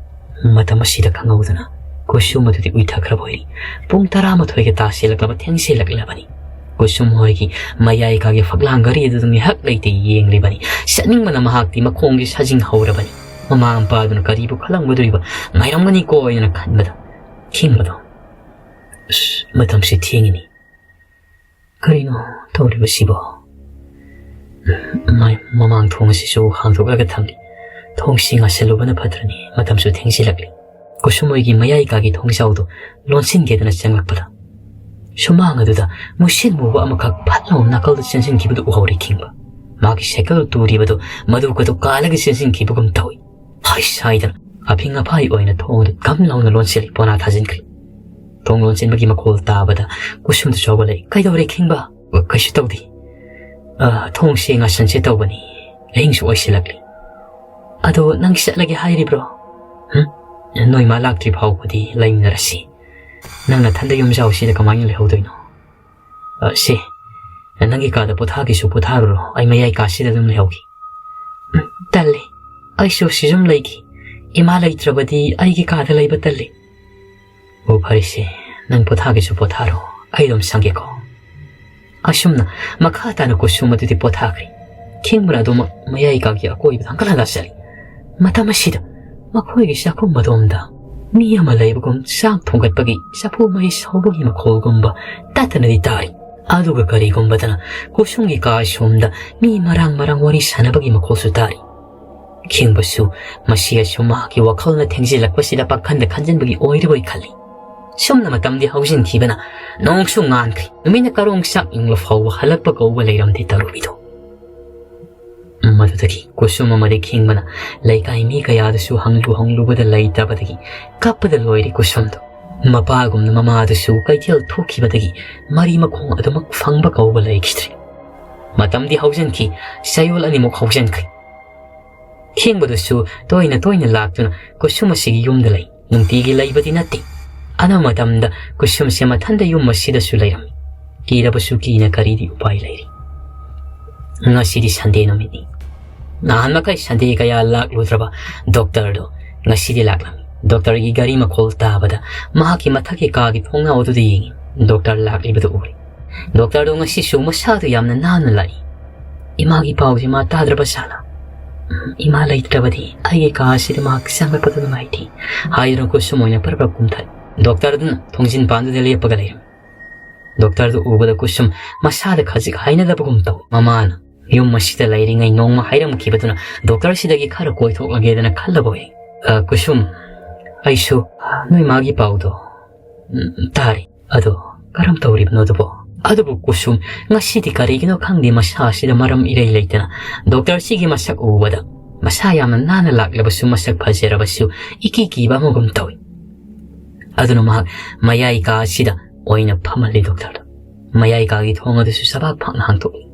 ꯃꯇꯝ ꯑꯁꯤꯗ ꯈꯪꯍꯧꯗꯅ ꯀꯨꯁꯨꯝ ꯑꯗꯨꯗꯤ ꯎꯏꯊꯈ꯭ꯔꯕ ꯑꯣꯏꯔꯤ꯫ ꯄꯨꯡ ꯇꯔꯥꯃꯥꯊꯣꯏꯒ ꯇꯥꯁꯤꯜꯂꯛꯂꯕ, ꯊꯦꯡꯁꯤꯜꯂꯛꯂꯕꯅꯤ꯫ ꯀꯨꯁꯨꯝ ꯍꯣꯏꯒꯤ ꯃꯌꯥꯏ ꯀꯥꯒꯤ ꯐꯛꯂꯥꯡ ꯘꯔꯤ ꯑꯗꯨꯗ ꯉꯥꯏꯍꯥꯛ ꯂꯩꯇꯦ ꯌꯦꯡꯂꯤꯕꯅꯤ꯫ ꯆꯠꯅꯤꯡꯕꯅ ꯃꯍꯥꯛꯇꯤ ꯃꯈꯣꯡꯁꯤ ꯁꯥꯖꯤꯟ ꯍꯧꯔꯕꯅꯤ꯫ ꯃꯃꯥ ꯃꯄꯥꯗꯨꯅ ꯀꯔꯤꯕꯨ ꯈꯜꯂꯝꯒꯗꯣꯔꯤꯕ ꯉꯥꯏꯔꯝꯒꯅꯤꯀꯣ ꯍꯥꯏꯅ ꯈꯟꯕꯗ ꯈꯤꯡꯕꯗꯣ, "ꯑꯁ, ꯃꯇꯝꯁꯤ ꯊꯦꯡꯉꯤꯅꯤ꯫ ꯀꯔꯤꯅꯣ ꯇꯧꯔꯤꯕꯁꯤꯕꯣ?" ꯃ-, ꯃꯃꯥꯡ ꯊꯣꯡ ꯑꯁꯤꯁꯨ ꯍꯥꯡꯗꯣꯛꯂꯒ ꯊꯝꯂꯤ꯫ ꯊꯣꯡꯁꯤ ꯉꯥꯁꯤꯜꯂꯨꯕꯅ ꯐꯠꯇ꯭ꯔꯅꯤ, ꯃꯇꯝꯁꯨ ꯊꯦꯡꯖꯤꯜꯂꯛꯂꯤ꯫ ꯀꯨꯁꯨꯝ ꯍꯣꯏꯒꯤ ꯃꯌꯥꯏ ꯀꯥꯒꯤ ꯊꯣꯡꯖꯥꯎꯗꯨ ꯂꯣꯟꯁꯤꯟꯒꯦꯗꯅ ꯆꯪꯂꯛꯄꯗ, ꯁꯨꯃꯥꯡ ꯑꯗꯨꯗ ꯃꯨꯁꯤꯟ ꯃꯨꯕ ꯑꯃꯈꯛ ꯐꯠ ꯂꯥꯎꯅ ꯅꯥꯀꯜꯗ ꯆꯦꯟꯁꯤꯟꯈꯤꯕꯗꯨ ꯎꯍꯧꯔꯦ ꯈꯤꯡꯕ꯫ ꯃꯥꯒꯤ ꯁꯥꯏꯀꯜ ꯇꯨꯔꯤꯕꯗꯨ ꯃꯗꯨ ꯀꯗꯨ ꯀꯥꯜꯂꯒ ꯆꯦꯟꯁꯤꯟꯈꯤꯕꯒꯨꯝ ꯇꯧꯏ꯫ ꯍꯩꯁ ꯍꯥꯏꯗꯅ ꯑꯐꯤꯡ ꯑꯐꯥꯏ ꯑꯣꯏꯅ ꯊꯣꯡꯗꯨ ꯀꯝ ꯂꯥꯎꯅ ꯂꯣꯟꯁꯤꯜꯂꯤ, ꯄꯣꯅꯥ ꯊꯥꯖꯤꯟꯈ꯭ꯔꯦ꯫ ꯊꯣꯡ ꯂꯣꯟꯁꯤꯟꯕꯒꯤ ꯃꯈꯣꯜ ꯇꯥꯕꯗ ꯀꯨꯁꯨꯝꯗꯨꯁꯨ ꯍꯧꯒꯠꯂꯛꯏ꯫ "ꯀꯩꯗꯧꯔꯦ ꯈꯤꯡꯕ?" "ꯀꯩꯁꯨ ꯇꯧꯗꯦ꯫ ꯑ, ꯊꯣꯡꯁꯦ ꯉꯥꯁꯟꯁꯦ ꯇꯧꯕꯅꯤ꯫ ꯑꯍꯤꯡꯁꯨ ꯑꯣꯏꯁꯤꯜꯂꯛꯂꯤ꯫ ꯑꯗꯣ ꯅꯪ ꯆꯠꯂꯒꯦ ꯍꯥꯏꯔꯤꯕ꯭ꯔꯣ?" "ꯍꯨꯝ? ꯅꯣꯏ ꯃꯥ ꯂꯥꯛꯇ꯭ꯔꯤ ꯐꯥꯎꯕꯗꯤ ꯂꯩꯃꯤꯟꯅꯔꯁꯤ꯫ ꯅꯪ ꯅꯊꯟꯗ ꯌꯨꯝꯖꯥꯎꯁꯤꯗ ꯀꯃꯥꯏꯅ ꯂꯩꯍꯧꯗꯣꯏꯅꯣ? ꯑ, ꯁꯦ, ꯅꯪꯒꯤ ꯀꯥꯗ ꯄꯣꯊꯥꯒꯦꯁꯨ ꯄꯣꯊꯥꯔꯨꯔꯣ, ꯑꯩ ꯃꯌꯥꯏ ꯀꯥꯁꯤꯗ ꯑꯗꯨꯝ ꯂꯩꯍꯧꯒꯦ꯫" "ꯎꯝ, ꯇꯜꯂꯤ꯫ ꯑꯩꯁꯨ ꯁꯤꯁꯨꯝ ꯂꯩꯒꯦ꯫ ꯏꯃꯥ ꯂꯩꯇ꯭ꯔꯕꯗꯤ ꯑꯩꯒꯤ ꯀꯥꯗ ꯂꯩꯕ ꯇꯜꯂꯤ꯫" "ꯑꯣ, ꯐꯔꯦꯁꯦ, ꯅꯪ ꯄꯣꯊꯥꯒꯦꯁꯨ ꯄꯣꯊꯥꯔꯣ, ꯑꯩ ꯑꯗꯨꯝ ꯁꯪꯒꯦꯀꯣ꯫" ꯑꯁꯨꯝꯅ ꯃꯈꯥ ꯇꯥꯅ ꯀꯨꯁꯨꯝ ꯑꯗꯨꯗꯤ ꯄꯣꯊꯥꯈ꯭ꯔꯦ꯫ ꯈꯤꯡꯕꯅ ꯑꯗꯨꯃꯛ ꯃꯌꯥꯏ ꯀꯥꯒꯤ ꯑꯀꯣꯏꯕꯗ ꯍꯪꯀꯠ ꯍꯟꯗ ꯆꯠꯂꯤ꯫ ꯃꯇꯝ ꯑꯁꯤꯗ ꯃꯈꯣꯏꯒꯤ ꯆꯥꯛꯈꯨꯝ ꯑꯗꯣꯝꯗ ꯃꯤ ꯑꯃ ꯂꯩꯕꯒꯨꯝ ꯆꯥꯛ ꯊꯣꯡꯒꯠꯄꯒꯤ ꯆꯐꯨ ꯃꯩ ꯁꯧꯕꯒꯤ ꯃꯈꯣꯜꯒꯨꯝꯕ ꯇꯠꯇꯅꯗꯤ ꯇꯥꯔꯤ꯫ ꯑꯗꯨꯒ ꯀꯔꯤꯒꯨꯝꯕꯗꯅ ꯀꯨꯁꯨꯝꯒꯤ ꯀꯥ ꯑꯁꯣꯝꯗ ꯃꯤ ꯃꯔꯥꯡ ꯃꯔꯥꯡ ꯋꯥꯔꯤ ꯁꯥꯟꯅꯕꯒꯤ ꯃꯈꯣꯜꯁꯨ ꯇꯥꯔꯤ꯫ ꯈꯤꯡꯕꯁꯨ ꯃꯁꯤ ꯑꯁꯨꯝ ꯃꯍꯥꯛꯀꯤ ꯋꯥꯈꯜꯅ ꯊꯦꯡꯖꯤꯜꯂꯛꯄꯁꯤꯗ ꯄꯥꯈꯟꯗ ꯈꯟꯖꯤꯟꯕꯒꯤ ꯑꯣꯏꯔꯕꯣꯏ ꯈꯜꯂꯤ꯫ ꯁꯨꯝꯅ ꯃꯇꯝꯗꯤ ꯍꯧꯖꯤꯟꯈꯤꯕꯅ ꯅꯣꯡꯁꯨ ꯉꯥꯟꯈ꯭ꯔꯦ꯫ ꯅꯨꯃꯤꯠꯅ ꯀꯔꯣꯡ ꯆꯥꯛ ꯌꯨꯡꯂ ꯐꯥꯎꯕ ꯍꯜꯂꯛꯄ ꯀꯧꯕ ꯂꯩꯔꯝꯗꯦ ꯇꯧꯔꯨꯔꯤꯗꯣ꯫ ꯃꯗꯨꯗꯒꯤ ꯀꯨꯁꯨꯝ ꯑꯃꯗꯤ ꯈꯤꯡꯕꯅ ꯂꯩꯀꯥꯏ ꯃꯤ ꯀꯌꯥꯗꯁꯨ ꯍꯪꯂꯨ ꯍꯪꯂꯨꯕꯗ ꯂꯩꯇꯕꯗꯒꯤ ꯀꯞꯄꯗ ꯂꯣꯏꯔꯦ ꯀꯨꯁꯨꯝꯗꯣ꯫ ꯃꯄꯥꯒꯨꯝꯅ ꯃꯃꯥꯗꯨꯁꯨ ꯀꯩꯊꯦꯜ ꯊꯣꯛꯈꯤꯕꯗꯒꯤ ꯃꯔꯤ ꯃꯈꯣꯡ ꯑꯗꯨꯃꯛ ꯐꯪꯕ ꯀꯧꯕ ꯂꯩꯈꯤꯗ꯭ꯔꯦ꯫ ꯃꯇꯝꯗꯤ ꯍꯧꯖꯤꯟꯈꯤ, ꯆꯌꯣꯜ ꯑꯅꯤꯃꯨꯛ ꯍꯧꯖꯤꯟꯈ꯭ꯔꯦ꯫ ꯈꯤꯡꯕꯗꯨꯁꯨ ꯇꯣꯏꯅ ꯇꯣꯏꯅ ꯂꯥꯛꯇꯨꯅ ꯀꯨꯁꯨꯝ ꯑꯁꯤꯒꯤ ꯌꯨꯝꯗ ꯂꯩ꯫ ꯅꯨꯡꯇꯤꯒꯤ ꯂꯩꯕꯗꯤ ꯅꯠꯇꯦ꯫ ꯑꯅꯝꯕ ꯃꯇꯝꯗ ꯀꯨꯁꯨꯝꯁꯦ ꯃꯊꯟꯇ ꯌꯨꯝ ꯑꯁꯤꯗꯁꯨ ꯂꯩꯔꯝꯃꯤ꯫ ꯀꯤꯔꯕꯁꯨ ꯀꯤꯅ ꯀꯔꯤꯗꯤ ꯎꯄꯥꯏ ꯂꯩꯔꯤ? ꯉꯁꯤꯗꯤ ꯁꯟꯗꯦ ꯅꯨꯃꯤꯠꯅꯤ꯫ ꯅꯍꯥꯟ ꯃꯈꯩ ꯁꯟꯗꯦ ꯀꯌꯥ ꯂꯥꯛꯂꯨꯗ꯭ꯔꯕ ꯗꯣꯛꯇꯔꯗꯣ ꯉꯁꯤꯗꯤ ꯂꯥꯛꯂꯝꯃꯤ꯫ ꯗꯣꯛꯇꯔꯒꯤ ꯒꯥꯔꯤ ꯃꯈꯣꯜ ꯇꯥꯕꯗ ꯃꯍꯥꯛꯀꯤ ꯃꯊꯛꯀꯤ ꯀꯥꯒꯤ ꯊꯣꯡꯅꯥꯎ ꯑꯗꯨꯗ ꯌꯦꯡꯉꯤ꯫ ꯗꯣꯛꯇꯔ ꯂꯥꯛꯂꯤꯕꯗꯨ ꯎꯔꯦ꯫ ꯗꯣꯛꯇꯔꯗꯣ ꯉꯁꯤꯁꯨ ꯃꯁꯥꯗꯨ ꯌꯥꯝꯅ ꯅꯥꯟꯅ ꯂꯥꯛꯏ꯫ "ꯏꯃꯥꯒꯤ ꯄꯥꯎꯁꯤ ꯃꯥ ꯇꯥꯗ꯭ꯔꯕ ꯖꯥꯠꯂꯥ? ꯎꯝ, ꯏꯃꯥ ꯂꯩꯇ꯭ꯔꯕꯗꯤ ꯑꯩꯒꯤ ꯀꯥ ꯑꯁꯤꯗ ꯃꯍꯥꯛ ꯆꯪꯂꯛꯄꯗ ꯅꯨꯡꯉꯥꯏꯇꯦ" ꯍꯥꯏꯗꯨꯅ ꯀꯨꯁꯨꯝ ꯑꯣꯏꯅ ꯄꯔꯞ ꯄꯔꯞ ꯀꯨꯝꯊꯔꯤ꯫ ꯗꯣꯛꯇꯔꯗꯨꯅ ꯊꯣꯡꯖꯤꯟ ꯄꯥꯟꯗꯨꯗ ꯂꯦꯞꯄꯒ ꯂꯩꯔꯝꯃꯤ꯫ ꯗꯣꯛꯇꯔꯗꯨ ꯎꯕꯗ ꯀꯨꯁꯨꯝ ꯃꯁꯥꯗ ꯈꯖꯤꯛ ꯍꯥꯏꯅꯗꯕꯒꯨꯝ ꯇꯧꯏ꯫ ꯃꯃꯥꯅ ꯌꯨꯝ ꯑꯁꯤꯗ ꯂꯩꯔꯤꯉꯩ ꯅꯣꯡꯃ ꯍꯥꯏꯔꯝꯈꯤꯕꯗꯨꯅ ꯗꯣꯛꯇꯔꯁꯤꯗꯒꯤ ꯈꯔ ꯀꯣꯏꯊꯣꯛꯂꯒꯦꯗꯅ ꯈꯜꯂꯕ ꯑꯣꯏ꯫ "ꯑ, ꯀꯨꯁꯨꯝ, ꯑꯩꯁꯨ ꯅꯣꯏ ꯃꯥꯒꯤ ꯄꯥꯎꯗꯣ, ꯎꯝ, ꯇꯥꯔꯦ꯫ ꯑꯗꯣ ꯀꯔꯝ ꯇꯧꯔꯤꯕꯅꯣ ꯑꯗꯨꯕꯣ?" ꯑꯗꯨꯕꯨ ꯀꯨꯁꯨꯝ ꯉꯁꯤꯗꯤ ꯀꯔꯤꯒꯤꯅꯣ ꯈꯪꯗꯦ ꯃꯁꯥ ꯑꯁꯤꯗ ꯃꯔꯝ ꯏꯔꯩ ꯂꯩꯇꯅ ꯗꯣꯛꯇꯔꯁꯤꯒꯤ ꯃꯁꯛ ꯎꯕꯗ ꯃꯁꯥ ꯌꯥꯝꯅ ꯅꯥꯟꯅ ꯂꯥꯛꯂꯕꯁꯨ ꯃꯁꯛ ꯐꯖꯔꯕꯁꯨ ꯏꯀꯤ ꯀꯤꯕ ꯑꯃꯒꯨꯝ ꯇꯧꯏ꯫ ꯑꯗꯨꯅ ꯃꯍꯥꯛ ꯃꯌꯥꯏ ꯀꯥ ꯑꯁꯤꯗ ꯑꯣꯏꯅ ꯐꯝꯍꯜꯂꯤ ꯗꯣꯛꯇꯔꯗ꯫ ꯃꯌꯥꯏ ꯀꯥꯒꯤ ꯊꯣꯡ ꯑꯗꯨꯁꯨ ꯁꯕꯥꯛ ꯐꯥꯛꯅ ꯍꯥꯡꯗꯣꯛꯏ꯫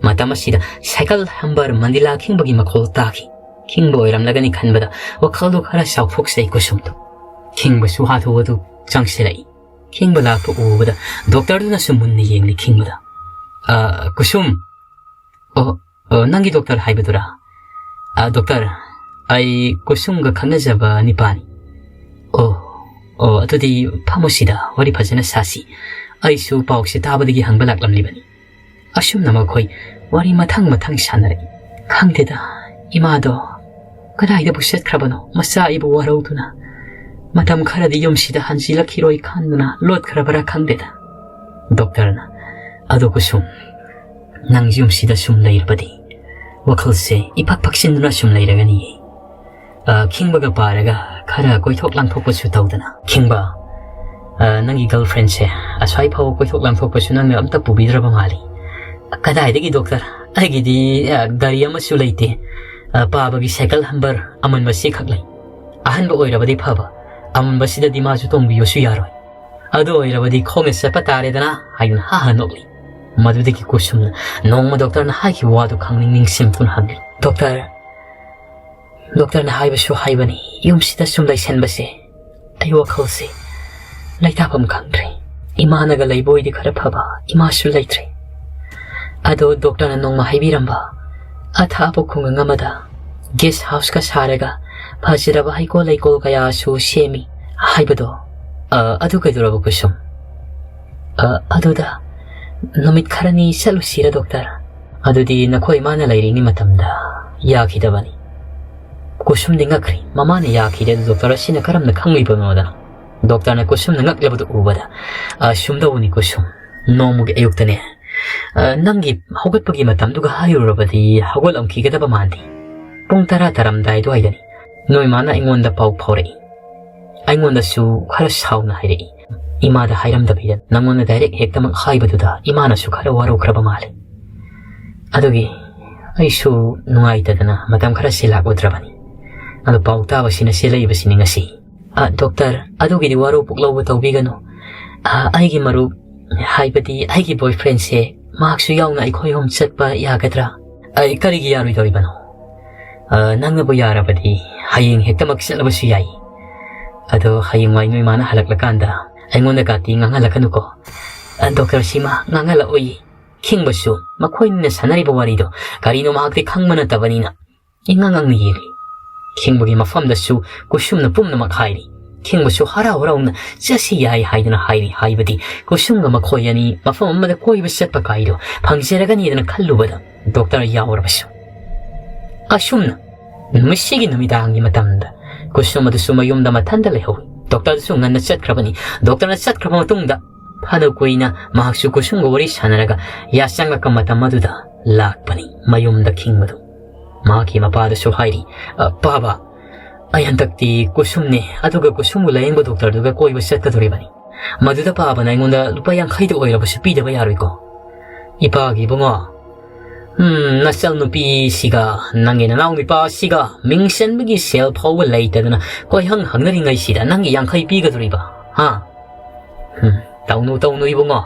ꯃꯇꯝ ꯑꯁꯤꯗ ꯁꯥꯏꯀꯜ ꯍꯝꯕꯔ ꯃꯟꯗꯤꯂꯥ ꯈꯤꯡꯕꯒꯤ ꯃꯈꯣꯜ ꯇꯥꯈꯤ꯫ ꯈꯤꯡꯕ ꯑꯣꯏꯔꯝꯂꯒꯅꯤ ꯈꯟꯕꯗ ꯋꯥꯈꯜꯗꯣ ꯈꯔ ꯆꯥꯎꯊꯣꯛꯆꯩ ꯀꯨꯁꯨꯝꯗꯣ꯫ ꯈꯤꯡꯕꯁꯨ ꯍꯥꯊꯨ ꯍꯥꯊꯨ ꯆꯪꯁꯤꯜꯂꯛꯏ꯫ ꯈꯤꯡꯕ ꯂꯥꯛꯄ ꯎꯕꯗ ꯗꯣꯛꯇꯔꯗꯨꯅꯁꯨ ꯃꯨꯟꯅ ꯌꯦꯡꯂꯤ ꯈꯤꯡꯕꯗ꯫ "ꯑ, ꯀꯨꯁꯨꯝ!" "ꯑꯣ, ꯑꯣ, ꯅꯪꯒꯤ ꯗꯣꯛꯇꯔ ꯍꯥꯏꯕꯗꯨꯔꯥ?" "ꯑ, ꯗꯣꯛꯇꯔ, ꯑꯩ ꯀꯨꯁꯨꯝꯒ ꯈꯪꯅꯖꯕ ꯅꯤꯄꯥꯅꯤ꯫" "ꯑꯣ, ꯑꯣ, ꯑꯗꯨꯗꯤ ꯐꯝꯃꯨꯁꯤꯗ ꯋꯥꯔꯤ ꯐꯖꯅ ꯁꯥꯁꯤ꯫ ꯑꯩꯁꯨ ꯄꯥꯎꯁꯦ ꯇꯥꯕꯗꯒꯤ ꯍꯪꯕ ꯂꯥꯛꯂꯝꯂꯤꯕꯅꯤ꯫" ꯑꯁꯨꯝꯅ ꯃꯈꯣꯏ ꯋꯥꯔꯤ ꯃꯊꯪ ꯃꯊꯪ ꯁꯥꯟꯅꯔꯛꯏ꯫ "ꯈꯪꯗꯦꯗ, ꯏꯃꯥꯗꯣ ꯀꯗꯥꯏꯗꯕꯨ ꯆꯠꯈ꯭ꯔꯕꯅꯣ? ꯃꯆꯥ ꯑꯩꯕꯨ ꯋꯥꯔꯧꯗꯨꯅ ꯃꯇꯝ ꯈꯔꯗꯤ ꯌꯨꯝꯁꯤꯗ ꯍꯟꯖꯤꯜꯂꯛꯈꯤꯔꯣꯏ ꯈꯟꯗꯨꯅ ꯂꯣꯠꯈ꯭ꯔꯕꯔꯥ ꯈꯪꯗꯦꯗ꯫" ꯗꯣꯛꯇꯔꯅ, "ꯑꯗꯣ ꯀꯨꯁꯨꯝ, ꯅꯪ ꯌꯨꯝꯁꯤꯗ ꯁꯨꯝ ꯂꯩꯔꯕꯗꯤ ꯋꯥꯈꯜꯁꯦ ꯏꯐꯛ ꯐꯛꯆꯤꯟꯗꯨꯅ ꯁꯨꯝ ꯂꯩꯔꯒꯅꯤꯌꯦ꯫ ꯑ, ꯈꯤꯡꯕꯒ ꯄꯥꯔꯒ ꯈꯔ ꯀꯣꯏꯊꯣꯛ ꯂꯥꯡꯊꯣꯛꯄꯁꯨ ꯇꯧꯗꯅ꯫" "ꯈꯤꯡꯕ, ꯑ, ꯅꯪꯒꯤ ꯒꯔꯜꯐ꯭ꯔꯦꯟꯁꯦ ꯑꯁ꯭ꯋꯥꯏ ꯐꯥꯎꯕ ꯀꯣꯏꯊꯣꯛ ꯂꯥꯡꯊꯣꯛꯄꯁꯨ ꯅꯪꯅ ꯑꯝꯇ ꯄꯨꯕꯤꯗ꯭ꯔꯕ ꯃꯥꯜꯂꯤ꯫" "ꯀꯗꯥꯏꯗꯒꯤ ꯗꯣꯛꯇꯔ? ꯑꯩꯒꯤꯗꯤ, ꯑ, ꯒꯥꯔꯤ ꯑꯃꯁꯨ ꯂꯩꯇꯦ꯫ ꯑ, ꯄꯥꯕꯒꯤ ꯁꯥꯏꯀꯜ ꯍꯝꯕꯔ ꯑꯃꯟꯕꯁꯤ ꯈꯛ ꯂꯩ꯫ ꯑꯍꯟꯕ ꯑꯣꯏꯔꯕꯗꯤ ꯐꯕ, ꯑꯃꯟꯕꯁꯤꯗꯗꯤ ꯃꯥꯁꯨ ꯇꯣꯡꯕꯤꯌꯨꯁꯨ ꯌꯥꯔꯣꯏ꯫ ꯑꯗꯨ ꯑꯣꯏꯔꯕꯗꯤ ꯈꯣꯡꯅ ꯆꯠꯄ ꯇꯥꯔꯦꯗꯅ" ꯍꯥꯏꯗꯨꯅ ꯍꯥ ꯍꯥ ꯅꯣꯛꯂꯤ꯫ ꯃꯗꯨꯗꯒꯤ ꯀꯨꯁꯨꯝꯅ ꯅꯣꯡꯃ ꯗꯣꯛꯇꯔꯅ ꯍꯥꯏꯈꯤꯕ ꯋꯥꯗꯨ ꯈꯪꯅꯤꯡ ꯅꯤꯡꯁꯤꯡꯗꯨꯅ ꯍꯪꯂꯤ, "ꯗꯣꯛꯇꯔ, ꯗꯣꯛꯇꯔꯅ ꯍꯥꯏꯕꯁꯨ ꯍꯥꯏꯕꯅꯤ, ꯌꯨꯝꯁꯤꯗ ꯁꯨꯝ ꯂꯩꯁꯟꯕꯁꯦ ꯑꯩ ꯋꯥꯈꯜꯁꯦ ꯂꯩꯇꯥꯐꯝ ꯈꯪꯗ꯭ꯔꯦ꯫ ꯏꯃꯥꯅꯒ ꯂꯩꯕ ꯑꯣꯏꯗꯤ ꯈꯔ ꯐꯕ, ꯏꯃꯥꯁꯨ ꯂꯩꯇ꯭ꯔꯦ꯫ ꯑꯗꯣ ꯗꯣꯛꯇꯔꯅ ꯅꯣꯡꯃ ꯍꯥꯏꯕꯤꯔꯝꯕ, ꯑꯊꯥꯞꯄ ꯈꯨꯡꯒꯪ ꯑꯃꯗ ꯒꯦꯁ ꯍꯥꯎꯁꯀ ꯁꯥꯔꯒ ꯐꯖꯔꯕ ꯍꯩꯀꯣꯜ ꯂꯩꯀꯣꯜ ꯀꯌꯥꯁꯨ ꯁꯦꯝꯃꯤ ꯍꯥꯏꯕꯗꯣ, ꯑ, ꯑꯗꯨ ꯀꯩꯗꯧꯔꯕ ꯀꯨꯁꯨꯝ? ꯑ, ꯑꯗꯨꯗ ꯅꯨꯃꯤꯠ ꯈꯔꯅꯤ ꯆꯠꯂꯨꯁꯤꯔ ꯗꯣꯛꯇꯔ?" "ꯑꯗꯨꯗꯤ ꯅꯈꯣꯏ ꯏꯃꯥꯅ ꯂꯩꯔꯤꯉꯩ ꯃꯇꯝꯗ ꯌꯥꯈꯤꯗꯕꯅꯤ꯫" ꯀꯨꯁꯨꯝꯗꯤ ꯉꯛꯈ꯭ꯔꯤ꯫ ꯃꯃꯥꯅ ꯌꯥꯈꯤꯗꯦ ꯑꯗꯨ ꯗꯣꯛꯇꯔ ꯑꯁꯤꯅ ꯀꯔꯝꯅ ꯈꯪꯂꯤꯕꯅꯣꯗꯅ? ꯗꯣꯛꯇꯔꯅ ꯀꯨꯁꯨꯝꯅ ꯉꯛꯂꯕꯗꯨ ꯎꯕꯗ, "ꯑ, ꯁꯨꯝꯗꯧꯕꯅꯤ ꯀꯨꯁꯨꯝ, ꯅꯣꯡꯃꯒꯤ ꯑꯌꯨꯛꯇꯅꯦ, ꯑ, ꯅꯪꯒꯤ ꯍꯧꯒꯠꯄꯒꯤ ꯃꯇꯝꯗꯨꯒ ꯍꯥꯏꯔꯨꯔꯕꯗꯤ ꯍꯧꯒꯠꯂꯝꯈꯤꯒꯗꯕ ꯃꯥꯟꯗꯦ꯫ ꯄꯨꯡ ꯇꯔꯥ ꯇꯥꯔꯝꯗꯥꯏ ꯑꯗꯨꯋꯥꯏꯗꯅꯤ꯫ ꯅꯣꯏ ꯃꯥꯅ ꯑꯩꯉꯣꯟꯗ ꯄꯥꯎ ꯐꯥꯎꯔꯛꯏ꯫ ꯑꯩꯉꯣꯟꯗꯁꯨ ꯈꯔ ꯁꯥꯎꯅ ꯍꯥꯏꯔꯛꯏ꯫ ꯏꯃꯥꯗ ꯍꯥꯏꯔꯝꯗꯕꯤꯗ ꯅꯪꯉꯣꯟꯗ ꯗꯥꯏꯔꯦꯛ ꯍꯦꯛꯇꯃꯛ ꯍꯥꯏꯕꯗꯨꯗ ꯏꯃꯥꯅꯁꯨ ꯈꯔ ꯋꯥꯔꯧꯈ꯭ꯔꯕ ꯃꯥꯜꯂꯤ꯫ ꯑꯗꯨꯒꯤ ꯑꯩꯁꯨ ꯅꯨꯡꯉꯥꯏꯇꯗꯅ ꯃꯇꯝ ꯈꯔ ꯁꯤ ꯂꯥꯛꯂꯨꯗ꯭ꯔꯕꯅꯤ꯫ ꯑꯗꯣ ꯄꯥꯎ ꯇꯥꯕꯁꯤꯅ ꯁꯤ ꯂꯩꯕꯁꯤꯅꯤ ꯉꯁꯤ꯫" "ꯑ, ꯗꯣꯛꯇꯔ, ꯑꯗꯨꯒꯤꯗꯤ ꯋꯥꯔꯧ ꯄꯨꯛꯂꯧꯕ ꯇꯧꯕꯤꯒꯅꯨ꯫ ꯑ, ꯑꯩꯒꯤ ꯃꯔꯨꯞ, ꯍꯥꯏꯕꯗꯤ ꯑꯩꯒꯤ ꯕꯣꯏꯐ꯭ꯔꯦꯟꯁꯦ, ꯃꯍꯥꯛꯁꯨ ꯌꯥꯎꯅ ꯑꯩꯈꯣꯏ ꯑꯍꯨꯝ ꯆꯠꯄ ꯌꯥꯒꯗ꯭ꯔꯥ?" "ꯑꯩ ꯀꯔꯤꯒꯤ ꯌꯥꯔꯣꯏꯗꯧꯔꯤꯕꯅꯣ? ꯑ, ꯅꯪꯅꯕꯨ ꯌꯥꯔꯕꯗꯤ ꯍꯌꯦꯡ ꯍꯦꯛꯇꯃꯛ ꯆꯠꯂꯕꯁꯨ ꯌꯥꯏ꯫ ꯑꯗꯣ ꯍꯌꯦꯡꯋꯥꯏ ꯅꯣꯏ ꯃꯥꯅ ꯍꯜꯂꯛꯂꯀꯥꯟꯗ ꯑꯩꯉꯣꯟꯗ ꯀꯥꯇꯤ ꯉꯥꯡꯍꯜꯂꯛꯀꯅꯨꯀꯣ꯫" "ꯑ, ꯗꯣꯛꯇꯔ ꯁꯤꯃ ꯉꯥꯡꯍꯜꯂꯛꯑꯣꯏ꯫" ꯈꯤꯡꯕꯁꯨ ꯃꯈꯣꯏꯅ ꯁꯥꯟꯅꯔꯤꯕ ꯋꯥꯔꯤꯗꯣ ꯀꯔꯤꯅꯣ ꯃꯍꯥꯛꯇꯤ ꯈꯪꯕ ꯅꯠꯇꯕꯅꯤꯅ ꯏꯉꯥꯡ ꯉꯥꯡꯅ ꯌꯦꯡꯂꯤ꯫ ꯈꯤꯡꯕꯒꯤ ꯃꯐꯝꯗꯁꯨ ꯀꯨꯁꯨꯝꯅ ꯄꯨꯝꯅꯃꯛ ꯍꯥꯏꯔꯤ꯫ ꯈꯤꯡꯕꯁꯨ ꯍꯔꯥꯎ ꯍꯔꯥꯎꯅ "ꯆꯠꯁꯤ ꯌꯥꯏ" ꯍꯥꯏꯗꯨꯅ ꯍꯥꯏꯔꯤ꯫ ꯍꯥꯏꯕꯗꯤ ꯀꯨꯁꯨꯝꯒ ꯃꯈꯣꯏ ꯑꯅꯤ ꯃꯐꯝ ꯑꯃꯗ ꯀꯣꯏꯕ ꯆꯠꯄ ꯀꯥꯏꯗꯣ ꯐꯪꯖꯔꯒꯅꯤꯗꯅ ꯈꯜꯂꯨꯕꯗ ꯗꯣꯛꯇꯔ ꯌꯥꯎꯔꯕꯁꯨ꯫ ꯑꯁꯨꯝꯅ ꯅꯨꯃꯤꯠꯁꯤꯒꯤ ꯅꯨꯃꯤꯗꯥꯡꯒꯤ ꯃꯇꯝꯗ ꯀꯨꯁꯨꯝ ꯑꯗꯨꯁꯨ ꯃꯌꯨꯝꯗ ꯃꯊꯟꯇ ꯂꯩꯍꯧꯏ꯫ ꯗꯣꯛꯇꯔꯗꯨꯁꯨ ꯉꯟꯅ ꯆꯠꯈ꯭ꯔꯕꯅꯤ꯫ ꯗꯣꯛꯇꯔꯅ ꯆꯠꯈ꯭ꯔꯕ ꯃꯇꯨꯡꯗ ꯐꯅ ꯀꯨꯏꯅ ꯃꯍꯥꯛꯁꯨ ꯀꯨꯁꯨꯝꯒ ꯋꯥꯔꯤ ꯁꯥꯟꯅꯔꯒ ꯌꯥꯆꯪꯂꯛꯄ ꯃꯇꯝ ꯑꯗꯨꯗ ꯂꯥꯛꯄꯅꯤ ꯃꯌꯨꯝꯗ ꯈꯤꯡꯕꯗꯨ꯫ ꯃꯍꯥꯛꯀꯤ ꯃꯄꯥꯗꯁꯨ ꯍꯥꯏꯔꯤ, "ꯑ, ꯄꯥꯕ, ꯑꯩ ꯍꯟꯗꯛꯇꯤ ꯀꯨꯁꯨꯝꯅꯦ, ꯑꯗꯨꯒ ꯀꯨꯁꯨꯝꯕꯨ ꯂꯥꯌꯦꯡꯕ ꯗꯣꯛꯇꯔꯗꯨꯒ ꯀꯣꯏꯕ ꯆꯠꯀꯗꯧꯔꯤꯕꯅꯤ꯫ ꯃꯗꯨꯗ ꯄꯥꯕꯅ ꯑꯩꯉꯣꯟꯗ ꯂꯨꯄꯥ ꯌꯥꯡꯈꯩꯗ ꯑꯣꯏꯔꯕꯁꯨ ꯄꯤꯗꯕ ꯌꯥꯔꯣꯏꯀꯣ?" "ꯏꯄꯥꯒꯤ ꯏꯕꯨꯡꯉꯣ, ꯎꯝ, ꯅꯆꯜ ꯅꯨꯄꯤꯁꯤꯒ ꯅꯪꯒꯤ ꯅꯅꯥꯎ ꯅꯨꯄꯥꯁꯤꯒ ꯃꯤꯡ ꯆꯟꯕꯒꯤ ꯁꯦꯜ ꯐꯥꯎꯕ ꯂꯩꯇꯗꯅ ꯀꯣꯏꯍꯪ ꯍꯪꯅꯔꯤꯉꯩꯁꯤꯗ ꯅꯪꯒꯤ ꯌꯥꯡꯈꯩ ꯄꯤꯒꯗꯧꯔꯤꯕ, ꯍꯥ? ꯎꯝ, ꯇꯧꯅꯨ, ꯇꯧꯅꯨ ꯏꯕꯨꯡꯉꯣ,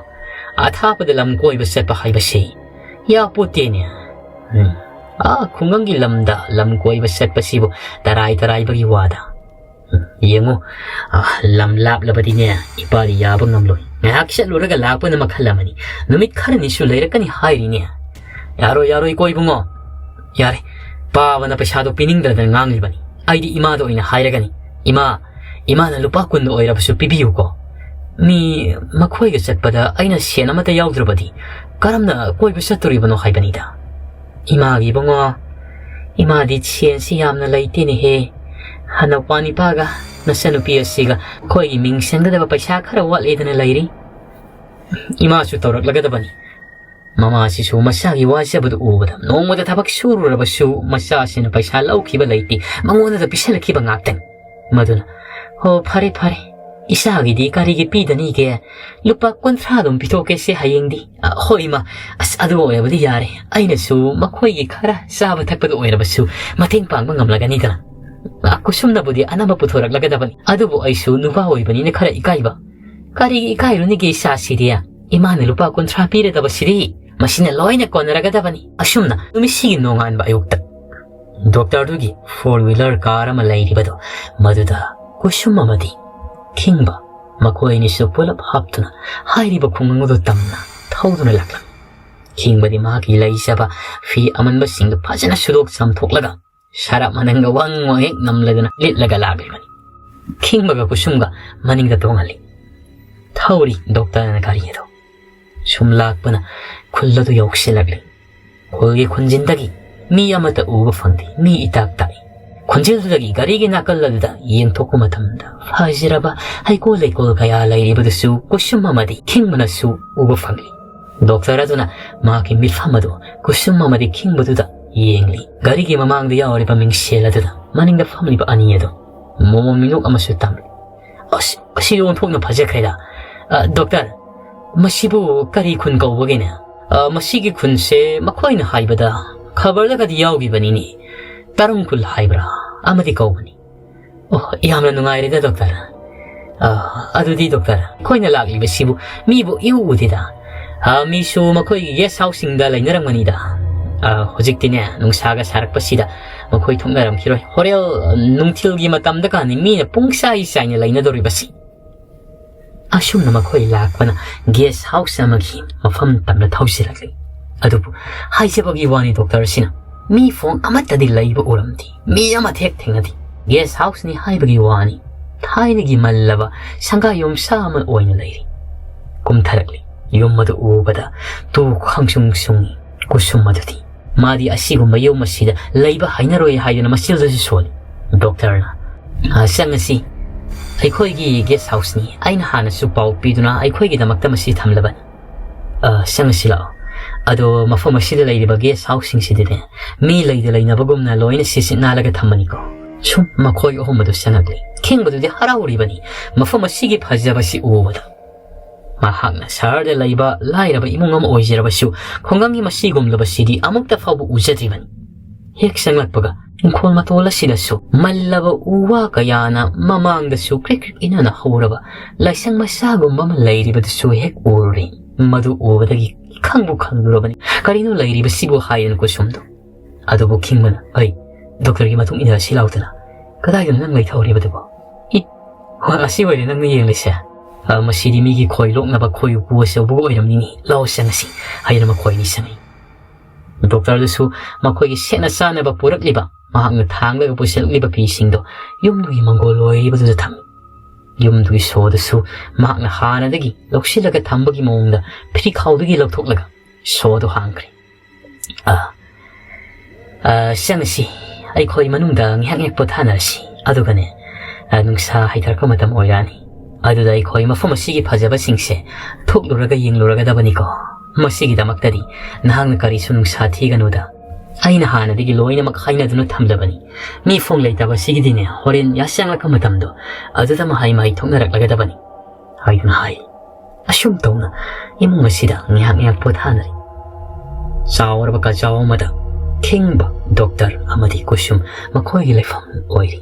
ꯑꯊꯥꯞꯄꯗ ꯂꯝ ꯀꯣꯏꯕ ꯆꯠꯄ ꯍꯥꯏꯕꯁꯤ ꯌꯥꯄꯣꯠꯇꯦꯅꯦ꯫ ꯎꯝ, ꯑꯥ ꯈꯨꯡꯒꯪꯒꯤ ꯂꯝꯗ ꯂꯝ ꯀꯣꯏꯕ ꯆꯠꯄꯁꯤꯕꯨ ꯇꯔꯥꯏ ꯇꯔꯥꯏꯕꯒꯤ ꯋꯥꯗ꯫ ꯎꯝ, ꯌꯦꯡꯉꯨ, ꯑꯥ, ꯂꯝ ꯂꯥꯞꯂꯕꯗꯤꯅꯦ, ꯏꯄꯥꯗꯤ ꯌꯥꯕ ꯉꯝꯂꯣꯏ꯫ ꯉꯥꯏꯍꯥꯛ ꯆꯠꯂꯨꯔꯒ ꯂꯥꯛꯄꯅ ꯃꯈꯜ ꯑꯃꯅꯤ꯫ ꯅꯨꯃꯤꯠ ꯈꯔꯅꯤꯁꯨ ꯂꯩꯔꯛꯀꯅꯤ ꯍꯥꯏꯔꯤꯅꯦ꯫ ꯌꯥꯔꯣꯏ, ꯌꯥꯔꯣꯏ, ꯏꯀꯣ ꯏꯕꯨꯡꯉꯣ꯫ ꯌꯥꯔꯦ, ꯄꯥꯕꯅ ꯄꯩꯁꯥꯗꯣ ꯄꯤꯅꯤꯡꯗꯗꯅ ꯉꯥꯡꯂꯤꯕꯅꯤ꯫ ꯑꯩꯗꯤ ꯏꯃꯥꯗ ꯑꯣꯏꯅ ꯍꯥꯏꯔꯒꯅꯤ꯫ "ꯏꯃꯥ, ꯏꯃꯥꯅ ꯂꯨꯄꯥ ꯀꯨꯟꯗ ꯑꯣꯏꯔꯕꯁꯨ ꯄꯤꯕꯤꯌꯨꯀꯣ꯫ ꯃꯤ ꯃꯈꯣꯏꯒ ꯆꯠꯄꯗ ꯑꯩꯅ ꯁꯦꯟ ꯑꯃꯠꯇ ꯌꯥꯎꯗ꯭ꯔꯕꯗꯤ ꯀꯔꯝꯅ ꯀꯣꯏꯕ ꯆꯠꯇꯣꯔꯤꯕꯅꯣ ꯍꯥꯏꯕꯅꯤꯗ꯫" "ꯏꯃꯥꯒꯤ ꯏꯕꯨꯡꯉꯣ, ꯏꯃꯥꯗꯤ ꯁꯦꯟꯁꯤ ꯌꯥꯝꯅ ꯂꯩꯇꯦꯅꯦꯍꯦ꯫ ꯍꯟꯗꯛ ꯋꯥꯅꯤꯄꯥꯒ ꯅꯆꯟꯅꯨꯄꯤ ꯑꯁꯤꯒ ꯑꯩꯈꯣꯏꯒꯤ ꯃꯤꯡ ꯆꯟꯒꯗꯕ ꯄꯩꯁꯥ ꯈꯔ ꯋꯥꯠꯂꯦꯗꯅ ꯂꯩꯔꯤ꯫" ꯏꯃꯥꯁꯨ ꯇꯧꯔꯛꯂꯒꯗꯕꯅꯤ꯫ ꯃꯃꯥꯁꯤꯁꯨ ꯃꯆꯥꯒꯤ ꯋꯥꯖꯕꯗꯨ ꯎꯕꯗ, ꯅꯣꯡꯃꯗ ꯊꯕꯛ ꯁꯨꯔꯨꯔꯕꯁꯨ ꯃꯆꯥꯁꯤꯅ ꯄꯩꯁꯥ ꯂꯧꯈꯤꯕ ꯂꯩꯇꯦ, ꯃꯉꯣꯟꯗ ꯄꯤꯁꯜꯂꯛꯈꯤꯕ ꯉꯥꯛꯇꯅꯤ꯫ ꯃꯗꯨꯅ, "ꯍꯣ, ꯐꯔꯦ, ꯐꯔꯦ, ꯏꯆꯥꯒꯤꯗꯤ ꯀꯔꯤꯒꯤ ꯄꯤꯗꯅꯤꯒꯦ? ꯂꯨꯄꯥ ꯀꯨꯟꯊ꯭ꯔꯥ ꯑꯗꯨꯝ ꯄꯤꯊꯣꯛꯀꯦꯁꯦ ꯍꯌꯦꯡꯗꯤ꯫" "ꯑ, ꯍꯣꯏ, ꯏꯃꯥ, ꯑꯁ, ꯑꯗꯨ ꯑꯣꯏꯔꯕꯗꯤ ꯌꯥꯔꯦ꯫ ꯑꯩꯅꯁꯨ ꯃꯈꯣꯏꯒꯤ ꯈꯔ ꯆꯥꯕ ꯊꯛꯄꯗ ꯑꯣꯏꯔꯕꯁꯨ ꯃꯇꯦꯡ ꯄꯥꯡꯕ ꯉꯝꯂꯒꯅꯤꯗꯅ꯫" ꯑ, ꯀꯨꯁꯨꯝꯅꯕꯨꯗꯤ ꯑꯅꯝꯕ ꯄꯨꯊꯣꯔꯛꯂꯒꯗꯕꯅꯤ, ꯑꯗꯨꯕꯨ ꯑꯩꯁꯨ ꯅꯨꯄꯥ ꯑꯣꯏꯕꯅꯤꯅ ꯈꯔ ꯏꯀꯥꯏꯕ꯫ "ꯀꯔꯤꯒꯤ ꯏꯀꯥꯏꯔꯨꯅꯤꯒꯦ ꯏꯆꯥꯁꯤꯗꯤ? ꯏꯃꯥꯅ ꯂꯨꯄꯥ ꯀꯨꯟꯊ꯭ꯔꯥ ꯄꯤꯔꯗꯕꯁꯤꯗꯤ ꯃꯁꯤꯅ ꯂꯣꯏꯅ ꯀꯣꯟꯅꯔꯒꯗꯕꯅꯤ꯫" ꯑꯁꯨꯝꯅ ꯅꯨꯃꯤꯠꯁꯤꯒꯤ ꯅꯣꯡꯉꯥꯟꯕ ꯑꯌꯨꯛꯇ ꯗꯣꯛꯇꯔꯗꯨꯒꯤ four wheeler car ꯑꯃ ꯂꯩꯔꯤꯕꯗꯣ, ꯃꯗꯨꯗ ꯀꯨꯁꯨꯝ ꯑꯃꯗꯤ ꯈꯤꯡꯕ, ꯃꯈꯣꯏ ꯑꯅꯤꯁꯨ ꯄꯨꯂꯞ ꯍꯥꯞꯇꯨꯅ ꯍꯥꯏꯔꯤꯕ ꯈꯨꯡꯒꯪ ꯑꯗꯨ ꯇꯝꯅ ꯊꯧꯗꯨꯅ ꯂꯥꯛꯂꯝꯃꯤ꯫ ꯈꯤꯡꯕꯗꯤ ꯃꯍꯥꯛꯀꯤ ꯂꯩꯖꯕ ꯐꯤ ꯑꯃꯟꯕꯁꯤꯡꯗꯨ ꯐꯖꯅ ꯁꯨꯗꯣꯛ ꯆꯥꯝꯊꯣꯛꯂꯒ ꯁꯔꯞ ꯃꯅꯪꯒ ꯋꯪ ꯋꯪ ꯍꯦꯛ ꯅꯝꯂꯗꯨꯅ ꯂꯤꯠꯂꯒ ꯂꯥꯛꯂꯤꯕꯅꯤ꯫ ꯈꯤꯡꯕꯒ ꯀꯨꯁꯨꯝꯒ ꯃꯅꯤꯡꯗ ꯇꯣꯡꯍꯜꯂꯤ꯫ ꯊꯧꯔꯤ ꯗꯣꯛꯇꯔꯅ ꯒꯥꯔꯤ ꯑꯗꯨ꯫ ꯁꯨꯝ ꯂꯥꯛꯄꯅ ꯈꯨꯜ ꯑꯗꯨ ꯌꯧꯁꯤꯜꯂꯛꯂꯤ꯫ ꯈꯨꯜꯒꯤ ꯈꯨꯟꯖꯤꯟꯗꯒꯤ ꯃꯤ ꯑꯃꯠꯇ ꯎꯕ ꯐꯪꯗꯦ꯫ ꯃꯤ ꯏꯇꯥꯛ ꯇꯥꯛꯏ꯫ ꯈꯨꯟꯖꯤꯟꯗꯨꯗꯒꯤ ꯒꯥꯔꯤꯒꯤ ꯅꯥꯀꯜ ꯑꯗꯨꯗ ꯌꯦꯡꯊꯣꯛꯄ ꯃꯇꯝꯗ ꯐꯖꯔꯕ ꯍꯩꯀꯣꯜ ꯂꯩꯀꯣꯜ ꯀꯌꯥ ꯂꯩꯔꯤꯕꯗꯨꯁꯨ ꯀꯨꯁꯨꯝ ꯑꯃꯗꯤ ꯈꯤꯡꯕꯅꯁꯨ ꯎꯕ ꯐꯪꯂꯤ꯫ ꯗꯣꯛꯇꯔ ꯑꯗꯨꯅ ꯃꯍꯥꯛꯀꯤ ꯃꯤꯠꯐꯝ ꯑꯗꯨ ꯀꯨꯁꯨꯝ ꯑꯃꯗꯤ ꯈꯤꯡꯕꯗꯨꯗ ꯌꯦꯡꯂꯤ꯫ ꯒꯥꯔꯤꯒꯤ ꯃꯃꯥꯡꯗ ꯌꯥꯎꯔꯤꯕ ꯃꯤꯡꯁꯦꯜ ꯑꯗꯨꯗ ꯃꯅꯤꯡꯗ ꯐꯝꯂꯤꯕ ꯑꯅꯤ ꯑꯗꯨ ꯃꯣꯃꯣꯟ ꯃꯤꯅꯣꯛ ꯑꯃꯁꯨ ꯇꯝꯂꯤ꯫ "ꯑꯁ, ꯑꯁꯤ ꯑꯣꯟꯊꯣꯛꯅ ꯐꯖꯈ꯭ꯔꯦꯗ꯫ ꯑ, ꯗꯣꯛꯇꯔ, ꯃꯁꯤꯕꯨ ꯀꯔꯤ ꯈꯨꯟ ꯀꯧꯕꯒꯦꯅꯦ?" "ꯑ, ꯃꯁꯤꯒꯤ ꯈꯨꯟꯁꯦ ꯃꯈꯣꯏꯅ ꯍꯥꯏꯕꯗ ꯈꯕꯔꯗꯒꯗꯤ ꯌꯥꯎꯈꯤꯕꯅꯤꯅꯦ꯫ ꯇꯔꯨꯡ ꯈꯨꯜ ꯍꯥꯏꯕ꯭ꯔꯥ ꯑꯃꯗꯤ ꯀꯧꯕꯅꯤ꯫" "ꯑꯣ, ꯌꯥꯝꯅ ꯅꯨꯡꯉꯥꯏꯔꯦꯗ, ꯗꯣꯛꯇꯔ꯫ ꯑ, ꯑꯗꯨꯗꯤ, ꯗꯣꯛꯇꯔ, ꯑꯩꯈꯣꯏꯅ ꯂꯥꯛꯂꯤꯕꯁꯤꯕꯨ ꯃꯤꯕꯨ ꯏꯎ ꯎꯗꯦꯗ꯫ "ꯑ, ꯃꯤꯁꯨ ꯃꯈꯣꯏꯒꯤ ꯒꯦꯁ ꯍꯥꯎꯁꯁꯤꯡꯗ ꯂꯩꯅꯔꯝꯒꯅꯤꯗ꯫ ꯑ, ꯍꯧꯖꯤꯛꯇꯤꯅꯦ, ꯅꯨꯡꯁꯥꯒ ꯁꯥꯔꯛꯄꯁꯤꯗ ꯃꯈꯣꯏ ꯊꯣꯛꯅꯔꯝꯈꯤꯔꯣꯏ꯫ ꯍꯣꯔꯦꯟ ꯅꯨꯡꯊꯤꯜꯒꯤ ꯃꯇꯝꯗ ꯀꯥꯟꯗꯤ ꯃꯤꯅ ꯄꯨꯡ ꯆꯥꯏ ꯆꯥꯏꯅ ꯂꯩꯅꯗꯧꯔꯤꯕꯁꯤ"꯫ ꯑꯁꯨꯝꯅ ꯃꯈꯣꯏ ꯂꯥꯛꯄꯅ ꯒꯦꯁ ꯍꯥꯎꯁ ꯑꯃꯒꯤ ꯃꯐꯝ ꯇꯝꯅ ꯊꯧꯖꯤꯜꯂꯛꯂꯤ꯫ ꯑꯗꯨꯕꯨ ꯍꯥꯏꯖꯕꯒꯤ ꯋꯥꯅꯤ, ꯗꯣꯛꯇꯔ ꯑꯁꯤꯅ ꯃꯤ ꯐꯣꯡ ꯑꯃꯠꯇꯗꯤ ꯂꯩꯕ ꯎꯔꯝꯗꯦ, ꯃꯤ ꯑꯃ ꯊꯦꯛ ꯊꯦꯡꯅꯗꯦ꯫ ꯒꯦꯁ ꯍꯥꯎꯁꯅꯤ ꯍꯥꯏꯕꯒꯤ ꯋꯥꯅꯤ, ꯊꯥꯏꯅꯒꯤ ꯃꯜꯂꯕ ꯁꯪꯒꯥ ꯌꯨꯝꯁꯥ ꯑꯃ ꯑꯣꯏꯅ ꯂꯩꯔꯤ꯫ ꯀꯨꯝꯊꯔꯛꯂꯤ꯫ ꯌꯨꯝ ꯑꯗꯨ ꯎꯕꯗ ꯇꯨ ꯈꯪꯁꯨꯡ ꯁꯨꯡꯏ꯫ ꯀꯨꯁꯨꯝ ꯑꯗꯨꯗꯤ ꯃꯥꯗꯤ ꯑꯁꯤꯒꯨꯝꯕ ꯌꯨꯝ ꯑꯁꯤꯗ ꯂꯩꯕ ꯍꯩꯅꯔꯣꯏ ꯍꯥꯏꯗꯨꯅ ꯃꯆꯤꯜꯗꯁꯨ ꯁꯣꯜꯂꯤ꯫ ꯗꯣꯛꯇꯔꯅ, "ꯑ, ꯆꯪꯉꯁꯤ, ꯑꯩꯈꯣꯏꯒꯤ ꯒꯦꯁ ꯍꯥꯎꯁꯅꯤ꯫ ꯑꯩꯅ ꯍꯥꯟꯅꯁꯨ ꯄꯥꯎ ꯄꯤꯗꯨꯅ ꯑꯩꯈꯣꯏꯒꯤꯗꯃꯛꯇ ꯃꯁꯤ ꯊꯝꯂꯕꯅꯤ꯫ ꯑ, ꯆꯪꯉꯁꯤ ꯂꯥꯛꯑꯣ꯫ ꯑꯗꯣ ꯃꯐꯝ ꯑꯁꯤꯗ ꯂꯩꯔꯤꯕ ꯒꯦꯁ ꯍꯥꯎꯁꯁꯤꯡꯁꯤꯗꯤꯅꯦ, ꯃꯤ ꯂꯩꯗ ꯂꯩꯅꯕꯒꯨꯝꯅ ꯂꯣꯏꯅ ꯁꯤꯠ ꯁꯤꯠ ꯅꯥꯜꯂꯒ ꯊꯝꯕꯅꯤꯀꯣ"꯫ ꯁꯨꯝ ꯃꯈꯣꯏ ꯑꯍꯨꯝ ꯑꯗꯨ ꯆꯪꯉꯛꯂꯤ꯫ ꯈꯤꯡꯕꯗꯨꯗꯤ ꯍꯔꯥꯎꯔꯤꯕꯅꯤ ꯃꯐꯝ ꯑꯁꯤꯒꯤ ꯐꯖꯕꯁꯤ ꯎꯕꯗ꯫ ꯃꯍꯥꯛꯅ ꯁꯍꯔꯗ ꯂꯩꯕ ꯂꯥꯏꯔꯕ ꯏꯃꯨꯡ ꯑꯃ ꯑꯣꯏꯖꯔꯕꯁꯨ, ꯈꯨꯡꯒꯪꯒꯤ ꯃꯁꯤꯒꯨꯝꯂꯕꯁꯤꯗꯤ ꯑꯃꯨꯛꯇ ꯐꯥꯎꯕ ꯎꯖꯗ꯭ꯔꯤꯕꯅꯤ꯫ ꯍꯦꯛ ꯆꯪꯂꯛꯄꯒ ꯏꯪꯈꯣꯜ ꯃꯇꯣꯜ ꯑꯁꯤꯗꯁꯨ ꯃꯜꯂꯕ ꯎ ꯋꯥ ꯀꯌꯥꯅ ꯃꯃꯥꯡꯗꯁꯨ ꯀ꯭ꯔꯤꯛ ꯀ꯭ꯔꯤꯛ ꯏꯅꯥꯅ ꯍꯧꯔꯕ ꯂꯥꯏꯁꯪ ꯃꯆꯥꯒꯨꯝꯕ ꯑꯃ ꯂꯩꯔꯤꯕꯗꯨꯁꯨ ꯍꯦꯛ ꯎꯔꯨꯔꯦ꯫ ꯃꯗꯨ ꯎꯕꯗꯒꯤ ꯈꯪꯕꯨ ꯈꯪꯂꯨꯔꯕꯅꯤ, "ꯀꯔꯤꯅꯣ ꯂꯩꯔꯤꯕꯁꯤꯕꯨ?" ꯍꯥꯏꯗꯅ ꯀꯨꯁꯨꯝꯗꯨ꯫ ꯑꯗꯨꯕꯨ ꯈꯤꯡꯕꯅ, "ꯑꯩ ꯗꯣꯛꯇꯔꯒꯤ ꯃꯇꯨꯡ ꯏꯟꯅꯔꯁꯤ ꯂꯥꯎꯗꯅ, ꯀꯗꯥꯏꯗꯅꯣ ꯅꯪ ꯂꯩꯊꯍꯧꯔꯤꯕꯗꯨꯕꯣ? ꯏ, ꯍꯣꯏ, ꯑꯁꯤ ꯑꯣꯏꯔꯦ ꯅꯪꯅ ꯌꯦꯡꯂꯤꯁꯦ꯫ ꯑ, ꯃꯁꯤꯗꯤ ꯃꯤꯒꯤ ꯈꯣꯏ ꯂꯣꯛꯅꯕ ꯈꯣꯏ ꯎꯄꯨ ꯑꯆꯧꯕꯒ ꯑꯣꯏꯔꯝꯅꯤꯅꯦ꯫ ꯂꯥꯎ ꯆꯪꯉꯁꯤ"꯫ ꯍꯥꯏꯗꯨꯅ ꯃꯈꯣꯏ ꯑꯅꯤ ꯆꯪꯉꯤ꯫ ꯗꯣꯛꯇꯔꯗꯨꯁꯨ ꯃꯈꯣꯏꯒꯤ ꯁꯦꯠꯅ ꯆꯥꯅꯕ ꯄꯨꯔꯛꯂꯤꯕ, ꯃꯍꯥꯛꯅ ꯊꯥꯡꯂꯒ ꯄꯨꯁꯤꯜꯂꯛꯂꯤꯕ ꯐꯤꯁꯤꯡꯗꯣ ꯌꯨꯝꯗꯨꯒꯤ ꯃꯪꯒꯣꯜ ꯑꯣꯏꯔꯤꯕꯗꯨꯗ ꯊꯝꯃꯤ꯫ ꯌꯨꯝꯗꯨꯒꯤ ꯁꯣꯗꯨꯁꯨ ꯃꯍꯥꯛꯅ ꯍꯥꯟꯅꯗꯒꯤ ꯂꯧꯁꯤꯜꯂꯒ ꯊꯝꯕꯒꯤ ꯃꯑꯣꯡꯗ ꯐꯤꯈꯥꯎꯗꯒꯤ ꯂꯧꯊꯣꯛꯂꯒ ꯁꯣꯗꯨ ꯍꯥꯡꯈ꯭ꯔꯦ꯫ "ꯑ, ꯑ, ꯆꯪꯉꯁꯤ, ꯑꯩꯈꯣꯏ ꯃꯅꯨꯡꯗ ꯉꯥꯏꯍꯥꯛ ꯉꯥꯏꯍꯥꯛ ꯄꯣꯊꯥꯅꯔꯁꯤ꯫ ꯑꯗꯨꯒꯅꯦ, ꯑ, ꯅꯨꯡꯁꯥ ꯍꯩꯊꯔꯛꯄ ꯃꯇꯝ ꯑꯣꯏꯔꯛꯑꯅꯤ꯫ ꯑꯗꯨꯗ ꯑꯩꯈꯣꯏ ꯃꯐꯝ ꯑꯁꯤꯒꯤ ꯐꯖꯕꯁꯤꯡꯁꯦ ꯊꯣꯛꯂꯨꯔꯒ ꯌꯦꯡꯂꯨꯔꯒꯗꯕꯅꯤꯀꯣ꯫ ꯃꯁꯤꯒꯤꯗꯃꯛꯇꯗꯤ ꯅꯍꯥꯛꯅ ꯀꯔꯤꯁꯨ ꯅꯨꯡꯁꯥ ꯊꯤꯒꯅꯨꯗ꯫ ꯑꯩꯅ ꯍꯥꯟꯅꯗꯒꯤ ꯂꯣꯏꯅꯃꯛ ꯍꯥꯏꯅꯗꯨꯅ ꯊꯝꯂꯕꯅꯤ꯫ ꯃꯤ ꯐꯣꯡ ꯂꯩꯇꯕꯁꯤꯒꯤꯗꯤꯅꯦ, ꯍꯣꯔꯦꯟ ꯌꯥꯆꯪꯂꯛꯄ ꯃꯇꯝꯗꯣ ꯑꯗꯨꯗ ꯃꯍꯩ ꯃꯍꯩ ꯊꯣꯛꯅꯔꯛꯂꯒꯗꯕꯅꯤ" ꯍꯥꯏꯗꯨꯅ ꯍꯥꯏ꯫ ꯑꯁꯨꯝ ꯇꯧꯅ ꯏꯃꯨꯡ ꯑꯁꯤꯗ ꯉꯥꯏꯍꯥꯛ ꯉꯥꯏꯍꯥꯛ ꯄꯣꯊꯥꯅꯔꯤ꯫ ꯆꯥꯎꯔꯕ ꯀꯥꯆꯥꯎ ꯑꯃꯗ ꯈꯤꯡꯕ ꯗꯣꯛꯇꯔ ꯑꯃꯗꯤ ꯀꯨꯁꯨꯝ ꯃꯈꯣꯏꯒꯤ ꯂꯩꯐꯝ ꯑꯣꯏꯔꯤ꯫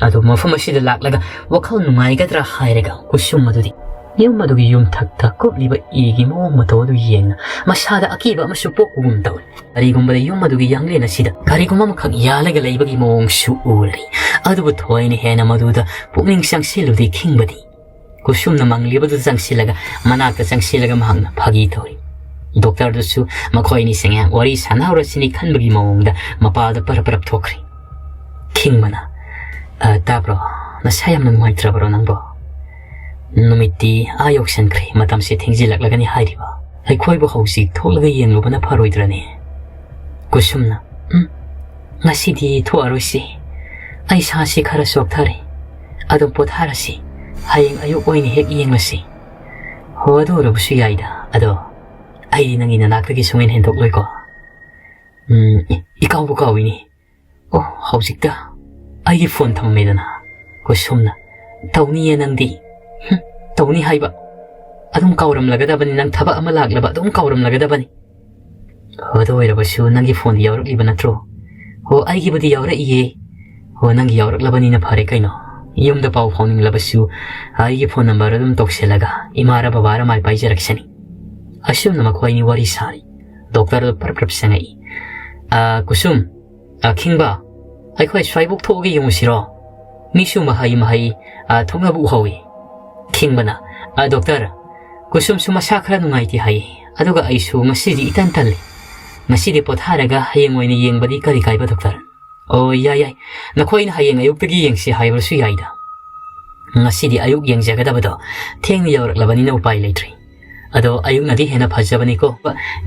ꯑꯗꯨ ꯃꯐꯝ ꯑꯁꯤꯗ ꯂꯥꯛꯂꯒ ꯋꯥꯈꯜ ꯅꯨꯡꯉꯥꯏꯒꯗ꯭ꯔꯥ ꯍꯥꯏꯔꯒ ꯀꯨꯁꯨꯝ ꯑꯗꯨꯗꯤ ꯌꯨꯝ ꯑꯗꯨꯒꯤ ꯌꯨꯝꯊꯛꯇ ꯀꯨꯞꯂꯤꯕ ꯏꯒꯤ ꯃꯑꯣꯡ ꯃꯇꯧ ꯑꯗꯨ ꯌꯦꯡꯅ ꯃꯁꯥꯗ ꯑꯀꯤꯕ ꯑꯃꯁꯨ ꯄꯣꯛꯄꯒꯨꯝ ꯇꯧꯏ꯫ ꯀꯔꯤꯒꯨꯝꯕꯗ ꯌꯨꯝ ꯑꯗꯨꯒꯤ ꯌꯥꯡꯂꯦꯟ ꯑꯁꯤꯗ ꯀꯔꯤꯒꯨꯝꯕ ꯑꯃꯈꯛ ꯌꯥꯜꯂꯒ ꯂꯩꯕꯒꯤ ꯃꯑꯣꯡꯁꯨ ꯎꯔꯤ꯫ ꯑꯗꯨꯕꯨ ꯊꯣꯏꯅ ꯍꯦꯟꯅ ꯃꯗꯨꯗ ꯄꯨꯛꯅꯤꯡ ꯆꯪꯁꯤꯜꯂꯨꯗꯦ ꯈꯤꯡꯕꯗꯤ꯫ ꯀꯨꯁꯨꯝꯅ ꯃꯪꯂꯤꯕꯗꯨ ꯆꯪꯁꯤꯜꯂꯒ, ꯃꯅꯥꯛꯇ ꯆꯪꯁꯤꯜꯂꯒ ꯃꯍꯥꯛꯅ ꯐꯥꯒꯤ ꯇꯧꯔꯤ꯫ ꯗꯣꯛꯇꯔꯗꯨꯁꯨ ꯃꯈꯣꯏ ꯑꯅꯤꯁꯦ ꯉꯥꯏꯍꯥꯛ ꯋꯥꯔꯤ ꯁꯥꯟꯅꯍꯧꯔꯁꯤꯅꯤ ꯈꯟꯕꯒꯤ ꯃꯑꯣꯡꯗ ꯃꯄꯥꯗ ꯄꯔꯞ ꯄꯔꯞ ꯊꯣꯛꯈ꯭ꯔꯦ꯫ ꯈꯤꯡꯕꯅ, "ꯑ, ꯇꯥꯕ꯭ꯔꯣ? ꯅꯁꯥ ꯌꯥꯝꯅ ꯅꯨꯡꯉꯥꯏꯇ꯭ꯔꯕ꯭ꯔꯣ ꯅꯪꯕꯣ? ꯅꯨꯃꯤꯠꯇꯤ ꯑꯥ ꯌꯧꯁꯟꯈ꯭ꯔꯦ, ꯃꯇꯝꯁꯦ ꯊꯦꯡꯖꯤꯜꯂꯛꯂꯒꯅꯤ ꯍꯥꯏꯔꯤꯕ꯫ ꯑꯩꯈꯣꯏꯕꯨ ꯍꯧꯖꯤꯛ ꯊꯣꯛꯂꯒ ꯌꯦꯡꯂꯨꯕꯅ ꯐꯔꯣꯏꯗ꯭ꯔꯅꯦ?" ꯀꯨꯁꯨꯝꯅ, "ꯎꯝ, ꯉꯁꯤꯗꯤ ꯊꯣꯛꯑꯔꯣꯏꯁꯤ꯫ ꯑꯩ ꯁꯥꯁꯤ ꯈꯔ ꯆꯣꯛꯊꯔꯦ꯫ ꯑꯗꯨꯝ ꯄꯣꯊꯥꯔꯁꯤ꯫ ꯍꯌꯦꯡ ꯑꯌꯨꯛ ꯑꯣꯏꯅ ꯍꯦꯛ ꯌꯦꯡꯂꯁꯤ꯫" "ꯍꯣ, ꯑꯗꯨ ꯑꯣꯏꯔꯕꯁꯨ ꯌꯥꯏꯗ꯫ ꯑꯗꯣ ꯑꯩꯗꯤ ꯅꯪꯒꯤ ꯅꯅꯥꯛꯇꯒꯤ ꯁꯨꯡꯍꯦꯟ ꯍꯦꯟꯗꯣꯛꯂꯣꯏꯀꯣ?" "ꯎꯝ, ꯏ-, ꯏꯀꯥꯎꯕꯨ ꯀꯥꯎꯏꯅꯤ꯫ ꯑꯣ, ꯍꯧꯖꯤꯛꯇ ꯑꯩꯒꯤ ꯐꯣꯟ ꯊꯝꯃꯝꯃꯦꯗꯅ꯫" ꯀꯨꯁꯨꯝꯅ, "ꯇꯧꯅꯤꯌꯦ ꯅꯪꯗꯤ꯫ ꯍꯨꯝ, ꯇꯧꯅꯤ ꯍꯥꯏꯕ꯫ ꯑꯗꯨꯝ ꯀꯥꯎꯔꯝꯂꯒꯗꯕꯅꯤ, ꯅꯪ ꯊꯕꯛ ꯑꯃ ꯂꯥꯛꯂꯕ ꯑꯗꯨꯝ ꯀꯥꯎꯔꯝꯂꯒꯗꯕꯅꯤ꯫" "ꯑꯗꯨ ꯑꯣꯏꯔꯕꯁꯨ ꯅꯪꯒꯤ ꯐꯣꯟꯗꯤ ꯌꯥꯎꯔꯛꯂꯤꯕ ꯅꯠꯇ꯭ꯔꯣ?" "ꯍꯣ, ꯑꯩꯒꯤꯕꯨꯗꯤ ꯌꯥꯎꯔꯛꯏꯌꯦ꯫" "ꯍꯣ, ꯅꯪꯒꯤ ꯌꯥꯎꯔꯛꯂꯕꯅꯤꯅ ꯐꯔꯦ ꯀꯩꯅꯣ꯫ ꯌꯨꯝꯗ ꯄꯥꯎ ꯐꯥꯎꯅꯤꯡꯂꯕꯁꯨ ꯑꯩꯒꯤ ꯐꯣꯟ ꯅꯝꯕꯔ ꯑꯗꯨꯝ ꯇꯧꯁꯤꯜꯂꯒ ꯏꯃꯥꯔ ꯕꯕꯥꯔ ꯃꯥꯏ ꯄꯥꯏꯖꯔꯛꯁꯅꯤ꯫" ꯑꯁꯨꯝꯅ ꯃꯈꯣꯏ ꯑꯅꯤ ꯋꯥꯔꯤ ꯁꯥꯔꯤ꯫ ꯗꯣꯛꯇꯔꯗꯨ ꯄ꯭ꯔꯞ ꯄ꯭ꯔꯞ ꯆꯪꯉꯛꯏ꯫ "ꯑ, ꯀꯨꯁꯨꯝ, ꯑ, ꯈꯤꯡꯕ, ꯑꯩꯈꯣꯏ ꯁ꯭ꯋꯥꯏꯕꯨꯛ ꯊꯣꯛꯑꯒ ꯌꯦꯡꯉꯨꯁꯤꯔꯣ? ꯃꯤꯁꯨ ꯃꯍꯩ ꯃꯍꯩ, ꯑ, ꯊꯣꯛꯅꯕ ꯎꯍꯧꯏ꯫" ꯈꯤꯡꯕꯅ, "ꯑ, ꯗꯣꯛꯇꯔ, ꯀꯨꯁꯨꯝꯁꯨ ꯃꯁꯥ ꯈꯔ ꯅꯨꯡꯉꯥꯏꯇꯦ ꯍꯥꯏꯌꯦ, ꯑꯗꯨꯒ ꯑꯩꯁꯨ ꯉꯁꯤꯗꯤ ꯏꯇꯟ ꯇꯜꯂꯤ꯫ ꯉꯁꯤꯗꯤ ꯄꯣꯊꯥꯔꯒ ꯍꯌꯦꯡ ꯑꯣꯏꯅ ꯌꯦꯡꯕꯗꯤ ꯀꯔꯤ ꯀꯥꯏꯕ, ꯗꯣꯛꯇꯔ?" "ꯑꯣ, ꯌꯥꯏ, ꯌꯥꯏ꯫ ꯅꯈꯣꯏꯅ ꯍꯌꯦꯡ ꯑꯌꯨꯛꯇꯒꯤ ꯌꯦꯡꯁꯤ ꯍꯥꯏꯕꯁꯨ ꯌꯥꯏꯗ꯫ ꯉꯁꯤꯗꯤ ꯑꯌꯨꯛ ꯌꯦꯡꯖꯒꯗꯕꯗꯣ ꯊꯦꯡꯅ ꯌꯧꯔꯛꯂꯕꯅꯤꯅ ꯎꯄꯥꯏ ꯂꯩꯇ꯭ꯔꯦ꯫ ꯑꯗꯣ ꯑꯌꯨꯛꯅꯗꯤ ꯍꯦꯟꯅ ꯐꯖꯕꯅꯤꯀꯣ꯫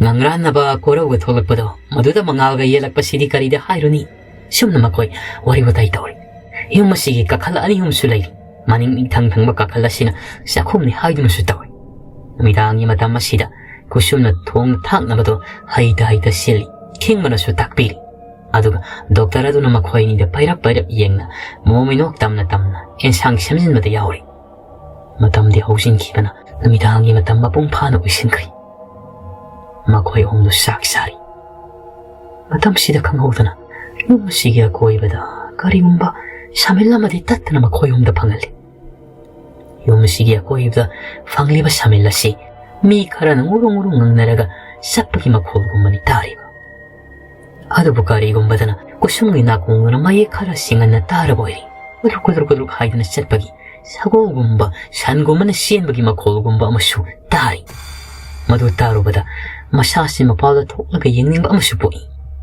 ꯉꯪꯔꯥꯟꯅꯕ ꯀꯣꯔꯧꯒ ꯊꯣꯛꯂꯛꯄꯗꯣ, ꯃꯗꯨꯗ ꯃꯉꯥꯜꯒ ꯌꯦꯜꯂꯛꯄꯁꯤꯗꯤ ꯀꯔꯤꯗ ꯍꯥꯏꯔꯨꯅꯤ?" ꯁꯨꯝꯅ ꯃꯈꯣꯏ ꯋꯥꯔꯤ ꯋꯥꯇꯥꯏ ꯇꯧꯔꯤ꯫ ꯌꯨꯝ ꯑꯁꯤꯒꯤ ꯀꯥꯈꯜ ꯑꯅꯤ ꯑꯍꯨꯝꯁꯨ ꯂꯩꯔꯤ꯫ ꯃꯅꯤꯡ ꯏꯊꯪ ꯊꯪꯕ ꯀꯥꯈꯜ ꯑꯁꯤꯅ ꯆꯥꯛꯈꯨꯝꯅꯤ ꯍꯥꯏꯗꯨꯅꯁꯨ ꯇꯧꯏ꯫ ꯅꯨꯃꯤꯗꯥꯡꯒꯤ ꯃꯇꯝ ꯑꯁꯤꯗ ꯀꯨꯁꯨꯝꯅ ꯊꯣꯡ ꯊꯥꯛꯅꯕꯗꯣ ꯍꯩꯇ ꯍꯩꯇ ꯁꯤꯜꯂꯤ꯫ ꯈꯤꯡꯕꯅꯁꯨ ꯇꯥꯛꯄꯤꯔꯤ꯫ ꯑꯗꯨꯒ ꯗꯣꯛꯇꯔ ꯑꯗꯨꯅ ꯃꯈꯣꯏ ꯑꯅꯤꯗ ꯄꯩꯔꯞ ꯄꯩꯔꯞ ꯌꯦꯡꯅ ꯃꯣꯃꯤꯅꯣꯛ ꯇꯝꯅ ꯇꯝꯅ ꯑꯦꯟꯁꯥꯡ ꯁꯦꯝꯖꯤꯟꯕꯗ ꯌꯥꯎꯔꯤ꯫ ꯃꯇꯝꯗꯤ ꯍꯧꯖꯤꯟꯈꯤꯕꯅ ꯅꯨꯃꯤꯗꯥꯡꯒꯤ ꯃꯇꯝ ꯃꯄꯨꯡ ꯐꯥꯅ ꯑꯣꯏꯁꯤꯟꯈ꯭ꯔꯦ꯫ ꯃꯈꯣꯏ ꯑꯍꯨꯝꯗꯨ ꯆꯥꯛ ꯆꯥꯔꯤ꯫ ꯃꯇꯝꯁꯤꯗ ꯈꯪꯍꯧꯗꯅ ꯌꯨꯝ ꯑꯁꯤꯒꯤ ꯑꯀꯣꯏꯕꯗ ꯀꯔꯤꯒꯨꯝꯕ ꯁꯥꯃꯤꯜ ꯑꯃꯗꯤ ꯇꯠꯇꯅ ꯃꯈꯣꯏ ꯑꯍꯨꯝꯗ ꯐꯪꯍꯜꯂꯤ꯫ ꯌꯨꯝ ꯑꯁꯤꯒꯤ ꯑꯀꯣꯏꯕꯗ ꯐꯪꯂꯤꯕ ꯁꯥꯃꯤꯜ ꯑꯁꯤ ꯃꯤ ꯈꯔꯅ ꯉꯨꯔꯨ ꯉꯨꯔꯨ ꯉꯪꯅꯔꯒ ꯆꯠꯄꯒꯤ ꯃꯈꯣꯜꯒꯨꯝꯕꯅꯤ ꯇꯥꯔꯤꯕ꯫ ꯑꯗꯨꯕꯨ ꯀꯔꯤꯒꯨꯝꯕꯗꯅ ꯀꯨꯁꯨꯝꯒꯤ ꯅꯥꯀꯣꯡꯗꯨꯅ ꯃꯌꯦꯛ ꯈꯔ ꯁꯦꯡꯍꯟꯅ ꯇꯥꯔꯕ ꯑꯣꯏꯔꯦ꯫ ꯀꯨꯗ꯭ꯔꯨꯛ ꯀꯨꯗ꯭ꯔꯨꯛ ꯀꯨꯗ꯭ꯔꯨꯛ ꯍꯥꯏꯗꯨꯅ ꯆꯠꯄꯒꯤ ꯁꯒꯣꯜꯒꯨꯝꯕ, ꯁꯟꯒꯨꯝꯕꯅ ꯆꯦꯟꯕꯒꯤ ꯃꯈꯣꯜꯒꯨꯝꯕ ꯑꯃꯁꯨ ꯇꯥꯔꯤ꯫ ꯃꯗꯨ ꯇꯥꯔꯨꯕꯗ ꯃꯁꯥꯁꯤ ꯃꯄꯥꯜꯗ ꯊꯣꯛꯂꯒ ꯌꯦꯡꯅꯤꯡꯕ ꯑꯃꯁꯨ ꯄꯣꯛꯏ꯫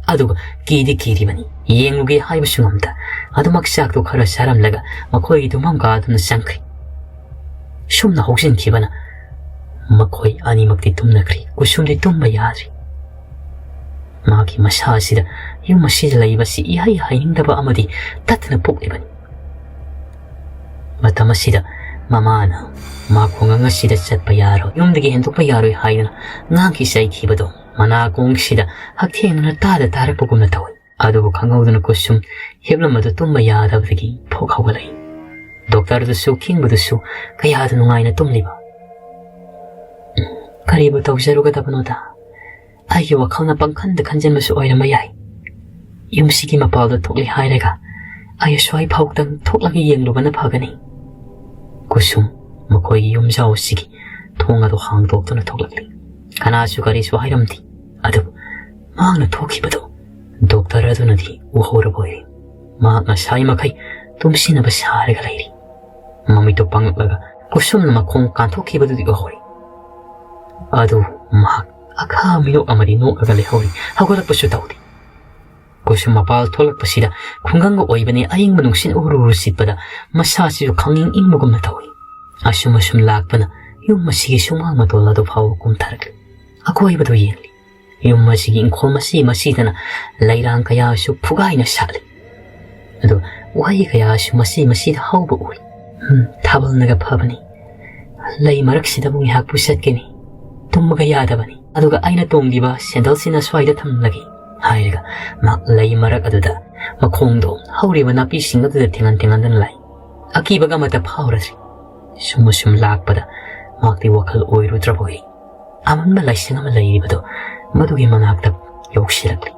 ꯑꯗꯨꯒ ꯀꯤꯗꯤ ꯀꯤꯔꯤꯕꯅꯤ꯫ ꯌꯦꯡꯂꯨꯒꯦ ꯍꯥꯏꯕꯁꯨ ꯉꯝꯗ꯫ ꯑꯗꯨꯃꯛ ꯆꯥꯛꯇꯨ ꯈꯔ ꯆꯥꯔꯝꯂꯒ ꯃꯈꯣꯏꯒꯤ ꯇꯨꯝꯐꯝ ꯀꯥꯗꯨꯅ ꯆꯪꯈ꯭ꯔꯦ꯫ ꯁꯨꯝꯅ ꯍꯧꯖꯤꯟꯈꯤꯕꯅ ꯃꯈꯣꯏ ꯑꯅꯤꯃꯛꯇꯤ ꯇꯨꯝꯅꯈ꯭ꯔꯦ꯫ ꯀꯨꯁꯨꯝꯗꯤ ꯇꯨꯝꯕ ꯌꯥꯗ꯭ꯔꯤ꯫ ꯃꯥꯒꯤ ꯃꯁꯥ ꯑꯁꯤꯗ ꯌꯨꯝ ꯑꯁꯤꯗ ꯂꯩꯕꯁꯤ ꯏꯍꯩ ꯍꯩꯅꯤꯡꯗꯕ ꯑꯃꯗꯤ ꯇꯠꯇꯅ ꯄꯣꯛꯂꯤꯕꯅꯤ꯫ ꯃꯇꯝ ꯑꯁꯤꯗ ꯃꯃꯥꯅ ꯃꯥ ꯈꯨꯡꯒꯪ ꯑꯁꯤꯗ ꯆꯠꯄ ꯌꯥꯔꯣꯏ, ꯌꯨꯝꯗꯒꯤ ꯍꯦꯟꯗꯣꯛꯄ ꯌꯥꯔꯣꯏ ꯍꯥꯏꯗꯨꯅ ꯉꯥꯡꯈꯤ ꯆꯩꯈꯤꯕꯗꯣ ꯃꯅꯥꯀꯣꯡꯁꯤꯗ ꯍꯛꯊꯦꯡꯅꯅ ꯇꯥꯗ ꯇꯥꯔꯛꯄꯒꯨꯝꯅ ꯇꯧꯏ꯫ ꯑꯗꯨꯕꯨ ꯈꯪꯍꯧꯗꯅ ꯀꯨꯁꯨꯝ ꯍꯤꯞꯂꯝꯕꯗꯨ ꯇꯨꯝꯕ ꯌꯥꯗꯕꯗꯒꯤ ꯐꯣꯛ ꯍꯧꯒꯠꯂꯛꯏ꯫ ꯗꯣꯛꯇꯔꯗꯨꯁꯨ ꯈꯤꯡꯕꯗꯨꯁꯨ ꯀꯌꯥꯗ ꯅꯨꯡꯉꯥꯏꯅ ꯇꯨꯝꯂꯤꯕ꯫ ꯀꯔꯤꯕꯨ ꯇꯧꯖꯔꯨꯒꯗꯕꯅꯣꯗ? ꯑꯩꯒꯤ ꯋꯥꯈꯜꯅ ꯄꯪꯈꯟꯗ ꯈꯟꯖꯟꯕꯁꯨ ꯑꯣꯏꯔꯝꯕ ꯌꯥꯏ꯫ ꯌꯨꯝꯁꯤꯒꯤ ꯃꯄꯥꯜꯗ ꯊꯣꯛꯂꯤ ꯍꯥꯏꯔꯒ ꯑꯩ ꯑꯁ꯭ꯋꯥꯏ ꯐꯥꯎꯇꯪ ꯊꯣꯛꯂꯒ ꯌꯦꯡꯂꯨꯕꯅ ꯐꯒꯅꯤ꯫ ꯀꯨꯁꯨꯝ ꯃꯈꯣꯏꯒꯤ ꯌꯨꯝꯖꯥꯎ ꯑꯁꯤꯒꯤ ꯊꯣꯡ ꯑꯗꯨ ꯍꯥꯡꯗꯣꯛꯇꯨꯅ ꯊꯣꯛꯂꯛꯂꯤ꯫ ꯀꯅꯥꯁꯨ ꯀꯔꯤꯁꯨ ꯍꯥꯏꯔꯝꯗꯦ꯫ ꯑꯗꯨꯕꯨ ꯃꯍꯥꯛꯅ ꯊꯣꯛꯈꯤꯕꯗꯨ ꯗꯣꯛꯇꯔ ꯑꯗꯨꯅꯗꯤ ꯎꯍꯧꯔꯕ ꯑꯣꯏꯔꯦ꯫ ꯃꯍꯥꯛ ꯉꯁꯥꯏ ꯃꯈꯩ ꯇꯨꯝꯁꯤꯟꯅꯕ ꯁꯥꯔꯒ ꯂꯩꯔꯤ꯫ ꯃꯃꯤꯠꯇꯨ ꯄꯥꯡꯂꯛꯂꯒ ꯀꯨꯁꯨꯝꯅ ꯃꯈꯣꯡ ꯀꯥꯟꯊꯣꯛꯈꯤꯕꯗꯨꯗꯤ ꯎꯍꯧꯔꯤ꯫ ꯑꯗꯨ ꯃꯍꯥꯛ ꯑꯈꯥ ꯃꯤꯅꯣꯛ ꯑꯃꯗꯤ ꯅꯣꯛꯂꯒ ꯂꯩꯍꯧꯔꯤ꯫ ꯍꯧꯒꯠꯂꯛꯄꯁꯨ ꯇꯧꯗꯦ꯫ ꯀꯨꯁꯨꯝ ꯃꯄꯥꯜ ꯊꯣꯛꯂꯛꯄꯁꯤꯗ ꯈꯨꯡꯒꯪꯒ ꯑꯣꯏꯕꯅꯤ, ꯑꯏꯪꯕ ꯅꯨꯡꯁꯤꯠ ꯎꯔꯨ ꯎꯔꯨ ꯁꯤꯠꯄꯗ ꯃꯁꯥꯁꯤꯁꯨ ꯈꯪꯏꯪ ꯏꯪꯕꯒꯨꯝꯅ ꯇꯧꯏ꯫ ꯑꯁꯨꯝ ꯑꯁꯨꯝ ꯂꯥꯛꯄꯅ ꯌꯨꯝ ꯑꯁꯤꯒꯤ ꯁꯨꯃꯥꯡ ꯃꯇꯣꯜ ꯑꯗꯨ ꯐꯥꯎꯕ ꯀꯨꯝꯊꯔꯛꯂꯤ꯫ ꯑꯀꯣꯏꯕꯗꯨ ꯌꯦꯡꯂꯤ꯫ ꯌꯨꯝ ꯑꯁꯤꯒꯤ ꯏꯪꯈꯣꯜ ꯃꯆꯤ ꯃꯆꯤꯗꯅ ꯂꯩꯔꯥꯡ ꯀꯌꯥꯁꯨ ꯐꯨꯒꯥꯏꯅ ꯁꯥꯠꯂꯤ꯫ ꯑꯗꯨꯒ ꯎꯍꯩ ꯀꯌꯥꯁꯨ ꯃꯆꯤ ꯃꯆꯤꯗ ꯍꯧꯕ ꯎꯏ꯫ ꯎꯝ, ꯊꯥꯕꯜꯅꯒ ꯐꯕꯅꯤ꯫ ꯂꯩ ꯃꯔꯛꯁꯤꯗꯕꯨ ꯉꯥꯏꯍꯥꯛꯄꯨ ꯆꯠꯀꯅꯤ꯫ ꯇꯨꯝꯕꯒ ꯌꯥꯗꯕꯅꯤ꯫ ꯑꯗꯨꯒ ꯑꯩꯅ ꯇꯣꯡꯂꯤꯕ ꯁꯦꯟꯗꯜꯁꯤꯅ ꯁ꯭ꯋꯥꯏꯗ ꯊꯝꯂꯒꯦ ꯍꯥꯏꯔꯒ ꯃꯍꯥꯛ ꯂꯩ ꯃꯔꯛ ꯑꯗꯨꯗ ꯃꯈꯣꯡꯗꯣ ꯍꯧꯔꯤꯕ ꯅꯥꯄꯤꯁꯤꯡ ꯑꯗꯨꯗ ꯊꯦꯡꯍꯟ ꯊꯦꯡꯍꯟꯗꯨꯅ ꯂꯥꯛꯏ꯫ ꯑꯀꯤꯕꯒ ꯑꯃꯠꯇ ꯐꯥꯎꯔꯗ꯭ꯔꯤ꯫ ꯁꯨꯝ ꯑꯁꯨꯝ ꯂꯥꯛꯄꯗ ꯃꯍꯥꯛꯇꯤ ꯋꯥꯈꯜ ꯑꯣꯏꯔꯨꯗ꯭ꯔꯕ ꯑꯣꯏꯔꯤ꯫ ꯑꯃꯟꯕ ꯂꯥꯏꯁꯪ ꯑꯃ ꯂꯩꯔꯤꯕꯗꯣ ꯃꯗꯨꯒꯤ ꯃꯅꯥꯛꯇ ꯌꯧꯁꯤꯜꯂꯛꯂꯤ꯫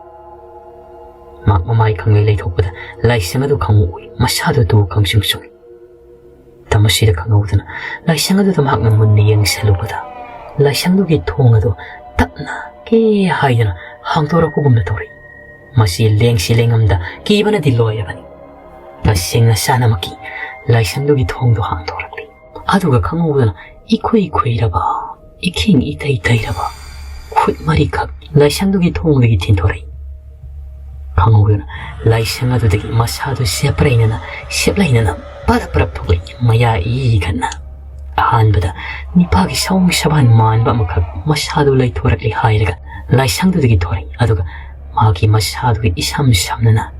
ꯃꯍꯥꯛ ꯃꯃꯥꯏ ꯈꯪꯂꯩ ꯂꯩꯊꯣꯛꯄꯗ ꯂꯥꯏꯁꯪ ꯑꯗꯨ ꯈꯪꯎ ꯎꯏ꯫ ꯃꯁꯥꯗꯨ ꯇꯨ ꯈꯪꯁꯨꯡ ꯁꯨꯡꯏ꯫ ꯃꯁꯤꯗ ꯈꯪꯍꯧꯗꯅ ꯂꯥꯏꯁꯪ ꯑꯗꯨꯗ ꯃꯍꯥꯛꯅ ꯃꯨꯟꯅ ꯌꯦꯡꯁꯤꯜꯂꯨꯕꯗ, ꯂꯥꯏꯁꯪꯗꯨꯒꯤ ꯊꯣꯡ ꯑꯗꯨ ꯇꯞꯅ ꯀꯦ ꯍꯥꯏꯗꯅ ꯍꯥꯡꯗꯣꯔꯛꯄꯒꯨꯝꯅ ꯇꯧꯔꯛꯏ꯫ ꯃꯁꯤ ꯂꯦꯡꯁꯤ ꯂꯦꯡꯉꯝꯗ ꯀꯤꯕꯅꯗꯤ ꯂꯣꯏꯔꯕꯅꯤ꯫ ꯇꯁꯦꯡꯅ ꯆꯥꯅꯃꯛꯀꯤ ꯂꯥꯏꯁꯪꯗꯨꯒꯤ ꯊꯣꯡꯗꯨ ꯍꯥꯡꯗꯣꯔꯛꯂꯤ꯫ ꯑꯗꯨꯒ ꯈꯪꯍꯧꯗꯅ ꯏꯈꯨꯏ ꯈꯨꯏꯔꯕ, ꯏꯈꯤꯡ ꯏꯇꯩ ꯇꯩꯔꯕ ꯈꯨꯠ ꯃꯔꯤꯈꯛ ꯂꯥꯏꯁꯪꯗꯨꯒꯤ ꯊꯣꯡꯗꯒꯤ ꯊꯤꯟꯊꯣꯔꯛꯏ꯫ ꯈꯪꯍꯧꯗꯅ ꯂꯥꯏꯁꯪ ꯑꯗꯨꯗꯒꯤ ꯃꯁꯥꯗꯨ ꯁꯦꯞꯄꯔꯩꯅꯅ, ꯁꯦꯞꯂꯩꯅꯅ ꯄꯔꯞ ꯄꯔꯞ ꯊꯣꯛꯂꯛꯏ꯫ ꯃꯌꯥ ꯏ ꯈꯠꯅ ꯑꯍꯥꯟꯕꯗ ꯅꯤꯄꯥꯒꯤ ꯁꯑꯣꯡ ꯁꯕꯥꯟ ꯃꯥꯟꯕ ꯑꯃꯈꯛ ꯃꯁꯥꯗꯨ ꯂꯩꯊꯣꯔꯛꯂꯤ ꯍꯥꯏꯔꯒ ꯂꯥꯏꯁꯪꯗꯨꯗꯒꯤ ꯊꯣꯔꯛꯏ꯫ ꯑꯗꯨꯒ ꯃꯍꯥꯛꯀꯤ ꯃꯁꯥꯗꯨꯒꯤ ꯏꯁꯝ ꯁꯝꯅꯅ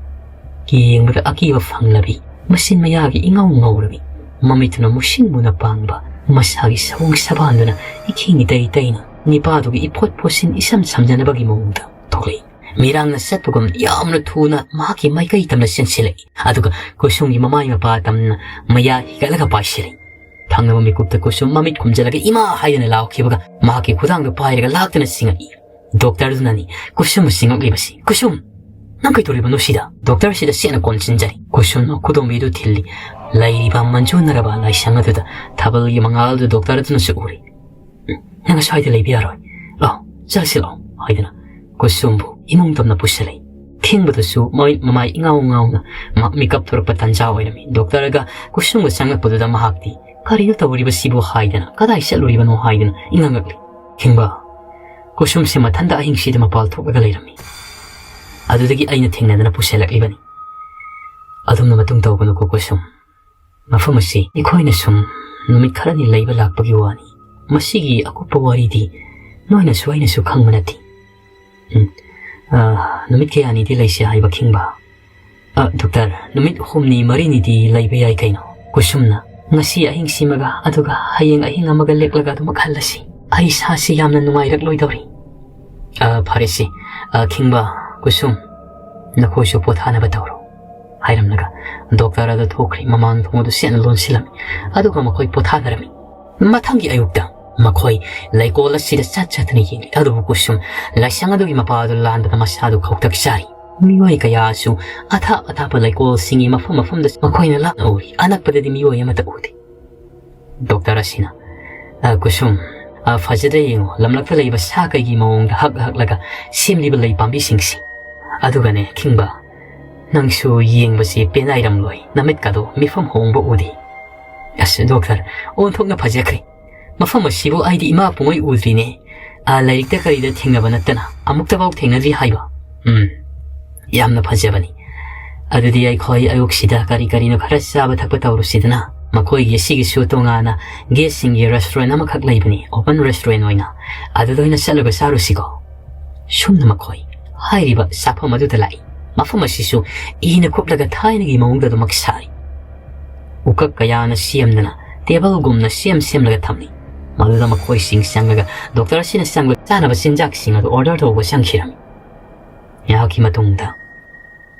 ꯌꯦꯡꯕꯗ ꯑꯀꯤꯕ ꯐꯪꯂꯕꯤ, ꯃꯆꯤꯟ ꯃꯌꯥꯒꯤ ꯏꯉꯧ ꯉꯧꯔꯕꯤ, ꯃꯃꯤꯠꯇꯨꯅ ꯃꯨꯁꯤꯟ ꯃꯨꯅ ꯄꯥꯡꯕ, ꯃꯁꯥꯒꯤ ꯁꯑꯣꯡ ꯁꯕꯥꯟꯗꯨꯅ ꯏꯈꯤꯡ ꯏꯇꯩ ꯇꯩꯅ ꯅꯤꯄꯥꯗꯨꯒꯤ ꯏꯐꯣꯠ ꯐꯣꯠꯁꯤꯟ ꯏꯁꯝ ꯁꯝꯖꯅꯕꯒꯤ ꯃꯑꯣꯡꯗ ꯊꯣꯛꯂꯛꯏ꯫ ꯃꯤꯔꯥꯡꯅ ꯆꯠꯄꯒꯨꯝ ꯌꯥꯝꯅ ꯊꯨꯅ ꯃꯍꯥꯛꯀꯤ ꯃꯥꯏꯀꯩ ꯇꯝꯅ ꯆꯦꯟꯁꯤꯜꯂꯛꯏ꯫ ꯑꯗꯨꯒ ꯀꯨꯁꯨꯝꯒꯤ ꯃꯃꯥꯏ ꯃꯄꯥ ꯇꯝꯅ ꯃꯌꯥ ꯍꯤꯒꯠꯂꯒ ꯄꯥꯏꯁꯤꯜꯂꯛꯏ꯫ ꯊꯪꯅꯕ ꯃꯤꯀꯨꯞꯇ ꯀꯨꯁꯨꯝ ꯃꯃꯤꯠ ꯈꯨꯝꯖꯤꯜꯂꯒ "ꯏꯃꯥ!" ꯍꯥꯏꯗꯅ ꯂꯥꯎꯈꯤꯕꯒ ꯃꯍꯥꯛꯀꯤ ꯈꯨꯗꯥꯡꯗꯨ ꯄꯥꯏꯔꯒ ꯂꯥꯛꯇꯨꯅ ꯆꯤꯡꯉꯛꯏ꯫ ꯗꯣꯛꯇꯔꯗꯨꯅꯅꯤ ꯀꯨꯁꯨꯝꯕꯨ ꯆꯤꯡꯉꯛꯂꯤꯕꯁꯤ꯫ "ꯀꯨꯁꯨꯝ, ꯅꯪ ꯀꯩꯗꯧꯔꯤꯕꯅꯣ ꯁꯤꯗ?" ꯗꯣꯛꯇꯔꯁꯤꯗ ꯆꯦꯠꯅ ꯀꯣꯟꯁꯤꯟꯖꯔꯤ꯫ ꯀꯨꯁꯨꯝꯅ ꯈꯨꯗꯣꯝꯕꯤꯗꯨ ꯊꯤꯜꯂꯤ꯫ ꯂꯩꯔꯤꯕ ꯃꯟꯖꯨꯅꯔꯕ ꯂꯥꯏꯁꯪ ꯑꯗꯨꯗ ꯊꯥꯕꯜꯒꯤ ꯃꯉꯥꯜꯗꯨ ꯗꯣꯛꯇꯔ ꯑꯗꯨꯅꯁꯨ ꯎꯔꯤ꯫ "ꯅꯪ ꯑꯁ꯭ꯋꯥꯏꯗ ꯂꯩꯕ ꯌꯥꯔꯣꯏ꯫ ꯂꯥꯛꯑꯣ, ꯆꯠꯂꯁꯤ ꯂꯥꯛꯑꯣ" ꯍꯥꯏꯗꯅ ꯀꯨꯁꯨꯝꯕꯨ ꯏꯃꯨꯡ ꯇꯝꯅ ꯄꯨꯁꯤꯜꯂꯛꯏ꯫ ꯊꯦꯡꯕꯗꯁꯨ ꯃꯃꯤꯠ ꯃꯃꯥꯏ ꯏꯉꯥꯎ ꯉꯥꯎꯅ ꯃꯍꯥꯛ ꯃꯤꯀꯞ ꯊꯣꯔꯛꯄ ꯇꯥꯟꯖꯥ ꯑꯣꯏꯔꯝꯃꯤ꯫ ꯗꯣꯛꯇꯔꯒ ꯀꯨꯁꯨꯝꯒ ꯆꯪꯂꯛꯄꯗꯨꯗ ꯃꯍꯥꯛꯇꯤ "ꯀꯔꯤꯅꯣ ꯇꯧꯔꯤꯕꯁꯤꯕꯨ?" ꯍꯥꯏꯗꯅ, "ꯀꯗꯥꯏ ꯆꯠꯂꯨꯔꯤꯕꯅꯣ?" ꯍꯥꯏꯗꯅ ꯏꯉꯛ ꯉꯛꯂꯤ꯫ "ꯈꯤꯡꯕ, ꯀꯨꯁꯨꯝꯁꯦ ꯃꯊꯟꯇ ꯑꯍꯤꯡꯁꯤꯗ ꯃꯄꯥꯜ ꯊꯣꯛꯂꯒ ꯂꯩꯔꯝꯃꯤ꯫ ꯑꯗꯨꯗꯒꯤ ꯑꯩꯅ ꯊꯦꯡꯅꯗꯅ ꯄꯨꯁꯤꯜꯂꯛꯂꯤꯕꯅꯤ꯫ ꯑꯗꯨꯝꯅ ꯃꯇꯨꯡ ꯇꯧꯒꯅꯨꯀꯣ ꯀꯨꯁꯨꯝ꯫ ꯃꯐꯝ ꯑꯁꯤ ꯑꯩꯈꯣꯏꯅ ꯁꯨꯝ ꯅꯨꯃꯤꯠ ꯈꯔꯅꯤ ꯂꯩꯕ ꯂꯥꯛꯄꯒꯤ ꯋꯥꯅꯤ꯫ ꯃꯁꯤꯒꯤ ꯑꯀꯨꯞꯄ ꯋꯥꯔꯤꯗꯤ ꯅꯣꯏꯅꯁꯨ ꯑꯩꯅꯁꯨ ꯈꯪꯕ ꯅꯠꯇꯦ꯫ ꯎꯝ, ꯑ, ꯅꯨꯃꯤꯠ ꯀꯌꯥꯅꯤꯗꯤ ꯂꯩꯁꯤ ꯍꯥꯏꯕ ꯈꯤꯡꯕ?" "ꯑ, ꯗꯣꯛꯇꯔ, ꯅꯨꯃꯤꯠ ꯍꯨꯝꯅꯤ ꯃꯔꯤꯅꯤꯗꯤ ꯂꯩꯕ ꯌꯥꯏ ꯀꯩꯅꯣ?" ꯀꯨꯁꯨꯝꯅ, "ꯉꯁꯤ ꯑꯍꯤꯡꯁꯤꯃꯒ ꯑꯗꯨꯒ ꯍꯌꯦꯡ ꯑꯍꯤꯡ ꯑꯃꯒ ꯂꯦꯛꯂꯒ ꯑꯗꯨꯃꯛ ꯍꯜꯂꯁꯤ꯫ ꯑꯩ ꯏꯁꯥꯁꯤ ꯌꯥꯝꯅ ꯅꯨꯡꯉꯥꯏꯔꯛꯂꯣꯏꯗꯧꯔꯤ꯫" "ꯑ, ꯐꯔꯦꯁꯦ꯫ ꯑ, ꯈꯤꯡꯕ, ꯀꯨꯁꯨꯝ, ꯅꯈꯣꯏꯁꯨ ꯄꯣꯊꯥꯅꯕ ꯇꯧꯔꯣ" ꯍꯥꯏꯔꯝꯂꯒ ꯗꯣꯛꯇꯔ ꯑꯗꯨ ꯊꯣꯛꯈ꯭ꯔꯦ꯫ ꯃꯃꯥꯡ ꯊꯣꯡ ꯑꯗꯨ ꯆꯦꯠꯅ ꯂꯣꯟꯁꯤꯜꯂꯝꯃꯤ꯫ ꯑꯗꯨꯒ ꯃꯈꯣꯏ ꯄꯣꯊꯥꯅꯔꯝꯃꯤ꯫ ꯃꯊꯪꯒꯤ ꯑꯌꯨꯛꯇ ꯃꯈꯣꯏ ꯂꯩꯀꯣꯜ ꯑꯁꯤꯗ ꯆꯠ ꯆꯠꯇꯨꯅ ꯌꯦꯡꯂꯤ꯫ ꯑꯗꯨꯕꯨ ꯀꯨꯁꯨꯝ ꯂꯥꯏꯁꯪ ꯑꯗꯨꯒꯤ ꯃꯄꯥ ꯑꯗꯨ ꯂꯥꯟꯕꯗ ꯃꯁꯥꯗꯨ ꯈꯧꯇꯛ ꯆꯥꯔꯤ꯫ ꯃꯤꯑꯣꯏ ꯀꯌꯥꯁꯨ ꯑꯊꯥꯞ ꯑꯊꯥꯞꯄ ꯂꯩꯀꯣꯜꯁꯤꯡꯒꯤ ꯃꯐꯝ ꯃꯐꯝꯗ ꯃꯈꯣꯏꯅ ꯂꯥꯞꯅ ꯎꯔꯤ꯫ ꯑꯅꯛꯄꯗꯗꯤ ꯃꯤꯑꯣꯏ ꯑꯃꯠꯇ ꯎꯗꯦ꯫ ꯗꯣꯛꯇꯔ ꯑꯁꯤꯅ, "ꯑ, ꯀꯨꯁꯨꯝ, ꯑ, ꯐꯖꯗ꯭ꯔꯦ ꯌꯦꯡꯉꯣ, ꯂꯝꯂꯛꯇ ꯂꯩꯕ ꯁꯥ ꯀꯩꯒꯤ ꯃꯑꯣꯡꯗ ꯍꯛ ꯍꯛꯂꯒ ꯁꯦꯝꯂꯤꯕ ꯂꯩ ꯄꯥꯝꯕꯤꯁꯤꯡꯁꯤ꯫ ꯑꯗꯨꯒꯅꯦ, ꯈꯤꯡꯕ, ꯅꯪꯁꯨ ꯌꯦꯡꯕꯁꯤ ꯄꯦꯟꯅꯥꯏꯔꯝꯂꯣꯏ, ꯅꯃꯤꯠꯀꯗꯣ ꯃꯤꯐꯝ ꯍꯣꯡꯕ ꯎꯗꯦ꯫" "ꯑꯁ, ꯗꯣꯛꯇꯔ, ꯑꯣꯟꯊꯣꯛꯅ ꯐꯖꯈ꯭ꯔꯦ꯫ ꯃꯐꯝ ꯑꯁꯤꯕꯨ ꯑꯩꯗꯤ ꯏꯃꯥ ꯄꯨꯡꯉꯩ ꯎꯗ꯭ꯔꯤꯅꯦ꯫ ꯑ, ꯂꯥꯏꯔꯤꯛꯇ ꯀꯔꯤꯗ ꯊꯦꯡꯅꯕ ꯅꯠꯇꯅ ꯑꯃꯨꯛꯇꯐꯥꯎ ꯊꯦꯡꯅꯗ꯭ꯔꯤ ꯍꯥꯏꯕ꯫ ꯎꯝ, ꯌꯥꯝꯅ ꯐꯖꯕꯅꯤ꯫ ꯑꯗꯨꯗꯤ ꯑꯩꯈꯣꯏ ꯑꯌꯨꯛꯁꯤꯗ ꯀꯔꯤ ꯀꯔꯤꯅꯣ ꯈꯔ ꯆꯥꯕ ꯊꯛꯄ ꯇꯧꯔꯨꯁꯤꯗꯅ꯫ ꯃꯈꯣꯏꯒꯤ ꯑꯁꯤꯒꯤꯁꯨ ꯇꯣꯉꯥꯟꯅ ꯒꯦꯁꯁꯤꯡꯒꯤ ꯔꯦꯁꯇꯨꯔꯦꯟ ꯑꯃꯈꯛ ꯂꯩꯕꯅꯤ, ꯑꯣꯄꯟ ꯔꯦꯁꯇꯨꯔꯦꯟ ꯑꯣꯏꯅ꯫ ꯑꯗꯨꯗ ꯑꯣꯏꯅ ꯆꯠꯂꯒ ꯆꯥꯔꯨꯁꯤꯀꯣ꯫" ꯁꯨꯝꯅ ꯃꯈꯣꯏ ꯍꯥꯏꯔꯤꯕ ꯆꯥꯐꯝ ꯑꯗꯨꯗ ꯂꯥꯛꯏ꯫ ꯃꯐꯝ ꯑꯁꯤꯁꯨ ꯏꯅ ꯀꯨꯞꯂꯒ ꯊꯥꯏꯅꯒꯤ ꯃꯑꯣꯡꯗ ꯑꯗꯨꯃꯛ ꯁꯥꯔꯤ꯫ ꯎꯀꯛ ꯀꯌꯥꯅ ꯁꯦꯝꯗꯅ ꯇꯦꯕꯜꯒꯨꯝꯅ ꯁꯦꯝ ꯁꯦꯝꯂꯒ ꯊꯝꯂꯤ꯫ ꯃꯗꯨꯗ ꯃꯈꯣꯏꯁꯤꯡ ꯆꯪꯂꯒ ꯗꯣꯛꯇꯔ ꯑꯁꯤꯅ ꯆꯪꯕ ꯆꯥꯅꯕ ꯆꯤꯟꯖꯥꯛꯁꯤꯡ ꯑꯗꯨ ꯑꯣꯔꯗꯔ ꯇꯧꯕ ꯆꯪꯈꯤꯔꯝꯃꯤ꯫ ꯉꯥꯏꯍꯥꯛꯀꯤ ꯃꯇꯨꯡꯗ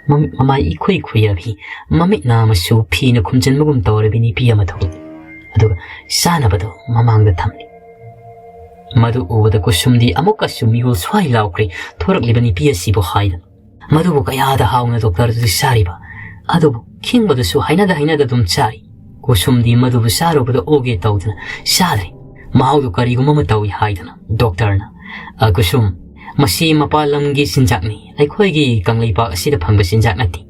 ꯃꯃꯤꯠ ꯃꯃꯥꯏ ꯏꯈꯨꯏ ꯈꯨꯏꯔꯕꯤ, ꯃꯃꯤꯠ ꯅꯥꯃꯁꯨ ꯐꯤꯅ ꯈꯨꯝꯖꯤꯟꯕꯒꯨꯝ ꯇꯧꯔꯕꯤ ꯅꯨꯄꯤ ꯑꯃ ꯊꯣꯛꯂꯛꯏ꯫ ꯑꯗꯨꯒ ꯆꯥꯅꯕꯗꯨ ꯃꯃꯥꯡꯗ ꯊꯝꯂꯤ꯫ ꯃꯗꯨ ꯎꯕꯗ ꯀꯨꯁꯨꯝꯗꯤ ꯑꯃꯨꯛꯀꯁꯨ ꯃꯤꯍꯨꯜ ꯁ꯭ꯋꯥꯏ ꯂꯥꯎꯈ꯭ꯔꯦ, ꯊꯣꯔꯛꯂꯤꯕ ꯅꯨꯄꯤ ꯑꯁꯤꯕꯨ ꯍꯥꯏꯗꯅ꯫ ꯃꯗꯨꯕꯨ ꯀꯌꯥꯗ ꯍꯥꯎꯅ ꯗꯣꯛꯇꯔꯗꯨꯗ ꯆꯥꯔꯤꯕ꯫ ꯑꯗꯨꯕꯨ ꯈꯤꯡꯕꯗꯨꯁꯨ ꯍꯩꯅꯗ ꯍꯩꯅꯗ ꯑꯗꯨꯝ ꯆꯥꯔꯤ꯫ ꯀꯨꯁꯨꯝꯗꯤ ꯃꯗꯨꯕꯨ ꯆꯥꯔꯨꯕꯗ ꯑꯣꯒꯦ ꯇꯧꯗꯅ ꯆꯥꯗ꯭ꯔꯦ꯫ ꯃꯍꯥꯎꯗꯨ ꯀꯔꯤꯒꯨꯝꯕ ꯑꯃ ꯇꯧꯏ ꯍꯥꯏꯗꯅ ꯗꯣꯛꯇꯔꯅ, "ꯑ, ꯀꯨꯁꯨꯝ, ꯃꯁꯤ ꯃꯄꯥꯟ ꯂꯝꯒꯤ ꯆꯤꯟꯖꯥꯛꯅꯤ, ꯑꯩꯈꯣꯏꯒꯤ ꯀꯪꯂꯩꯄꯥꯛ ꯑꯁꯤꯗ ꯐꯪꯕ ꯆꯤꯟꯖꯥꯛ ꯅꯠꯇꯦ꯫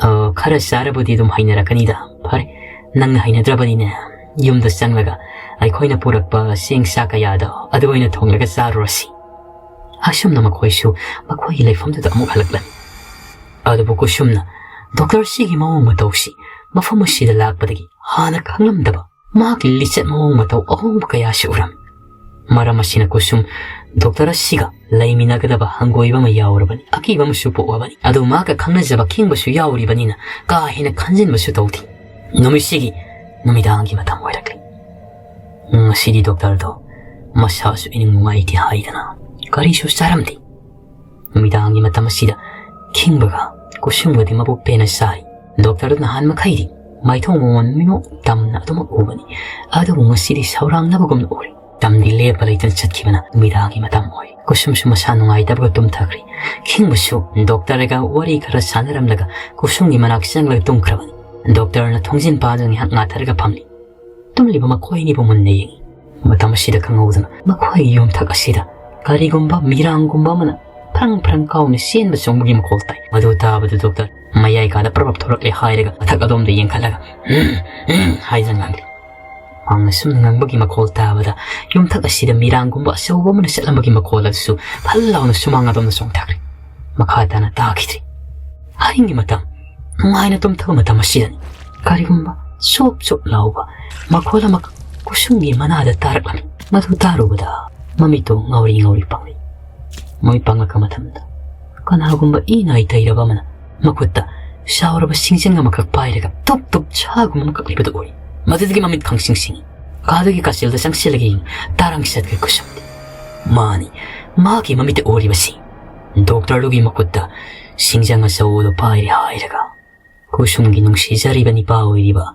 ꯑ, ꯈꯔ ꯆꯥꯔꯕꯗꯤ ꯑꯗꯨꯝ ꯍꯩꯅꯔꯛꯀꯅꯤꯗ꯫ ꯐꯔꯦ, ꯅꯪꯅ ꯍꯩꯅꯗ꯭ꯔꯕꯅꯤꯅꯦ, ꯌꯨꯝꯗ ꯆꯪꯂꯒ ꯑꯩꯈꯣꯏꯅ ꯄꯨꯔꯛꯄ ꯆꯦꯡ ꯆꯥꯛ ꯀꯌꯥꯗꯣ ꯑꯗꯨ ꯑꯣꯏꯅ ꯊꯣꯡꯂꯒ ꯆꯥꯔꯨꯔꯁꯤ꯫" ꯑꯁꯨꯝꯅ ꯃꯈꯣꯏꯁꯨ ꯃꯈꯣꯏꯒꯤ ꯂꯩꯐꯝꯗꯨꯗ ꯑꯃꯨꯛ ꯍꯜꯂꯛꯂꯝꯃꯤ꯫ ꯑꯗꯨꯕꯨ ꯀꯨꯁꯨꯝꯅ ꯗꯣꯛꯇꯔ ꯁꯤꯒꯤ ꯃꯑꯣꯡ ꯃꯇꯧꯁꯤ ꯃꯐꯝ ꯑꯁꯤꯗ ꯂꯥꯛꯄꯗꯒꯤ ꯍꯥꯟꯅ ꯈꯪꯂꯝꯗꯕ ꯃꯍꯥꯛꯀꯤ ꯂꯤꯆꯠ ꯃꯑꯣꯡ ꯃꯇꯧ ꯑꯍꯣꯡꯕ ꯀꯌꯥꯁꯤ ꯎꯔꯝꯃꯤ꯫ ꯃꯔꯝ ꯑꯁꯤꯅ ꯀꯨꯁꯨꯝ ꯗꯣꯛꯇꯔ ꯑꯁꯤꯒ ꯂꯩꯃꯤꯟꯅꯒꯗꯕ ꯍꯪꯒꯣꯏꯕ ꯑꯃ ꯌꯥꯎꯔꯕꯅꯤ, ꯑꯀꯤꯕ ꯑꯃꯁꯨ ꯄꯣꯛꯂꯕꯅꯤ꯫ ꯑꯗꯨ ꯃꯍꯥꯛꯀ ꯈꯪꯅꯖꯕ ꯈꯤꯡꯕꯁꯨ ꯌꯥꯎꯔꯤꯕꯅꯤꯅ ꯀꯥ ꯍꯦꯟꯅ ꯈꯟꯖꯤꯟꯕꯁꯨ ꯇꯧꯗꯦ꯫ ꯅꯨꯃꯤꯠꯁꯤꯒꯤ ꯅꯨꯃꯤꯗꯥꯡꯒꯤ ꯃꯇꯝ ꯑꯣꯏꯔꯛꯂꯤ꯫ ꯉꯁꯤꯗꯤ ꯗꯣꯛꯇꯔꯗꯣ ꯃꯁꯥꯁꯨ ꯏꯅꯨꯡ ꯅꯨꯡꯉꯥꯏꯇꯦ ꯍꯥꯏꯗꯅ ꯀꯔꯤꯁꯨ ꯆꯥꯔꯝꯗꯦ꯫ ꯅꯨꯃꯤꯗꯥꯡꯒꯤ ꯃꯇꯝ ꯑꯁꯤꯗ ꯈꯤꯡꯕꯒ ꯀꯨꯁꯨꯝꯒꯗꯤ ꯃꯕꯨꯛ ꯄꯦꯟꯅ ꯆꯥꯔꯤ꯫ ꯗꯣꯛꯇꯔ ꯅꯍꯥꯟ ꯃꯈꯩꯗꯤ ꯃꯥꯏꯊꯣꯡ ꯃꯉꯣꯟ ꯃꯤꯅꯣꯛ ꯇꯝꯅ ꯑꯗꯨꯃꯛ ꯎꯕꯅꯤ, ꯑꯗꯨꯕꯨ ꯉꯁꯤꯗꯤ ꯁꯧꯔꯥꯡꯅꯕꯒꯨꯝꯅ ꯎꯔꯤ꯫ ꯇꯝꯗꯤ ꯂꯦꯞꯄ ꯂꯩꯇꯅ ꯆꯠꯈꯤꯕꯅ ꯅꯨꯃꯤꯗꯥꯡꯒꯤ ꯃꯇꯝ ꯑꯣꯏ꯫ ꯀꯨꯁꯨꯝꯁꯨ ꯃꯁꯥ ꯅꯨꯡꯉꯥꯏꯇꯕꯒ ꯇꯨꯝꯊꯈ꯭ꯔꯦ꯫ ꯈꯤꯡꯕꯁꯨ ꯗꯣꯛꯇꯔꯒ ꯋꯥꯔꯤ ꯈꯔ ꯁꯥꯟꯅꯔꯝꯂꯒ ꯀꯨꯁꯨꯝꯒꯤ ꯃꯅꯥꯛ ꯆꯪꯂꯒ ꯇꯨꯝꯈ꯭ꯔꯕꯅꯤ꯫ ꯗꯣꯛꯇꯔꯅ ꯊꯣꯡꯖꯤꯟ ꯄꯥꯗꯨꯅ ꯉꯥꯏꯍꯥꯛ ꯉꯥꯊꯔꯒ ꯐꯝꯂꯤ꯫ ꯇꯨꯝꯂꯤꯕ ꯃꯈꯣꯏ ꯑꯅꯤꯕꯨ ꯃꯨꯟꯅ ꯌꯦꯡꯏ꯫ ꯃꯇꯝ ꯑꯁꯤꯗ ꯈꯪꯍꯧꯗꯅ ꯃꯈꯣꯏꯒꯤ ꯌꯨꯝꯊꯛ ꯑꯁꯤꯗ ꯀꯔꯤꯒꯨꯝꯕ ꯃꯤꯔꯥꯡꯒꯨꯝꯕ ꯑꯃꯅ ꯐ꯭ꯔꯪ ꯐ꯭ꯔꯪ ꯀꯥꯎꯅ ꯆꯦꯟꯕ ꯆꯣꯡꯕꯒꯤ ꯃꯈꯣꯜ ꯇꯥꯏ꯫ ꯃꯗꯨ ꯇꯥꯕꯗ ꯗꯣꯛꯇꯔ ꯃꯌꯥꯏ ꯀꯥꯗ ꯄ꯭ꯔꯞ ꯄ꯭ꯔꯞ ꯊꯣꯔꯛꯂꯦ ꯍꯥꯏꯔꯒ ꯃꯊꯛ ꯑꯗꯣꯝꯗ ꯌꯦꯡꯈꯠꯂꯒ "ꯎꯝ, ꯎꯝ" ꯍꯥꯏꯗꯨꯅ ꯉꯥꯡꯂꯤ꯫ ꯃꯍꯥꯛꯅ ꯁꯨꯝꯅ ꯉꯥꯡꯕꯒꯤ ꯃꯈꯣꯜ ꯇꯥꯕꯗ ꯌꯨꯝꯊꯛ ꯑꯁꯤꯗ ꯃꯤꯔꯥꯡꯒꯨꯝꯕ ꯑꯆꯧꯕ ꯑꯃꯅ ꯆꯠꯂꯝꯕꯒꯤ ꯃꯈꯣꯜ ꯑꯗꯨꯁꯨ ꯐꯜ ꯂꯥꯎꯅ ꯁꯨꯃꯥꯡ ꯑꯗꯣꯝꯗ ꯆꯣꯡꯊꯈ꯭ꯔꯦ꯫ ꯃꯈꯥ ꯇꯥꯅ ꯇꯥꯈꯤꯗ꯭ꯔꯤ꯫ ꯑꯍꯤꯡꯒꯤ ꯃꯇꯝ, ꯅꯨꯡꯉꯥꯏꯅ ꯇꯨꯝꯊꯕ ꯃꯇꯝ ꯑꯁꯤꯗꯅꯤ ꯀꯔꯤꯒꯨꯝꯕ ꯆꯣꯞ ꯆꯣꯞ ꯂꯥꯎꯕ ꯃꯈꯣꯜ ꯑꯃ ꯀꯨꯁꯨꯝꯒꯤ ꯃꯅꯥꯗ ꯇꯥꯔꯛꯂꯝꯃꯤ꯫ ꯃꯗꯨ ꯇꯥꯔꯨꯕꯗ ꯃꯃꯤꯠꯇꯨ ꯉꯥꯎꯔꯤ ꯉꯥꯎꯔꯤ ꯄꯥꯡꯂꯤ꯫ ꯃꯃꯤꯠ ꯄꯥꯡꯂꯛꯄ ꯃꯇꯝꯗ ꯀꯅꯥꯒꯨꯝꯕ ꯏ ꯅꯥꯏ ꯇꯩꯔꯕ ꯑꯃꯅ ꯃꯈꯨꯠꯇ ꯆꯥꯎꯔꯕ ꯁꯤꯡꯖꯪ ꯑꯃꯈꯛ ꯄꯥꯏꯔꯒ ꯇꯨꯞ ꯇꯨꯞ ꯁꯥꯒꯨꯝ ꯑꯃ ꯀꯛꯂꯤꯕꯗꯨ ꯎꯔꯤ꯫ ꯃꯗꯨꯗꯒꯤ ꯃꯃꯤꯠ ꯈꯪꯁꯤꯡ ꯁꯤꯡꯏ꯫ ꯀꯥꯗꯨꯒꯤ ꯀꯥꯆꯤꯜꯗ ꯆꯪꯁꯤꯜꯂꯒ ꯌꯦꯡ ꯇꯥꯔꯪ ꯆꯠꯈ꯭ꯔꯦ ꯀꯨꯁꯨꯝꯗꯤ꯫ ꯃꯥꯅꯤ, ꯃꯥꯒꯤ ꯃꯃꯤꯠꯇ ꯎꯔꯤꯕꯁꯤ ꯗꯣꯛꯇꯔꯗꯨꯒꯤ ꯃꯈꯨꯠꯇ ꯁꯤꯡꯖꯪ ꯑꯆꯧꯕꯗꯨ ꯄꯥꯏꯔꯦ ꯍꯥꯏꯔꯒ ꯀꯨꯁꯨꯝꯒꯤ ꯅꯨꯡꯁꯤꯖꯔꯤꯕ ꯅꯤꯄꯥ ꯑꯣꯏꯔꯤꯕ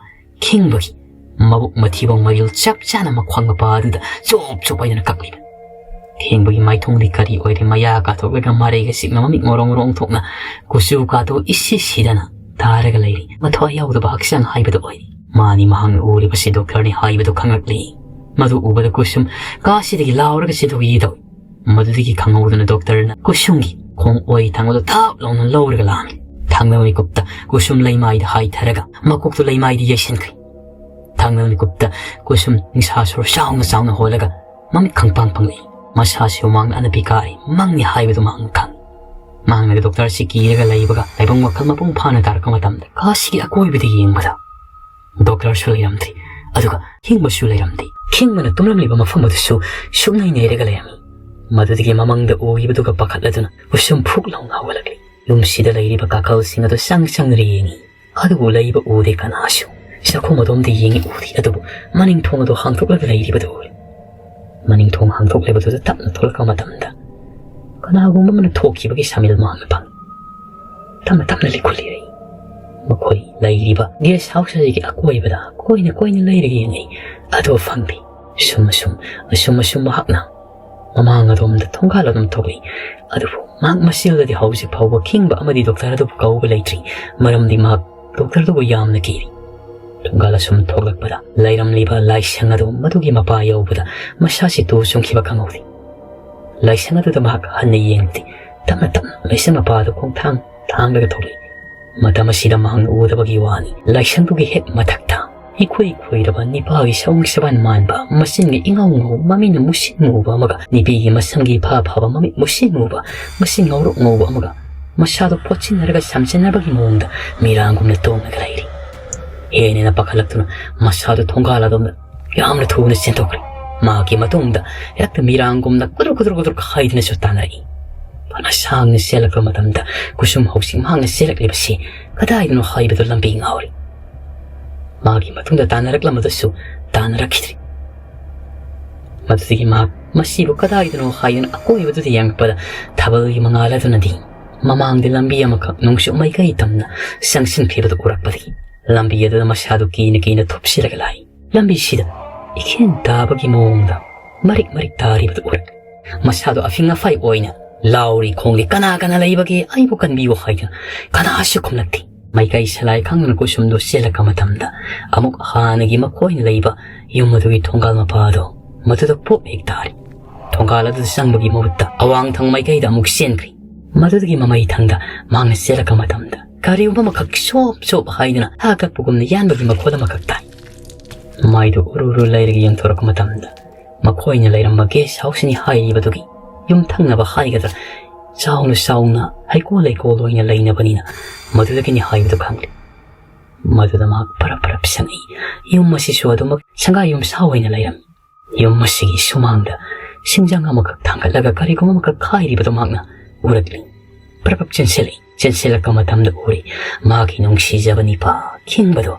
ꯈꯤꯡꯕꯒꯤ ꯃꯕꯨꯛ ꯃꯊꯤꯕꯣꯡ ꯃꯔꯤꯜ ꯆꯞ ꯆꯥꯅ ꯃꯈ꯭ꯋꯥꯡ ꯃꯄꯥ ꯑꯗꯨꯗ ꯆꯣꯞ ꯆꯣꯞ ꯍꯥꯏꯗꯨꯅ ꯀꯛꯂꯤꯕ꯫ ꯈꯤꯡꯕꯒꯤ ꯃꯥꯏꯊꯣꯡꯗꯤ ꯀꯔꯤ ꯑꯣꯏꯔꯦ, ꯃꯌꯥ ꯀꯥꯊꯣꯛꯂꯒ ꯃꯔꯩꯒ ꯆꯤꯛꯅ ꯃꯃꯤꯠ ꯉꯣꯔꯣꯡ ꯉꯣꯔꯣꯡ ꯊꯣꯛꯅ ꯀꯨꯆꯨ ꯀꯥꯗꯨ ꯏꯁꯤ ꯁꯤꯗꯅ ꯇꯥꯔꯒ ꯂꯩꯔꯤ꯫ ꯃꯊ꯭ꯋꯥꯏ ꯌꯥꯎꯗꯕ ꯍꯛꯆꯥꯡ ꯍꯥꯏꯕꯗꯨ ꯑꯣꯏꯔꯤ꯫ ꯃꯥꯅꯤ, ꯃꯍꯥꯛꯅ ꯎꯔꯤꯕꯁꯤ ꯗꯣꯛꯇꯔꯅꯤ ꯍꯥꯏꯕꯗꯨ ꯈꯪꯂꯛꯂꯤ꯫ ꯃꯗꯨ ꯎꯕꯗ ꯀꯨꯁꯨꯝ ꯀꯥꯁꯤꯗꯒꯤ ꯂꯥꯎꯔꯒ ꯆꯦꯟꯊꯣꯛꯈꯤ ꯇꯧꯏ꯫ ꯃꯗꯨꯗꯒꯤ ꯈꯪꯍꯧꯗꯅ ꯗꯣꯛꯇꯔꯅ ꯀꯨꯁꯨꯝꯒꯤ ꯈꯣꯡ ꯑꯣꯏ ꯊꯥꯡꯕꯗꯨ ꯊꯥꯞ ꯂꯥꯎꯅ ꯂꯧꯔꯒ ꯂꯥꯛꯑꯝꯃꯤ꯫ ꯊꯥꯡꯅꯕ ꯃꯤꯀꯨꯞꯇ ꯀꯨꯁꯨꯝ ꯂꯩꯃꯥꯏꯗ ꯍꯥꯏꯊꯔꯒ ꯃꯀꯣꯛꯇꯨ ꯂꯩꯃꯥꯏꯗ ꯌꯩꯁꯤꯟꯈ꯭ꯔꯦ꯫ ꯊꯥꯡꯅꯕ ꯃꯤꯀꯨꯞꯇ ꯀꯨꯁꯨꯝ ꯅꯤꯡꯁꯥ ꯁꯣꯔ ꯆꯥꯎꯅ ꯆꯥꯎꯅ ꯍꯣꯜꯂꯒ ꯃꯃꯤꯠ ꯈꯪꯄꯥꯡ ꯄꯥꯡꯂꯛꯏ꯫ ꯃꯁꯥꯁꯤ ꯍꯨꯃꯥꯡꯅ ꯑꯅꯞꯄꯤ ꯀꯥꯔꯤ, ꯃꯪꯅꯤ ꯍꯥꯏꯕꯗꯨ ꯃꯍꯥꯛꯅ ꯈꯪꯏ꯫ ꯃꯍꯥꯛꯅ ꯗꯣꯛꯇꯔꯁꯤ ꯀꯤꯔꯒ ꯂꯩꯕꯒ ꯂꯥꯏꯕꯛ ꯋꯥꯈꯜ ꯃꯄꯨꯡ ꯐꯥꯅ ꯇꯥꯔꯛꯄ ꯃꯇꯝꯗ ꯀꯥꯁꯤꯒꯤ ꯑꯀꯣꯏꯕꯗ ꯌꯦꯡꯕꯗ ꯗꯣꯛꯇꯔꯁꯨ ꯂꯩꯔꯝꯗ꯭ꯔꯤ, ꯑꯗꯨꯒ ꯈꯤꯡꯕꯁꯨ ꯂꯩꯔꯝꯗꯦ꯫ ꯈꯤꯡꯕꯅ ꯇꯨꯝꯂꯝꯂꯤꯕ ꯃꯐꯝ ꯑꯗꯨꯁꯨ ꯁꯨꯛꯅꯩ ꯅꯩꯔꯒ ꯂꯩꯔꯝꯃꯤ꯫ ꯃꯗꯨꯗꯒꯤ ꯃꯃꯪꯗ ꯎꯈꯤꯕꯗꯨꯒ ꯄꯥꯈꯠꯂꯗꯨꯅ ꯀꯨꯁꯨꯝ ꯐꯨꯛ ꯂꯥꯎꯅ ꯍꯧꯒꯠꯂꯛꯂꯤ꯫ ꯌꯨꯝꯁꯤꯗ ꯂꯩꯔꯤꯕ ꯀꯥꯈꯜꯁꯤꯡ ꯑꯗꯨ ꯆꯪ ꯆꯪꯗꯨꯅ ꯌꯦꯡꯏ꯫ ꯑꯗꯨꯕꯨ ꯂꯩꯕ ꯎꯗꯦ ꯀꯅꯥꯁꯨ꯫ ꯆꯥꯛꯈꯨꯝ ꯑꯗꯣꯝꯗ ꯌꯦꯡꯏ ꯎꯗꯦ, ꯑꯗꯨꯕꯨ ꯃꯅꯤꯡ ꯊꯣꯡ ꯑꯗꯨ ꯍꯥꯡꯗꯣꯛꯂꯒ ꯂꯩꯔꯤꯕꯗꯨ ꯎꯔꯦ꯫ ꯃꯅꯤꯡ ꯊꯣꯡ ꯍꯥꯡꯗꯣꯛꯂꯤꯕꯗꯨꯗ ꯇꯞꯅ ꯊꯣꯛꯂꯛꯄ ꯃꯇꯝꯗ ꯀꯅꯥꯒꯨꯝꯕ ꯑꯃꯅ ꯊꯣꯛꯈꯤꯕꯒꯤ ꯁꯥꯃꯤꯜ ꯃꯥꯡꯅ ꯐꯪꯏ꯫ ꯇꯞꯅ ꯇꯞꯅ ꯂꯤꯈꯨꯂꯤꯔꯛꯏ꯫ ꯃꯈꯣꯏ ꯂꯩꯔꯤꯕ ꯒꯦꯁ ꯍꯥꯎꯁ ꯑꯁꯤꯒꯤ ꯑꯀꯣꯏꯕꯗ ꯀꯣꯏꯅ ꯀꯣꯏꯅ ꯂꯩꯔꯒ ꯌꯦꯡꯉꯤ, ꯑꯗꯨ ꯐꯪꯗꯦ꯫ ꯑꯁꯨꯝ ꯑꯁꯨꯝ, ꯑꯁꯨꯝ ꯑꯁꯨꯝ ꯃꯍꯥꯛꯅ ꯃꯃꯥꯡ ꯑꯗꯣꯝꯗ ꯊꯣꯡꯒꯥꯜ ꯑꯗꯨꯝ ꯊꯣꯛꯂꯛꯏ꯫ ꯑꯗꯨꯕꯨ ꯃꯍꯥꯛ ꯃꯁꯦꯜꯗꯗꯤ ꯍꯧꯖꯤꯛ ꯐꯥꯎꯕ ꯈꯤꯡꯕ ꯑꯃꯗꯤ ꯗꯣꯛꯇꯔ ꯑꯗꯨꯕꯨ ꯀꯧꯕ ꯂꯩꯇ꯭ꯔꯤ, ꯃꯔꯝꯗꯤ ꯃꯍꯥꯛ ꯗꯣꯛꯇꯔ ꯑꯗꯨꯕꯨ ꯌꯥꯝꯅ ꯀꯤꯔꯤ꯫ ꯊꯣꯡꯒꯥꯜ ꯑꯁꯨꯝ ꯊꯣꯛꯂꯛꯄꯗ ꯂꯩꯔꯝꯂꯤꯕ ꯂꯥꯏꯁꯪ ꯑꯗꯨ ꯃꯗꯨꯒꯤ ꯃꯄꯥ ꯌꯧꯕꯗ ꯃꯁꯥꯁꯤ ꯇꯨ ꯆꯨꯡꯈꯤꯕ ꯈꯪꯍꯧꯗꯦ꯫ ꯂꯥꯏꯁꯪ ꯑꯗꯨꯗ ꯃꯍꯥꯛ ꯍꯟꯅ ꯌꯦꯡꯂꯨꯗꯦ꯫ ꯇꯞꯅ ꯇꯞꯅ ꯂꯥꯏꯁꯪ ꯃꯄꯥ ꯑꯗꯨ ꯈꯣꯡꯊꯥꯡ ꯊꯥꯡꯂꯒ ꯊꯣꯛꯂꯛꯏ꯫ ꯃꯇꯝ ꯑꯁꯤꯗ ꯃꯍꯥꯛꯅ ꯎꯗꯕꯒꯤ ꯋꯥꯅꯤ, ꯂꯥꯏꯁꯪꯗꯨꯒꯤ ꯍꯦꯛ ꯃꯊꯛꯇ ꯏꯈꯣꯏ ꯈꯣꯏꯔꯕ ꯅꯤꯄꯥꯒꯤ ꯁꯑꯣꯡ ꯁꯕꯥꯟ ꯃꯥꯟꯕ, ꯃꯆꯤꯟꯒ ꯏꯉꯧ ꯉꯧ, ꯃꯃꯤꯠꯅ ꯃꯨꯁꯤꯟ ꯃꯨꯕ ꯑꯃꯒ, ꯅꯨꯄꯤꯒꯤ ꯃꯁꯝꯒꯤ ꯏꯐꯥ ꯐꯥꯕ ꯃꯃꯤꯠ ꯃꯨꯁꯤꯟ ꯃꯨꯕ, ꯃꯆꯤꯟ ꯉꯧꯔꯣꯛ ꯉꯧꯕ ꯑꯃꯒ, ꯃꯁꯥꯗꯣ ꯐꯣꯠꯆꯤꯟꯅꯔꯒ ꯁꯝꯖꯤꯟꯅꯕꯒꯤ ꯃꯑꯣꯡꯗ ꯃꯤꯔꯥꯡꯒꯨꯝꯅ ꯇꯣꯡꯂꯒ ꯂꯩꯔꯤ꯫ ꯍꯦꯟꯅ ꯄꯥꯈꯠꯂꯛꯇꯨꯅ ꯃꯁꯥꯗꯣ ꯊꯣꯡꯒꯥꯜ ꯑꯗꯣꯝꯗ ꯌꯥꯝꯅ ꯊꯨꯅ ꯆꯦꯟꯊꯣꯛꯈ꯭ꯔꯦ꯫ ꯃꯍꯥꯛꯀꯤ ꯃꯇꯨꯡꯗ ꯍꯦꯛꯇ ꯃꯤꯔꯥꯡꯒꯨꯝꯅ ꯀꯨꯗ꯭ꯔꯨꯛ ꯀꯨꯗ꯭ꯔꯨꯛ ꯀꯨꯗ꯭ꯔꯨꯛ ꯍꯥꯏꯗꯨꯅꯁꯨ ꯇꯥꯟꯅꯔꯛꯏ꯫ ꯐꯅ ꯁꯥꯡꯅ ꯆꯦꯜꯂꯛꯄ ꯃꯇꯝꯗ ꯀꯨꯁꯨꯝ ꯍꯧꯖꯤꯛ ꯃꯍꯥꯛꯅ ꯆꯦꯜꯂꯛꯂꯤꯕꯁꯤ ꯀꯗꯥꯏꯗꯅꯣ ꯍꯥꯏꯕꯗꯨ ꯂꯝꯕꯤ ꯉꯥꯎꯔꯤ꯫ ꯃꯥꯒꯤ ꯃꯇꯨꯡꯗ ꯇꯥꯟꯅꯔꯛꯂꯝꯕꯗꯨꯁꯨ ꯇꯥꯟꯅꯔꯛꯈꯤꯗ꯭ꯔꯤ꯫ ꯃꯗꯨꯗꯒꯤ ꯃꯍꯥꯛ ꯃꯁꯤꯕꯨ ꯀꯗꯥꯏꯗꯅꯣ ꯍꯥꯏꯗꯨꯅ ꯑꯀꯣꯏꯕꯗꯨꯗ ꯌꯦꯡꯂꯛꯄꯗ ꯊꯥꯕꯜꯒꯤ ꯃꯉꯥꯜ ꯑꯗꯨꯅꯗꯤ ꯃꯃꯥꯡꯗ ꯂꯝꯕꯤ ꯑꯃꯈꯛ ꯅꯣꯡꯆꯨꯞ ꯃꯥꯏꯀꯩ ꯇꯝꯅ ꯆꯪꯁꯤꯟꯈꯤꯕꯗꯨ ꯎꯔꯛꯄꯗꯒꯤ ꯂꯝꯕꯤ ꯑꯗꯨꯗ ꯃꯁꯥꯗꯨ ꯀꯤꯅ ꯀꯤꯅ ꯊꯨꯞꯁꯤꯜꯂꯒ ꯂꯥꯛꯏ꯫ ꯂꯝꯕꯤꯁꯤꯗ ꯏꯈꯦꯟ ꯇꯥꯕꯒꯤ ꯃꯑꯣꯡꯗ ꯃꯔꯤꯛ ꯃꯔꯤꯛ ꯇꯥꯔꯤꯕꯗꯨ ꯎꯔꯛ꯫ ꯃꯁꯥꯗꯣ ꯑꯐꯤꯡ ꯑꯐꯥꯏ ꯑꯣꯏꯅ ꯂꯥꯎꯔꯤ ꯈꯣꯡꯂꯤ, "ꯀꯅꯥ ꯀꯅꯥ ꯂꯩꯕꯒꯦ? ꯑꯩꯕꯨ ꯀꯟꯕꯤꯌꯨ" ꯍꯥꯏꯗꯨꯅ ꯀꯅꯥꯁꯨ ꯈꯨꯝꯂꯛꯇꯦ꯫ ꯃꯥꯏꯀꯩ ꯁꯂꯥꯏ ꯈꯪꯗꯅ ꯀꯨꯁꯨꯝꯗꯣ ꯆꯦꯜꯂꯛꯄ ꯃꯇꯝꯗ ꯑꯃꯨꯛ ꯍꯥꯟꯅꯒꯤ ꯃꯈꯣꯏꯅ ꯂꯩꯕ ꯌꯨꯝ ꯑꯗꯨꯒꯤ ꯊꯣꯡꯒꯥꯜ ꯃꯄꯥꯗꯣ ꯃꯗꯨꯗ ꯄꯣꯞ ꯍꯦꯛ ꯇꯥꯔꯤ꯫ ꯊꯣꯡꯒꯥꯜ ꯑꯗꯨꯗ ꯆꯪꯕꯒꯤ ꯃꯍꯨꯠꯇ ꯑꯋꯥꯡ ꯊꯪ ꯃꯥꯏꯀꯩꯗ ꯑꯃꯨꯛ ꯆꯦꯟꯈ꯭ꯔꯤ꯫ ꯃꯗꯨꯗꯒꯤ ꯃꯃꯩ ꯊꯪꯗ ꯃꯍꯥꯛꯅ ꯆꯦꯜꯂꯛꯄ ꯃꯇꯝꯗ ꯀꯔꯤꯒꯨꯝꯕ ꯑꯃꯈꯛ ꯁꯣꯞ ꯁꯣꯞ ꯍꯥꯏꯗꯨꯅ ꯍꯥ ꯀꯛꯄꯒꯨꯝꯅ ꯌꯥꯟꯕꯒꯤ ꯃꯈꯣꯜ ꯑꯃꯈꯛ ꯇꯥꯏ꯫ ꯃꯥꯏꯗꯨ ꯎꯔꯨ ꯎꯔꯨ ꯂꯩꯔꯒ ꯌꯦꯡꯊꯣꯔꯛꯄ ꯃꯇꯝꯗ ꯃꯈꯣꯏꯅ ꯂꯩꯔꯝꯕ ꯒꯦꯁ ꯍꯥꯎꯁꯅꯤ ꯍꯥꯏꯔꯤꯕꯗꯨꯒꯤ ꯌꯨꯝꯊꯪꯅꯕ ꯍꯥꯏꯒꯗ꯭ꯔꯥ, ꯆꯥꯎꯅ ꯆꯥꯎꯅ ꯍꯩꯀꯣꯜ ꯂꯩꯀꯣꯜ ꯑꯣꯏꯅ ꯂꯩꯅꯕꯅꯤꯅ ꯃꯗꯨꯗꯒꯤꯅꯤ ꯍꯥꯏꯕꯗꯨ ꯈꯪꯂꯦ꯫ ꯃꯗꯨꯗ ꯃꯍꯥꯛ ꯄꯔꯞ ꯄꯔꯞ ꯆꯪꯉꯛꯏ꯫ ꯌꯨꯝ ꯑꯁꯤꯁꯨ ꯑꯗꯨꯃꯛ ꯁꯪꯒꯥꯏ ꯌꯨꯝꯁꯥ ꯑꯣꯏꯅ ꯂꯩꯔꯝꯃꯤ꯫ ꯌꯨꯝ ꯑꯁꯤꯒꯤ ꯁꯨꯃꯥꯡꯗ ꯁꯤꯡꯖꯪ ꯑꯃꯈꯛ ꯊꯥꯡꯒꯠꯂꯒ ꯀꯔꯤꯒꯨꯝꯕ ꯑꯃꯈꯛ ꯈꯥꯏꯔꯤꯕꯗꯨ ꯃꯍꯥꯛꯅ ꯎꯔꯛꯂꯤ꯫ ꯄ꯭ꯔꯞ ꯄ꯭ꯔꯞ ꯆꯦꯟꯁꯤꯜꯂꯛꯏ꯫ ꯆꯦꯟꯁꯤꯜꯂꯛꯄ ꯃꯇꯝꯗ ꯎꯔꯤ ꯃꯍꯥꯛꯀꯤ ꯅꯨꯡꯁꯤꯖꯕ ꯅꯤꯄꯥ ꯈꯤꯡꯕꯗꯣ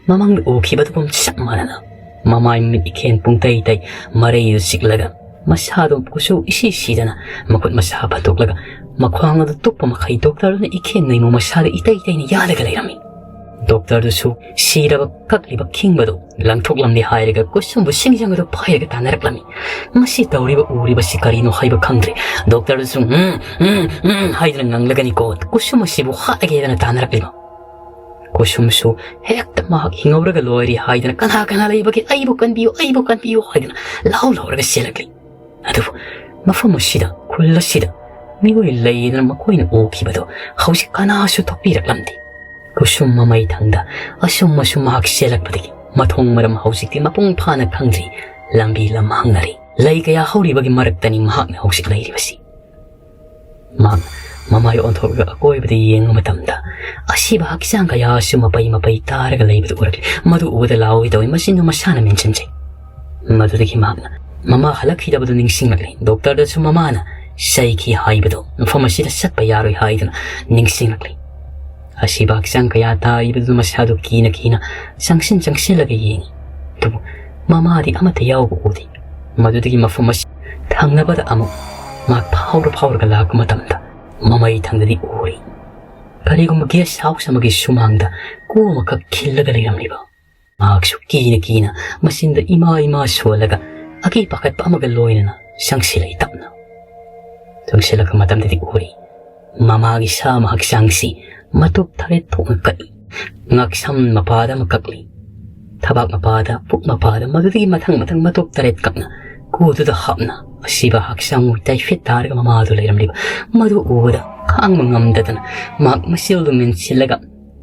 ꯃꯃꯥꯡꯗ ꯎꯈꯤꯕꯗꯨꯒꯨꯝ ꯆꯞ ꯃꯥꯟꯅꯅ ꯃꯃꯥꯏ ꯃꯃꯤꯠ ꯏꯈꯦꯟ ꯄꯨꯡꯇꯩ ꯇꯩ, ꯃꯔꯩꯗꯨ ꯆꯤꯛꯂꯒ ꯃꯁꯥꯗꯨ ꯀꯨꯆꯨ ꯏꯁꯤ ꯁꯤꯗꯅ ꯃꯈꯨꯠ ꯃꯁꯥ ꯐꯟꯗꯣꯛꯂꯒ ꯃꯈ꯭ꯋꯥꯡ ꯑꯗꯨ ꯇꯨꯞꯄ ꯃꯈꯩ ꯗꯣꯛꯇꯔꯗꯨꯅ ꯏꯈꯦꯟ ꯅꯩꯃꯨ ꯃꯁꯥꯗ ꯏꯇꯩ ꯇꯩꯅ ꯌꯥꯜꯂꯒ ꯂꯩꯔꯝꯃꯤ꯫ ꯗꯣꯛꯇꯔꯗꯨꯁꯨ ꯁꯤꯔꯕ ꯀꯛꯂꯤꯕ ꯈꯤꯡꯕꯗꯣ ꯂꯪꯊꯣꯛꯂꯝꯂꯦ ꯍꯥꯏꯔꯒ ꯀꯨꯁꯨꯝꯕꯨ ꯁꯤꯡꯖꯪ ꯑꯗꯨ ꯄꯥꯏꯔꯒ ꯇꯥꯟꯅꯔꯛꯂꯝꯃꯤ꯫ ꯃꯁꯤ ꯇꯧꯔꯤꯕ ꯎꯔꯤꯕꯁꯤ ꯀꯔꯤꯅꯣ ꯍꯥꯏꯕ ꯈꯪꯗ꯭ꯔꯦ꯫ ꯗꯣꯛꯇꯔꯗꯨꯁꯨ "ꯎꯝ, ꯎꯝ, ꯎꯝ" ꯍꯥꯏꯗꯨꯅ ꯉꯪꯂꯒꯅꯤꯀꯣ ꯀꯨꯁꯨꯝ ꯑꯁꯤꯕꯨ ꯍꯥꯠꯂꯒꯦꯗꯅ ꯇꯥꯟꯅꯔꯛꯂꯤꯕ꯫ ꯀꯨꯁꯨꯝꯁꯨ ꯍꯦꯛꯇ ꯃꯍꯥꯛ ꯍꯤꯡꯍꯧꯔꯒ ꯂꯣꯏꯔꯦ ꯍꯥꯏꯗꯅ, "ꯀꯅꯥ ꯀꯅꯥ ꯂꯩꯕꯒꯦ? ꯑꯩꯕꯨ ꯀꯟꯕꯤꯌꯨ, ꯑꯩꯕꯨ ꯀꯟꯕꯤꯌꯨ" ꯍꯥꯏꯗꯅ ꯂꯥꯎ ꯂꯥꯎꯔꯒ ꯆꯦꯜꯂꯛꯂꯤ꯫ ꯑꯗꯨꯕꯨ ꯃꯐꯝ ꯑꯁꯤꯗ, ꯈꯨꯜ ꯑꯁꯤꯗ ꯃꯤꯑꯣꯏ ꯂꯩꯗꯅ ꯃꯈꯣꯏꯅ ꯎꯈꯤꯕꯗꯣ ꯍꯧꯖꯤꯛ ꯀꯅꯥꯁꯨ ꯇꯣꯛꯄꯤꯔꯛꯂꯝꯗꯦ꯫ ꯀꯨꯁꯨꯝ ꯃꯃꯩ ꯊꯪꯗ ꯑꯁꯨꯝ ꯑꯁꯨꯝ ꯃꯍꯥꯛ ꯆꯦꯜꯂꯛꯄꯗꯒꯤ ꯃꯊꯣꯡ ꯃꯔꯝ ꯍꯧꯖꯤꯛꯇꯤ ꯃꯄꯨꯡ ꯐꯥꯅ ꯈꯪꯗ꯭ꯔꯤ꯫ ꯂꯝꯕꯤ ꯂꯝꯍꯥꯡꯅꯔꯤ꯫ ꯂꯩ ꯀꯌꯥ ꯍꯧꯔꯤꯕꯒꯤ ꯃꯔꯛꯇꯅꯤ ꯃꯍꯥꯛꯅ ꯍꯧꯖꯤꯛ ꯂꯩꯔꯤꯕꯁꯤ꯫ ꯃꯍꯥꯛ ꯃꯃꯥꯏ ꯑꯣꯟꯊꯣꯛꯂꯒ ꯑꯀꯣꯏꯕꯗ ꯌꯦꯡꯕ ꯃꯇꯝꯗ ꯑꯁꯤꯕ ꯍꯛꯆꯥꯡ ꯀꯌꯥꯁꯨ ꯃꯄꯩ ꯃꯄꯩ ꯇꯥꯔꯒ ꯂꯩꯕꯗꯨ ꯎꯔꯛꯂꯤ꯫ ꯃꯗꯨ ꯎꯕꯗ ꯂꯥꯎꯒꯦ ꯇꯧꯏ꯫ ꯃꯆꯤꯟꯗꯨ ꯃꯁꯥꯅ ꯃꯦꯟꯁꯤꯟꯖꯩ꯫ ꯃꯗꯨꯗꯒꯤ ꯃꯍꯥꯛꯅ ꯃꯃꯥ ꯍꯜꯂꯛꯈꯤꯗꯕꯗꯨ ꯅꯤꯡꯁꯤꯡꯂꯛꯂꯤ꯫ ꯗꯣꯛꯇꯔꯗꯁꯨ ꯃꯃꯥꯅ ꯆꯩꯈꯤ ꯍꯥꯏꯕꯗꯨ, ꯃꯐꯝ ꯑꯁꯤꯗ ꯆꯠꯄ ꯌꯥꯔꯣꯏ ꯍꯥꯏꯗꯨꯅ ꯅꯤꯡꯁꯤꯡꯂꯛꯂꯤ꯫ ꯑꯁꯤꯕ ꯍꯛꯆꯥꯡ ꯀꯌꯥ ꯇꯥꯔꯤꯕꯗꯨ ꯃꯁꯥꯗꯨ ꯀꯤꯅ ꯀꯤꯅ ꯆꯪꯁꯤꯟ ꯆꯪꯁꯤꯜꯂꯒ ꯌꯦꯡꯏ꯫ ꯑꯗꯨꯕꯨ ꯃꯃꯥꯗꯤ ꯑꯃꯠꯇ ꯌꯥꯎꯕ ꯎꯗꯦ꯫ ꯃꯗꯨꯗꯒꯤ ꯃꯐꯝ ꯑꯁꯤ ꯊꯪꯅꯕꯗ ꯑꯃꯨꯛ ꯃꯍꯥꯛ ꯐꯥꯎꯔ ꯐꯥꯎꯔꯒ ꯂꯥꯛꯄ ꯃꯇꯝꯗ ꯃꯃꯩ ꯊꯪꯗꯗꯤ ꯎꯔꯤ꯫ ꯀꯔꯤꯒꯨꯝꯕ ꯒꯦꯁ ꯍꯥꯎꯁ ꯑꯃꯒꯤ ꯁꯨꯃꯥꯡꯗ ꯀꯨ ꯑꯃꯈꯛ ꯈꯤꯜꯂꯒ ꯂꯩꯔꯝꯂꯤꯕ꯫ ꯃꯍꯥꯛꯁꯨ ꯀꯤꯅ ꯀꯤꯅ ꯃꯆꯤꯟꯗ ꯏꯃꯥ ꯏꯃꯥ ꯁꯣꯜꯂꯒ ꯑꯀꯤ ꯄꯥꯈꯠꯄ ꯑꯃꯒ ꯂꯣꯏꯅꯅ ꯆꯪꯁꯤꯜꯂꯛꯏ ꯇꯞꯅ꯫ ꯆꯪꯁꯤꯜꯂꯛꯄ ꯃꯇꯝꯗꯗꯤ ꯎꯔꯤ꯫ ꯃꯃꯥꯒꯤ ꯁꯥ ꯑꯃ ꯍꯛꯆꯥꯡꯁꯤ ꯃꯇꯨꯞ ꯇꯔꯦꯠ ꯊꯣꯛꯅ ꯀꯛꯏ꯫ ꯉꯛꯁꯝ ꯃꯄꯥꯗ ꯑꯃ ꯀꯛꯂꯤ꯫ ꯊꯕꯥꯛ ꯃꯄꯥꯗ, ꯄꯨꯛ ꯃꯄꯥꯗ, ꯃꯗꯨꯗꯒꯤ ꯃꯊꯪ ꯃꯊꯪ ꯃꯇꯨꯞ ꯇꯔꯦꯠ ꯀꯛꯅ ꯀꯨꯗꯨꯗ ꯍꯥꯞꯅ ꯑꯁꯤꯕ ꯍꯛꯆꯥꯡ ꯇꯥꯏꯐꯤꯠ ꯇꯥꯔꯒ ꯃꯃꯥꯗꯨ ꯂꯩꯔꯝꯂꯤꯕ꯫ ꯃꯗꯨ ꯎꯕꯗ ꯈꯥꯡꯕ ꯉꯝꯗꯗꯅ ꯃꯍꯥꯛ ꯃꯁꯤꯜꯗꯨ ꯃꯦꯟꯁꯤꯜꯂꯒ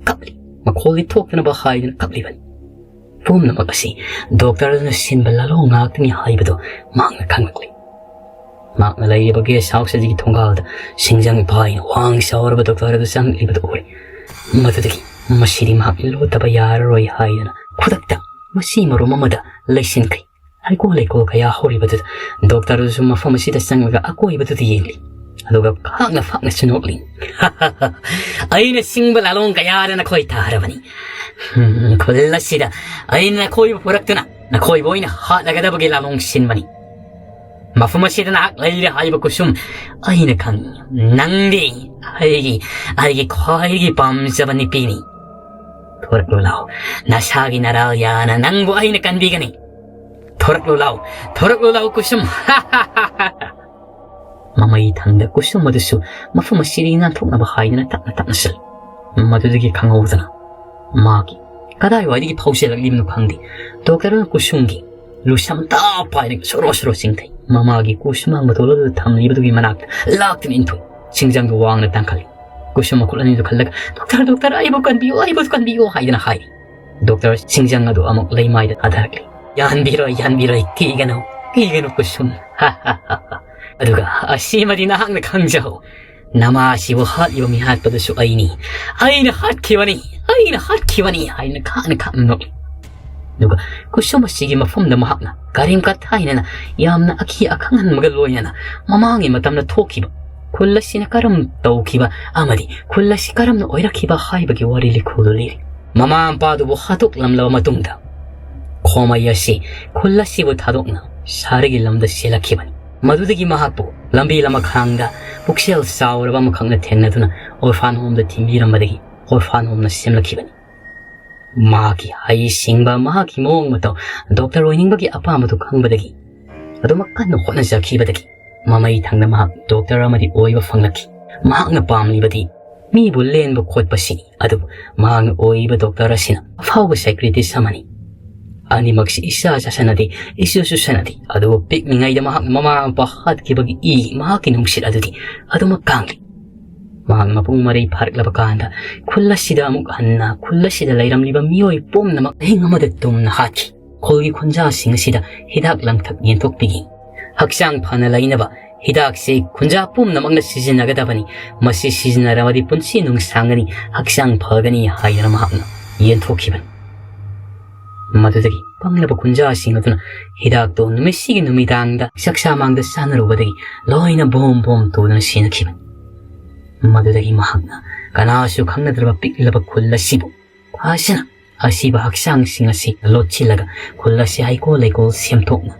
ꯀꯞꯂꯤ꯫ ꯃꯈꯣꯜꯗꯤ ꯊꯣꯛꯇꯅꯕ ꯍꯥꯏꯗꯨꯅ ꯀꯞꯂꯤꯕꯅꯤ꯫ ꯄꯨꯝꯅꯃꯛ ꯑꯁꯤ ꯗꯣꯛꯇꯔ ꯑꯗꯨꯅ ꯁꯤꯟꯕ ꯂꯥꯂꯣꯡ ꯉꯥꯛꯇꯅꯤ ꯍꯥꯏꯕꯗꯨ ꯃꯍꯥꯛꯅ ꯈꯪꯂꯛꯂꯤ꯫ ꯃꯍꯥꯛꯅ ꯂꯩꯔꯤꯕ ꯒꯦꯁ ꯍꯥꯎꯁ ꯑꯁꯤꯒꯤ ꯊꯣꯡꯒꯥꯜꯗ ꯁꯤꯡꯖꯪ ꯄꯥꯏꯅ ꯋꯥꯡ ꯆꯥꯎꯔꯕ ꯗꯣꯛꯇꯔ ꯑꯗꯨ ꯆꯪꯂꯛꯂꯤꯕꯗꯨ ꯎꯔꯦ꯫ ꯃꯗꯨꯗꯒꯤ ꯃꯁꯤꯗꯤ ꯃꯍꯥꯛ ꯂꯣꯠꯇꯕ ꯌꯥꯔꯔꯣꯏ ꯍꯥꯏꯗꯨꯅ ꯈꯨꯗꯛꯇ ꯃꯁꯤ ꯃꯔꯨꯝ ꯑꯃꯗ ꯂꯩꯁꯤꯟꯈ꯭ꯔꯦ꯫ ꯍꯩꯀꯣꯜ ꯂꯩꯀꯣꯜ ꯀꯌꯥ ꯍꯧꯔꯤꯕꯗꯨꯗ ꯗꯣꯛꯇꯔ ꯑꯗꯨꯁꯨ ꯃꯐꯝ ꯑꯁꯤꯗ ꯆꯪꯂꯒ ꯑꯀꯣꯏꯕꯗꯨꯗ ꯌꯦꯡꯂꯤ꯫ ꯑꯗꯨꯒ ꯈꯥꯛꯅ ꯐꯥꯛꯅꯁꯨ ꯅꯣꯛꯂꯤ꯫ "ꯑꯩꯅ ꯁꯤꯡꯕ ꯂꯥꯂꯣꯡ ꯀꯌꯥꯗ ꯅꯈꯣꯏ ꯇꯥꯔꯕꯅꯤ꯫ ꯎꯝ, ꯈꯨꯜ ꯑꯁꯤꯗ ꯑꯩꯅ ꯅꯈꯣꯏꯕꯨ ꯄꯨꯔꯛꯇꯨꯅ ꯅꯈꯣꯏꯕꯨ ꯑꯣꯏꯅ ꯍꯥꯠꯂꯒꯗꯕꯒꯤ ꯂꯥꯂꯣꯡ ꯁꯤꯟꯕꯅꯤ꯫ ꯃꯐꯝ ꯑꯁꯤꯗ ꯅꯍꯥꯛ ꯂꯩꯔꯦ ꯍꯥꯏꯕ ꯀꯨꯁꯨꯝ ꯑꯩꯅ ꯈꯪꯏ꯫ ꯅꯪꯗꯤ ꯑꯩꯒꯤ, ꯑꯩꯒꯤ ꯈ꯭ꯋꯥꯏꯗꯒꯤ ꯄꯥꯝꯖꯕ ꯅꯨꯄꯤꯅꯤ꯫ ꯊꯣꯔꯛꯂꯨ ꯂꯥꯎ, ꯅꯁꯥꯒꯤ ꯅꯔꯥꯜ ꯌꯥꯅ ꯅꯪꯕꯨ ꯑꯩꯅ ꯀꯟꯕꯤꯒꯅꯤ꯫ ꯊꯣꯔꯛꯂꯨ ꯂꯥꯎ, ꯊꯣꯔꯛꯂꯨ ꯂꯥꯎ ꯀꯨꯁꯨꯝ!" ꯃꯃꯩ ꯊꯪꯗ ꯀꯨꯁꯨꯝ ꯑꯗꯨꯁꯨ ꯃꯐꯝ ꯑꯁꯤꯗꯒꯤ ꯅꯥꯟꯊꯣꯛꯅꯕ ꯍꯥꯏꯗꯨꯅ ꯇꯞꯅ ꯇꯞꯅ ꯆꯠꯂꯤ꯫ ꯃꯗꯨꯗꯒꯤ ꯈꯪꯍꯧꯗꯅ ꯃꯥꯒꯤ ꯀꯗꯥꯏꯋꯥꯏꯗꯒꯤ ꯐꯥꯎꯖꯜꯂꯛꯂꯤꯕꯅꯣ ꯈꯪꯗꯦ, ꯗꯣꯛꯇꯔꯅ ꯀꯨꯁꯨꯝꯒꯤ ꯂꯨꯁꯝ ꯇꯥ ꯄꯥꯏꯔꯒ ꯁꯣꯔꯣ ꯁꯣꯔꯣ ꯆꯤꯡꯊꯩ꯫ ꯃꯃꯥꯒꯤ ꯀꯨꯁꯨꯝ ꯃꯇꯣꯜ ꯑꯗꯨꯗ ꯊꯝꯂꯤꯕꯗꯨꯒꯤ ꯃꯅꯥꯛꯇ ꯂꯥꯛꯇꯨꯅ ꯏꯟꯊꯨꯏ꯫ ꯁꯤꯡꯖꯪꯗꯨ ꯋꯥꯡꯅ ꯇꯥꯡꯈꯠꯂꯤ꯫ ꯀꯨꯁꯨꯝ ꯃꯈꯨꯠ ꯑꯅꯤꯗꯨ ꯈꯜꯂꯒ, "ꯗꯣꯛꯇꯔ, ꯗꯣꯛꯇꯔ, ꯑꯩꯕꯨ ꯀꯟꯕꯤꯌꯨ, ꯑꯩꯕꯨ ꯀꯟꯕꯤꯌꯨ" ꯍꯥꯏꯗꯨꯅ ꯍꯥꯏꯔꯤ꯫ ꯗꯣꯛꯇꯔ ꯁꯤꯡꯖꯪ ꯑꯗꯨ ꯑꯃꯨꯛ ꯂꯩꯃꯥꯏꯗ ꯊꯥꯗꯔꯛꯂꯤ꯫ "ꯌꯥꯟꯕꯤꯔꯣꯏ, ꯌꯥꯟꯕꯤꯔꯣꯏ, ꯀꯤꯒꯅꯨ, ꯀꯤꯒꯅꯨ ꯀꯨꯁꯨꯝ꯫ ꯑꯗꯨꯒ ꯑꯁꯤꯃꯗꯤ ꯅꯍꯥꯛꯅ ꯈꯪꯖꯍꯧ, ꯅꯃꯥꯁꯤꯕꯨ ꯍꯥꯠꯂꯤꯕ ꯃꯤꯍꯥꯠꯄꯗꯨꯁꯨ ꯑꯩꯅꯤ꯫ ꯑꯩꯅ ꯍꯥꯠꯈꯤꯕꯅꯤ, ꯑꯩꯅ ꯍꯥꯠꯈꯤꯕꯅꯤ" ꯍꯥꯏꯅ ꯈꯥꯛꯅ ꯈꯥꯛꯅ ꯅꯣꯛꯂꯤ꯫ ꯑꯗꯨꯒ ꯀꯨꯁꯨꯝ ꯑꯁꯤꯒꯤ ꯃꯐꯝꯗ ꯃꯍꯥꯛꯅ ꯀꯔꯤꯝ ꯀꯊꯥꯏꯅꯅ ꯌꯥꯝꯅ ꯑꯈꯤ ꯑꯈꯪꯍꯟꯕꯒ ꯂꯣꯏꯅꯅ ꯃꯃꯥꯡꯒꯤ ꯃꯇꯝꯗ ꯊꯣꯛꯈꯤꯕ ꯈꯨꯜ ꯑꯁꯤꯅ ꯀꯔꯝ ꯇꯧꯈꯤꯕ ꯑꯃꯗꯤ ꯈꯨꯜ ꯑꯁꯤ ꯀꯔꯝꯅ ꯑꯣꯏꯔꯛꯈꯤꯕ ꯍꯥꯏꯕꯒꯤ ꯋꯥꯔꯤ ꯂꯤꯈꯨꯗꯨ ꯂꯤꯔꯤ꯫ ꯃꯃꯥ ꯃꯄꯥꯗꯨꯕꯨ ꯍꯥꯠꯇꯣꯛꯂꯝꯂꯕ ꯃꯇꯨꯡꯗ ꯈꯣꯃꯩ ꯑꯁꯤ ꯈꯨꯜ ꯑꯁꯤꯕꯨ ꯊꯥꯗꯣꯛꯅ ꯁꯍꯔꯒꯤ ꯂꯝꯗ ꯆꯦꯜꯂꯛꯈꯤꯕꯅꯤ꯫ ꯃꯗꯨꯗꯒꯤ ꯃꯍꯥꯛꯄꯨ ꯂꯝꯕꯤ ꯂꯃꯈꯥꯡꯗ ꯄꯨꯛꯆꯦꯜ ꯆꯥꯎꯔꯕ ꯑꯃꯈꯛꯅ ꯊꯦꯡꯅꯗꯨꯅ orphan homeꯗ ꯊꯤꯟꯕꯤꯔꯝꯕꯗꯒꯤ orphan homeꯅ ꯁꯦꯝꯂꯛꯈꯤꯕꯅꯤ꯫ ꯃꯍꯥꯛꯀꯤ ꯍꯩꯁꯤꯡꯕ, ꯃꯍꯥꯛꯀꯤ ꯃꯑꯣꯡ ꯃꯇꯧ, ꯗꯣꯛꯇꯔ ꯑꯣꯏꯅꯤꯡꯕꯒꯤ ꯑꯄꯥꯝꯕꯗꯨ ꯈꯪꯕꯗꯒꯤ, ꯑꯗꯨꯃꯛ ꯀꯟꯅ ꯍꯣꯠꯅꯖꯈꯤꯕꯗꯒꯤ ꯃꯃꯩ ꯊꯪꯗ ꯃꯍꯥꯛ ꯗꯣꯛꯇꯔ ꯑꯃꯗꯤ ꯑꯣꯏꯕ ꯐꯪꯂꯛꯈꯤ꯫ ꯃꯍꯥꯛꯅ ꯄꯥꯝꯂꯤꯕꯗꯤ ꯃꯤꯕꯨ ꯂꯦꯟꯕ ꯈꯣꯠꯄꯁꯤꯅꯤ, ꯑꯗꯨꯕꯨ ꯃꯍꯥꯛꯅ ꯑꯣꯏꯔꯤꯕ ꯗꯣꯛꯇꯔ ꯑꯁꯤꯅ ꯑꯐꯥꯎꯕ psychiatrist ꯑꯃꯅꯤ꯫ ꯑꯅꯤꯃꯛꯁꯤ ꯏꯆꯥ ꯆꯥꯁꯟꯅꯗꯦ, ꯏꯆꯨ ꯆꯨꯁꯟꯅꯗꯦ, ꯑꯗꯨꯕꯨ ꯄꯤꯛꯂꯤꯉꯩꯗ ꯃꯍꯥꯛꯅ ꯃꯃꯥ ꯃꯄꯥ ꯍꯥꯠꯈꯤꯕꯒꯤ ꯏ ꯃꯍꯥꯛꯀꯤ ꯅꯨꯡꯁꯤꯠ ꯑꯗꯨꯗꯤ ꯑꯗꯨꯃꯛ ꯀꯥꯡꯂꯤ꯫ ꯃꯍꯥꯛꯅ ꯃꯄꯨꯡ ꯃꯔꯩ ꯐꯥꯔꯛꯂꯕ ꯀꯥꯟꯗ ꯈꯨꯜ ꯑꯁꯤꯗ ꯑꯃꯨꯛ ꯍꯟꯅ ꯈꯨꯜ ꯑꯁꯤꯗ ꯂꯩꯔꯝꯂꯤꯕ ꯃꯤꯑꯣꯏ ꯄꯨꯝꯅꯃꯛ ꯑꯍꯤꯡ ꯑꯃꯗ ꯇꯨꯝꯅ ꯍꯥꯠꯈꯤ꯫ ꯈꯨꯜꯒꯤ ꯈꯨꯟꯖꯥꯁꯤꯡ ꯑꯁꯤꯗ ꯍꯤꯗꯥꯛ ꯂꯥꯡꯊꯛ ꯌꯦꯟꯊꯣꯛꯄꯤꯈꯤ꯫ ꯍꯛꯆꯥꯡ ꯐꯅ ꯂꯩꯅꯕ ꯍꯤꯗꯥꯛꯁꯤ ꯈꯨꯟꯖꯥ ꯄꯨꯝꯅꯃꯛꯅ ꯁꯤꯖꯤꯟꯅꯒꯗꯕꯅꯤ꯫ ꯃꯁꯤ ꯁꯤꯖꯤꯟꯅꯔꯕꯗꯤ ꯄꯨꯟꯁꯤ ꯅꯨꯡꯁꯥꯡꯒꯅꯤ, ꯍꯛꯆꯥꯡ ꯐꯒꯅꯤ ꯍꯥꯏꯗꯨꯅ ꯃꯍꯥꯛꯅ ꯌꯦꯟꯊꯣꯛꯈꯤꯕꯅꯤ꯫ ꯃꯗꯨꯗꯒꯤ ꯄꯪꯂꯕ ꯈꯨꯟꯖꯥꯁꯤꯡ ꯑꯗꯨꯅ ꯍꯤꯗꯥꯛꯇꯨ ꯅꯨꯃꯤꯠꯁꯤꯒꯤ ꯅꯨꯃꯤꯗꯥꯡꯗ ꯆꯥꯛꯆꯥ ꯃꯥꯡꯗ ꯆꯥꯅꯔꯨꯕꯗꯒꯤ ꯂꯣꯏꯅ ꯕꯣꯝ ꯕꯣꯝ ꯇꯨꯗꯨꯅ ꯁꯤꯅꯈꯤꯕꯅꯤ꯫ ꯃꯗꯨꯗꯒꯤ ꯃꯍꯥꯛꯅ ꯀꯅꯥꯁꯨ ꯈꯪꯅꯗ꯭ꯔꯕ ꯄꯤꯛꯂꯕ ꯈꯨꯜ ꯑꯁꯤꯕꯨ ꯐꯖꯅ ꯑꯁꯤꯕ ꯍꯛꯆꯥꯡꯁꯤꯡ ꯑꯁꯤ ꯂꯣꯠꯁꯤꯜꯂꯒ ꯈꯨꯜ ꯑꯁꯤ ꯍꯩꯀꯣꯜ ꯂꯩꯀꯣꯜ ꯁꯦꯝꯗꯣꯛꯅ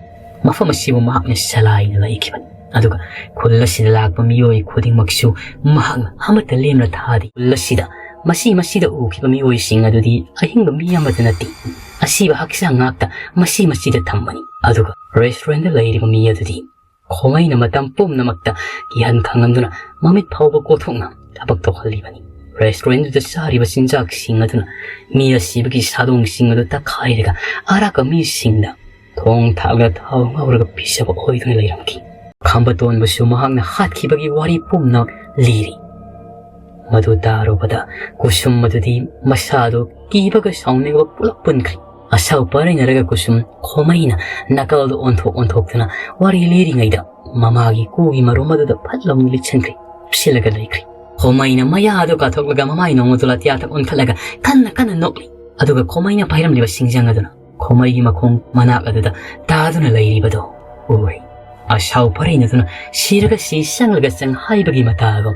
ꯃꯐꯝ ꯑꯁꯤꯕꯨ ꯃꯍꯥꯛꯅ ꯆꯂꯥꯏꯅ ꯂꯩꯈꯤꯕꯅꯤ꯫ ꯑꯗꯨꯒ ꯈꯨꯜ ꯑꯁꯤꯗ ꯂꯥꯛꯄ ꯃꯤꯑꯣꯏ ꯈꯨꯗꯤꯡꯃꯛꯁꯨ ꯃꯍꯥꯛꯅ ꯑꯃꯠꯇ ꯂꯦꯝꯅ ꯊꯥꯗꯦ꯫ ꯈꯨꯜ ꯑꯁꯤꯗ ꯃꯁꯤ ꯃꯁꯤꯗ ꯎꯈꯤꯕ ꯃꯤꯑꯣꯏꯁꯤꯡ ꯑꯗꯨꯗꯤ ꯑꯍꯤꯡꯕ ꯃꯤ ꯑꯃꯠꯇ ꯅꯠꯇꯦ, ꯑꯁꯤꯕ ꯍꯛꯆꯥꯡ ꯉꯥꯛꯇ ꯃꯁꯤ ꯃꯁꯤꯗ ꯊꯝꯕꯅꯤ꯫ ꯑꯗꯨꯒ restaurantꯗ ꯂꯩꯔꯤꯕ ꯃꯤ ꯑꯗꯨꯗꯤ ꯈꯣꯃꯩꯅ ꯃꯇꯝ ꯄꯨꯝꯅꯃꯛꯇ ꯀꯤꯍꯟ ꯈꯪꯍꯟꯗꯨꯅ ꯃꯃꯤꯠ ꯐꯥꯎꯕ ꯀꯣꯊꯣꯛꯅ ꯊꯕꯛ ꯇꯧꯍꯜꯂꯤꯕꯅꯤ꯫ ꯔꯦꯁꯇꯨꯔꯦꯟꯗꯨꯗ ꯆꯥꯔꯤꯕ ꯆꯤꯟꯖꯥꯛꯁꯤꯡ ꯑꯗꯨꯅ ꯃꯤ ꯑꯁꯤꯕꯒꯤ ꯁꯥꯗꯣꯡꯁꯤꯡ ꯑꯗꯨ ꯇꯛꯈꯥꯏꯔꯒ ꯑꯔꯥꯛꯄ ꯃꯤꯁꯤꯡꯗ ꯊꯣꯡ ꯊꯥꯛꯂꯒ ꯊꯥꯎ ꯉꯧꯔꯒ ꯄꯤꯖꯕ ꯑꯣꯏꯗꯨꯅ ꯂꯩꯔꯝꯈꯤ꯫ ꯈꯝꯕꯇꯣꯟꯕꯁꯨ ꯃꯍꯥꯛꯅ ꯍꯥꯠꯈꯤꯕꯒꯤ ꯋꯥꯔꯤ ꯄꯨꯝꯅꯃꯛ ꯂꯤꯔꯤ꯫ ꯃꯗꯨ ꯇꯥꯔꯨꯕꯗ ꯀꯨꯁꯨꯝ ꯑꯗꯨꯗꯤ ꯃꯁꯥꯗꯨ ꯀꯤꯕꯒ ꯁꯥꯎꯅꯤꯡꯕ ꯄꯨꯂꯞ ꯄꯨꯟꯈ꯭ꯔꯦ꯫ ꯑꯁꯥꯎ ꯄꯔꯩꯅꯔꯒ ꯀꯨꯁꯨꯝ ꯈꯣꯃꯩꯅ ꯅꯥꯀꯜꯗ ꯑꯣꯟꯊꯣꯛ ꯑꯣꯟꯊꯣꯛꯇꯨꯅ ꯋꯥꯔꯤ ꯂꯤꯔꯤꯉꯩꯗ ꯃꯃꯥꯒꯤ ꯀꯨꯒꯤ ꯃꯔꯨꯝ ꯑꯗꯨꯗ ꯐꯠ ꯂꯥꯎꯅ ꯂꯤꯠꯁꯤꯟꯈ꯭ꯔꯦ, ꯀꯨꯞꯁꯤꯜꯂꯒ ꯂꯩꯈ꯭ꯔꯦ꯫ ꯈꯣꯃꯩꯅ ꯃꯌꯥ ꯑꯗꯨ ꯀꯥꯊꯣꯛꯂꯒ ꯃꯃꯥꯏ ꯅꯣꯡꯃꯗꯨ ꯂꯥꯇꯤꯌꯥꯊꯛ ꯑꯣꯟꯈꯠꯂꯒ ꯀꯟꯅ ꯀꯟꯅ ꯅꯣꯛꯂꯤ꯫ ꯑꯗꯨꯒ ꯈꯣꯃꯩꯅ ꯄꯥꯏꯔꯝꯂꯤꯕ ꯁꯤꯡꯖꯪ ꯑꯗꯨꯅ ꯈꯣꯃꯩꯒꯤ ꯃꯈꯣꯡ ꯃꯅꯥꯛ ꯑꯗꯨꯗ ꯇꯥꯗꯨꯅ ꯂꯩꯔꯤꯕꯗꯨ ꯎꯔꯦ꯫ ꯑꯁꯥꯎ ꯄꯔꯩꯅꯗꯨꯅ ꯁꯤꯔꯒ ꯁꯤ ꯆꯪꯂꯒ ꯆꯪ ꯍꯥꯏꯕꯒꯤ ꯃꯇꯥꯒꯨꯝ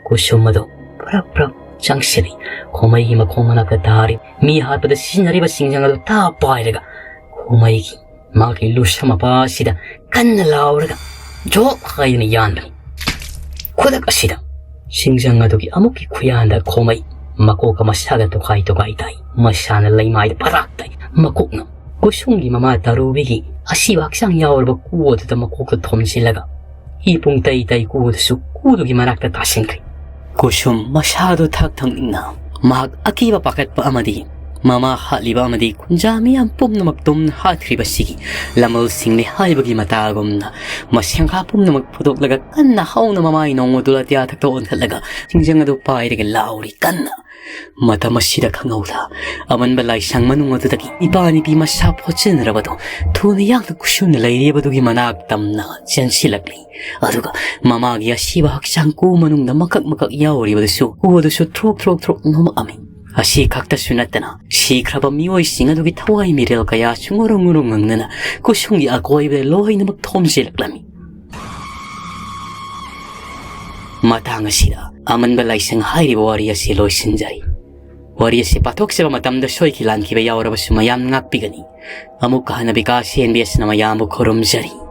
ꯀꯨꯁꯨꯝ ꯑꯗꯨ ꯄ꯭ꯔꯞ ꯄ꯭ꯔꯞ ꯆꯪꯁꯤꯜꯂꯤ꯫ ꯈꯣꯃꯩꯒꯤ ꯃꯈꯣꯡ ꯃꯅꯥꯛꯇ ꯇꯥꯔꯤ꯫ ꯃꯤ ꯍꯥꯠꯄꯗ ꯁꯤꯖꯤꯟꯅꯔꯤꯕ ꯁꯤꯡꯖꯪ ꯑꯗꯨ ꯇꯥ ꯄꯥꯏꯔꯒ ꯈꯣꯃꯩꯒꯤ ꯃꯥꯒꯤ ꯂꯨꯁ ꯃꯄꯥ ꯑꯁꯤꯗ ꯀꯟꯅ ꯂꯥꯎꯔꯒ ꯖꯣꯞ ꯍꯥꯏꯗꯨꯅ ꯌꯥꯟꯕꯅꯤ꯫ ꯈꯨꯗꯛ ꯑꯁꯤꯗ ꯁꯤꯡꯖꯪ ꯑꯗꯨꯒꯤ ꯑꯃꯨꯛꯀꯤ ꯈꯨꯌꯥꯟꯗ ꯈꯣꯃꯩ ꯃꯀꯣꯛꯀ ꯃꯁꯥꯒ ꯇꯣꯈꯥꯏ ꯇꯣꯈꯥꯏ ꯇꯥꯏ꯫ ꯃꯁꯥꯅ ꯂꯩꯃꯥꯏꯗ ꯄꯔꯥꯛ ꯇꯥꯏ꯫ ꯃꯀꯣꯛꯅ ꯀꯨꯁꯨꯝꯒꯤ ꯃꯃꯥ ꯇꯥꯔꯨꯕꯤꯒꯤ ꯑꯁꯤꯕ ꯍꯛꯆꯥꯡ ꯌꯥꯎꯔꯕ ꯀꯨ ꯑꯗꯨꯗ ꯃꯀꯣꯛꯇ ꯊꯣꯝꯖꯤꯜꯂꯒ ꯏ ꯄꯨꯡ ꯇꯩ ꯇꯩ ꯀꯨꯗꯨꯁꯨ ꯀꯨꯗꯨꯒꯤ ꯃꯅꯥꯛꯇ ꯇꯥꯁꯤꯟꯈ꯭ꯔꯦ꯫ ꯀꯨꯁꯨꯝ ꯃꯁꯥꯗꯨ ꯊꯛ ꯊꯛꯅꯤꯡꯅ ꯃꯍꯥꯛ ꯑꯀꯤꯕ ꯄꯥꯈꯠꯄ ꯑꯃꯗꯤ ꯃꯃꯥ ꯍꯥꯠꯂꯤꯕ ꯑꯃꯗꯤ ꯈꯨꯟꯖꯥ ꯃꯤꯌꯥꯝ ꯄꯨꯝꯅꯃꯛ ꯇꯨꯝꯅ ꯍꯥꯠꯈ꯭ꯔꯤꯕꯁꯤꯒꯤ ꯂꯃꯜꯁꯤꯡꯅꯤ ꯍꯥꯏꯕꯒꯤ ꯃꯇꯥꯒꯨꯝꯅ ꯃꯁꯦꯡꯈꯥ ꯄꯨꯝꯅꯃꯛ ꯐꯨꯗꯣꯛꯂꯒ ꯀꯟꯅ ꯍꯧꯅ ꯃꯃꯥꯏ ꯅꯣꯡꯃꯗꯨ ꯂꯥꯇꯤꯌꯥ ꯊꯛꯇ ꯑꯣꯟꯈꯠꯂꯒ ꯁꯤꯡꯖꯪ ꯑꯗꯨ ꯄꯥꯏꯔꯒ ꯂꯥꯎꯔꯤ ꯀꯟꯅ꯫ ꯃꯇꯝ ꯑꯁꯤꯗ ꯈꯪꯍꯧꯗ ꯑꯃꯟꯕ ꯂꯥꯏꯁꯪ ꯃꯅꯨꯡ ꯑꯗꯨꯗꯒꯤ ꯏꯄꯥ ꯅꯨꯄꯤ ꯃꯁꯥ ꯐꯣꯠꯆꯤꯟꯅꯔꯕꯗꯨ ꯊꯨꯅ ꯌꯥꯡꯅ ꯀꯨꯁꯨꯝꯅ ꯂꯩꯔꯤꯕꯗꯨꯒꯤ ꯃꯅꯥꯛ ꯇꯝꯅ ꯆꯦꯟꯁꯤꯜꯂꯛꯂꯤ꯫ ꯑꯗꯨꯒ ꯃꯃꯥꯒꯤ ꯑꯁꯤꯕ ꯍꯛꯆꯥꯡ ꯀꯨ ꯃꯅꯨꯡꯗ ꯃꯀꯛ ꯃꯀꯛ ꯌꯥꯎꯔꯤꯕꯗꯨꯁꯨ ꯀꯨ ꯑꯗꯨꯁꯨ ꯊ꯭ꯔꯣꯛ ꯊ꯭ꯔꯣꯛ ꯊ꯭ꯔꯣꯛ ꯅꯣꯝꯃꯛꯑꯝꯃꯤ꯫ ꯑꯁꯤ ꯈꯛꯇꯁꯨ ꯅꯠꯇꯅ ꯁꯤꯈ꯭ꯔꯕ ꯃꯤꯑꯣꯏꯁꯤꯡ ꯑꯗꯨꯒꯤ ꯊꯋꯥꯏ ꯃꯤꯔꯦꯜ ꯀꯌꯥꯁꯨ ꯉꯨꯔꯨꯡ ꯉꯨꯔꯨꯡ ꯉꯪꯗꯅ ꯀꯨꯁꯨꯝꯒꯤ ꯑꯀꯣꯏꯕꯗ ꯂꯣꯏꯅꯃꯛ ꯊꯣꯝꯖꯤꯜꯂꯛꯂꯝꯃꯤ꯫ ꯃꯇꯥꯡ ꯑꯁꯤꯗ ꯑꯃꯟꯕ ꯂꯥꯏꯁꯪ ꯍꯥꯏꯔꯤꯕ ꯋꯥꯔꯤ ꯑꯁꯤ ꯂꯣꯏꯁꯤꯟꯖꯔꯤ꯫ ꯋꯥꯔꯤ ꯑꯁꯤ ꯄꯥꯊꯣꯛꯆꯕ ꯃꯇꯝꯗ ꯁꯣꯏꯈꯤ ꯂꯥꯟꯈꯤꯕ ꯌꯥꯎꯔꯕꯁꯨ ꯃꯌꯥꯝ ꯉꯥꯛꯄꯤꯒꯅꯤ꯫ ꯑꯃꯨꯛꯀ ꯍꯟꯅ ꯕꯤꯀꯥꯁ ꯍꯦꯟꯕꯤ ꯑꯁꯤꯅ ꯃꯌꯥꯝꯕꯨ ꯈꯨꯔꯨꯝꯖꯔꯤ꯫